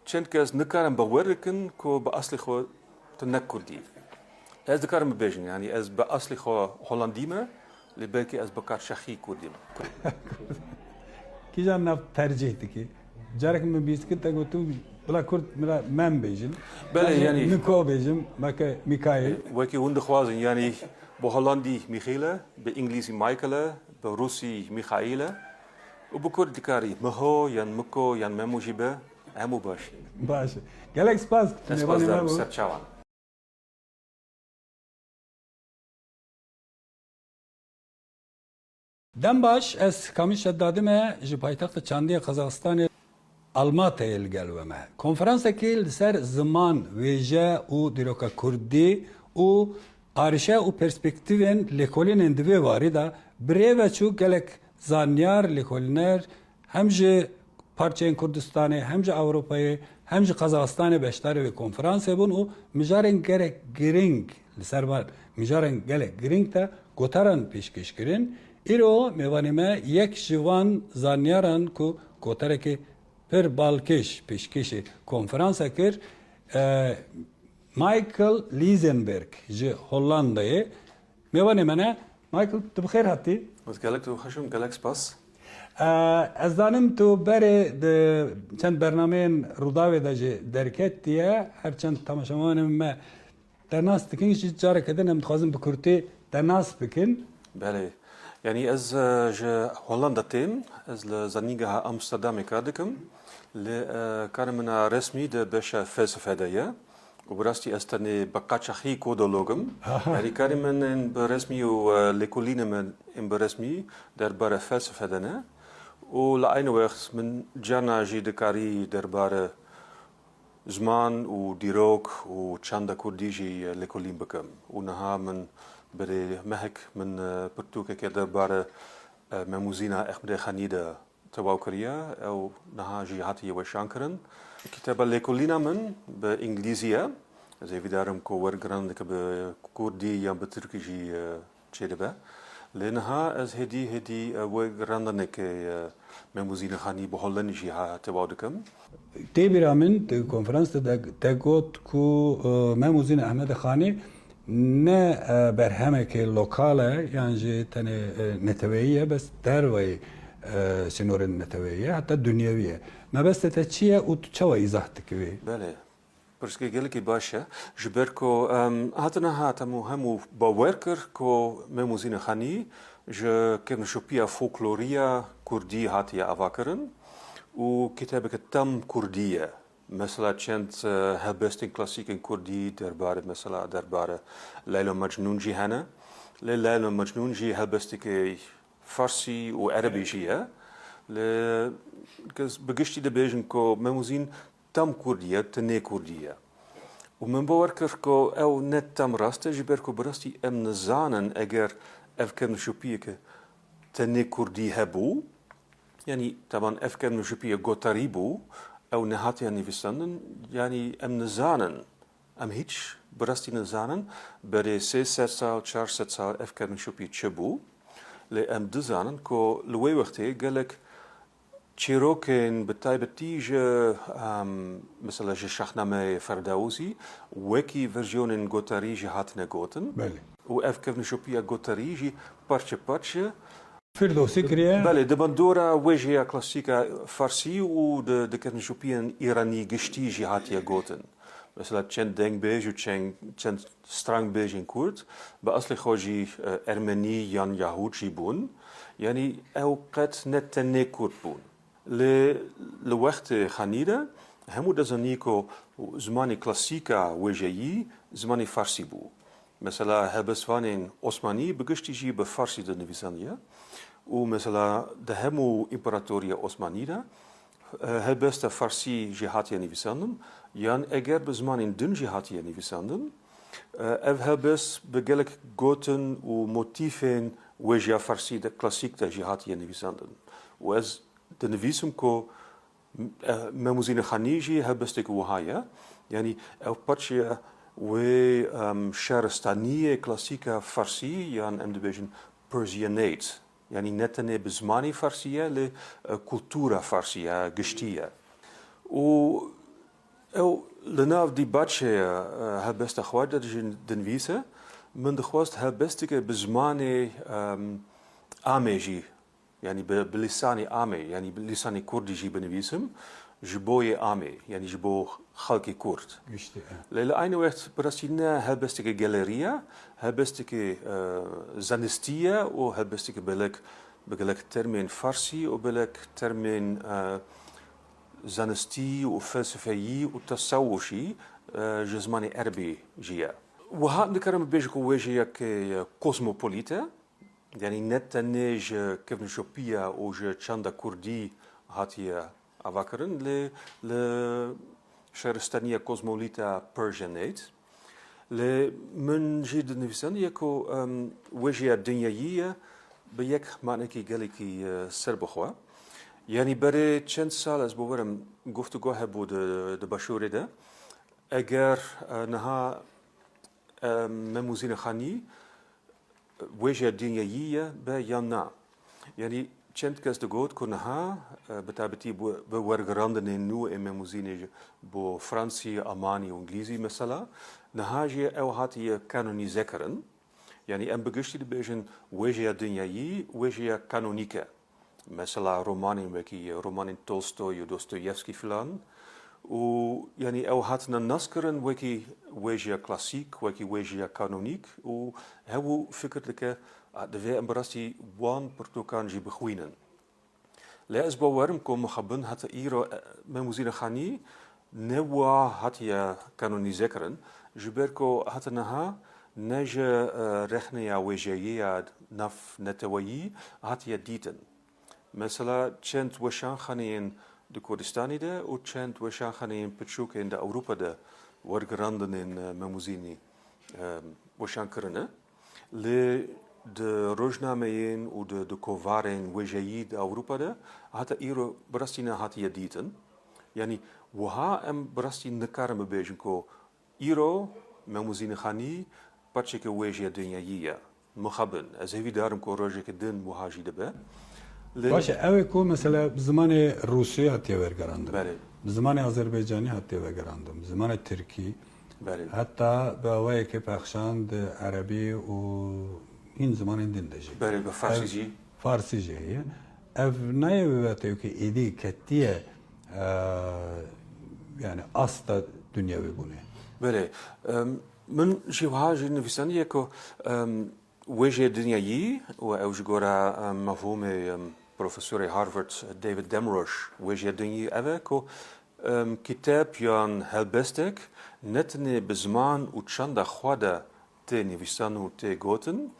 çend kes nikarin bawer bikin ku bi eslê xwe tu ne kurdî. Ez dikarim bibêjim, yanî ez bi eslê xwe Holandî me, lê belkî ez bi karşexî kurdî me. Kîjan nav tercîh dikî? Carek min bîst kir te got tu bila kurd bila Mem bêjin. Belê, yanî yanî min ko bêjim, belke Mikail. Wekî hûn dixwazin, yanî bi Holandî Michiel e, bi Îngilîzî Michael e, bi Rûsî Michail e û bi kurd dikarî Miho yan Miko yan Memo jî be. Hemû baş. Baş e. Gelek spas. Ez mêvanê spas me dikim bû. Ser çavan. Dem baş, ez Kamîl Şedadî me, ji paytexta çandî ya Qazaxistanê Almatayê li gel we me. Konferansekê li ser ziman, wêje û dîroka kurdî û arîşe û perspektîfên lêkolînên di vê warî de bi rê ve çû. Gelek zanyar, lêkolîner, hem ji parçeyên Kurdistanê, hem ji Ewropayê, hem ji Qazaxistanê beşdarê wê konferansê bûn û mijarên gelek girîng li ser van mijarên gelek girîng de gotaran pêşkêş kirin. Îro mêvanê me yek ji van zanyaran ku gotarekê pir balkêş pêşkêşê konferansa kir, e, Michael Liesenberg ji Hollandayê mêvanê me ne. Michael, tu bi xêr hatî. Ez gelek tu xweş im, gelek spas. Ee, ez zanim tu berê di çend bernameyên Rûdawê de jî derketiye. Her çend temaşevanên me te nas dikin, jî careke din em dixwazin bi kurtî te nas bikin. Belê. Yanî ez, e, ji Hollanda têm, ez li Zanîngeha Amsterdamê kar dikim. Lê, e, karê min a resmî di beşa felsefe de ye. Û bi rastî ez tenê bi qaçaxî kodolog im. Yanî karê min ên bi resmî û, e, lêkolînê min ên bi resmî derbarê felsefe de ne. Û li aynî wext min carna jî dikarî derbarê ziman û dîrok û çanda kurdî jî lêkolîn bikim. Û niha min berê mehek min, e, pirtûkeke derbarê, e, Mem û Zîna Ehmedê Xanî de tewaw kiriye. Ew niha jî hatiye weşankirin. Kitêba lêkolîna min bi îngilîzî ye. Ez hêvîdar im ku wergirandineke bi kurdî yan bi tirkî jî, e, çêdibe. Lê niha ez hêdî hêdî, e, wergirandanekê, e, Mem û Zîna Xanî bi holendî jî ha tewaw dikim. Tê bîra min di konferans de te got ku, e, Mem û Zîna Ehmedê Xanî ne, e, berhemekê lokal e, yan jî tenê, e, neteweyî ye, bes dervayî, e, sînorên neteweyî ye, heta dinyewî ye. Mebestê te çi ye û tu çawa îzah dikî wî? Belê. Pirsgirêk gelekî baş e. Ji ber ku, em, hatina hat hemû hemû bawer kir ku Mem û Zîna Xanî ji kevneşopiya folkloriya kurdî hatiye avakirin û kitêbeke tam kurdî ye. Mesela çend, e, helbestên klasîkên kurdî derbarê, mesela derbarê Leyla Mecnûn jî hene. Lê Leyla Mecnûn jî helbestekê farsî û erebî jî ye. Lê kes bi giştî dibêjin ku Mem û Zîn tam kurdî ye, tenê kurdî ye. Û min bawer kir ku ew ne tam rast e, ji ber ku bi rastî em nizanin eger ev kevneşopiyeke tenê kurdî hebû, yanî teban ev kevneşopiye gotarî bû, ew nehatiye nivîsandin, yanî em nizanin, em hîç bi rastî nizanin berê sê sed sal, çar sed sal ev kevneşopî çi bû, lê em dizanin ku li wê wextê gelek çîrokên bi taybetî ji, em, mesela ji Şahnameyê Ferdewsî wekî versiyonên gotarî jî hatine gotin. Belê. Û ev kevnişopiya gotarî jî parçe parçe Firdewsî kiriye. Belê, di bandora wêjeya klasîka farsî û di, di kevnişopiyên îranî giştî jî hatiye gotin. Mesela çend dengbêj û çend, çend strangbêjên kurd bi eslê xwe jî, e, ermenî yan yahûd jî bûn. Yanî ew qet ne tenê kurd bûn. Lê li wextê Xanî de hemû dizanî ku zimanê klasîka wêjeyî zimanê farsî bû. Mesela helbestvanên Osmanî bi giştî jî bi farsî dinivîsandiye û mesela di hemû împaratoriya Osmanî de, e, helbesta farsî jî hatiye nivîsandin, yan eger bi zimanên din jî hatiye nivîsandin. E, ev helbest bi gelek gotin û motîfên wêjeya farsî de, klasîk de jî hatiye nivîsandin. Û ez dinivîsim ku, e, Mem û Zînê Xanî jî helbestek wiha ye. Yanî ew parçeya wê, em, şaristaniyê klasîka farsî, yan em dibêjin Persianate. Yanî ne tenê bi zimanî farsî ye, lê, e, kultura farsî ye, giştî ye. Û ew li nav dîbaçeya, e, helbesta xwe de jî dinivîse, min dixwest helbesteke bi zimanê, em, amê jî, yanî bi, bi lîsanê amê, yanî bi lîsanê kurdî jî binivîsim, ji bo yê amê, yanî ji bo xelkê kurd. Giştî, e. Lê li aynî wext bi rastî ne helbesteke gelerî ye, helbesteke, e, zanistî ye û helbesteke belek, bi gelek termên farsî û belek termên, e, zanistî û felsefeyî û tesewû jî, e, ji zimanê erebî jî ye. Wiha dikarim bibêjim ku wêjeyek, e, kozmopolît e, yanî ne tenê ji kevnîşopiya û ji çanda kurdî hatiye avakirin, lê li şaristaniya kozmolîta Persianate. Lê min jî dinivîsandiye ku, em, wêjeya dinyayî ye bi yek manekî gelekî, e, serbixwe. Yanî berê çend sal ez bawerim guftûgo hebû di, di başûrê de. Eger, e, niha, e, Mem û Zînê Xanî wêjeya dinyayî ye be yan na? Yanî çend kes digot ku niha, e, bi taybetî bi, bi wergerandinên nû ê Mem û Zînê ji bo fransî, almanî û îngilîzî mesela, niha jî ew hatiye kanonîze kirin. Yanî em bi giştî dibêjin wêjeya dinyayî, wêjeya kanonîk e. Mesela romanên wekî romanên Tolstoy û Dostoyevskî filan û yanî ew hatine naskirin wekî wêjeya klasîk, wekî wêjeya kanonîk û hebû fikir dike, a, divê em bi rastî wan pirtûkan jî bixwînin. Lê ez bawerim ku mixabin heta îro, e, Mem û Zînê Xanî ne wiha hatiye kanonîze kirin, ji ber ku heta niha ne ji, e, rexneya wêjeyê ya navneteweyî hatiye dîtin. Mesela çend weşanxaneyên di Kurdistanê de û çend weşanxaneyên piçûk ên di Ewropa de wergerandinên, e, Mem û Zînî, e, weşan kirine. Lê di rojnameyên û di, di kovarên wêjeyî di Ewropa de heta îro bi rastî nehatiye dîtin. Yanî wiha em bi rastî nikarin bibêjin ku îro Mem û Zînê Xanî parçeke wêjeya dinyayî ye. Mixabin. Ez hêvîdar im ku rojeke din wiha jî dibe. Lê Baş e, ew ê ku mesela bi zimanê rûsî hatiye wergerandin. Belê. Bi zimanê azerbaycanî hatiye wergerandin. Bi zimanê tirkî. Belê. Heta bi awayekê pexşand di erebî û hîn zimanên din de jî. Belê, bi farsî Ev jî. Farsî jî heye. Ev nayê wê wetê ku êdî ketiye, e, yani asta dinyewîbûnê. Belê. Em, min jî wiha jî nivîsandiye ku, em, wêjê dinyayî û ew ji gora, em, mefhûmê, em, profesorê Harvard David Damrosch wêjê dinyayî ev e ku, em, kitêb yan helbestek ne tenê bi ziman û çanda xwe de tê nivîsan û tê gotin,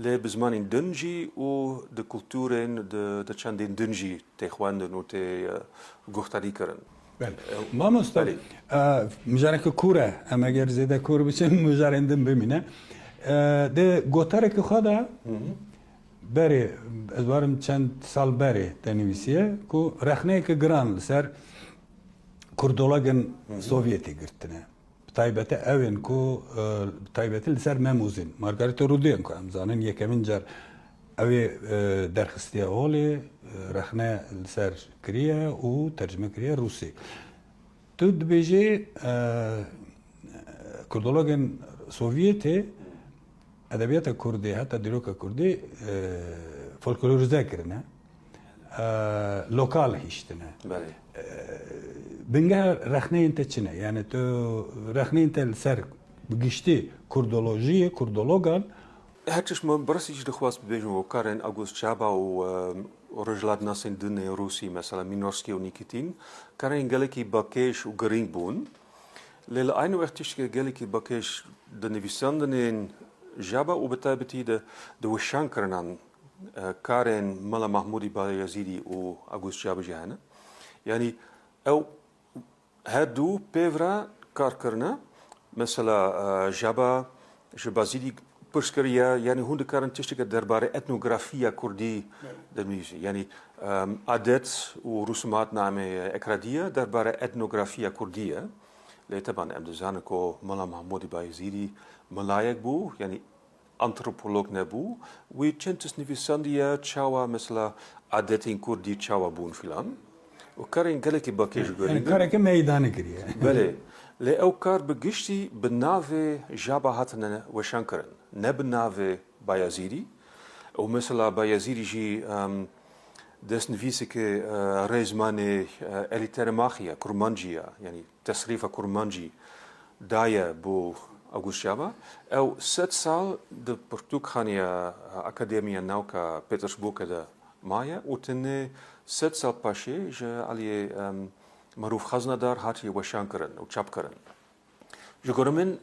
lê bi zimanên din jî û di kulturên, di, di çandên din jî tê xwendin û tê, e, guhdarî kirin. Belê. Mamosta, Belê. e, mijareke kûr e. Em eger zêde kûr biçin, mijarên din bimîne. E, di gotareke xwe de Hı hı. berê, ez barim çend sal berê te nivîsiye ku rexneyeke giran li ser kurdologên Hı hı. Sovyetê girtine. Bi taybete ew ên ku, e, bi taybetî li ser Mem û Zîn. Margarîta Rûdî ên ku em zanin yekemîn car ew ê, e, derxistiye holê, e, rexne li ser kiriye û tercime kiriye rûsî. Tu dibêjî, e, kurdologên Sovyetê edebiyata kurdî, heta dîroka kurdî, e, folklorîze kirine. E, lokal hiştine. Belê. E, bingeha rexneyên te çi ne? Yani tu rexneyên te li ser bi giştî kurdolojiyê, kurdologan Her çeşme bi rastî jî dixwest bibêjim ku karên August Çaba û, e, rojhilatnasên din ên Rûsî, mesela Mînorskî û Nîkîtîn, karên gelekî balkêş û girîng bûn. Lê li aynî wext tişteke gelekî balkêş di nivîsandinên Çaba û bi taybetî di, di weşankirinan, e, karên Mela Mahmûdî Bayezîdî û August Çaba jî hene. Yanî ew her du pêvre kar kirine. Mesela, e, Çaba ji Bayezîdî pirs kiriye, yanî hûn dikarin tişteke derbarê etnografiya kurdî Belê. Dinivîsî. Yanî, em, adet û rûsumat namê Ekradiye derbarê etnografiya kurdî ye. Lê teban em dizanin ku Mela Mahmûdî Bayezîdî melayek bû, yanî antropolog nebû. Wî çend tişt nivîsandiye, çawa mesela adetên kurdî çawa bûn filan. Û karên gelekî balkêş û Yani girîng in. Kareke meydanî kiriye. Belê. Lê ew kar bi giştî bi navê Çaba hatine weşan kirin. Ne bi navê Bayezîdî. Û mesela Bayezîdî jî, em, destnivîseke, e, rêzmanê, e, Elî Teremaxî ye, kurmancî ye. Yanî tesrîfa kurmancî daye bo August Çaba. Ew sed sal di pirtûkxaneya Akademiya Nawka Petersburgê de maye û tenê sed sal paşê ji aliyê, em, Merûf Xeznedar hatiye weşankirin û çapkirin. Ji gora min,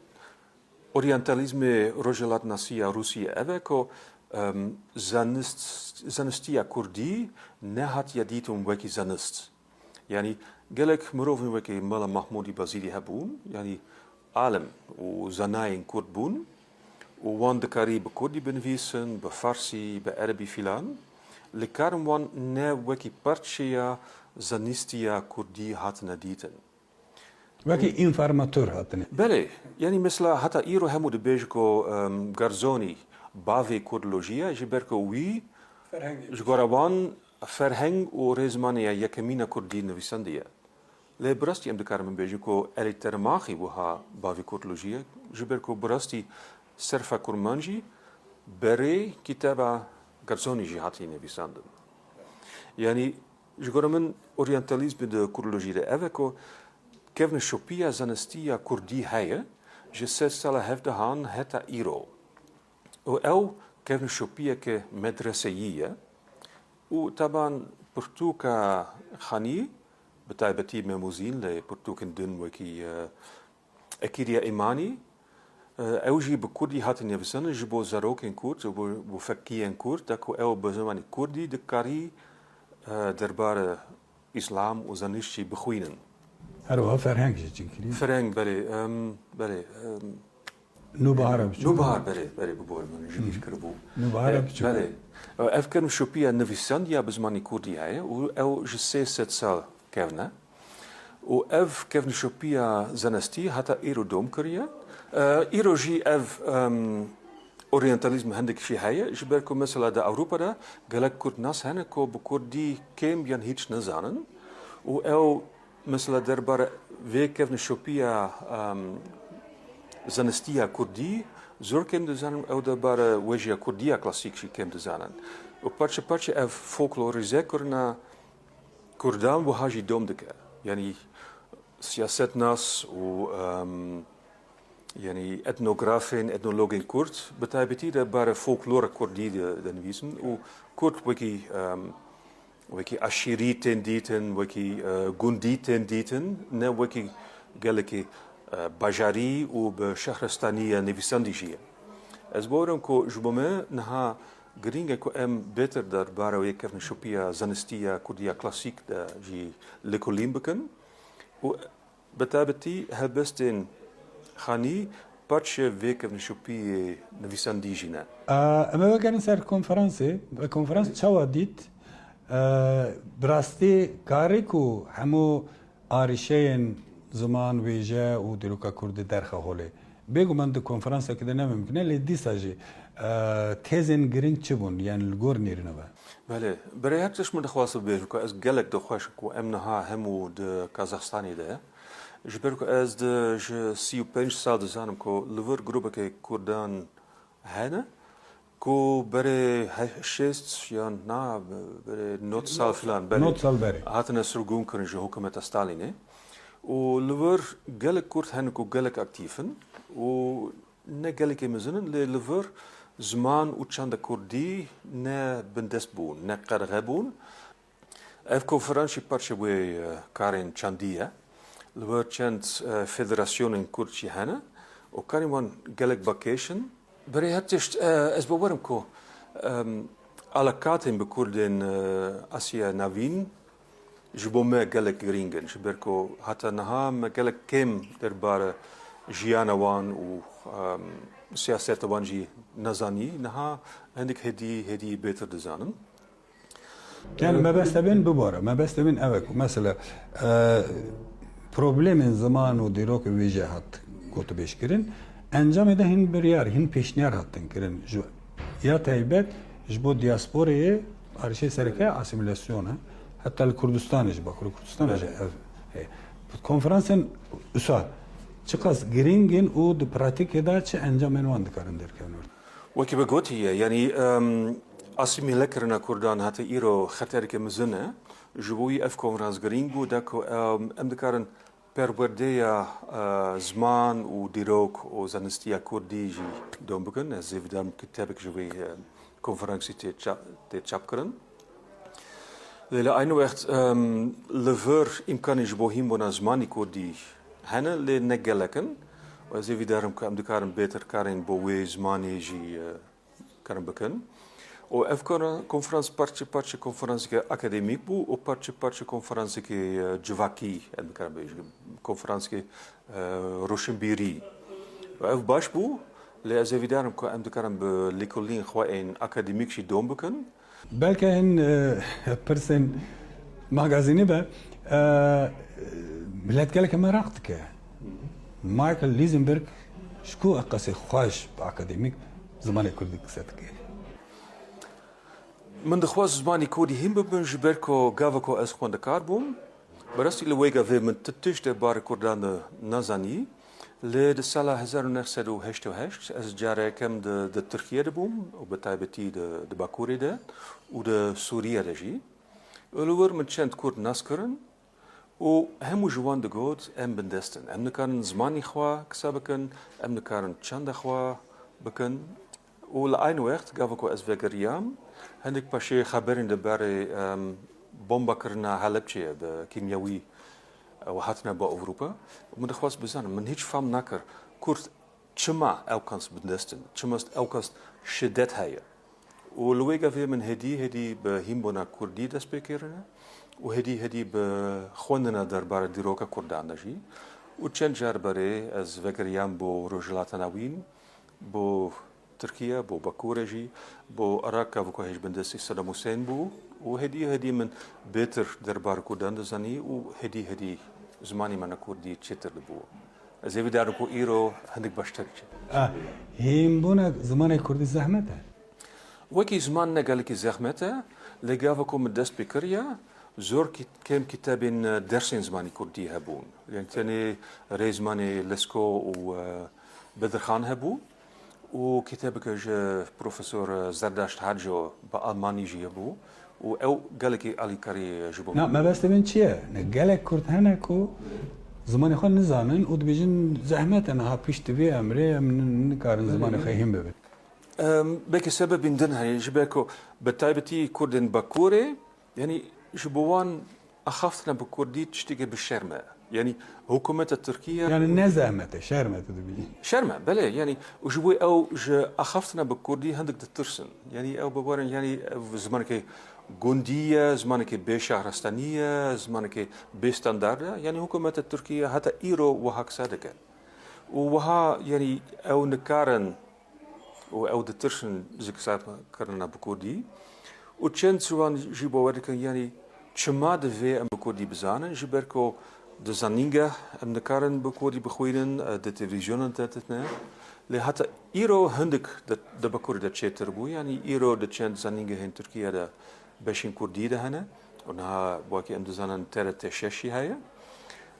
oryantalîzmê rojhilatnasiya Rûsiyê ev e ku, em, zanist-, zanistiya kurdî nehatiye dîtin wekî zanist. Yanî gelek mirovên wekî Mela Mahmûdî Bazîdî hebûn, yanî alim û zanayên kurd bûn û wan dikarî bi kurdî binivîsin, bi farsî, bi erebî filan. Lê karên wan ne wekî parçeya zanistiya kurdî hatine dîtin. Wekî înformator hatine. Belê, yanî mesela heta îro hemû dibêje ku, em, Garzonî bavê kurdolojiyê ye, ji ber ku wî Ferhengê. Ji gora wan ferheng û rêzmaniya yekemîn a kurdî nivîsandiye. Lê bi rastî em dikarin bibêjin ku Elî Termaxî wiha bavê kurdolojiyê ye, ji ber ku bi rastî serfa kurmancî berê kitaba Garzonî jî hatiye nivîsandin. Yanî ji gora min oryantalîzmê di kurdolojî de ev e ku kevneşopiya zanistî ya kurdî heye, ji sed sala hevdehan heta îro. Û ew kevneşopiyeke medreseyî ye. Û teban pirtûka Xanî, bi taybetî Memûzîn lê pirtûkên din wekî, e, Ekîriya Îmanî, e, ew jî bi kurdî hatin nivîsandin ji bo zarokên kurd û bo, bo fekiyên kurd, da ku ew bi zimanê kurdî dikarî, e, derbare Îslam û zanîşt jî bixwînin. Her wiha ferheng jî çi kirî? Ferheng, belê, em, belê, em, Nûbahara Biçûk. Nûbahar, belê, belê, bi bor min ji bîr kiribû. Nûbahara E, Biçûk. Belê. Ev kevnşopiya nivîsandiya bi zimanê kurdî heye û ew ji sê sed sal kevn e. Û ev kevnşopiya zanistî heta îro dom kiriye. E, îro jî ev, em, oryantalîzm hindek jî heye. Ji ber ku mesela di Ewropa de gelek kurdnas hene ku bi kurdî kêm yan hîç nizanin. Û ew mesela derbare vê kevnşopiya, em, zanistiya kurdî zor kêm dizanin, ew derbare wejiya kurdiya klasîk jî kêm dizanin. Û parçe parçe ev folklorîze kirina kurdan wiha jî dom dike. Yanî siyasetnas û, em, yanî etnografên, etnologên kurd, bi taybetî de bare folklora kurdî de, de nivîsin û kurd wekî, em, wekî eşîrî tên dîtin, wekî, e, gundî tên dîtin, ne wekî gelekî, e, bajarî û bi şehristaniya nivîsandî jî ye. Ez bawerim ku ji bo me niha girîng e ku em bêtir derbara wê kevnşopiya zanistî ya kurdiya klasîk de jî lêkolîn bikin û bi taybetî helbestên Xanî parçe vê kevnşopiyê nivîsandî jî ne. A, em ê vegerin ser konferansê. Ve konferans çawa dît? E, bi rastî karê ku hemû arîşeyên ziman, wêje û dîroka kurdî derxe holê. Bêguman di konferansekê de ne mimkun e, lê dîsa jî, e, tezên girîng çi bûn? Yanî li gor nêrîna ve? Belê, berê her tişt min dixwest bibêjim ku ez gelek dixweşim ku em niha hemû di Kazaxstanê de, ji ber ku ez di, ji sî û pênc sal dizanim ku li vir grûbekê kurdan hene, ku berê he-, şêst yan na, berê nod sal filan, berê Nod sal berê. Hatine sirgûn kirin ji hikûmeta Stalînê. Û li vir gelek kurd hene ku gelek aktîf in û ne gelekê mezin in, lê li vir ziman û çanda kurdî ne bindest bûn, ne qedexebûn. Ev konferans jî parçe wê, e, karên çandî ye. Li wir çend, e, federasyonên kurd jî hene û karên wan gelek bakêş in. Berê her tişt, e, ez bawerim ku, em, alakatên bi kurdên, e, Asya Navîn ji bo me gelek girîng in. Ji ber ku heta niha me gelek kêm derbare jiyana wan û, em, siyaseta wan jî nezanî. Niha hindik hêdî, hêdî bêtir dizanin. Yani mebestê bin bibore. Mebestê bin ev e ku mesela, e, problemên ziman û dîrok û wêje hat gotûbêjkirin. Encamê de hin biryar, hin pêşniyar hatin kirin. Ji, ya taybet ji bo diasporayê arîşê sereke asîmîlasyon e. Heta li Kurdistanê jî, Bakurê Kurdistanê jî ev heye. Konferansên usa çiqas girîng in û di pratîkê de çi encamên wan dikarin derkevin? Wekî we gotî ye, yanî, em, asîmîlekirina Kurdan heta îro xetereke mezin e. Ji bo wî ev konferans girîng bû, da ku, em, em dikarin perwerdeya, e, ziman û dîrok û zanistiya kurdî jî dom bikin. Ez hêvîdar im kitêbek ji vê, e, konferansî tê ça-, tê çapkirin. Lê li aynî wext, em, li vir îmkanê ji bo hînbûna zimanî kurdî hene, lê ne gelek in. Û ez ê vî darim ku em dikarin bêtir karên bo wê zimanê jî, e, karin bikin. Û ev kona-, konferans parçe parçe konferanseke akademîk bû û parçe parçe konferansekê, e, civakî, em dikarin bêjin, konferansekê, e, roşinbîrî. Û ev baş bû, lê ez ê vî darim ku em dikarin bi lêkolînên xwe ên akademîk jî dom bikin. Belke hin, e, pirsên magazînê be, e, milet gelek meraq dike. Michael Lisenberg ji ku qesê xweş bi akademîk zimanê kurdî qise dike? Min dixwest zimanî kurdî hîn bibim, ji ber ku gava ku ez xwendekar bûm, bi rastî li wê gavê min ti tişt derbarê kurdan de nezanî. Lê di sala hezar û neh sed û heştê û heşt ez careyekem di, di Tirkiye de bûm û bi taybetî di, di Bakurê de û di Sûriye de jî. Û li wir min çend kurd nas kirin û hemû ji wan digot, em bindest in. Em nikarin zimanî xwe qise bikin, em nikarin çanda xwe bikin. Û li aynî wext, gava ku ez vegeriyam, hindik paşê xeberên li berê, em, bombakirina Helebçeyê bi kîmyewî, e, û hatine bo Ewropa. Min dixwest bizanim, min hiç fam nakir, kurd çima ew qas bindest in, çima ew qas şidet heye. Û li wê gavê min hêdî hêdî bi hînbûna kurdî dest pê kirine û hêdî hêdî bi xwendina derbarê dîroka kurdan de jî. Û çend car berê ez vegeriyam bo Rojhilata Navîn, bo Tirkiye, bo Bakurê jî, bo Iraq, gava ku hêj bindestî Sedam Husên bû û hêdî hêdî min bêtir derbarê kurdan dizanî û hêdî hêdî zimanê me ne kurdî çêtir dibû. Ez ê vî darim ku îro hindik baştir çi. Ah, hînbûna zimanê kurdî zehmet e? Wekî ziman ne gelekî zehmet e, lê gava ku min dest pê kiriya, zor kî-, kêm kitabên, e, dersên zimanî kurdî hebûn. Yani tenê Rêzmanê Lesko û, e, Bedirxan hebû û kitabeke ji Profesor Zerdaşt Haco bi Almanî jî hebû û ew gelekî alîkarî ji bo Na, min. Mebestê min çi ye? Ne, gelek Kurd hene ku zimanê xwe nizanin û dibêjin zehmet e, niha piştî vê emrê em n-, nikarin zimanê xwe hîn bibin. Em, belkî sebebên din heye, ji ber ku bi taybetî Kurdên Bakurê, yanî ji bo wan axaftina bi kurdî tiştekî bi şerm e. Yanî hikûmeta Tirkiye Yani ne zehmet e, şerm e tu dibînî. Şerm e, belê, yanî û ji bo ew ji axaftina bi kurdî hindik ditirsin. Yanî ew bi werin, yanî ev zimanekî gundî ye, zimanekî bê şahrestanî ye, zimanekî bê standard e. Yanî hikûmeta Tirkiye heta îro wiha qise dike. Û wiha, yanî ew nikarin û ew ditirsin ji qisakirina bi kurdî. Û çend ji wan jî bawer dikin, yanî çima divê em bi kurdî bizanin, ji ber ku di zanîngeh em nikarin bi kurdî bixwînin, e, di televîzyonan te didine. Lê heta îro hindik di, di Bakurê de çêtir bû, yanî îro di çend zanîngehên Tirkiye de beşên kurdî de hene. Û niha wekî em dizanin T R T şeş jî heye.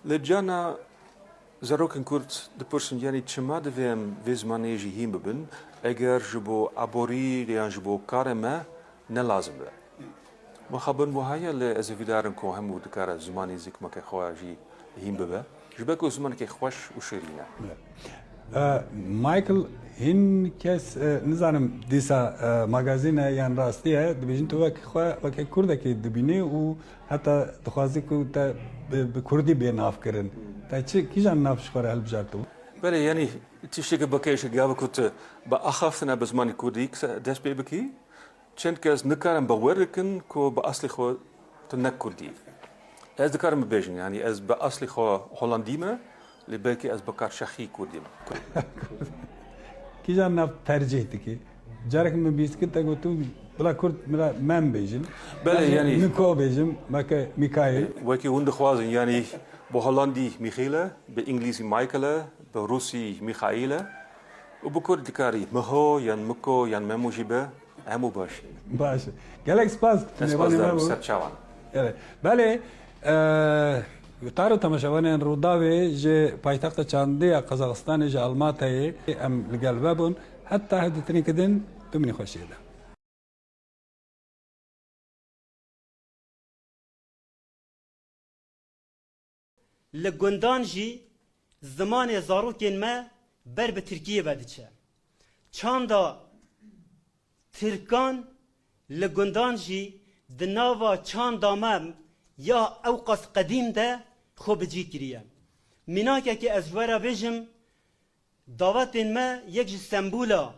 Lê cana Zarokên Kurd dipirsin, yanî çima divê em vê zimanê jî hîn bibin, eger ji bo aborî yan ji bo karê me ne lazim be? Mixabin wiha ye, lê ez ê vî darim ku hemû dikare zimanê zikmakê xwe jî hîn bibe. Ji ber ku zimanekî xweş û şirîn e. E, Michael, hin kes, e, nizanim dîsa, e, magazîn e yan rastî ye, dibêjin tu wek xwe, weke Kurdekî dibînî û Heta dixwazî ku te bi, bi kurdî bê navkirin. Te çi, kîjan nav ji xwe re hilbijartibû? Belê, yanî tiştekî bi kêş e, gava ku tu bi axaftina bi zimanê kurdî kise-, dest pê bikî, çend kes nikarin bawer bikin ku bi aslê xwe tu ne kurdî. Ez dikarim bibêjim, yanî ez bi aslê xwe Holandî me, lê belkî ez bi karşaxî kurdî me. Kîjan nav tercîh dikî? Carek min bîst kir te got tu bila kurd bila mem bêjin. Belê, yanî yanî Miko bêjim, meke Mikail. Wekî hûn dixwazin, yanî bi Holandî Michiel e, bi Îngilîzî Michael e, bi Rûsî Michail e û bi kurd dikarî Miho yan Miko yan Memo jî be, hemû baş e. Baş e. Gelek spas. Ez spas dixwazim, ser çavan. Evet. Belê, e, Guhtar û temaşevanên Rûdawê ji paytexta çandê ya Qazaxistanê ji Almatayê em li gel ve bûn. Heta hevdîtineke din bimînin xweşiyê de. Li gundan jî zimanê zarokên me ber bi tirkiyê ve diçe. Çanda tirkan li gundan jî Di nava çanda me ya ewqas qedîm de xwe bi cî kiriye. Mînakekê ez ji we re bêjim, dawetên me yek ji sembûla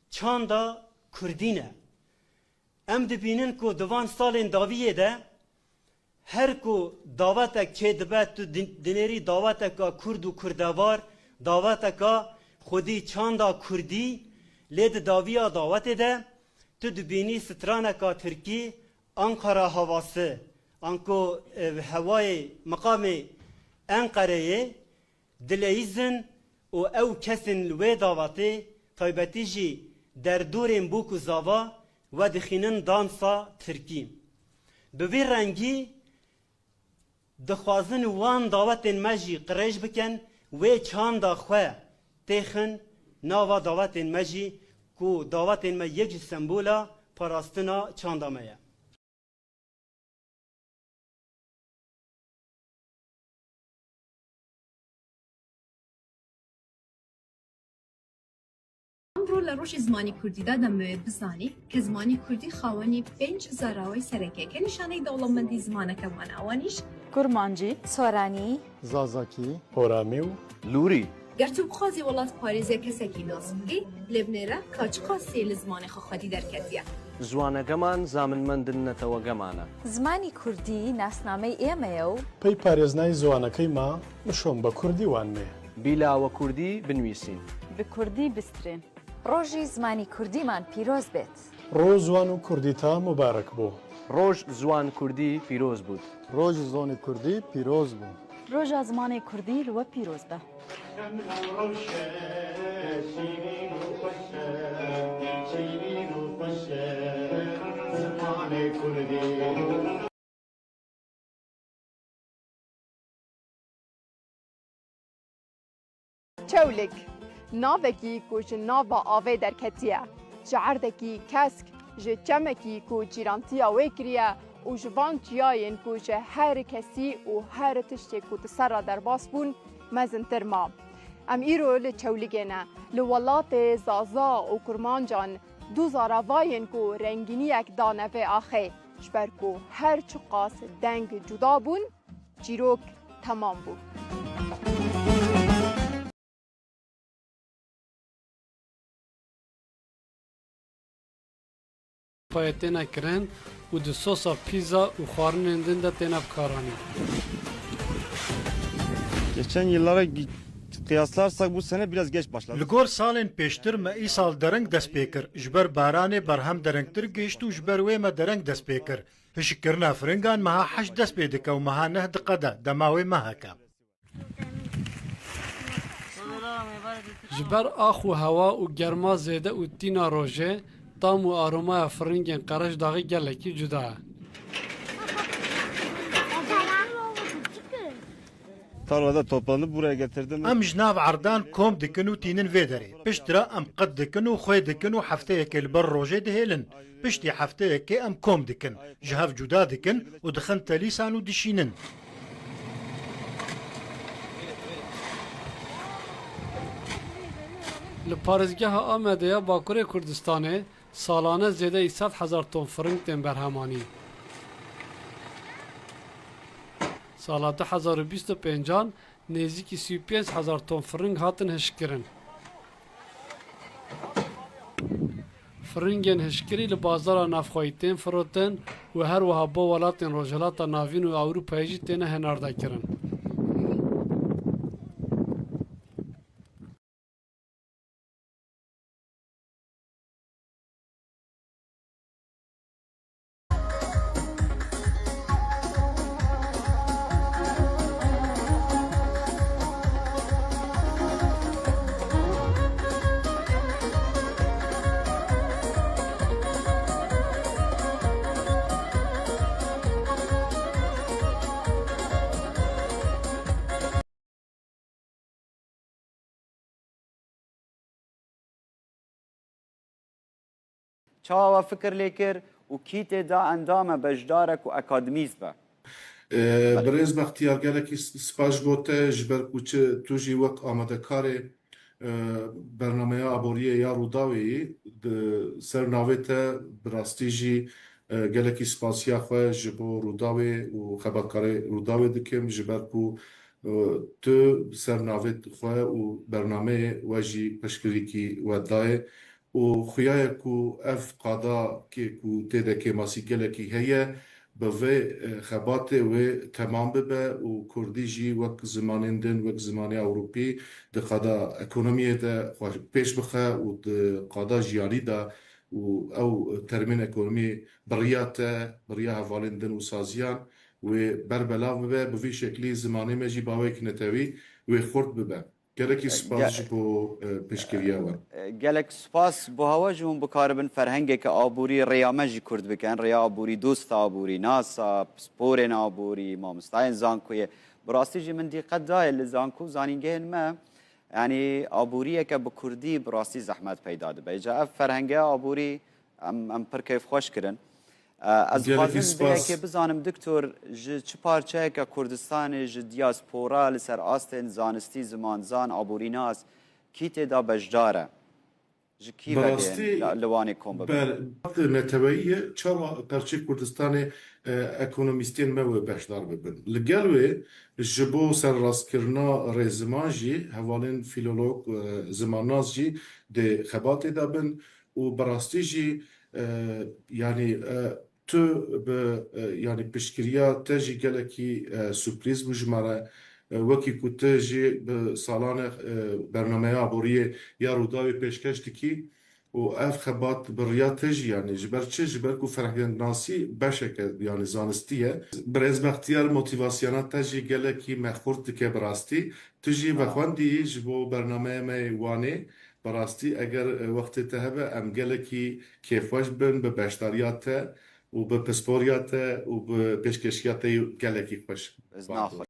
çanda kurdî ne. Em dibînin ku di van salên dawiyê de her ku dawetek çêdibe, tu din-, dinêrî daweteka kurd û kurdewar, daweteka xwedî çanda kurdî, lê di dawiya dawetê de tu dibînî straneka tirkî, Ankara havası, anku, e, hewayê, miqamê Enqereyê, dileyîzin û ew kesên li wê dawetê, taybetî jî derdorên bûk û zava, vedixînin dansa tirkî. Bi vî rengî dixwazin wan dawetên me jî qirêj bikin, wê çanda xwe têxin nava dawetên me jî, ku dawetên me yek ji sembola parastina çanda me ye. Îmro li rojê zimanê kurdî de demê bizanî ke zimanê kurdî xawenî pênc zarawayê sereke ke nîşaneyî dewlemendî zimaneke wan e. Ewanîş: Kurmancî, Soranî, Zazakî, Oramî û Lûrî. Ger tu bixwazî welat parêzê kesekî nas bikî, lê binêre ka çiqasî li zimanê xwe xwedî derketiye. Ziwanegeman zaminmend in netewegeman e. Zimanî kurdî nasnamey ême ye û. Pey parêznayî ziwanekey ma nişon be kurdî wanmê. Bîla we kurdî binwîsîn. Bi kurdî bistrên. Rojî zimanî kurdîman pîroz bêt. Roj ziwan û kurdîta mubarek bo. Roj ziwan kurdî pîroz bût. Roj ziwanê kurdî pîroz bû. Roja zimanê kurdî li we pîroz be. Çewlik, navekî ku ji nava avê derketiye, ji erdekî kesk, ji çemekî ku cîrantiya wê kiriye û ji van çiyayên ku ji her kesî û her tiştê ku di ser re derbas bûn, mezintir ma. Em îro li Çewligê ne, li welatê Zaza û Kurmancan, du zaravayên ku rengîniyek dane vê axê. Ji ber ku her çiqas deng cuda bûn, çîrok temam bû. Payê têne kirin û di sosa pîza û xwarinên din de têne bikaranîn. Geçen yıllara gi-, kıyaslarsak bu sene biraz geç başladı. Li gor salên pêştir me îsal dereng dest pê kir. Ji ber baranê berhem derengtir gihişt û ji ber wê me dereng dest pê kir. Hişkkirina firingan meha heşt dest pê dike û meha neh diqede, dema wê mehek e. Ji ber ax û hewa û germa zêde û tîna rojê, tam û aromaya firingên Qereşdaxî gelekî cuda ye. Tarlada toplanıp buraya getirdim. Em ji nav erdan kom dikin û tînin vê derê. Piştre em qet dikin û xwê dikin û hefteyekê li ber rojê dihêlin. Piştî hefteyekê em kom dikin, ji hev cuda dikin û dixin telîsan û dişînin. Li parêzgeha Amedê ya Bakurê Kurdistanê salane zêdeyî sed hezar ton firing tên berhemanîn. Sala du hezar û bîst û pêncan nêzîkî sî û pênc hezar ton firing hatin hişkirin. Firingên hişkirî li bazara navxweyî tên firotin û her wiha bo welatên Rojhilata Navîn û Ewropayê jî têne hinardekirin. Çawa we fikir lê kir û kî tê de endam e, beşdar e ku akademîst be? Ee, Birêz Bextiyar, gelekî s-, spas ji bo te, ji ber ku çi tu jî wek amadekarê, e, bernameya aboriyê ya Rûdawê yî, di ser navê te bi rastî jî, E, gelekî spasiya xwe ji bo Rûdawê û xebatkarê Rûdawê dikim, ji ber ku, e, tu ser navê xwe û bernameyê we jî piştgirîkî we dayê û xuya ye ku ev qada kê ku tê de kêmasî gelekî heye, bi vê, e, xebatê wê temam bibe û kurdî jî wek zimanên din, wek zimanê ewropî di qada ekonomiyê de xwe pêş bixe û di qada jiyanî de û ew termên ekonomî bi riya te, bi riya hevalên din û saziyan wê berbelav bibe, bi vî şeklî zimanê me jî bawek netewî wê xurt bibe. Gelekî spas ji bo, e, piştgiriya we. E, gelek spas bo hewa ji hûn bikaribin ferhengeke aborî rêya me jî kurt bikin. Rêya aborî, dosta aborî, nasa, pisporên aborî, mamostayên zankoyê. Bi rastî jî min dîqet dayê li zanko û zanîngehên me, yanî aboriyeke bi kurdî bi rastî zehmet peyda dibe. Îca ev ferhenge aborî em, em pir keyfxweş kirin. E, ez Gelekî dixwazim vê spas. Yekê bizanim, Doktor, ji çi parçeyeke Kurdistanê, ji diaspora li ser astên zanistî, zimanzan, aborînas, kî tê de beşdar e? Ji kî Bi ve dê rastî li, li Wanê kom bibin? Ber, neteweyî ye, çawa perçê Kurdistanê, e, ekonomîstên me wê beşdar bibin? Li gel wê, ji bo serrastkirina rêziman jî hevalên fîlolog, e, zimannas jî dê xebatê de bin û bi rastî jî, e, yanî, e, tu bi, e, yanî piştgiriya te jî gelekî, e, surprîz bû ji me re. E, wekî ku tu jî bi salan e, e, bernameya aboriyê ya Rûdawê pêşkeş dikî û ev xebat bi riya te jî, yanî ji ber çi? Ji ber ku ferhengnasî beşeke, yanî zanistî ye. Birêz Bextiyar, motîvasyona te jî gelekî me xurt dike bi rastî. Tu jî vexwendî ji bo bernameya me yê Wanê. Bi rastî eger, e, wextê te hebe, em gelekî kêfxweş bin bi beşdariya te û bi pisporiya te û bi pêşkeşiya te yê gelekî xweş. Ez naxwe.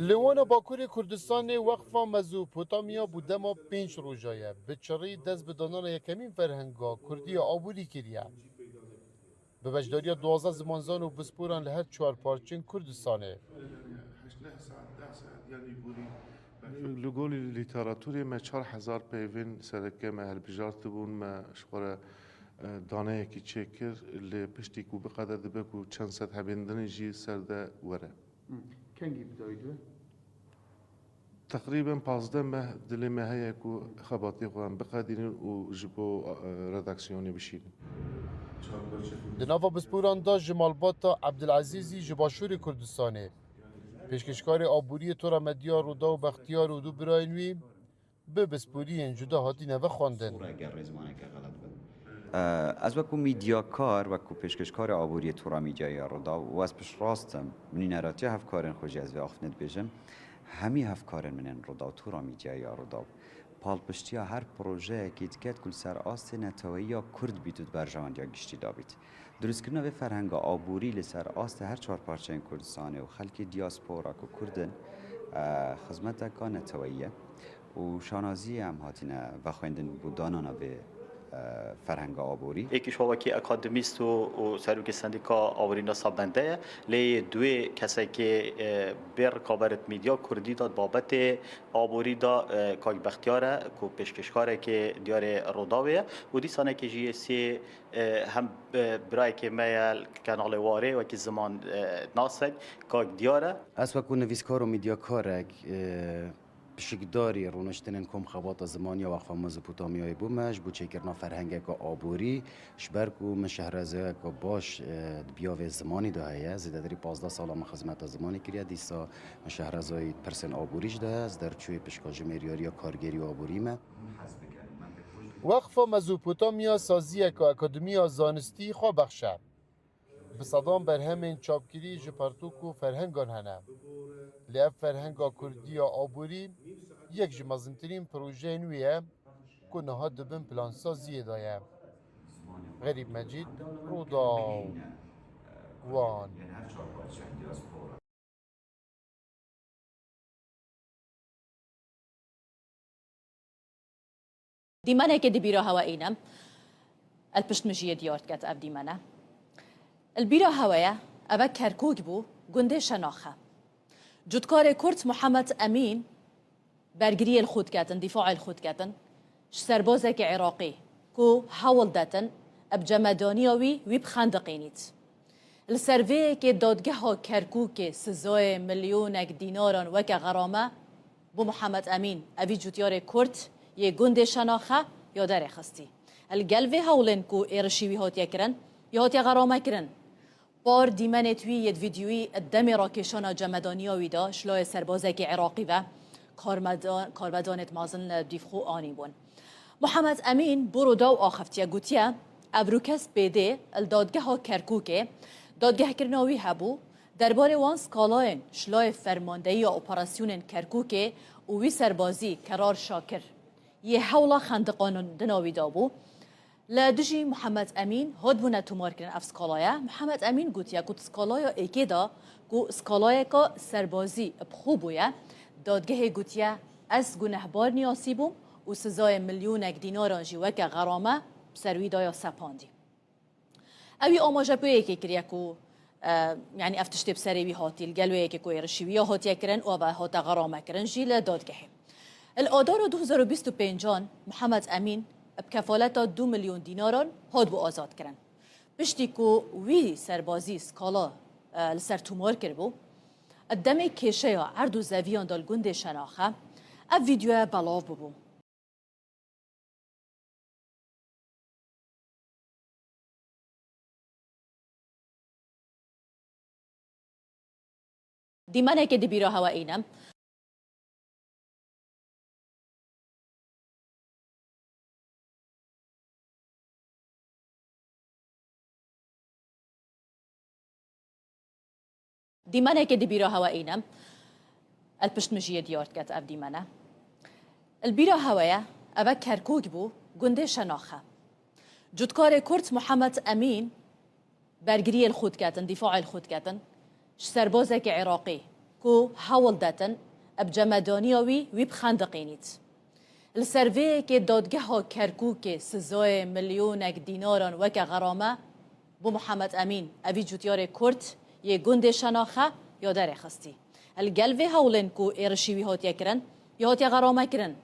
Li wana Bakurê Kurdistanê Weqfa Mezopotamya bû dema pênc roja ye. Bi çirî dest bi danana yekemîn ferhenga kurdî ya aborî kiriye. Bi beşdariya duwazdeh zimanzan û bisporan li her çar parçên Kurdistanê. Li gorî lîteratûrê me çar hezar peyvên sereke me hilbijartibûn, me ji xwe re, e, daneyekî çêkir, li piştî ku biqeder dibe ku çend sed hebên din jî ser de were. Hı. Kengî bidayî dibe? Teqrîben pazdeh meh dilê me heye ku xebatê xwe em biqedînin û ji bo, e, redaksiyonê bişînin. Di nava bisporan de ji malbata Ebdilezîzî ji Başûrê Kurdistanê, pêşkêşkarê aboriyê Tora Medya Rûdaw Bextiyar û du birayên wî bi bisporiyên cuda hatine vexwendin. Sor eger rêzmaneke xelet be. Ez wekî mîdyakar, wekî pêşkêşkarê aboriyê Tora Mîdyayê ya Rûdaw û ez piştrast im, bi nûneratiya hevkarên xwe jî ez vê axiftinê dibêjim. Hemî hevkarên min ên Rûdaw, Tora Mîdyayê ya Rûdaw, palpiştiya her projeyekê diket ku li ser astê neteweyî ya Kurd bît û di berjewendiya giştî de bît. Dirustkirina vê ferhenga aborî li ser astê her çar parçeyên Kurdistanê û xelkê diaspora ku Kurd in, e, xizmeteka neteweyî ye û şanaziyê em hatine vexwendin bo danana vê, e, ferhenga aborî. Êkî ji xwe wekî akademîst û, û serokê Sendîka Aborînasa Bende ye. Lê yê duê kesekê, e, bê rikaberê di mîdya kurdî de di babetê aborî de, e, Kak Bextiyar e ku pêşkêşkarekê diyarê Rûdawê ye û dîsanekê jî yê sê, e, hem, e, birayekê me ye li kenalê Warê wekî ziman, e, nasek, Kak Diyar e. Ez wekî nivîskar û mîdyakarek, e, pişikdarî rûniştinên Komxebata Zimanî ya Weqfa Mezopotamyayê bûme ji bo çêkirina ferhengeke aborî, ji ber ku min şehrezoyeke baş, e, di biya vê zimanî de heye. Zêdetirî pazdeh sala min xizmeta zimanî kiriye, dîsa min şehrezoyî di pirsên aborî jî de heye. Ez derçûyê pişka jimêriyariya kargêrî û aborî me. Weqfa Mezopotamya saziyeke akademiya zanistî xwe bexşe. Bi sedan berhemên çapkirî ji pertûk û ferhengan hene. Lê ev ferhenga kurdî ya aborî yek ji mezintirîn projeyên wî ye ku niha di bin plansaziyê de ye. Xerîb Mecîd, Rûdaw, Wan. Dîmenekê di bîra hewe îne. El pişt min jî yê diyar diket ev dîmene. El bîra hewe ye, eve Kerkûk bû, gundê Şenaxe. Cotkarê Kurd Muhammed Emîn bergiriyê li xwe diketin, dîfaê li xwe diketin, ji serbazekî Iraqî ku hewl detin, eb cemedaniya wî, wî bixendiqînît. Li ser vê yekê dadgeha Kerkûkê sizayê milyonek dînaran weke xerame bo Muhammed Emîn, evî cûtyarê Kurd yê gundê Şenaxe ya derê xistî. Li gel vê hewlên ku êrişî wî hatiye kirin, ya hatiye xerame kirin. Par dîmenêt wî yêt vîdyoyî demê rakêşana cemedaniya wî de ji layê serbazekî Iraqî ve karmedan-, karmedanêt mezin li dîv xwe anîbûn. Muhammed Emîn bo Rûdaw axiftiye, gotiye, ev rûkes pêdê li dadgeha Kerkûkê dadgehkirina wî hebû, derbarê wan skalayên ji layê fermandeyiya operasyonên Kerkûkê û wî serbazî Kerar Şakir yê hewla xendiqandina wî dabû. Li dijî Muhammed Emîn hatibûne tomarkirin ev skalaya. Muhammed Emîn gotiye ku di skalaya êkê de ku skalayeke serbazî bi xwe bûye, dadgehê gotiye, ez gunehbar niyasî bûm û sizayê milyonek dînaran jî weke xerame bi ser wî de ya sepandî. Ew ê amaje bi wê yekê kiriye ku, e, yanî ev tiştê bi serê wî hatî, li gel wê yekê ku êrişî wî ya hatiye kirin û ev hate xerame kirin jî li dadgehê. Li Adara du hezar û bîst û pêncan Muhammed Emîn bi kefaleta du milyon dînaran hatibû azad kirin. Piştî ku wî serbazî skala, e, li ser tomar kiribû, di demê kêşeya erd û zeviyan de li gundê Şenaxe ev vîdyoya belav bûbû. Dîmenekê di bîra hewe îne. Dîmenekê di bîra hewe îne. El pişt min jî yê diyar diket ev dîmene. Li bîra hewe ye, eve Kerkûk bû, gundê Şenaxe. Cotkarê Kurd Muhammed Emîn bergiriyê li xwe diketin, dîfaê li xwe diketin, ji serbazekî Iraqî ku hewl detin bi cemedaniya wî, wî bixendiqînît. Li ser vê yekê dadgeha Kerkûkê sizayê milyonek dînaran weke xerame bo Muhammed Emîn, evî cûtyarê Kurd yê gundê Şenaxe, ya derê xistî. Li gel vê hewlên ku êrişî wî hatiye kirin, ya hatiye xeramekirin.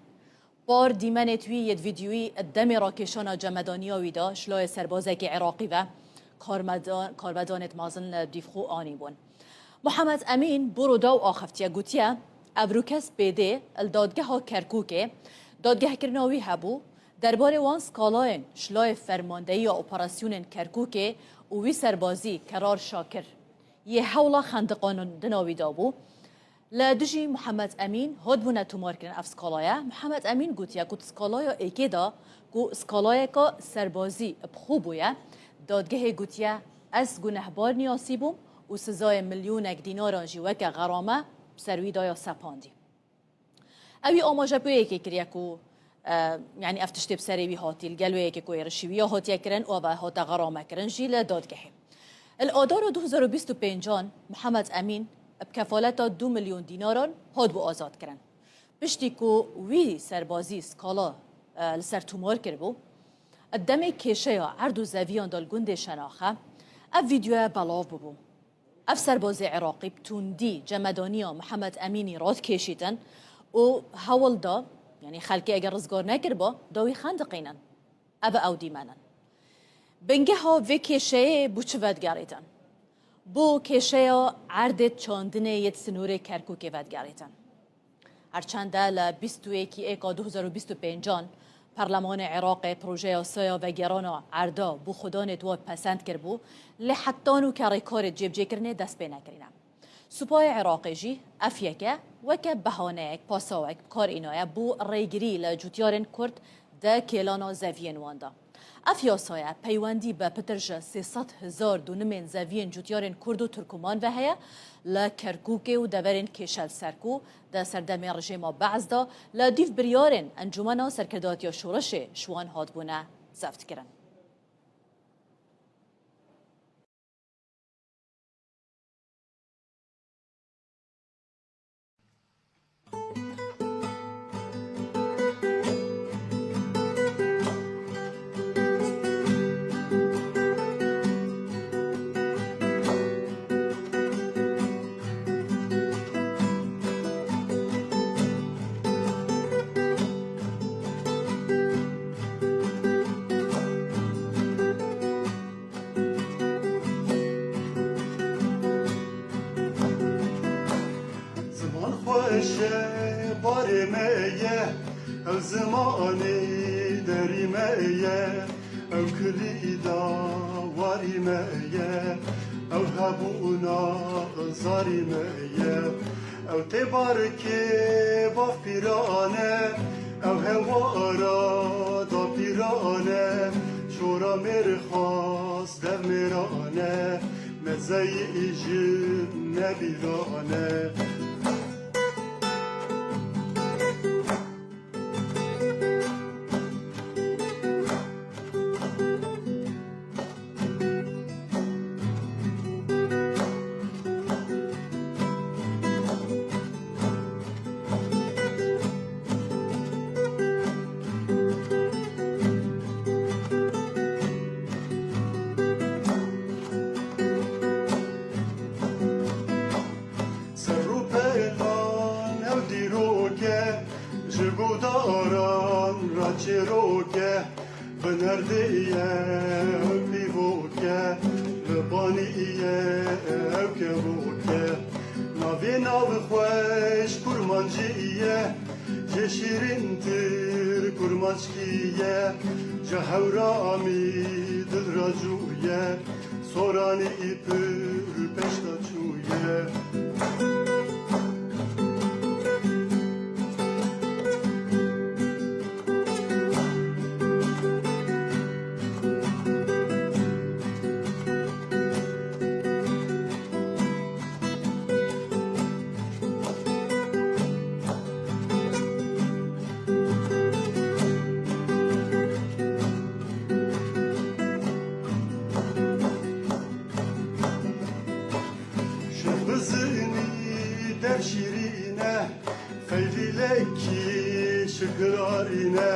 Par dîmenêt wî yêt vîdyoyî demê rakêşana cemedaniya wî de ji layê serbazekî Iraqî ve karmedan-, karmedanêt mezin li dîv xwe anîbûn. Muhammed Emîn bo Rûdaw axiftiye, gotiye, ev rûkes pêdê li dadgeha Kerkûkê dadgehkirina wî hebû, derbarê wan skalayên ji layê Fermandeyiya Operasyonên Kerkûkê û wî serbazî Kerar Şakir yê hewla xendiqandina wî dabû. Li dijî Muhammed Emîn hatibûne tomarkirin ev skalaya. Muhammed Emîn gotiye ku di skalaya êkê de ku skalayeke serbazî bi xwe bûye, dadgehê gotiye, ez gunehbar niyasî bûm û sizayê milyonek dînaran jî weke xerame bi ser wî de ya sepandî. Ew ê amaje bi wê yekê kiriye ku, e, yanî ev tiştê bi serê wî hatî, li gel wê yekê ku êrişî wî ya hatiye kirin û ev hate xeramekirin jî li dadgehê. Li Adara du hezar û bîst û pêncan Mihemed Emîn bi kefaleta du milyon dînaran hatibû azadkirin. Piştî ku wî serbazî skala, e, li ser tomar kiribû, di demê kêşeya erd û zeviyan de li gundê Şenaxe ev vîdyoya belav bûbû. Ev serbazê Iraqî bi tundî cemedaniya Mihemed Emînî radikêşîtin û hewl da, yanî xelkê eger rizgar nekiriba, da wî xendiqînin. Ev e ew dîmen in. Bingeha vê kêşeyê bo çi vedigerîtin? Bo kêşeya erdê çandinê yê di sinorê Kerkûkê vedigerîtin. Herçende li bîst û yekî êka du hezar û bîst û pêncan Perlemanê Iraqê projeya yasaya vegerana erda bo xwedanê di wad pesend kiribû, lê heta nûke rêkarê cêbicêkirinê dest pê nekirîne. Supayê Iraqê jî ev yeke weke behaneyek, pasawek bi kar înaye bo rêgirî li cûtyarên Kurd di kêlana zeviyên wan de. Ev yasaya peywendî bi pitir ji sê sed hezar donimên zeviyên cûtyarên Kurd û Tirkoman ve heye, li Kerkûkê û deverên kêşe li ser ku di serdemê rejêma Be'es de li dîv biryarên Encûmena Serkirdatiya Şoreşê ji wan hatibûne zeft kirin. Ziman xweş e, barê me ye, ew zimanê derî me ye, ew kilîda warî me ye, ew hebûna zarî me ye. Ew tê barikê bavpîran e, ew hewara dapîran e, şora mêrxas dev mêran e, mezeyî jin nebîran e. Ser û pêlan ew dîrok e, ji guhdaran re çîrok e. Bi nerdê ye ew pîvok e, bi banî ye ew kevok e. Navê navxweş kurmancî ye, jê şîrîntir kurmanckî ye. Ji hewramî dil re cû ye, soranî pir pêş de çûye. Şev bizin Kirarîne,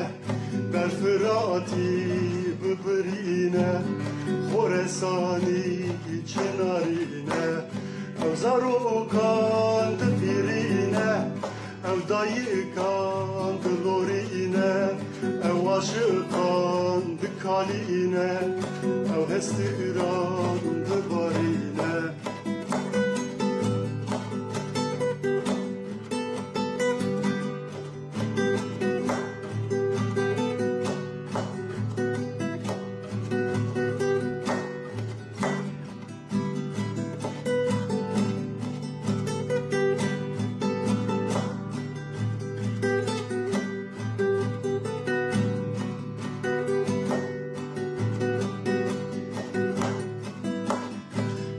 ber Firatî bibirîne, Xoresanî çinarîne. Ew zarokan dipîrîne, ew dayikan dilorîne, ew aşiqan dikalîne, ew hestiran dibarîne.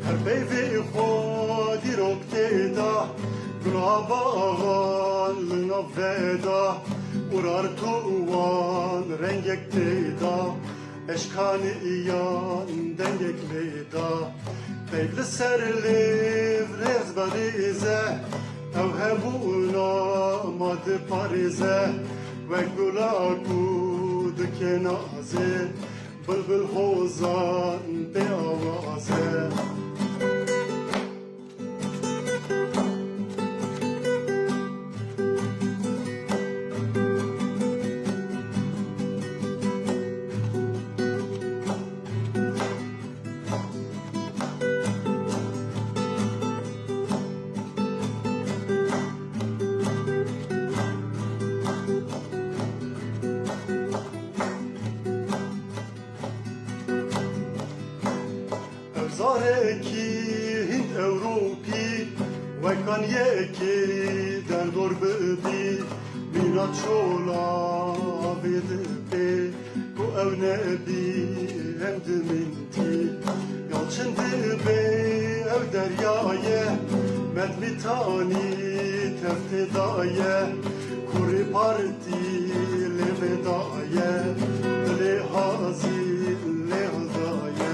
Her peyvê xwe dîrok tê de, gula bavan li nav veda, urartu wan rengek tê de, eşkaniyan dengek lê de. Peyv li ser lêv rêz berêze, ew hebûna ma diparêze, wek gula ku dike nazê. Bilbil hozan pê awaz e. Ev zarekî Hînd Ewropî, wekan yekê derdor bibî, mîna çola avê dibê, ku ew nebî em dimintî. Ya çin dibê ew derya ye, medmîtanî tev tê daye, kurê par Dilê vê daye, dilê hazî lê daye.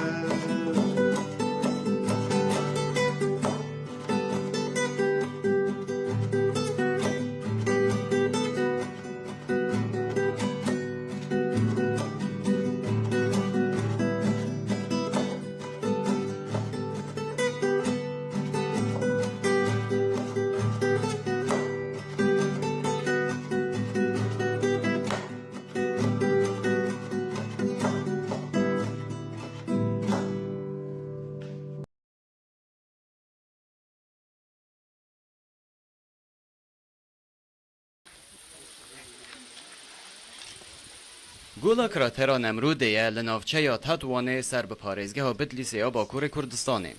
Gola Kratera Nemrûdê ye li navçeya Tetwanê ser bi parêzgeha Bitlîsê ya Bakurê Kurdistanê.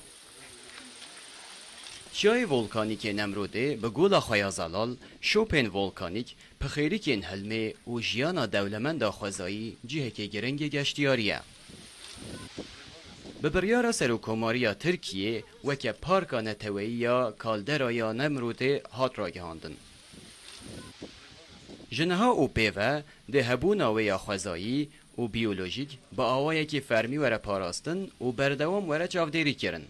Çiyayê volkanîk ê Nemrûdê bi gola xwe ya zelal, şopên volkanîk, pixêrikên hilmê û jiyana dewlemenda xwezayî cihekê giring ê geştiyarî ye. Bi biryara Serokkomariya Tirkiyê weke Parka Neteweyî ya Kaldera ya Nemrûdê hat ragihandin. Ji niha û pê ve dê hebûna wê ya xwezayî û biyolojîk bi awayekî fermî were parastin û berdewam were çavdêrîkirin.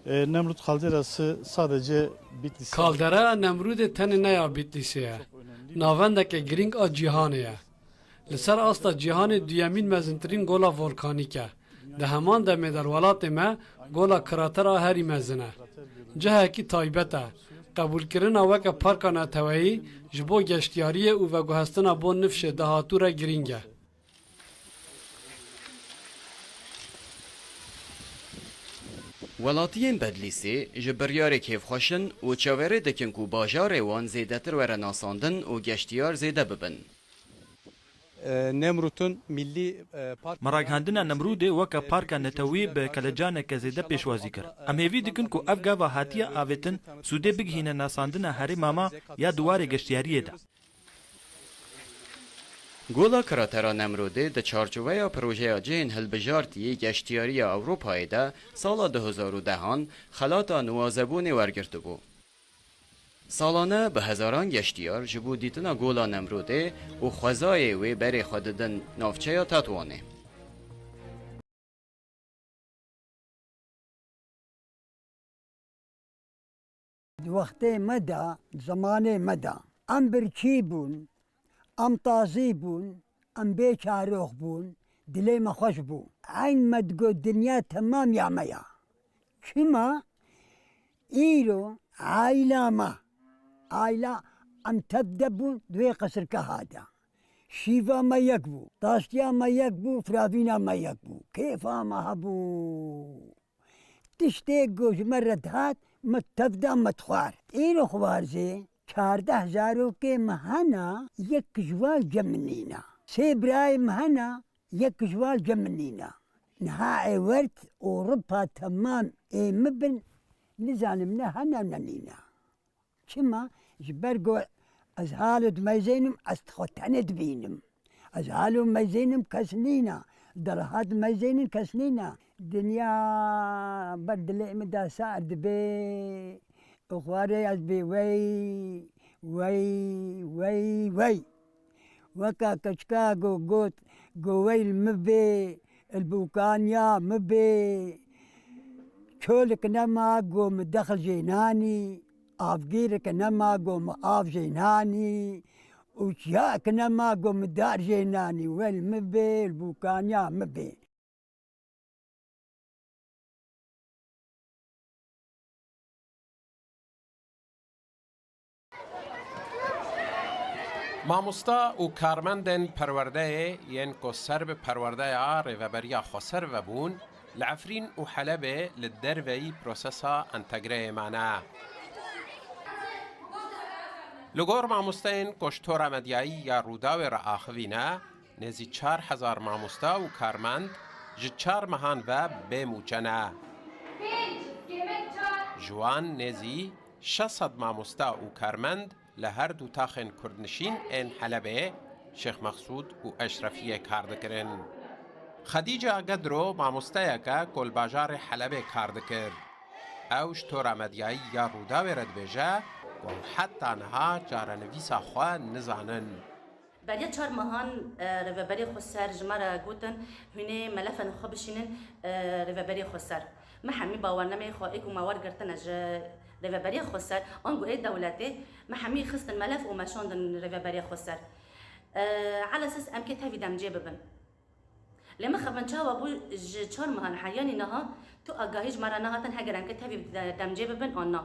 E, Nemrut Kalderası sadece Bitlis'e Kaldera Nemrûdê tenê ne ya Bitlîsê ye. Navendeke girîng a cîhanê ye. Li ser asta cîhanê duyemîn mezintirîn gola volkanîk e. Di heman demê de li welatê me gola kratera herî mezin e. Cihekî taybet e. Qebûlkirina weke parka neteweyî ji bo geştiyariyê û veguhestina bo nifşê dahatû re girîng e. Welatiyên Bedlîsê ji biryarê kêfxweş in û çaverê dikin ku bajarê wan zêdetir were nasandin û geştiyar zêde bibin. E, Nemrut'un milli, e, park Me ragihandina Nemrûdê weke parka netewî bi kelecaneke zêde pêşwazî kir. Em hêvî dikin ku ev gava hatiye avêtin sûdê bigihîne nasandina herêma me ya di warê geştiyariyê de. Gola Kratera Nemrûdê di çarçoveya projeya cihên hilbijartî yê geştiyariya Ewropayê de sala du hezar û dehan xelata nuwazebûnê wergirtibû. Salane bi hezaran geştiyar ji bo dîtina Gola Nemrûdê û xwezayê wê berê xwe didin navçeya Tetwanê. Di wextê me de, di zemanê me de, em birçî bûn. Em tazî bûn, em bê çarox bûn, dilê me xweş bû. Eyn me digot dinya temam ya me ya. Çima? Îro aîla me, aîla em tev de bûn di wê qesirgeha de. Şîva me yek bû, taştiya me yek bû, firavîna me yek bû. Kêfa me hebû. Tiştê ku ji me re dihat, me tev da, me dixwar. Îro xwarzê çardeh zarokê me hene, yek ji wan cem min nîne. Sê birayê me hene, yek ji wan cem min nîne. Niha ê werd Ewropa temam ê min bin, nizanim ne hene ne nîne. Çima? Ji ber ku ez halo dimeyzênim, ez xwe tenê dibînim. Ez halo meyzênim, kes nîne. Deraha dimeyzênin, kes nîne. Dinya ber dilê min de sar dibe. Û xwarê ez bê wey, wey, wey, wey. Weka keçika ku got, ku wey li min bê, li bûkaniya min bê. Çolik nema ku min dexil jê nanî, avgîrik nema ku min av jê nanî û çiyayek nema ku min dar jê nanî, wey li min bê, li bûkaniya min bê. Mamosta û karmendên perwerdeyê yên ku ser bi perwerdeya Rêveberiya Xweser vebûn, li Efrîn û Helebê li derveyî prosesa entegreyê mane. Li gor mamosteyên ku ji tora medyayî ya Rûdawê re axivî ne, nêzî çar hezar mamosta û karmend ji çar mehan ve bê mûçe ne. Ji wan nêzî şeş sed mamosta û karmend li her du taxên kurdnişîn ên Helebê, Şêx Mexsûd û Eşrefiyê kar dikirin. Xedîca Gedro mamosteyek e ku li bajarê Helebê kar dikir. Ew ji tora medyayî ya Rûdawê re dibêje ku ew heta niha çarenivîsa xwe nizanin. Beriya çar mehan, e, Rêveberê Xweser ji me re gotin, hûn ê melefên xwe bişînin, e, Rêveberê Xweser. Me hemî bawernameya xwe ê ku me wergirtine ji Rêveberiya Xweser, ango ê dewletê, me hemî xistin melef û me şandin Rêveberiya Xweser. E, Elesas em kê tevî demcê bibin. Lê mixabin çawa bû ji çar mehan heyanî niha tu agahî ji me re nehatin heger em kê tevî de-, demcê bibin an na.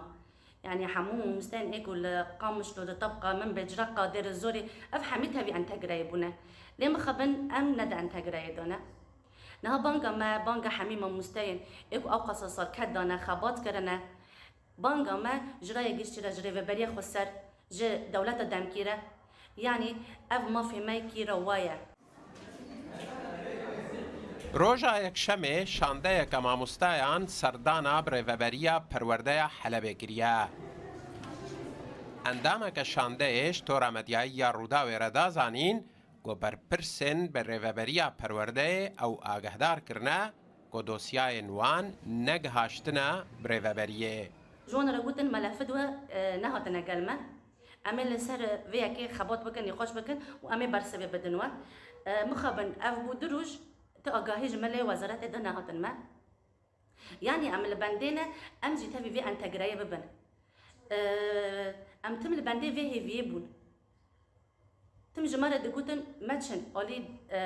Yanî hemû mamosteyên ê ku li Qamişlo, li Tebqa, Minbicê, Reqa, Dêrezorê, ev hemî tevî entegreyê bûne. Lê mixabin em ne di entegreyê de ne. Niha banga me, banga hemî mamosteyên ê ku ew qasa sal ked dane, xebat kirine, banga me ji raya giştî re, ji Rêveberiya Xweser, ji dewleta demkî re, yanî ev mafê me kî re waye. Roja Yekşemê şandeyeke mamostayan serdana bi Rêveberiya Perwerdeya Helebê kiriye. Endameke şandeyê ji tora medyayî ya Rûdawê re da zanîn ku berpirsên bi Rêveberiya Perwerdeyê ew agehdar kirine ku dosyayên wan negihaştine bi Rêveberiyê. Ji wan re gotin, melefid we, e, nehatine gel me. Em ê li ser vê yekê xebat bikin, nîqaş bikin û em ê bersivê bidin we. E, mixabin ev bû du roj, ti agahî ji milê wezaretê de nehatin me. Yanî em li bendê ne, em jî tevî vê entegreyê bibin. E, em tim li bendê vê hêviyê bûn. Tim ji me re digotin, meçin alî, e,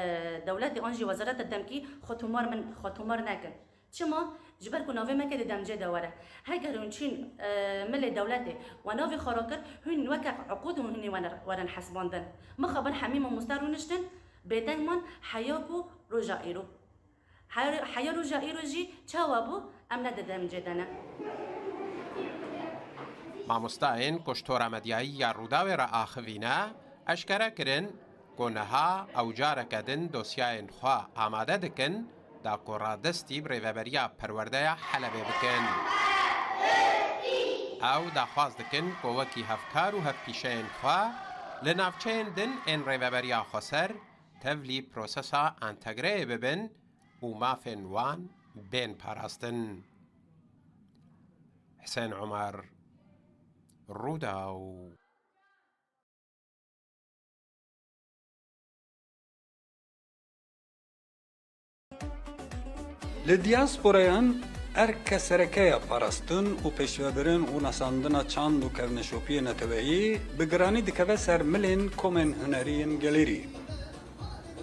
dewletê an jî wezareta demkî xwe tomar min, xwe tomar nekin. Çima? Ji ber ku navê me kê di demcê de were. Heger hûn çûn, e, milê dewletê we navê xwe rakir, hûn weke uqûd hûn hûnê werin hesbandin. Mixabin hemî mamoste rûniştin, bêdeng man heya ku roja îro. Her-, heya roja îro jî çawa bû, em ne di demcê de ne. Mamostayên ku ji tora medyayî ya Rûdawê re axivî ne, eşkere kirin ku niha ew careke din dosyayên xwe amade dikin, da ku radestî bi Rêveberiya Perwerdeya Helebê bikin. Ew daxwaz dikin ku wekî hevkar û hevpîşeyên xwe li navçeyên din ên Rêveberiya Xweser tevlî prosesa entegreyê bibin û mafên wan bên parastin. Hisên Omer, Rûdaw. Li diasporayan Erke sereke ya parastin û pêşvebirin û nasandina çand û kevneşopiyê neteweyî bi giranî dikeve ser milên komên hunerî yên gelêrî.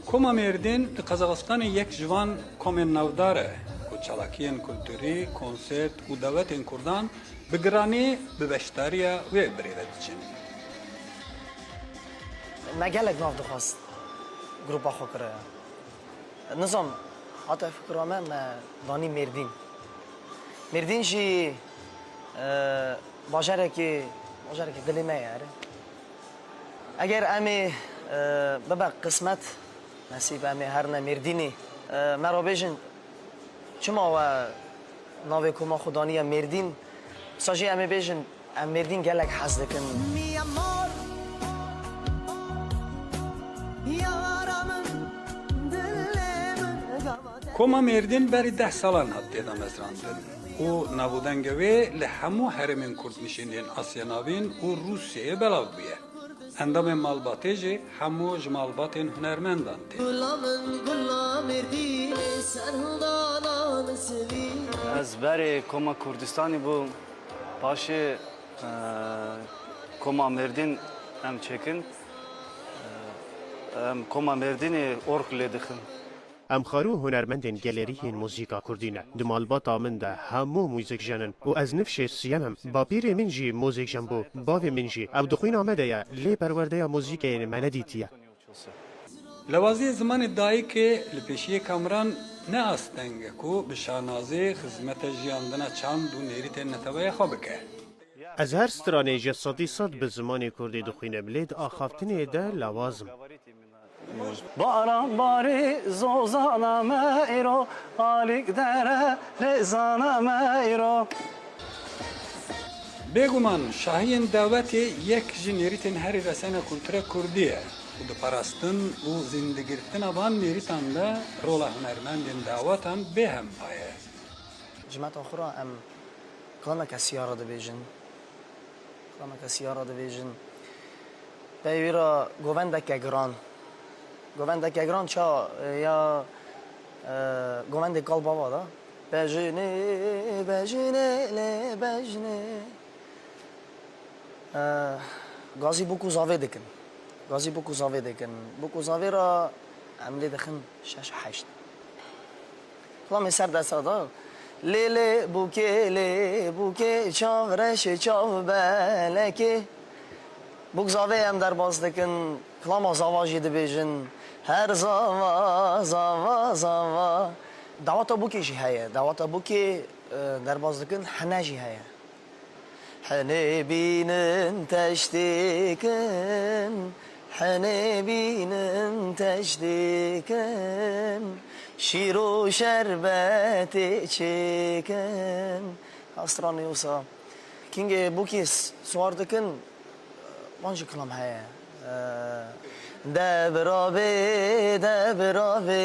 Koma Mêrdîn li Qazaxistanê yek ji van komên navdar e ku çalakiyên kulturî, konsert û dawetên kurdan bi giranî bi beşdariya wê birê ve diçin. Me gelek nav dixwest grupa xwe kire. Nizam, hate fikra me, me danî Mêrdîn. Mêrdîn jî, e, bajarekî, bajarekî dilê me ye, erê. Eger em ê, e, bibe qismet, nesîb em ê herine Mêrdînê, e, me re bêjin, çima we navê koma xwe daniye Mêrdîn? Wisa jî em ê bêjin, em Mêrdîn gelek hez dikin. Koma Mêrdîn berî deh salan hat têdamezrandin û nav û dengê wê li hemû herêmên kurdnişîn yên Asya Navîn û Rûsyayê belav bûye. Endamên malbatê jî hemû ji malbatên hunermendan tên. Ez berê Koma Kurdistanê bûm, paşê, e, Koma Mêrdîn em çêkin. E, em Koma Mêrdînê org lê dixin. Em xwar û hunermendên gelêrî yên muzîka kurdî ne. Di malbata min de hemû muzîkjen in û ez nifşê siyem im. Bapîrê min jî muzîkjen bû, bavê min jî. Ew di xwîna me de ye, lê perwerdeya muzîkê me nedîtiye. Lewaziyê zimanê dayikê li pêşiyê kameran ne asteng e ku bi şanazî xizmete jiyandina çand û nêrîtên neteweyê xwe bike. Ez her stranê ji sedî sed bi zimanê kurdî dixwînim, lê di axaftinê de lawaz im. Baran barî zozana me îro, alîk dere lêzana me îro. Bêguman şahiyên dawetê yek ji nêrîtên herî resena kultura kurdî ye û di parastin û zîndigirtina van nêrîtan de rola hunermendên dawetan bêhempa ye. Cimeta xwe re em kilameke siyara dibêjin. Kilameke siyara dibêjin. Pey wî re govendeke giran. Govendeke giran ça, e, ya, e, govendê kal bava da. Bejinê, bejinê, lê bejinê. E, gazî bûk û zavê dikin. Gazî bûk û zavê dikin. Bûk û zavê re em lê dixin şeş heşt. Kilamê ser desta da. Lê lê bûkê, lê bûkê, çav reşê, çav belekê. Bûk zavê em derbas dikin, kilama zava jî dibêjin. Her zava, zava, zava. Dawata bûkê jî heye. Dawata bûkê, e, derbas dikin, hene jî heye. Henê bînin teştêkin, henê bînin teştêkin, şîr û şerbetê çêkin. Astranê wisa. Kingê bûkê s-, siwar dikin, wan jî kilam heye. Debra bê, debra bê,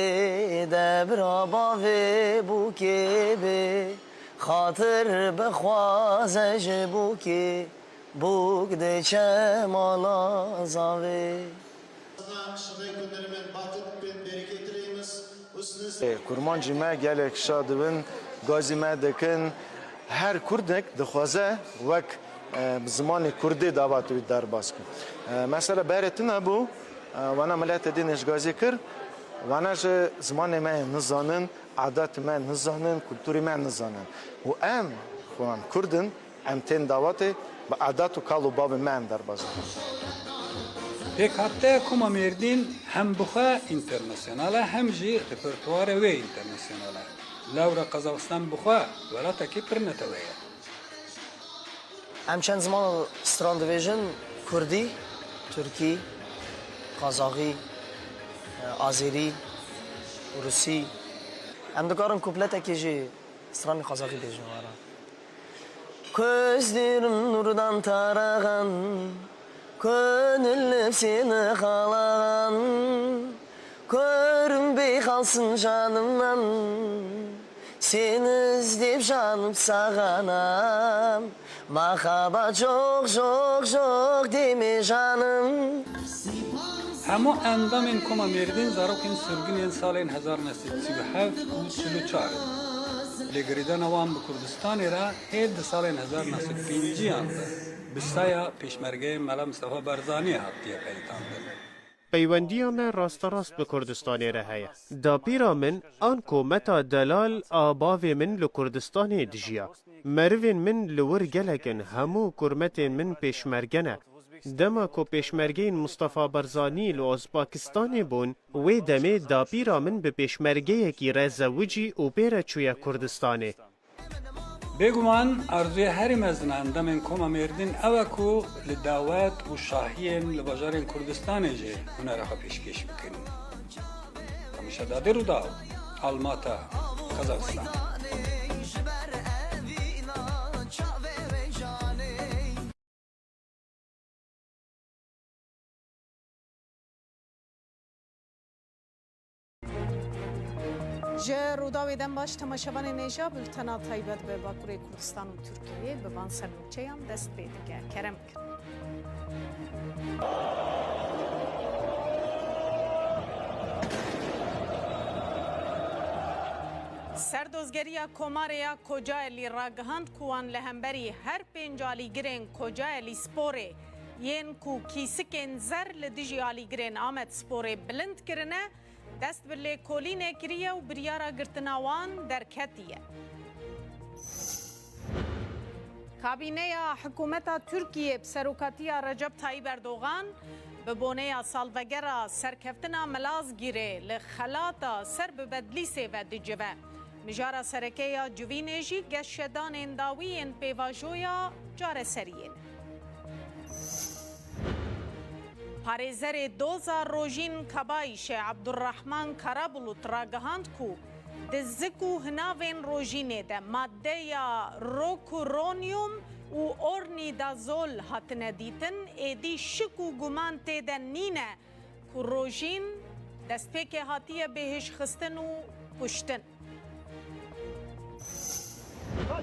debra bavê bûkê bê. Xatir bixwaze ji bûkê, bûk diçe mala zavê. Kurmancî me gelek şa dibin, gazî me dikin. Her kurdek dixwaze wek, e, bi zimanê kurdî davat wî derbas kir. E, mesela berê tune bû, e, wana miletê dî nêşgazî kir, wana ji zimanê me nizanin, adatê me nizanin, kulturê me nizanin. Û em, xwe em kurd in, em tên dawatê, bi adat û kal û bavê me em derbas dikin. Pêkhateya Koma Mêrdîn hem bi xwe înternasyonal e, hem jî repertuarê wê înternasyonal e. Lewra Qazaxistan bi xwe welatekî pir netewe ye. Em çend ziman stran dibêjin, kurdî, tirkî, qazaxî, azerî, rûsî. Em dikarin kupletekê jî stranê qazaxî bêjin were. Gözlerim nurdan tarağan, gönül seni halagan. Körüm bey kalsın canımdan, seni özleyip canım sağanam. Mahaba çok çok çok deme canım. Hemû endamên Koma Mêrdîn zarokên sirgin yên salên hezar neh sed sî û heft û çil û çar in. Lêgerîdana wan bi Kurdistanê re hêv di salên hezar neh sed pênciyan de bi saya pêşmergeyên Mela Mistefa Barzaniyê hatiye peyitandin. Peywendiya me rasterast bi Kurdistanê re heye. Dapîra min anko Meta Delal a bavê min li Kurdistanê dijiya. Merivên min li wir gelek in, hemû kurmetên min pêşmerge ne. Dema ku pêşmergeyên Mustafa Barzanî li Ozpakistanê bûn, wê demê dapîra min bi pêşmergeyekî re zewicî û pê re çûye Kurdistanê. Bêguman arzûya herî mezin a endamên Koma Mêrdîn ew e ku li dawet û şahiyên li bajarên Kurdistanê jî hunera xwe pêşkêş bikin. Kamişa Dadê Rûdaw, Almata, Kazaxistan. Ji Rûdawê dem baş temaşevanên hêja, bultena taybet bi Bakurê Kurdistan û Tirkiyeyê bi van sernûçeyan dest pê dike. Kerem bikin. Serdozgeriya Komarê ya Kocaelî ragihand ku wan li hemberî her pênc alîgirên Kocaelî Sporê yên ku kîsikên zer li dijî alîgirên Amed Sporê bilind kirine, dest bi lêkolînê kiriye û biryara girtina wan derketiye. Kabîneya hikûmeta Tirkiyê bi serokatiya Recep Tayyip Erdogan bi boneya salvegera serkeftina Milazgîrê li xelata ser bi Bedlîsê ve dicive. Mijara sereke ya civînê jî geşedanên dawî yên pêvajoya çareseriyê ne. Parêzerê doza Rojîn Kabayîşê Abdurrahman Karabulut ragihand ku di zik û hinavên Rojînê de maddeya rokuronyum û ornidazol hatine dîtin, êdî şik û guman tê de nîne ku Rojîn destpêkê hatiye bêhişxistin û kuştin.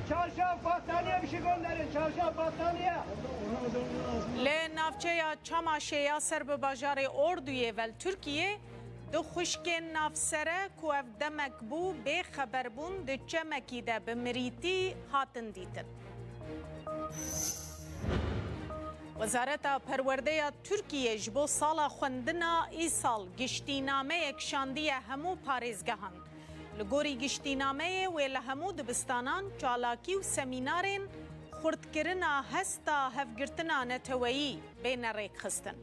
Çarşaf, battaniye bir şey gönderin. Çarşaf, battaniye. Li navçeya Çamaşê ya ser bi bajarê Orduyê ve li Tirkiyê du xwişkên navsere ku ev demek bû bê xeber bûn di çemekî de bi mirîtî hatin dîtin. Wezareta Perwerdeya Tirkiyê ji bo sala xwendina îsal giştînameyek şandiye hemû parêzgehan. Li gorî giştînameyê wê li hemû dibistanan çalakî û semînarên xurtkirina hesta hevgirtina neteweyî bêne rêkxistin.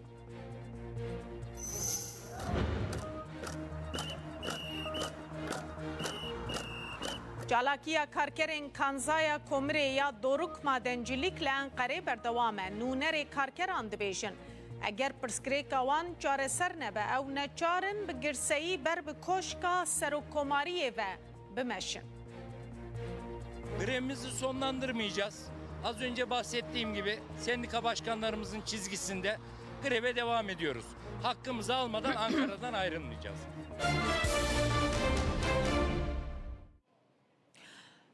Çalakiya karkerên kanzaya Komirê ya Doruk Madencilîk li Enqerê berdewam e. Nûnerê karkeran dibêjin, eger pirsgirêka wan çareser nebe, ew neçar in bi girseyî ber bi Koşka Serokkomariyê ve bimeşin. Grevimizi sonlandırmayacağız. Az önce bahsettiğim gibi sendika başkanlarımızın çizgisinde greve devam ediyoruz. Hakkımızı almadan Ankara'dan ayrılmayacağız.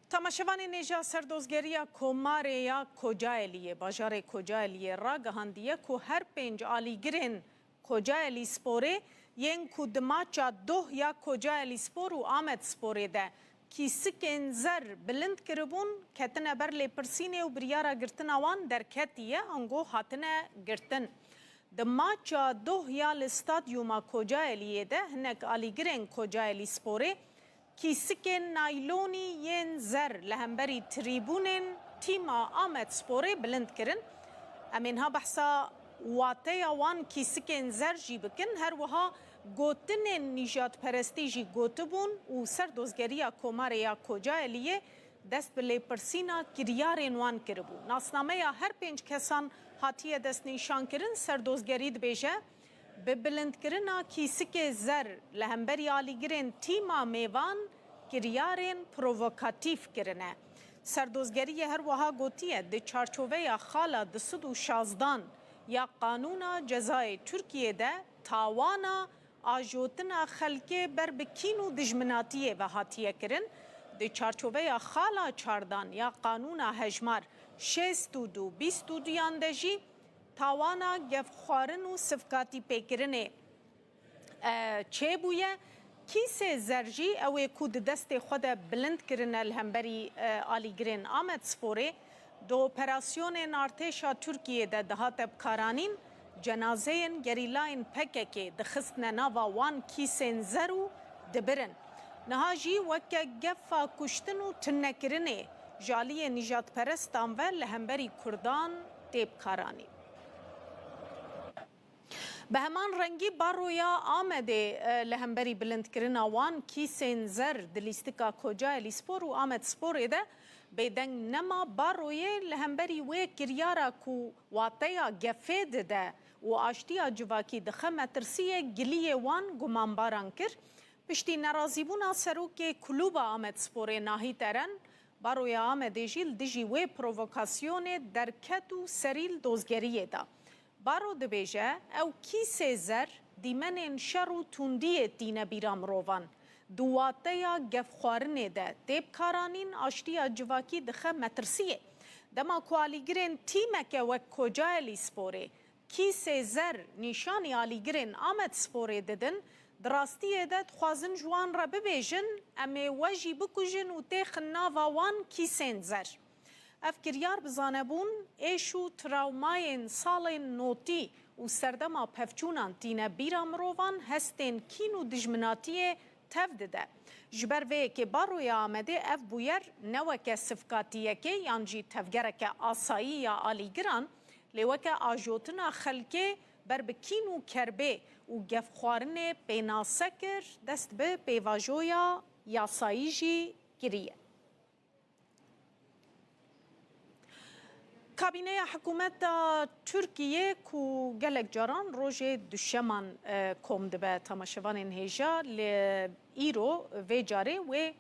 Temaşevanên hêja, Serdozgeriya Komarê ya Kocaeliyê, bajarê Kocaeliyê ragihandiye ku her pênc alîgirên Kocaelî Sporê yên ku di maça doh ya Kocaelî Spor û Amed Sporê de kîsikên zer bilind kiribûn, ketine ber lêpirsînê û biryara girtina wan derketiye, ango hatine girtin. Di maça doh ya li Stadyuma Kocaeliyê de hinek alîgirên Kocaelî Sporê kîsikên naylonî yên zer li hemberî trîbûnên tîma Amed Sporê bilind kirin. Em ê niha behsa wateya wan kîsikên zer jî bikin. Her wiha gotinên nîjadperestî jî gotibûn û Serdozgeriya Komarê ya Kocaeliyê dest bi lêpirsîna kiryarên wan kiribû. Nasnameya her pênc kesan hatiye destnîşankirin. Serdozgerî dibêje, bi bilindkirina kîsikê zer li hemberî alîgirên tîma mêvan kiryarên provokatîf kirine. Serdozgeriyê her wiha gotiye, di çarçoveya xala du sed û şazdan ya Qanûna Cezayê Tirkiyê de tawana ajotina xelkê ber bi kîn û dijminatiyê ve hatiye kirin. Di çarçoveya xala çardan ya Qanûna Hejmar şêst û du bîst û duyan de jî tawana gefxwarin û sivkatîpêkirinê, e, çêbûye. Kîsê zer jî ew ê ku di destê xwe de bilind kirine li hemberî, e, alîgirên Amedsporê, di operasyonên artêşa Tirkiyê de dihate bikaranîn, cenazeyên gerîlayên P K K dixistine nava wan kîsên zer û dibirin. Niha jî weke gefa kuştin û tininekirinê ji aliyê nîjadperestan ve li hemberî Kurdan tê bikaranîn. Bi heman rengî Baroya Amedê, e, li hemberî bilindkirina wan kîsên zer di lîstika Kocaelispor û Amedsporê de bêdeng nema. Baroyê li hemberî wê kiryara ku wateya gefê dide û aştiya civakî dixe metirsiyê, giliyê wan gumanbaran kir. Piştî nerazîbûna serokê Klûba Amedsporê Nahît Eren, Baroya Amedê jî li dijî wê provokasyonê derket û serî li dozgeriyê da. Baro dibêje, ew kîsê zer dîmenên şer û tundiyê tîne bîra mirovan. Di wateya gefxwarinê de tê bikaranîn, aştiya civakî dixe metirsiyê. Dema ku alîgirên tîmeke wek Kocaelisporê kîsê zer nîşanî alîgirên Amedsporê didin, di rastiyê de dixwazin ji wan re bibêjin, em ê we jî bikujin û têxin nava wan kîsên zer. Ev kiryar bi zanebûn, êş û trawmayên salên notî û serdema pevçûnan tîne bîra mirovan, hestên kîn û dijminatiyê tev dide. Ji ber vê yekê Baroya Amedê ev bûyer ne weke sivkatiyekê yan jî tevgereke asayî ya alîgiran, lê weke ajotina xelkê ber bi kîn û kerbê û gefxwarinê pênase kir, dest bi pêvajoya yasayî jî kiriye. Kabîneya hikûmeta Tirkiyê ku gelek caran rojê duşeman, e, kom dibe, temaşevanên hêja li îro vê carê wê,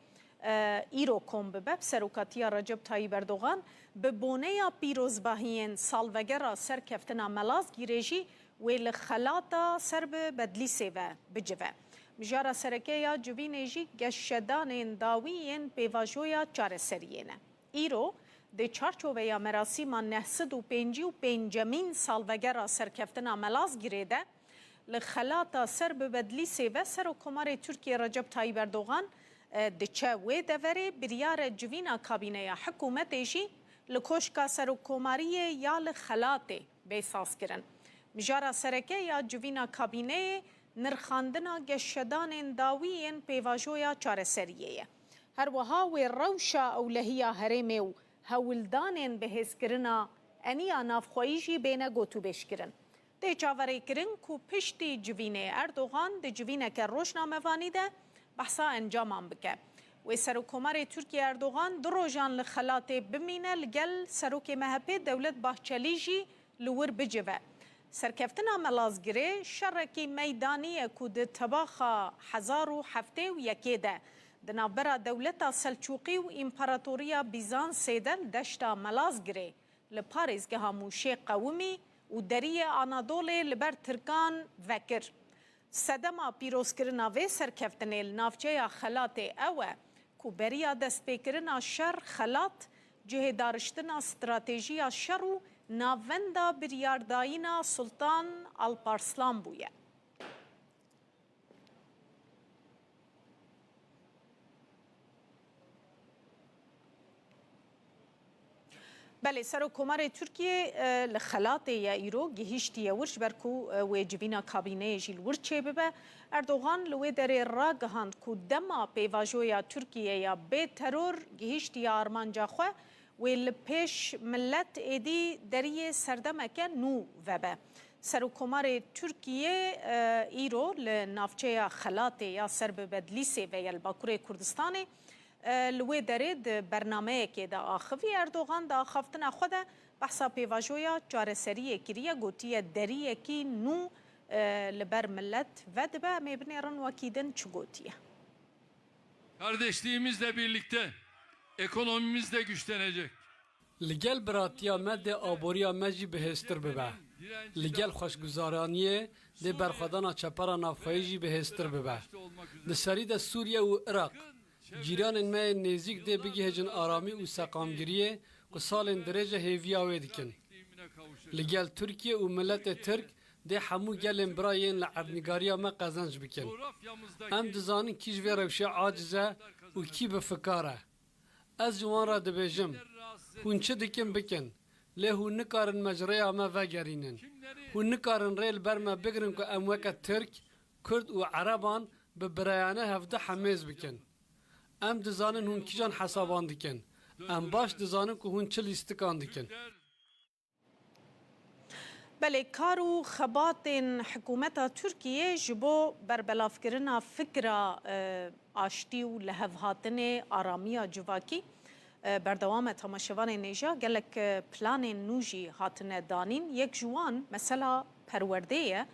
e, îro kom bibe, bi serokatiya Recep Tayyip Erdogan bi boneya pîrozbahiyên salvegera serkeftina Malazgîrê jî wê li xelata ser bi Bedlîsê ve bicive. Mijara sereke ya civînê jî geşedanên dawî yên pêvajoya çareseriyê ne. Îro, di çarçoveya merasîma neh sed û pêncî û pêncemîn salvegera serkeftina Malazgirê de, li xelata ser bi Bedlîsê ve Serokkomarê Tirkiyê Recep Tayyip Erdogan, e, diçe wê deverê, biryar e civîna kabîneya hikûmetê jî li Koşka Serokkomariyê ya li Xelatê bê sazkirin. Mijara sereke ya civîna kabîneyê nirxandina geşedanên dawî yên pêvajoya çareseriyê ye. Her wiha wê rewşa ewlehiya herêmê û hewldanên bihêzkirina eniya navxweyî jî bêne gotûbêjkirin. Tê çaverêkirin ku piştî civînê Erdogan di civîneke rojnamevanî de behsa encaman bike. Wê Serokkomarê Tirkiyê Erdogan du rojan li Xelatê bimîne, li gel Serokê M H P Dewlet Bahçelî jî li wir bicive. Serkeftina Malazgirê şerekî meydanî ye ku di tebaxa hezar û heftê û yekê de di navbera Dewleta Selçûqî û Împaratoriya Bîzansê de li deşta Malazgirê li parêzgeha Mûşê qewimî û deriyê Anadolê li ber Tirkan vekir. Sedema pîrozkirina vê serkeftinê li navçeya Xelatê ew e ku beriya destpêkirina şer Xelat cihê dariştina stratejiya şer û navenda biryardayîna Sultan Alparslan bûye. Belê, Serokkomarê Tirkiyê, e, li Xelatê ye îro, gihîştiye wir, ji ber ku, e, wê civîna kabîneyê jî li wir çêbibe. Erdogan li wê derê ragihand ku dema pêvajoya Tirkiyê ya bê teror gihîştiye armanca xwe, wê li pêş milet êdî deriyê serdemeke nû vebe. Serokkomarê Tirkiyê, e, îro li navçeya Xelatê ya ser bi Bedlîsê ve ye li Bakurê Kurdistanê, e, li wê derê di bernameyekê de axivî. Erdogan di axaftina xwe de behsa pêvajoya çareseriyê kiriye, gotiye deriyekî nû, e, li ber milet vedibe. Em ê binêrin wekî din çi gotiye. Kardeşliğimizle birlikte ekonomimiz de güçlenecek. Li gel biratiya me dê aboriya me jî bihêztir bibe. Li gel xweşguzaraniyê dê berxwedana çepera navxweyî jî bihêztir bibe. Di serî de Sûriye û Iraq, cîranên me yên nêzîk dê bigihêjin aramî û seqamgiriyê ku salên dirêj e hêviya wê dikin. Li gel Tirkiye û miletê Tirk Dê hemû gelên bira yên li erdnîgariya me qezenc bikin. Em dizanin kî ji vê rewşê aciz e û kî bi fikar e. Ez ji wan re dibêjim, hûn çi dikin bikin, lê hûn nikarin me ji rêya me vegerînin. Hûn nikarin rê li ber me bigirin ku em weke Tirk, Kurd û Ereban bi birayane hevdû hemêz bikin. Em dizanin hûn kîjan hesaban dikin. Em baş dizanin ku hûn çi lîstikan dikin. Belê, kar û xebatên hikûmeta Tirkiyê ji bo berbelavkirina fikra, e, aştî û lihevhatinê, aramiya civakî, e, berdewam e. Temaşevanên hêja, gelek, e, planên nû jî hatine danîn. Yek ji wan mesela perwerdê ye.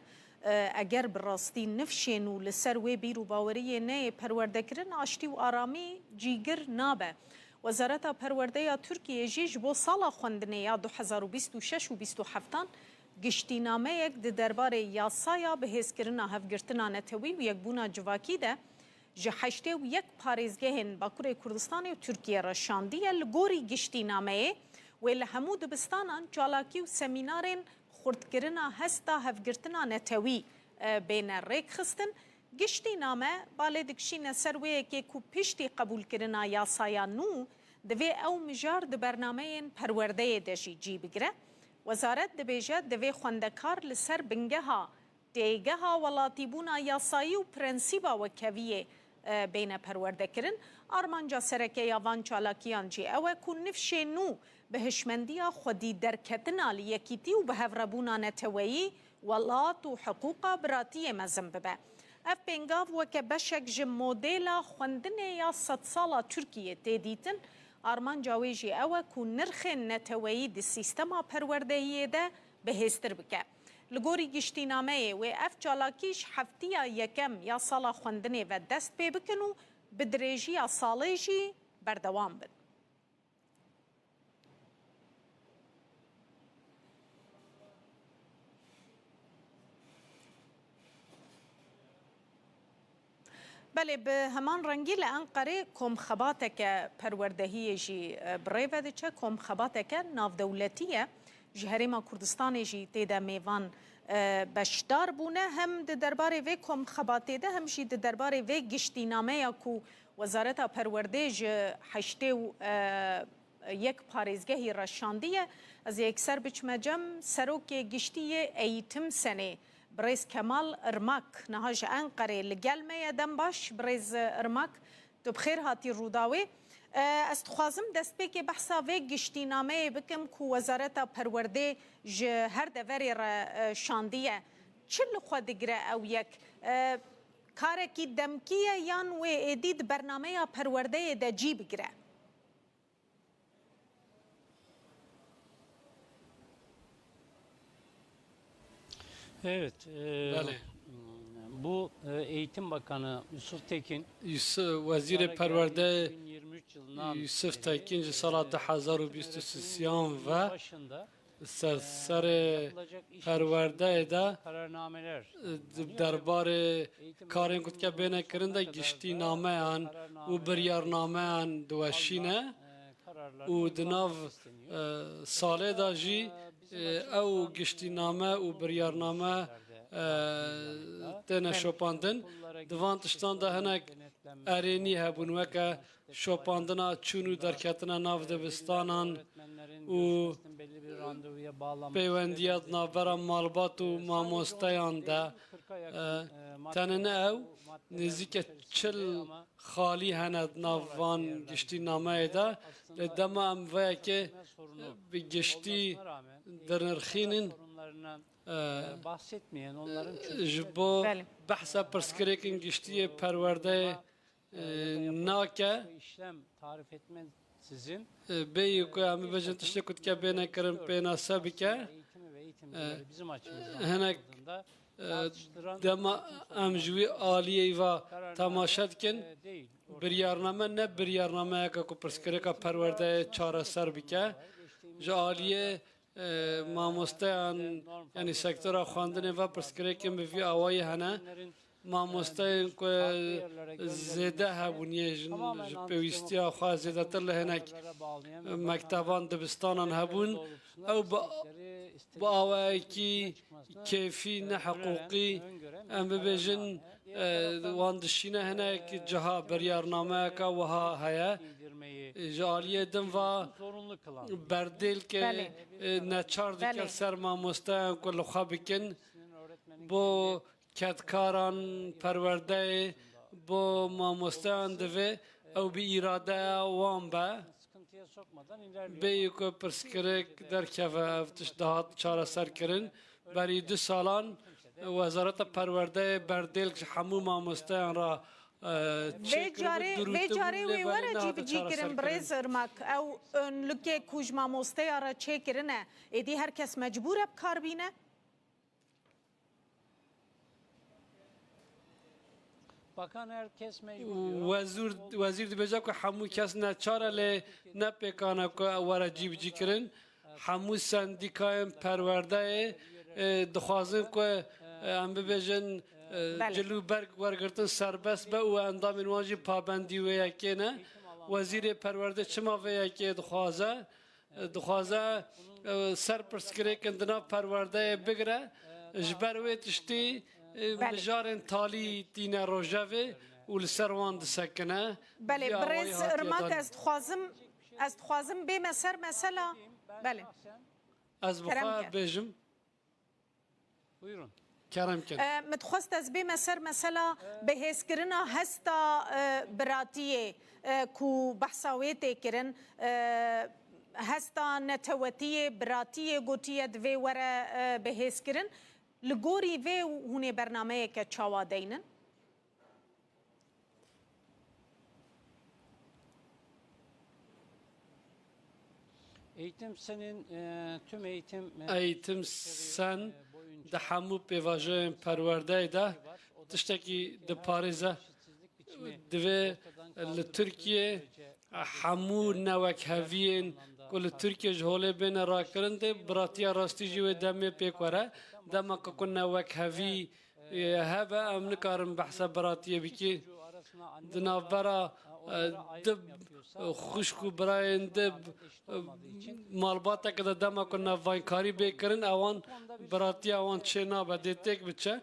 E, eger bi rastî nifşên û li ser wê bîr û baweriyê neyê perwerdekirin, aştî û aramî cîgir nabe. Wezareta Perwerdê ya Tirkiyê jî ji bo sala xwendinê ya du hezar û bîst û şeş û bîst û heftan giştînameyek di derbarê yasaya bihêzkirina hevgirtina netewî û yekbûna civakî de ji heştê û yek parêzgehên Bakurê Kurdistanê û Tirkiyê re şandiye. Li gorî giştînameyê, wê li hemû dibistanan çalakî û semînarên xurtkirina hesta hevgirtina netewî, e, bêne rêkxistin. Giştîname balê dikişîne ser wê yekê ku piştî qebûlkirina yasaya nû, divê ew mijar di bernameyên perwerdeyê de jî cî bigire. Wezaret dibêje, divê xwendekar li ser bingeha têgeha welatîbûna yasayî û prensîba wekheviyê, e, bêne perwerdekirin. Armanca sereke ya van çalakiyan jî ew e ku nifşê nû bi hişmendiya xwedî derketina li yekîtî û bi hevrebûna neteweyî, welat û hiqûqa biratiyê mezin bibe. Ev pêngav weke beşek ji modêla xwendinê ya sedsala Tirkiyê tê dîtin. Armanca wê jî ew e ku nirxên neteweyî di sîstema perwerdehiyê de bihêztir bike. Li gorî giştînameyê, wê ev çalakî ji heftiya yekem ya sala xwendinê ve dest pê bikin û bi dirêjiya salê jî berdewam bin. Belê, bi heman rengî li Enqerê komxebateke perwerdehiyê jî, e, bi rê ve diçe. Komxebateke navdewletî ye. Ji Herêma Kurdistanê jî tê de mêvan, e, beşdar bûne. Hem di derbarê vê komxebatê de, hem jî di derbarê vê giştînameya ku Wezareta Perwerdê ji heştê û, e, yek parêzgehî re şandiye. Ez ê yekser biçime cem Serokê Giştî yê Eğitim Senê, birêz Kemal Irmak, niha ji Enqerê li gel me ye. Dem baş, birêz Irmak, tu bi xêr hatî Rûdawê. E, ez dixwazim destpêkê behsa vê giştînameyê bikim ku Wezareta Perwerdê ji her deverê re, e, şandiye. Çi li xwe digire ew yek? E, karekî demkî ye yan wê êdî di bernameya perwerdeyê de cî bigire? Evet, e, Belê. Bu e, Eğitim Bakanı Yusuf Tekin, Yusuf, Wezîrê Perwerdeyê Yusuf Tekin ji sala du hezar û bîst û sêyan ve ser serê perwerdeyê de, e, di derbarê karên ku dike bêne kirin de giştînameyan û biryarnameyan diweşîne û di nav, e, salê de jî, e, ew giştîname û biryarname, e, têne şopandin. Di van tiştan de hinek erênî hebûn, weke şopandina çûn û derketina nav dibistanan û pêwendiya di navbera malbat û mamosteyan de. E, tenê ne ew, nêzîke çil xalî hene di nav van giştînameyê de. Lê dema em vê yekê bi giştî dinirxînin, e, ji bo behsa pirsgirêkên giştî yê perwerdeyê e, nake. E, bêyî ku em bibêjin tiştê ku dike bêne kirin pênase bike. E, hinek, e, dema em ji wî aliyê va temaşe dikin, biryarname ne biryarnameyeke ku pirsgirêka perwerdeyê çareser bike. Ji aliyê, e, mamosteyan, yanî sektora xwendinê ve pirsgirêkên bi vî awayî hene. Mamosteyên ku zêde hebûn, yê ji, ji pêwîstiya xwe zêdetir li hinek mekteban, dibistanan hebûn, ew bi, bi awayekî kêfî, ne hiqûqî, em bibêjin, e, wan dişîne hinek ciha, biryarnameyeke wiha heye. Ji aliyê din ve berdêlke, Belê. e, neçar dike Belê. ser mamosteyan ku li xwe bikin. Bo kedkaran perwerdeyê, bo mamosteyan divê ew bi îradeya wan be. Bêyî ku pirsgirêk derkeve, ev tişt dihat çareserkirin. Berî du salan Wezareta Perwerdeyê berdêlk ji hemû mamosteyan re, e, Vê çêkiribû, carê, vê dirûtibû, carê lê wê berê were nehate cîbicî kirin, çareserkirin. Birêz Irmak. Ew önlükê ku ji mamosteya re çêkirine, êdî her kes mecbûr e bi kar bîne? Bakan her kes mecbur diyor. Wezîr, wezîr dibêje ku hemû kes neçar e, lê ne pêkan e ku were cîbicî kirin. Hemû sendîkayên perwerdeyê, e, dixwazin ku, e, em bibêjin, e, Belê. cil û berg wergirtin serbest be û endamên wan jî pabendî wê yekê ne. Wezîrê perwerdê çima vê yekê dixwaze? Dixwaze, e, ser pirsgirêkin di nav perwerdeyê bigire, ji ber wê tiştî, e, Belê. mijarên talî tîne rojevê û li ser wan disekine. Belê, Ya birêz wayî hatiye Irmak, danîn. ez dixwazim, ez dixwazim bême ser mesela. Belê. Ez bi Kerem xwe ke. bêjim. Buyurun. Kerem kin. E, min dixwest ez bême ser mesela bihêzkirina hesta, e, biratiyê, e, ku behsa wê tê kirin, e, hesta netewetiyê, biratiyê gotiye divê were, e, bihêzkirin. Li gorî vê hûn ê bernameyeke çawa deynin? Eğitim Sen'in, e, tüm eğitim, Eğitim Sen e, boyunca di hemû pêvajoyên perwerdeyê de tiştekî diparêze. Divê li Tirkiyê hemû newekheviyên ku li Tirkiyê ji holê bêne rakirin dê biratiya rastî jî wê demê pêk were. Dema ku, ku newekhevî e, hebe, em nikarin behsa biratiyê bikî. Di navbera, e, di xwişk û birayên di, e, malbateke de dema ku navvankarî bê kirin, ewan biratiya wan çê nabe, dê têk biçe.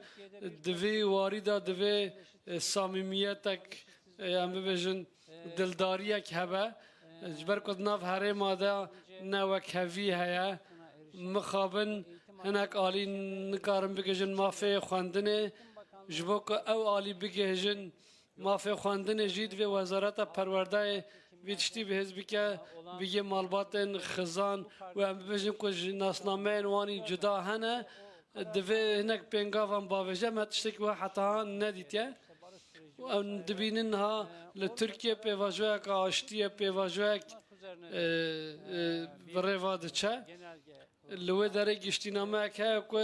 Di vî warî de divê, e, samîmiyetek, e, em bibêjin, dildariyek hebe. Ji ber ku di nav herêma de newekhevî heye, mixabin hinek alî nikarin bigihîjin mafê xwendinê. Ji bo ku ew alî bigihîjin mafê xwendinê jî divê Wezareta Perwerdeyê vî tiştî bihêz bike, bigê malbatên xizan û em bibêjin ku ji nasnameyên wanî cuda hene. Divê hinek pêngavan bavêje, me tiştekî wiha heta han nedîtiye. Em dibînin niha li Tirkiye pêvajoyeke aştiyê, pêvajoyek, e, e, bi rê ve diçe. Li wê derê giştînameyek heye ku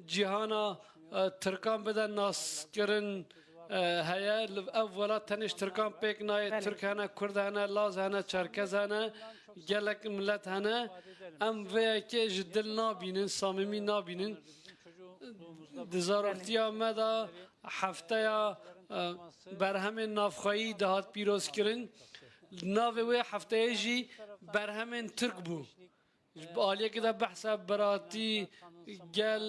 cîhana, e, Tirkan bide naskirin, e, heye. Li ev welat tenê ji Tirkan pêk nayê. Belê. Tirk hene, Kurd hene, Laz hene, Çerkez hene, gelek milet hene. Em vê yekê ji dil nabînin, samîmî nabînin. Di zaroktiya me de hefteya, e, berhemên navxweyî dihat pîrozkirin. Navê wê hefteyê jî berhemên Tirk bû. Ji aliyekê de behsa biratî, gel,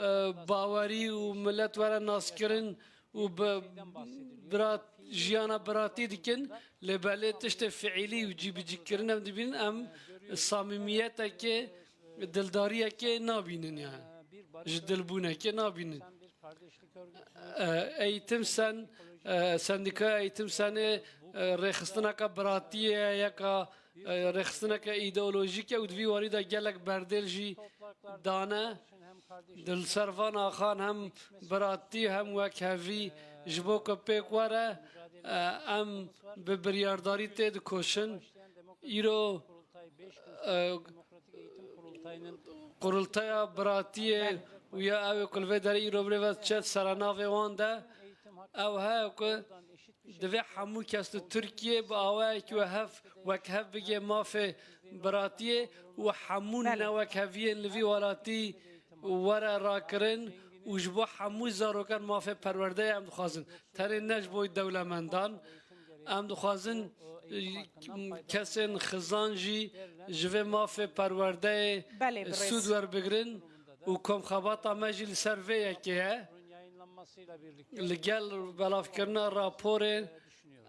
e, bawerî û milet were naskirin û bi birat-, jiyana biratî dikin, lê belê tiştê fiîlî û cîbicîkirin em dibînin, em samîmiyetekê, dildariyekê nabînin yani. Ji dilbûnekê nabînin. E, Eğitim Sen, e, Sendîkaya Eğitim Senê, e, rêxistineke biratiyê ye, yeka, e, rêxistineke îdeolojîk ye û di vî warî de gelek berdêl jî dane. Di li ser van axan hem biratî hem wekhevî ji bo ku pêk were, e, em bi biryardarî tê dikoşin. Îro, e, Qurultaya Biratiyê û ya ew ê ku li vê derê îro bi rê ve diçe, serenavê wan de ew heye ku divê hemû kes li Tirkiyê bi awayekî wekhev, wekhev bigê mafê biratiyê û hemû Belê. newekheviyên li vî welatî were rakirin û ji bo hemû zarokan mafê perwerdeyê em dixwazin. Tenê ne ji bo dewlemendan. Em dixwazin, e, kesên xizan jî ji vê mafê perwerdeyê Belê, birêz. Sûd werbigirin û komxebata me jî li ser vê yekê ye. Li gel belavkirina raporê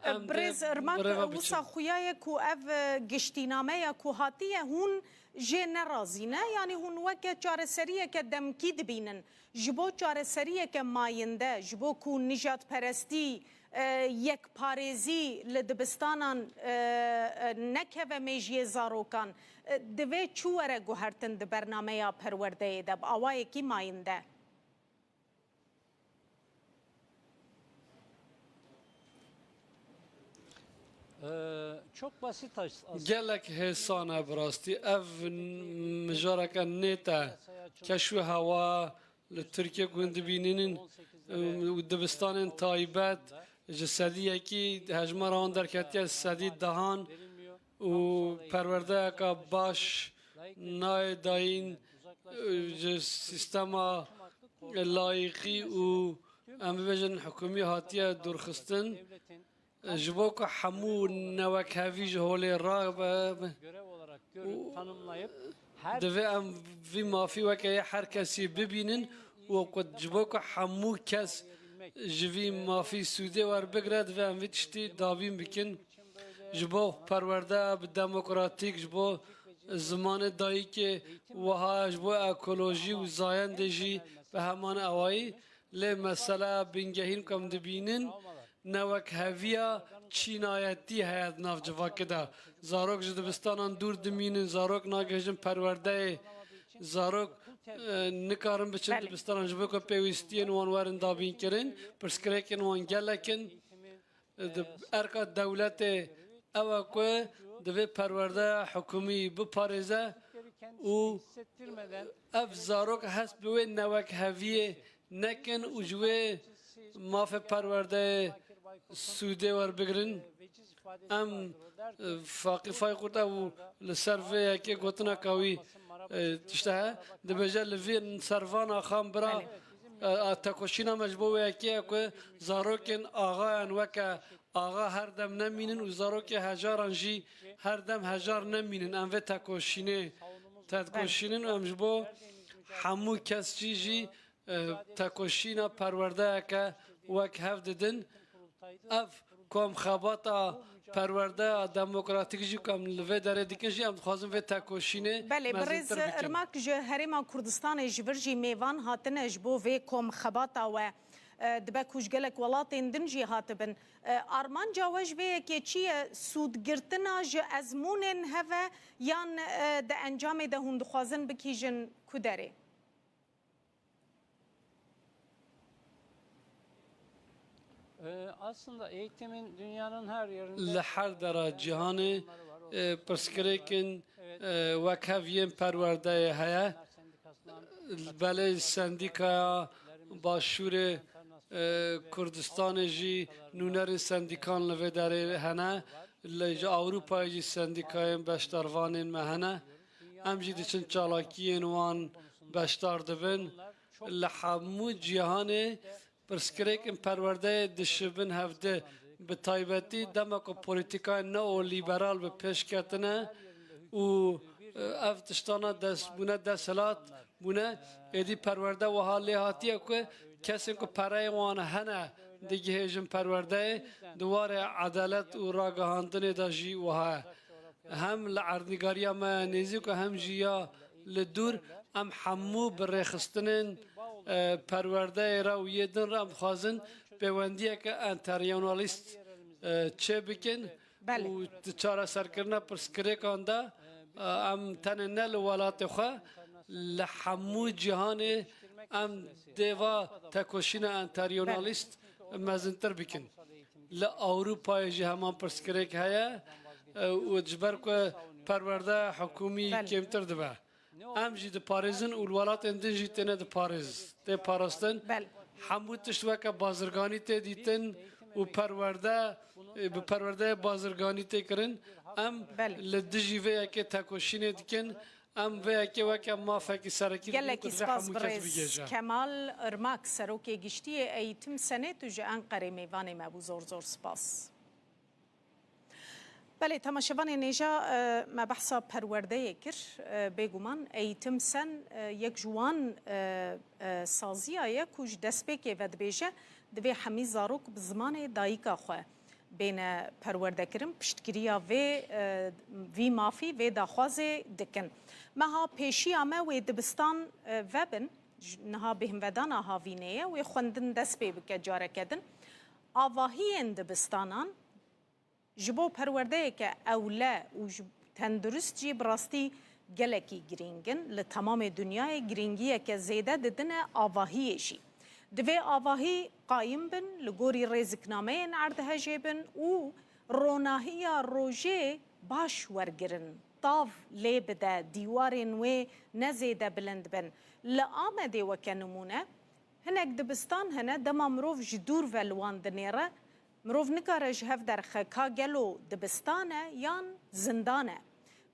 em dê Birêz Irmak, bi rêve wisa biçin. Xuya ye ku ev, e, giştînameya ku hatiye hûn jê nerazî ne? Yanî hûn weke çareseriyeke demkî dibînin? Ji bo çareseriyeke mayînde, ji bo ku nijadperestî, e, yekparêzî li dibistanan, e, e, nekeve mêjiyê zarokan, e, divê çi were guhertin di bernameya perwerdeyê de bi awayekî mayînde? Ee, çok basit as- as- Gelek hêsan e bi rastî. Ev n-, mijareke nêt e. Keş û hewa li Tirkiye ku hûn dibînînin, û dibistanên taybet ji sedî yekî hejmara wan derketiye sedî dehan û perwerdeyeke baş nayê dayîn, ji sîstema layîqî û, em bibêjin, hikûmî hatiye dûrxistin. Ji bo ku hemû newekhevî ji holê rabe, û divê em vî mafî weke yê her kesî bibînin û ku ji bo ku hemû kes ji vî mafî sûdê werbigire, divê em vî tiştî dabîn bikin. Ji bo perwerde bi demokratîk, ji bo zimanê dayikê wiha, ji bo ekolojî û zayendê jî bi heman awayî. Lê meseleya bingehîn ku em dibînin, newekheviya çînayetî heye di nav civakê de. Zarok ji dibistanan dûr dimînin, zarok nagihêjin perwerdeyê, zarok, e, nikarin biçin Belê. Dibistanan ji bo ku pêwîstiyên wan werin dabînkirin, pirsgirêkên wan gelek in. Di erka dewletê ew e ku divê perwerdeya hikûmî biparêze û ev zarok hest bi wê newekheviyê nekin û ji wê mafê perwerdeyê sûdê werbigirin. Em, e, Faqî Faykurt ew li ser vê yekê gotineka wî, e, tişte he, dibêje li vî servana xan bira, Belê. e, a tekoşîna me ji bo wê yekê ye ku zarokên axayan weke axa her dem nemînin û zarokê hejaran jî her dem hejar nemînin. Em vê tekoşînê tekoşînin û em ji bo hemû kes jî jî, e, tekoşîna perwerdeyeke wek hev didin. Ev komxebata perwerdeya demokratîk jî ku em li vê derê dikin jî em dixwazin vê tekoşînê Belê, mezintir birêz bikin. Irmak ji Herêma Kurdistanê ji vir jî mêvan hatine ji bo vê komxebata we. E, dibe ku ji gelek welatên din jî hatibin. E, armanca we ji vê yekê çi ye? Sûdgirtina ji ezmûnên hev e yan, e, di encamê de hûn dixwazin bikîjin ku derê? Ee, aslında eğitimin dünyanın her yerinde Li her dera cîhanê, e, pirsgirêkên, e, wek hev yên perwerdeyê heye. Belê sendîkaya Başûrê, e, Kurdistanê jî nûnerên sendîkan li vê derê hene. Li, ji Ewropayê jî sendîkayên beşdarvanên me hene. Em jî diçin çalakiyên wan beşdar dibin. Li hemû cîhanê pirsgirêkên perwerdeyê dişibin hevdi. Bi taybetî dema ku polîtîkayên neolîberal bi pêş ketine û, e, ev tiştana dest, bûne desthilat, bûne, êdî perwerde wiha lê hatiye ku kesên ku pereyên wan hene digihêjin perwerdeyê, di warê edalet û ragihandinê de jî wiha ye. Hem li erdnîgariya me nêzîk û hem jî ya li dûr, em hemû bi rêxistinên, e, perwerdeyê re û yê din re em dixwazin pêwendiyeke enteryonalîst, e, çêbikin Belê. û di çareserkirina pirsgirêkan de, e, em tenê ne li welatê xwe, li hemû cîhanê em dê va tekoşîna enteryonalîst mezintir bikin. Li Ewropayê jî heman pirsgirêk heye, e, û ji ber ku perwerde hikûmî Belê. kêmtir dibe. Em jî diparêzin û li welatên din jî têne diparêz, tê parastin. Belê. Hemû tişt weke bazirganî tê dîtin û perwerde, e, bi perwerdeyê bazirganî tê kirin. Em Belê. li dijî vê yekê tekoşînê dikin. Em vê yekê weke mafekî serekî dibînin Gelekî ku divê spas hemû kes birêz bigihêje. Kemal Irmak, Serokê Giştî yê Eğitim Senê, tu ji Enqerê mêvanê me bû, zor zor spas. Belê, temaşevanên hêja, e, me behsa perwerdeyê kir. E, bêguman Eğitim Sen, e, yek ji wan, e, e, saziya ye ku ji destpêkê ve dibêje, divê hemî zarok bi zimanê dayika xwe bêne perwerdekirin, piştgiriya vê, e, vî mafî, vê daxwazê dikin. Meha pêşiya me wê dibistan, e, vebin, ji niha bêhnvedana havînê ye, wê xwendin dest pê bike careke din. Avahiyên dibistanan ji bo perwerdeyeke ewle û ji tendurist jî bi rastî gelekî girîng in. Li temamê dinyayê girîngiyeke zêde didine avahiyê jî. Divê avahî qayim bin, li gorî rêziknameyên erdhejê bin û ronahiya rojê baş wergirin. Tav lê bide, dîwarên wê ne zêde bilind bin. Li Amedê weke nimûne, hinek dibistan hene, dema mirov ji dûr ve li wan dinêre, mirov nikare ji hev derxe ka gelo dibistan e yan zindan e.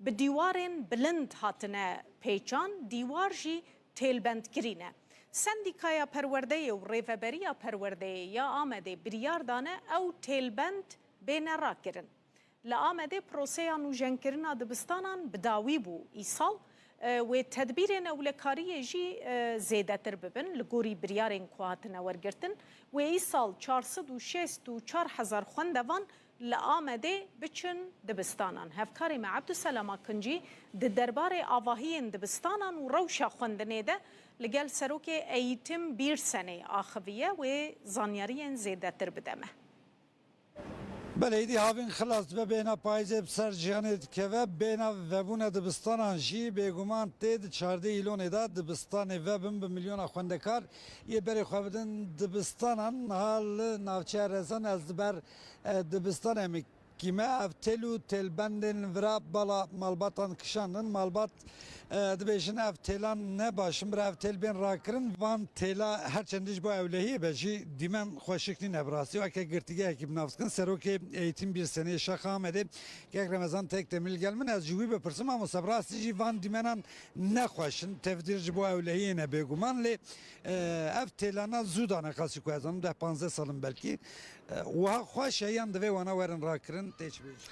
Bi dîwarên bilind hatine pêçan, dîwar jî têlbendkirî ne. Sendîkaya Perwerdeyê û Rêveberiya Perwerdeyê ya Amedê biryar dane ew têlbend bêne rakirin. Li Amedê proseya nûjenkirina dibistanan bi dawî bû. Îsal, e, wê tedbîrên ewlekariyê jî, e, zêdetir bibin. Li gorî biryarên ku hatine wergirtin, wê îsal çar sed û şêst û çar hezar xwendevan li Amedê biçin dibistanan. Hevkarê me Ebdulselam Akincî di derbarê avahiyên dibistanan û rewşa xwendinê de li gel Serokê Eğitim Bîrsenê axiviye, wê zanyariyên zêdetir bide me. Belê, êdî havîn xilas dibe, bêhna payîzê bi ser cîhanê dikeve. Bêhna vebûna dibistanan jî bêguman tê. Di çardeh îlonê de dibistanê vebin, bi milyona xwendekar yê berê xwe bidin dibistanan. Niha li navçeya Rezan ez li ber, e, dibistanê min kîme. Ev têl û têlbendên vira bala malbatan kişandin. Malbat, e, dibêjin ev têlan ne baş in, bira ev têl bên rakirin. Van têla her çendî ji bo ewlehiyê be jî dîmen xweşik nîne bi rastî. Weke girtîgehekî bi nav dikin. Serokê Eğitim Bîrsenê Şaxa Amedê Kek Remezan Tekdemîr li gel min. Ez ji wî bipirsim, mamoste, bi rastî jî van dîmenan ne xweş in. Tevdîr ji bo ewlehiyê ne bêguman, lê, e, ev têlana zû dane, qasî ku ez zanim, deh panzdeh sal in belkî. E, wiha xweş e yan divê wana werin rakirin, tê çi bêjî?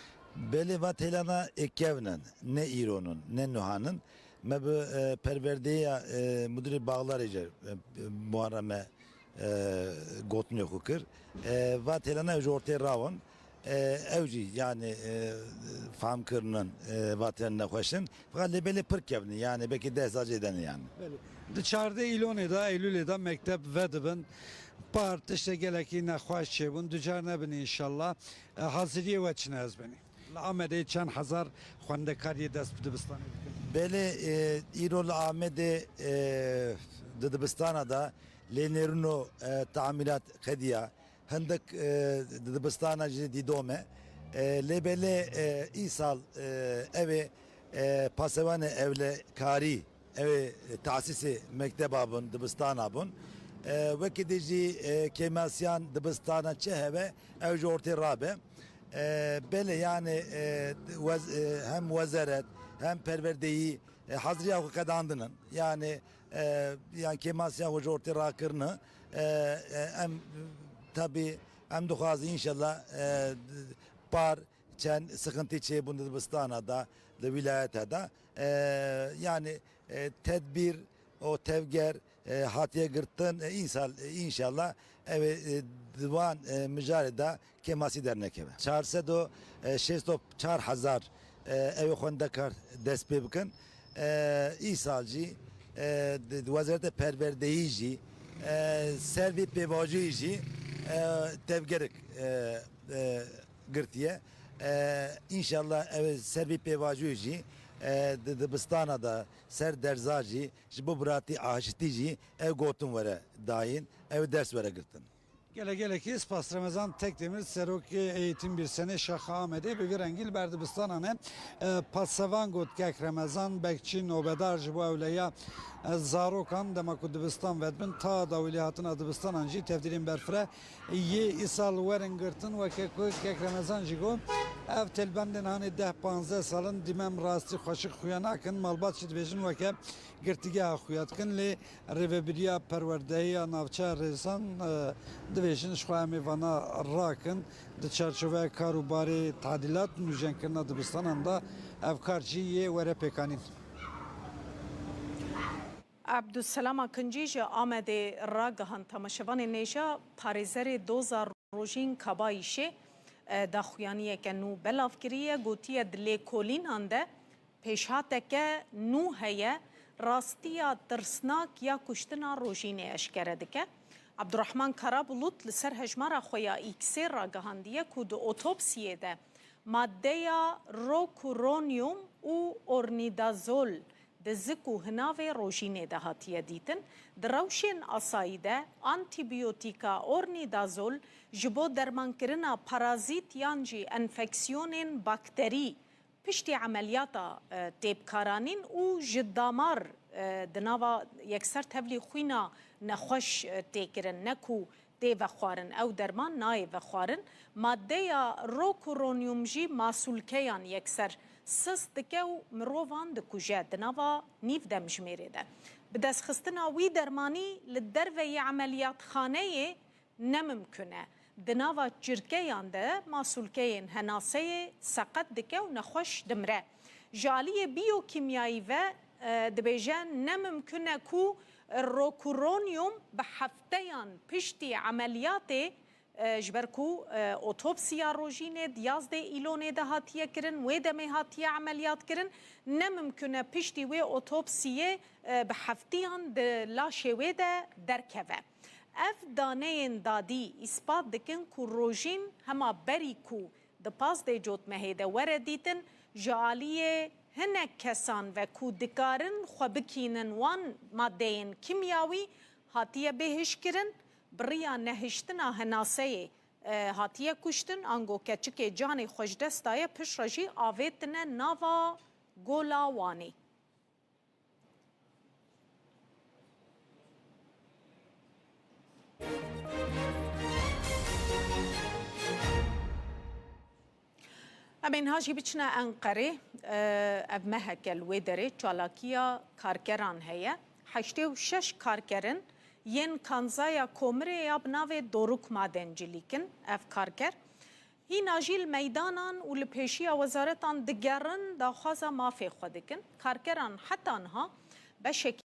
Belê, va têlana ê kevn in, ne îron in, ne nuhan in. Me bi, e, perwerdeya, e, mudirê Bağlarê jî, e, Muharreme, e, gotinê xwe kir. E, va têlana ew ji ortê rawin. E, ew jî, yani, e, fam kirinin, e, va têlan nexweş in. Feqet lê belê pir kevn in, yani belkî deh sal jê de ne yani. Belê. Di çardeh îlonê de, Eylûlê de mekteb vedibin. Par tiştê gelekî nexweş çêbûn. Ducar nebin înşallah. E, haziriyê we çi ne ez benî? Li Amedê çend hezar xwendekar yê dest bi dibistanê dikin? Belê, e, îro li Amedê, e, di dibistana de lê nêrûno, e, tamîrat qediya. Hindik, e, di dibistana jî dîdom e. E, lê belê, e, îsal, e, ew ê, e, pasevanê ewlekarî, ew ê tasîsê mekteba bûn, dibistana bûn. E, wekî dî jî, e, kêmasiyan dibistana çi hebe, ew ji ortê rabe. E, belê, yani, e, wez-, e, hem wezeret, hem perwerdeyî, e, haziriya xwe qedandin in. Yani, e, yan kêmasiya xwe ji ortê rakirine. E, e, em, tabî, em dixwazin înşallah, e, par çend sıkıntı çêbûn di dibistana da, di wîlayeta da. E, yani, e, tedbîr û tevger, e, hatiye girtin, e, însal-, e, înşallah ew ê, e, di wan, e, mijarê de kêmasî dernekeve. Çar sed û şêst û çar hezar, e, ew ê xwendekar dest pê bikin. E, îsal jî, e, di, di Wezareta Perwerdeyî jî, e, ser vî pêvajoyê jî, e, tevgerik, e, e, girtiye. E, înşallah ew ê ser vî pêvajoyê jî, e, di dibistana da ser derza jî ji bo biratî aşitî jî ew gotin were dayîn, ew ders were girtin. Gelek gelekî spas. Remezan Tekdemir, Serokê Eğitim Bîrsenê Şaxa Amedê, bi vî rengî li ber dibistanan e. E, pasevan got Kek Remezan, bekçî nobedar ji bo ewleya, e, zarokan, dema ku dibistan vedibin, ta dawî lêhatina dibistanan jî tevdîrên berfireh yê îsal werin girtin, weke ku Kek Remezan jî got. Ev telbendên hanê deh panzdeh sal in, dîmen rastî xweşik xuya nakin. Malbat jî dibêjin weke girtîgeha xuya dikin, lê Rêvebiriya Perwerdehiya Navçeya Rêzan, e, dibêjin ji xwe em ê vana rakin. Di çarçoveya kar û barê tadîlat û nûjenkirina dibistanan de ev kar jî yê were pêkanîn. Ebdulselam Akincî ji Amedê ragihand temaşevanên hêja, parêzerê doza Rojîn Kabayîşê, e, daxuyaniyeke nû belav kiriye, gotiye di lêkolînan de pêşhateke nû heye, rastiya tirsnak ya kuştina Rojînê eşkere dike. Abdurrahman Karabulut li ser hejmara xwe ya X-ê ragihandiye ku di otopsiyê de maddeya rokuronyum û ornidazol di zik û hinavê Rojînê de hatiye dîtin. Di rewşên asayî de antîbiyotîka ornidazol ji bo dermankirina parazît yan jî enfeksiyonên bakterî piştî emeliyata, e, tê bikaranîn û ji damar, e, di nava yekser tevlî xwîna nexweş, e, tê kirin, ne ku tê vexwarin. Ew derman nayê vexwarin. Maddeya rokuronyum jî masûlkeyan yekser sist dike û mirovan dikuje di nava nîv demjimêrê de. Bidestxistina wî dermanî li derveyî emeliyatxaneyê ne mimkun e. Di nava çirkeyan de masûlkeyên henaseyê seqet dike û nexweş dimire. Ji aliyê biyokîmyayî ve, e, dibêje ne mimkun e ku rokuronyum bi hefteyan piştî emeliyatê, e, ji ber ku, e, otopsiya Rojînê di yazdê Îlonê de hatiye kirin, wê demê hatiye emeliyat kirin, ne mimkun e piştî wê otopsiyê, e, bi heftiyan di laşê wê de derkeve. Ev daneyên dadî îspat dikin ku Rojîn hema berî ku di pazdeh cotmehê de were dîtin, ji aliyê hinek kesan ve ku dikarin xwe bikînin wan madeyên kîmyawî hatiye bêhişkirin, bi riya nehiştina henaseyê, e, hatiye kuştin, ango keçikê canê xwe ji dest daye, piştre jî avêtine nava Gola Wanê. Em ê niha jî biçine Enqerê. Ev meheke li wê derê çalakiya karkeran heye. Heştê û şeş karkerin yên kanzaya Komirê ya bi navê Doruk Madencilikin. Ev karker hîna jî li meydanan û li pêşiya wezaretan digerin, daxwaza mafê xwe dikin. Karkeran heta niha beşekî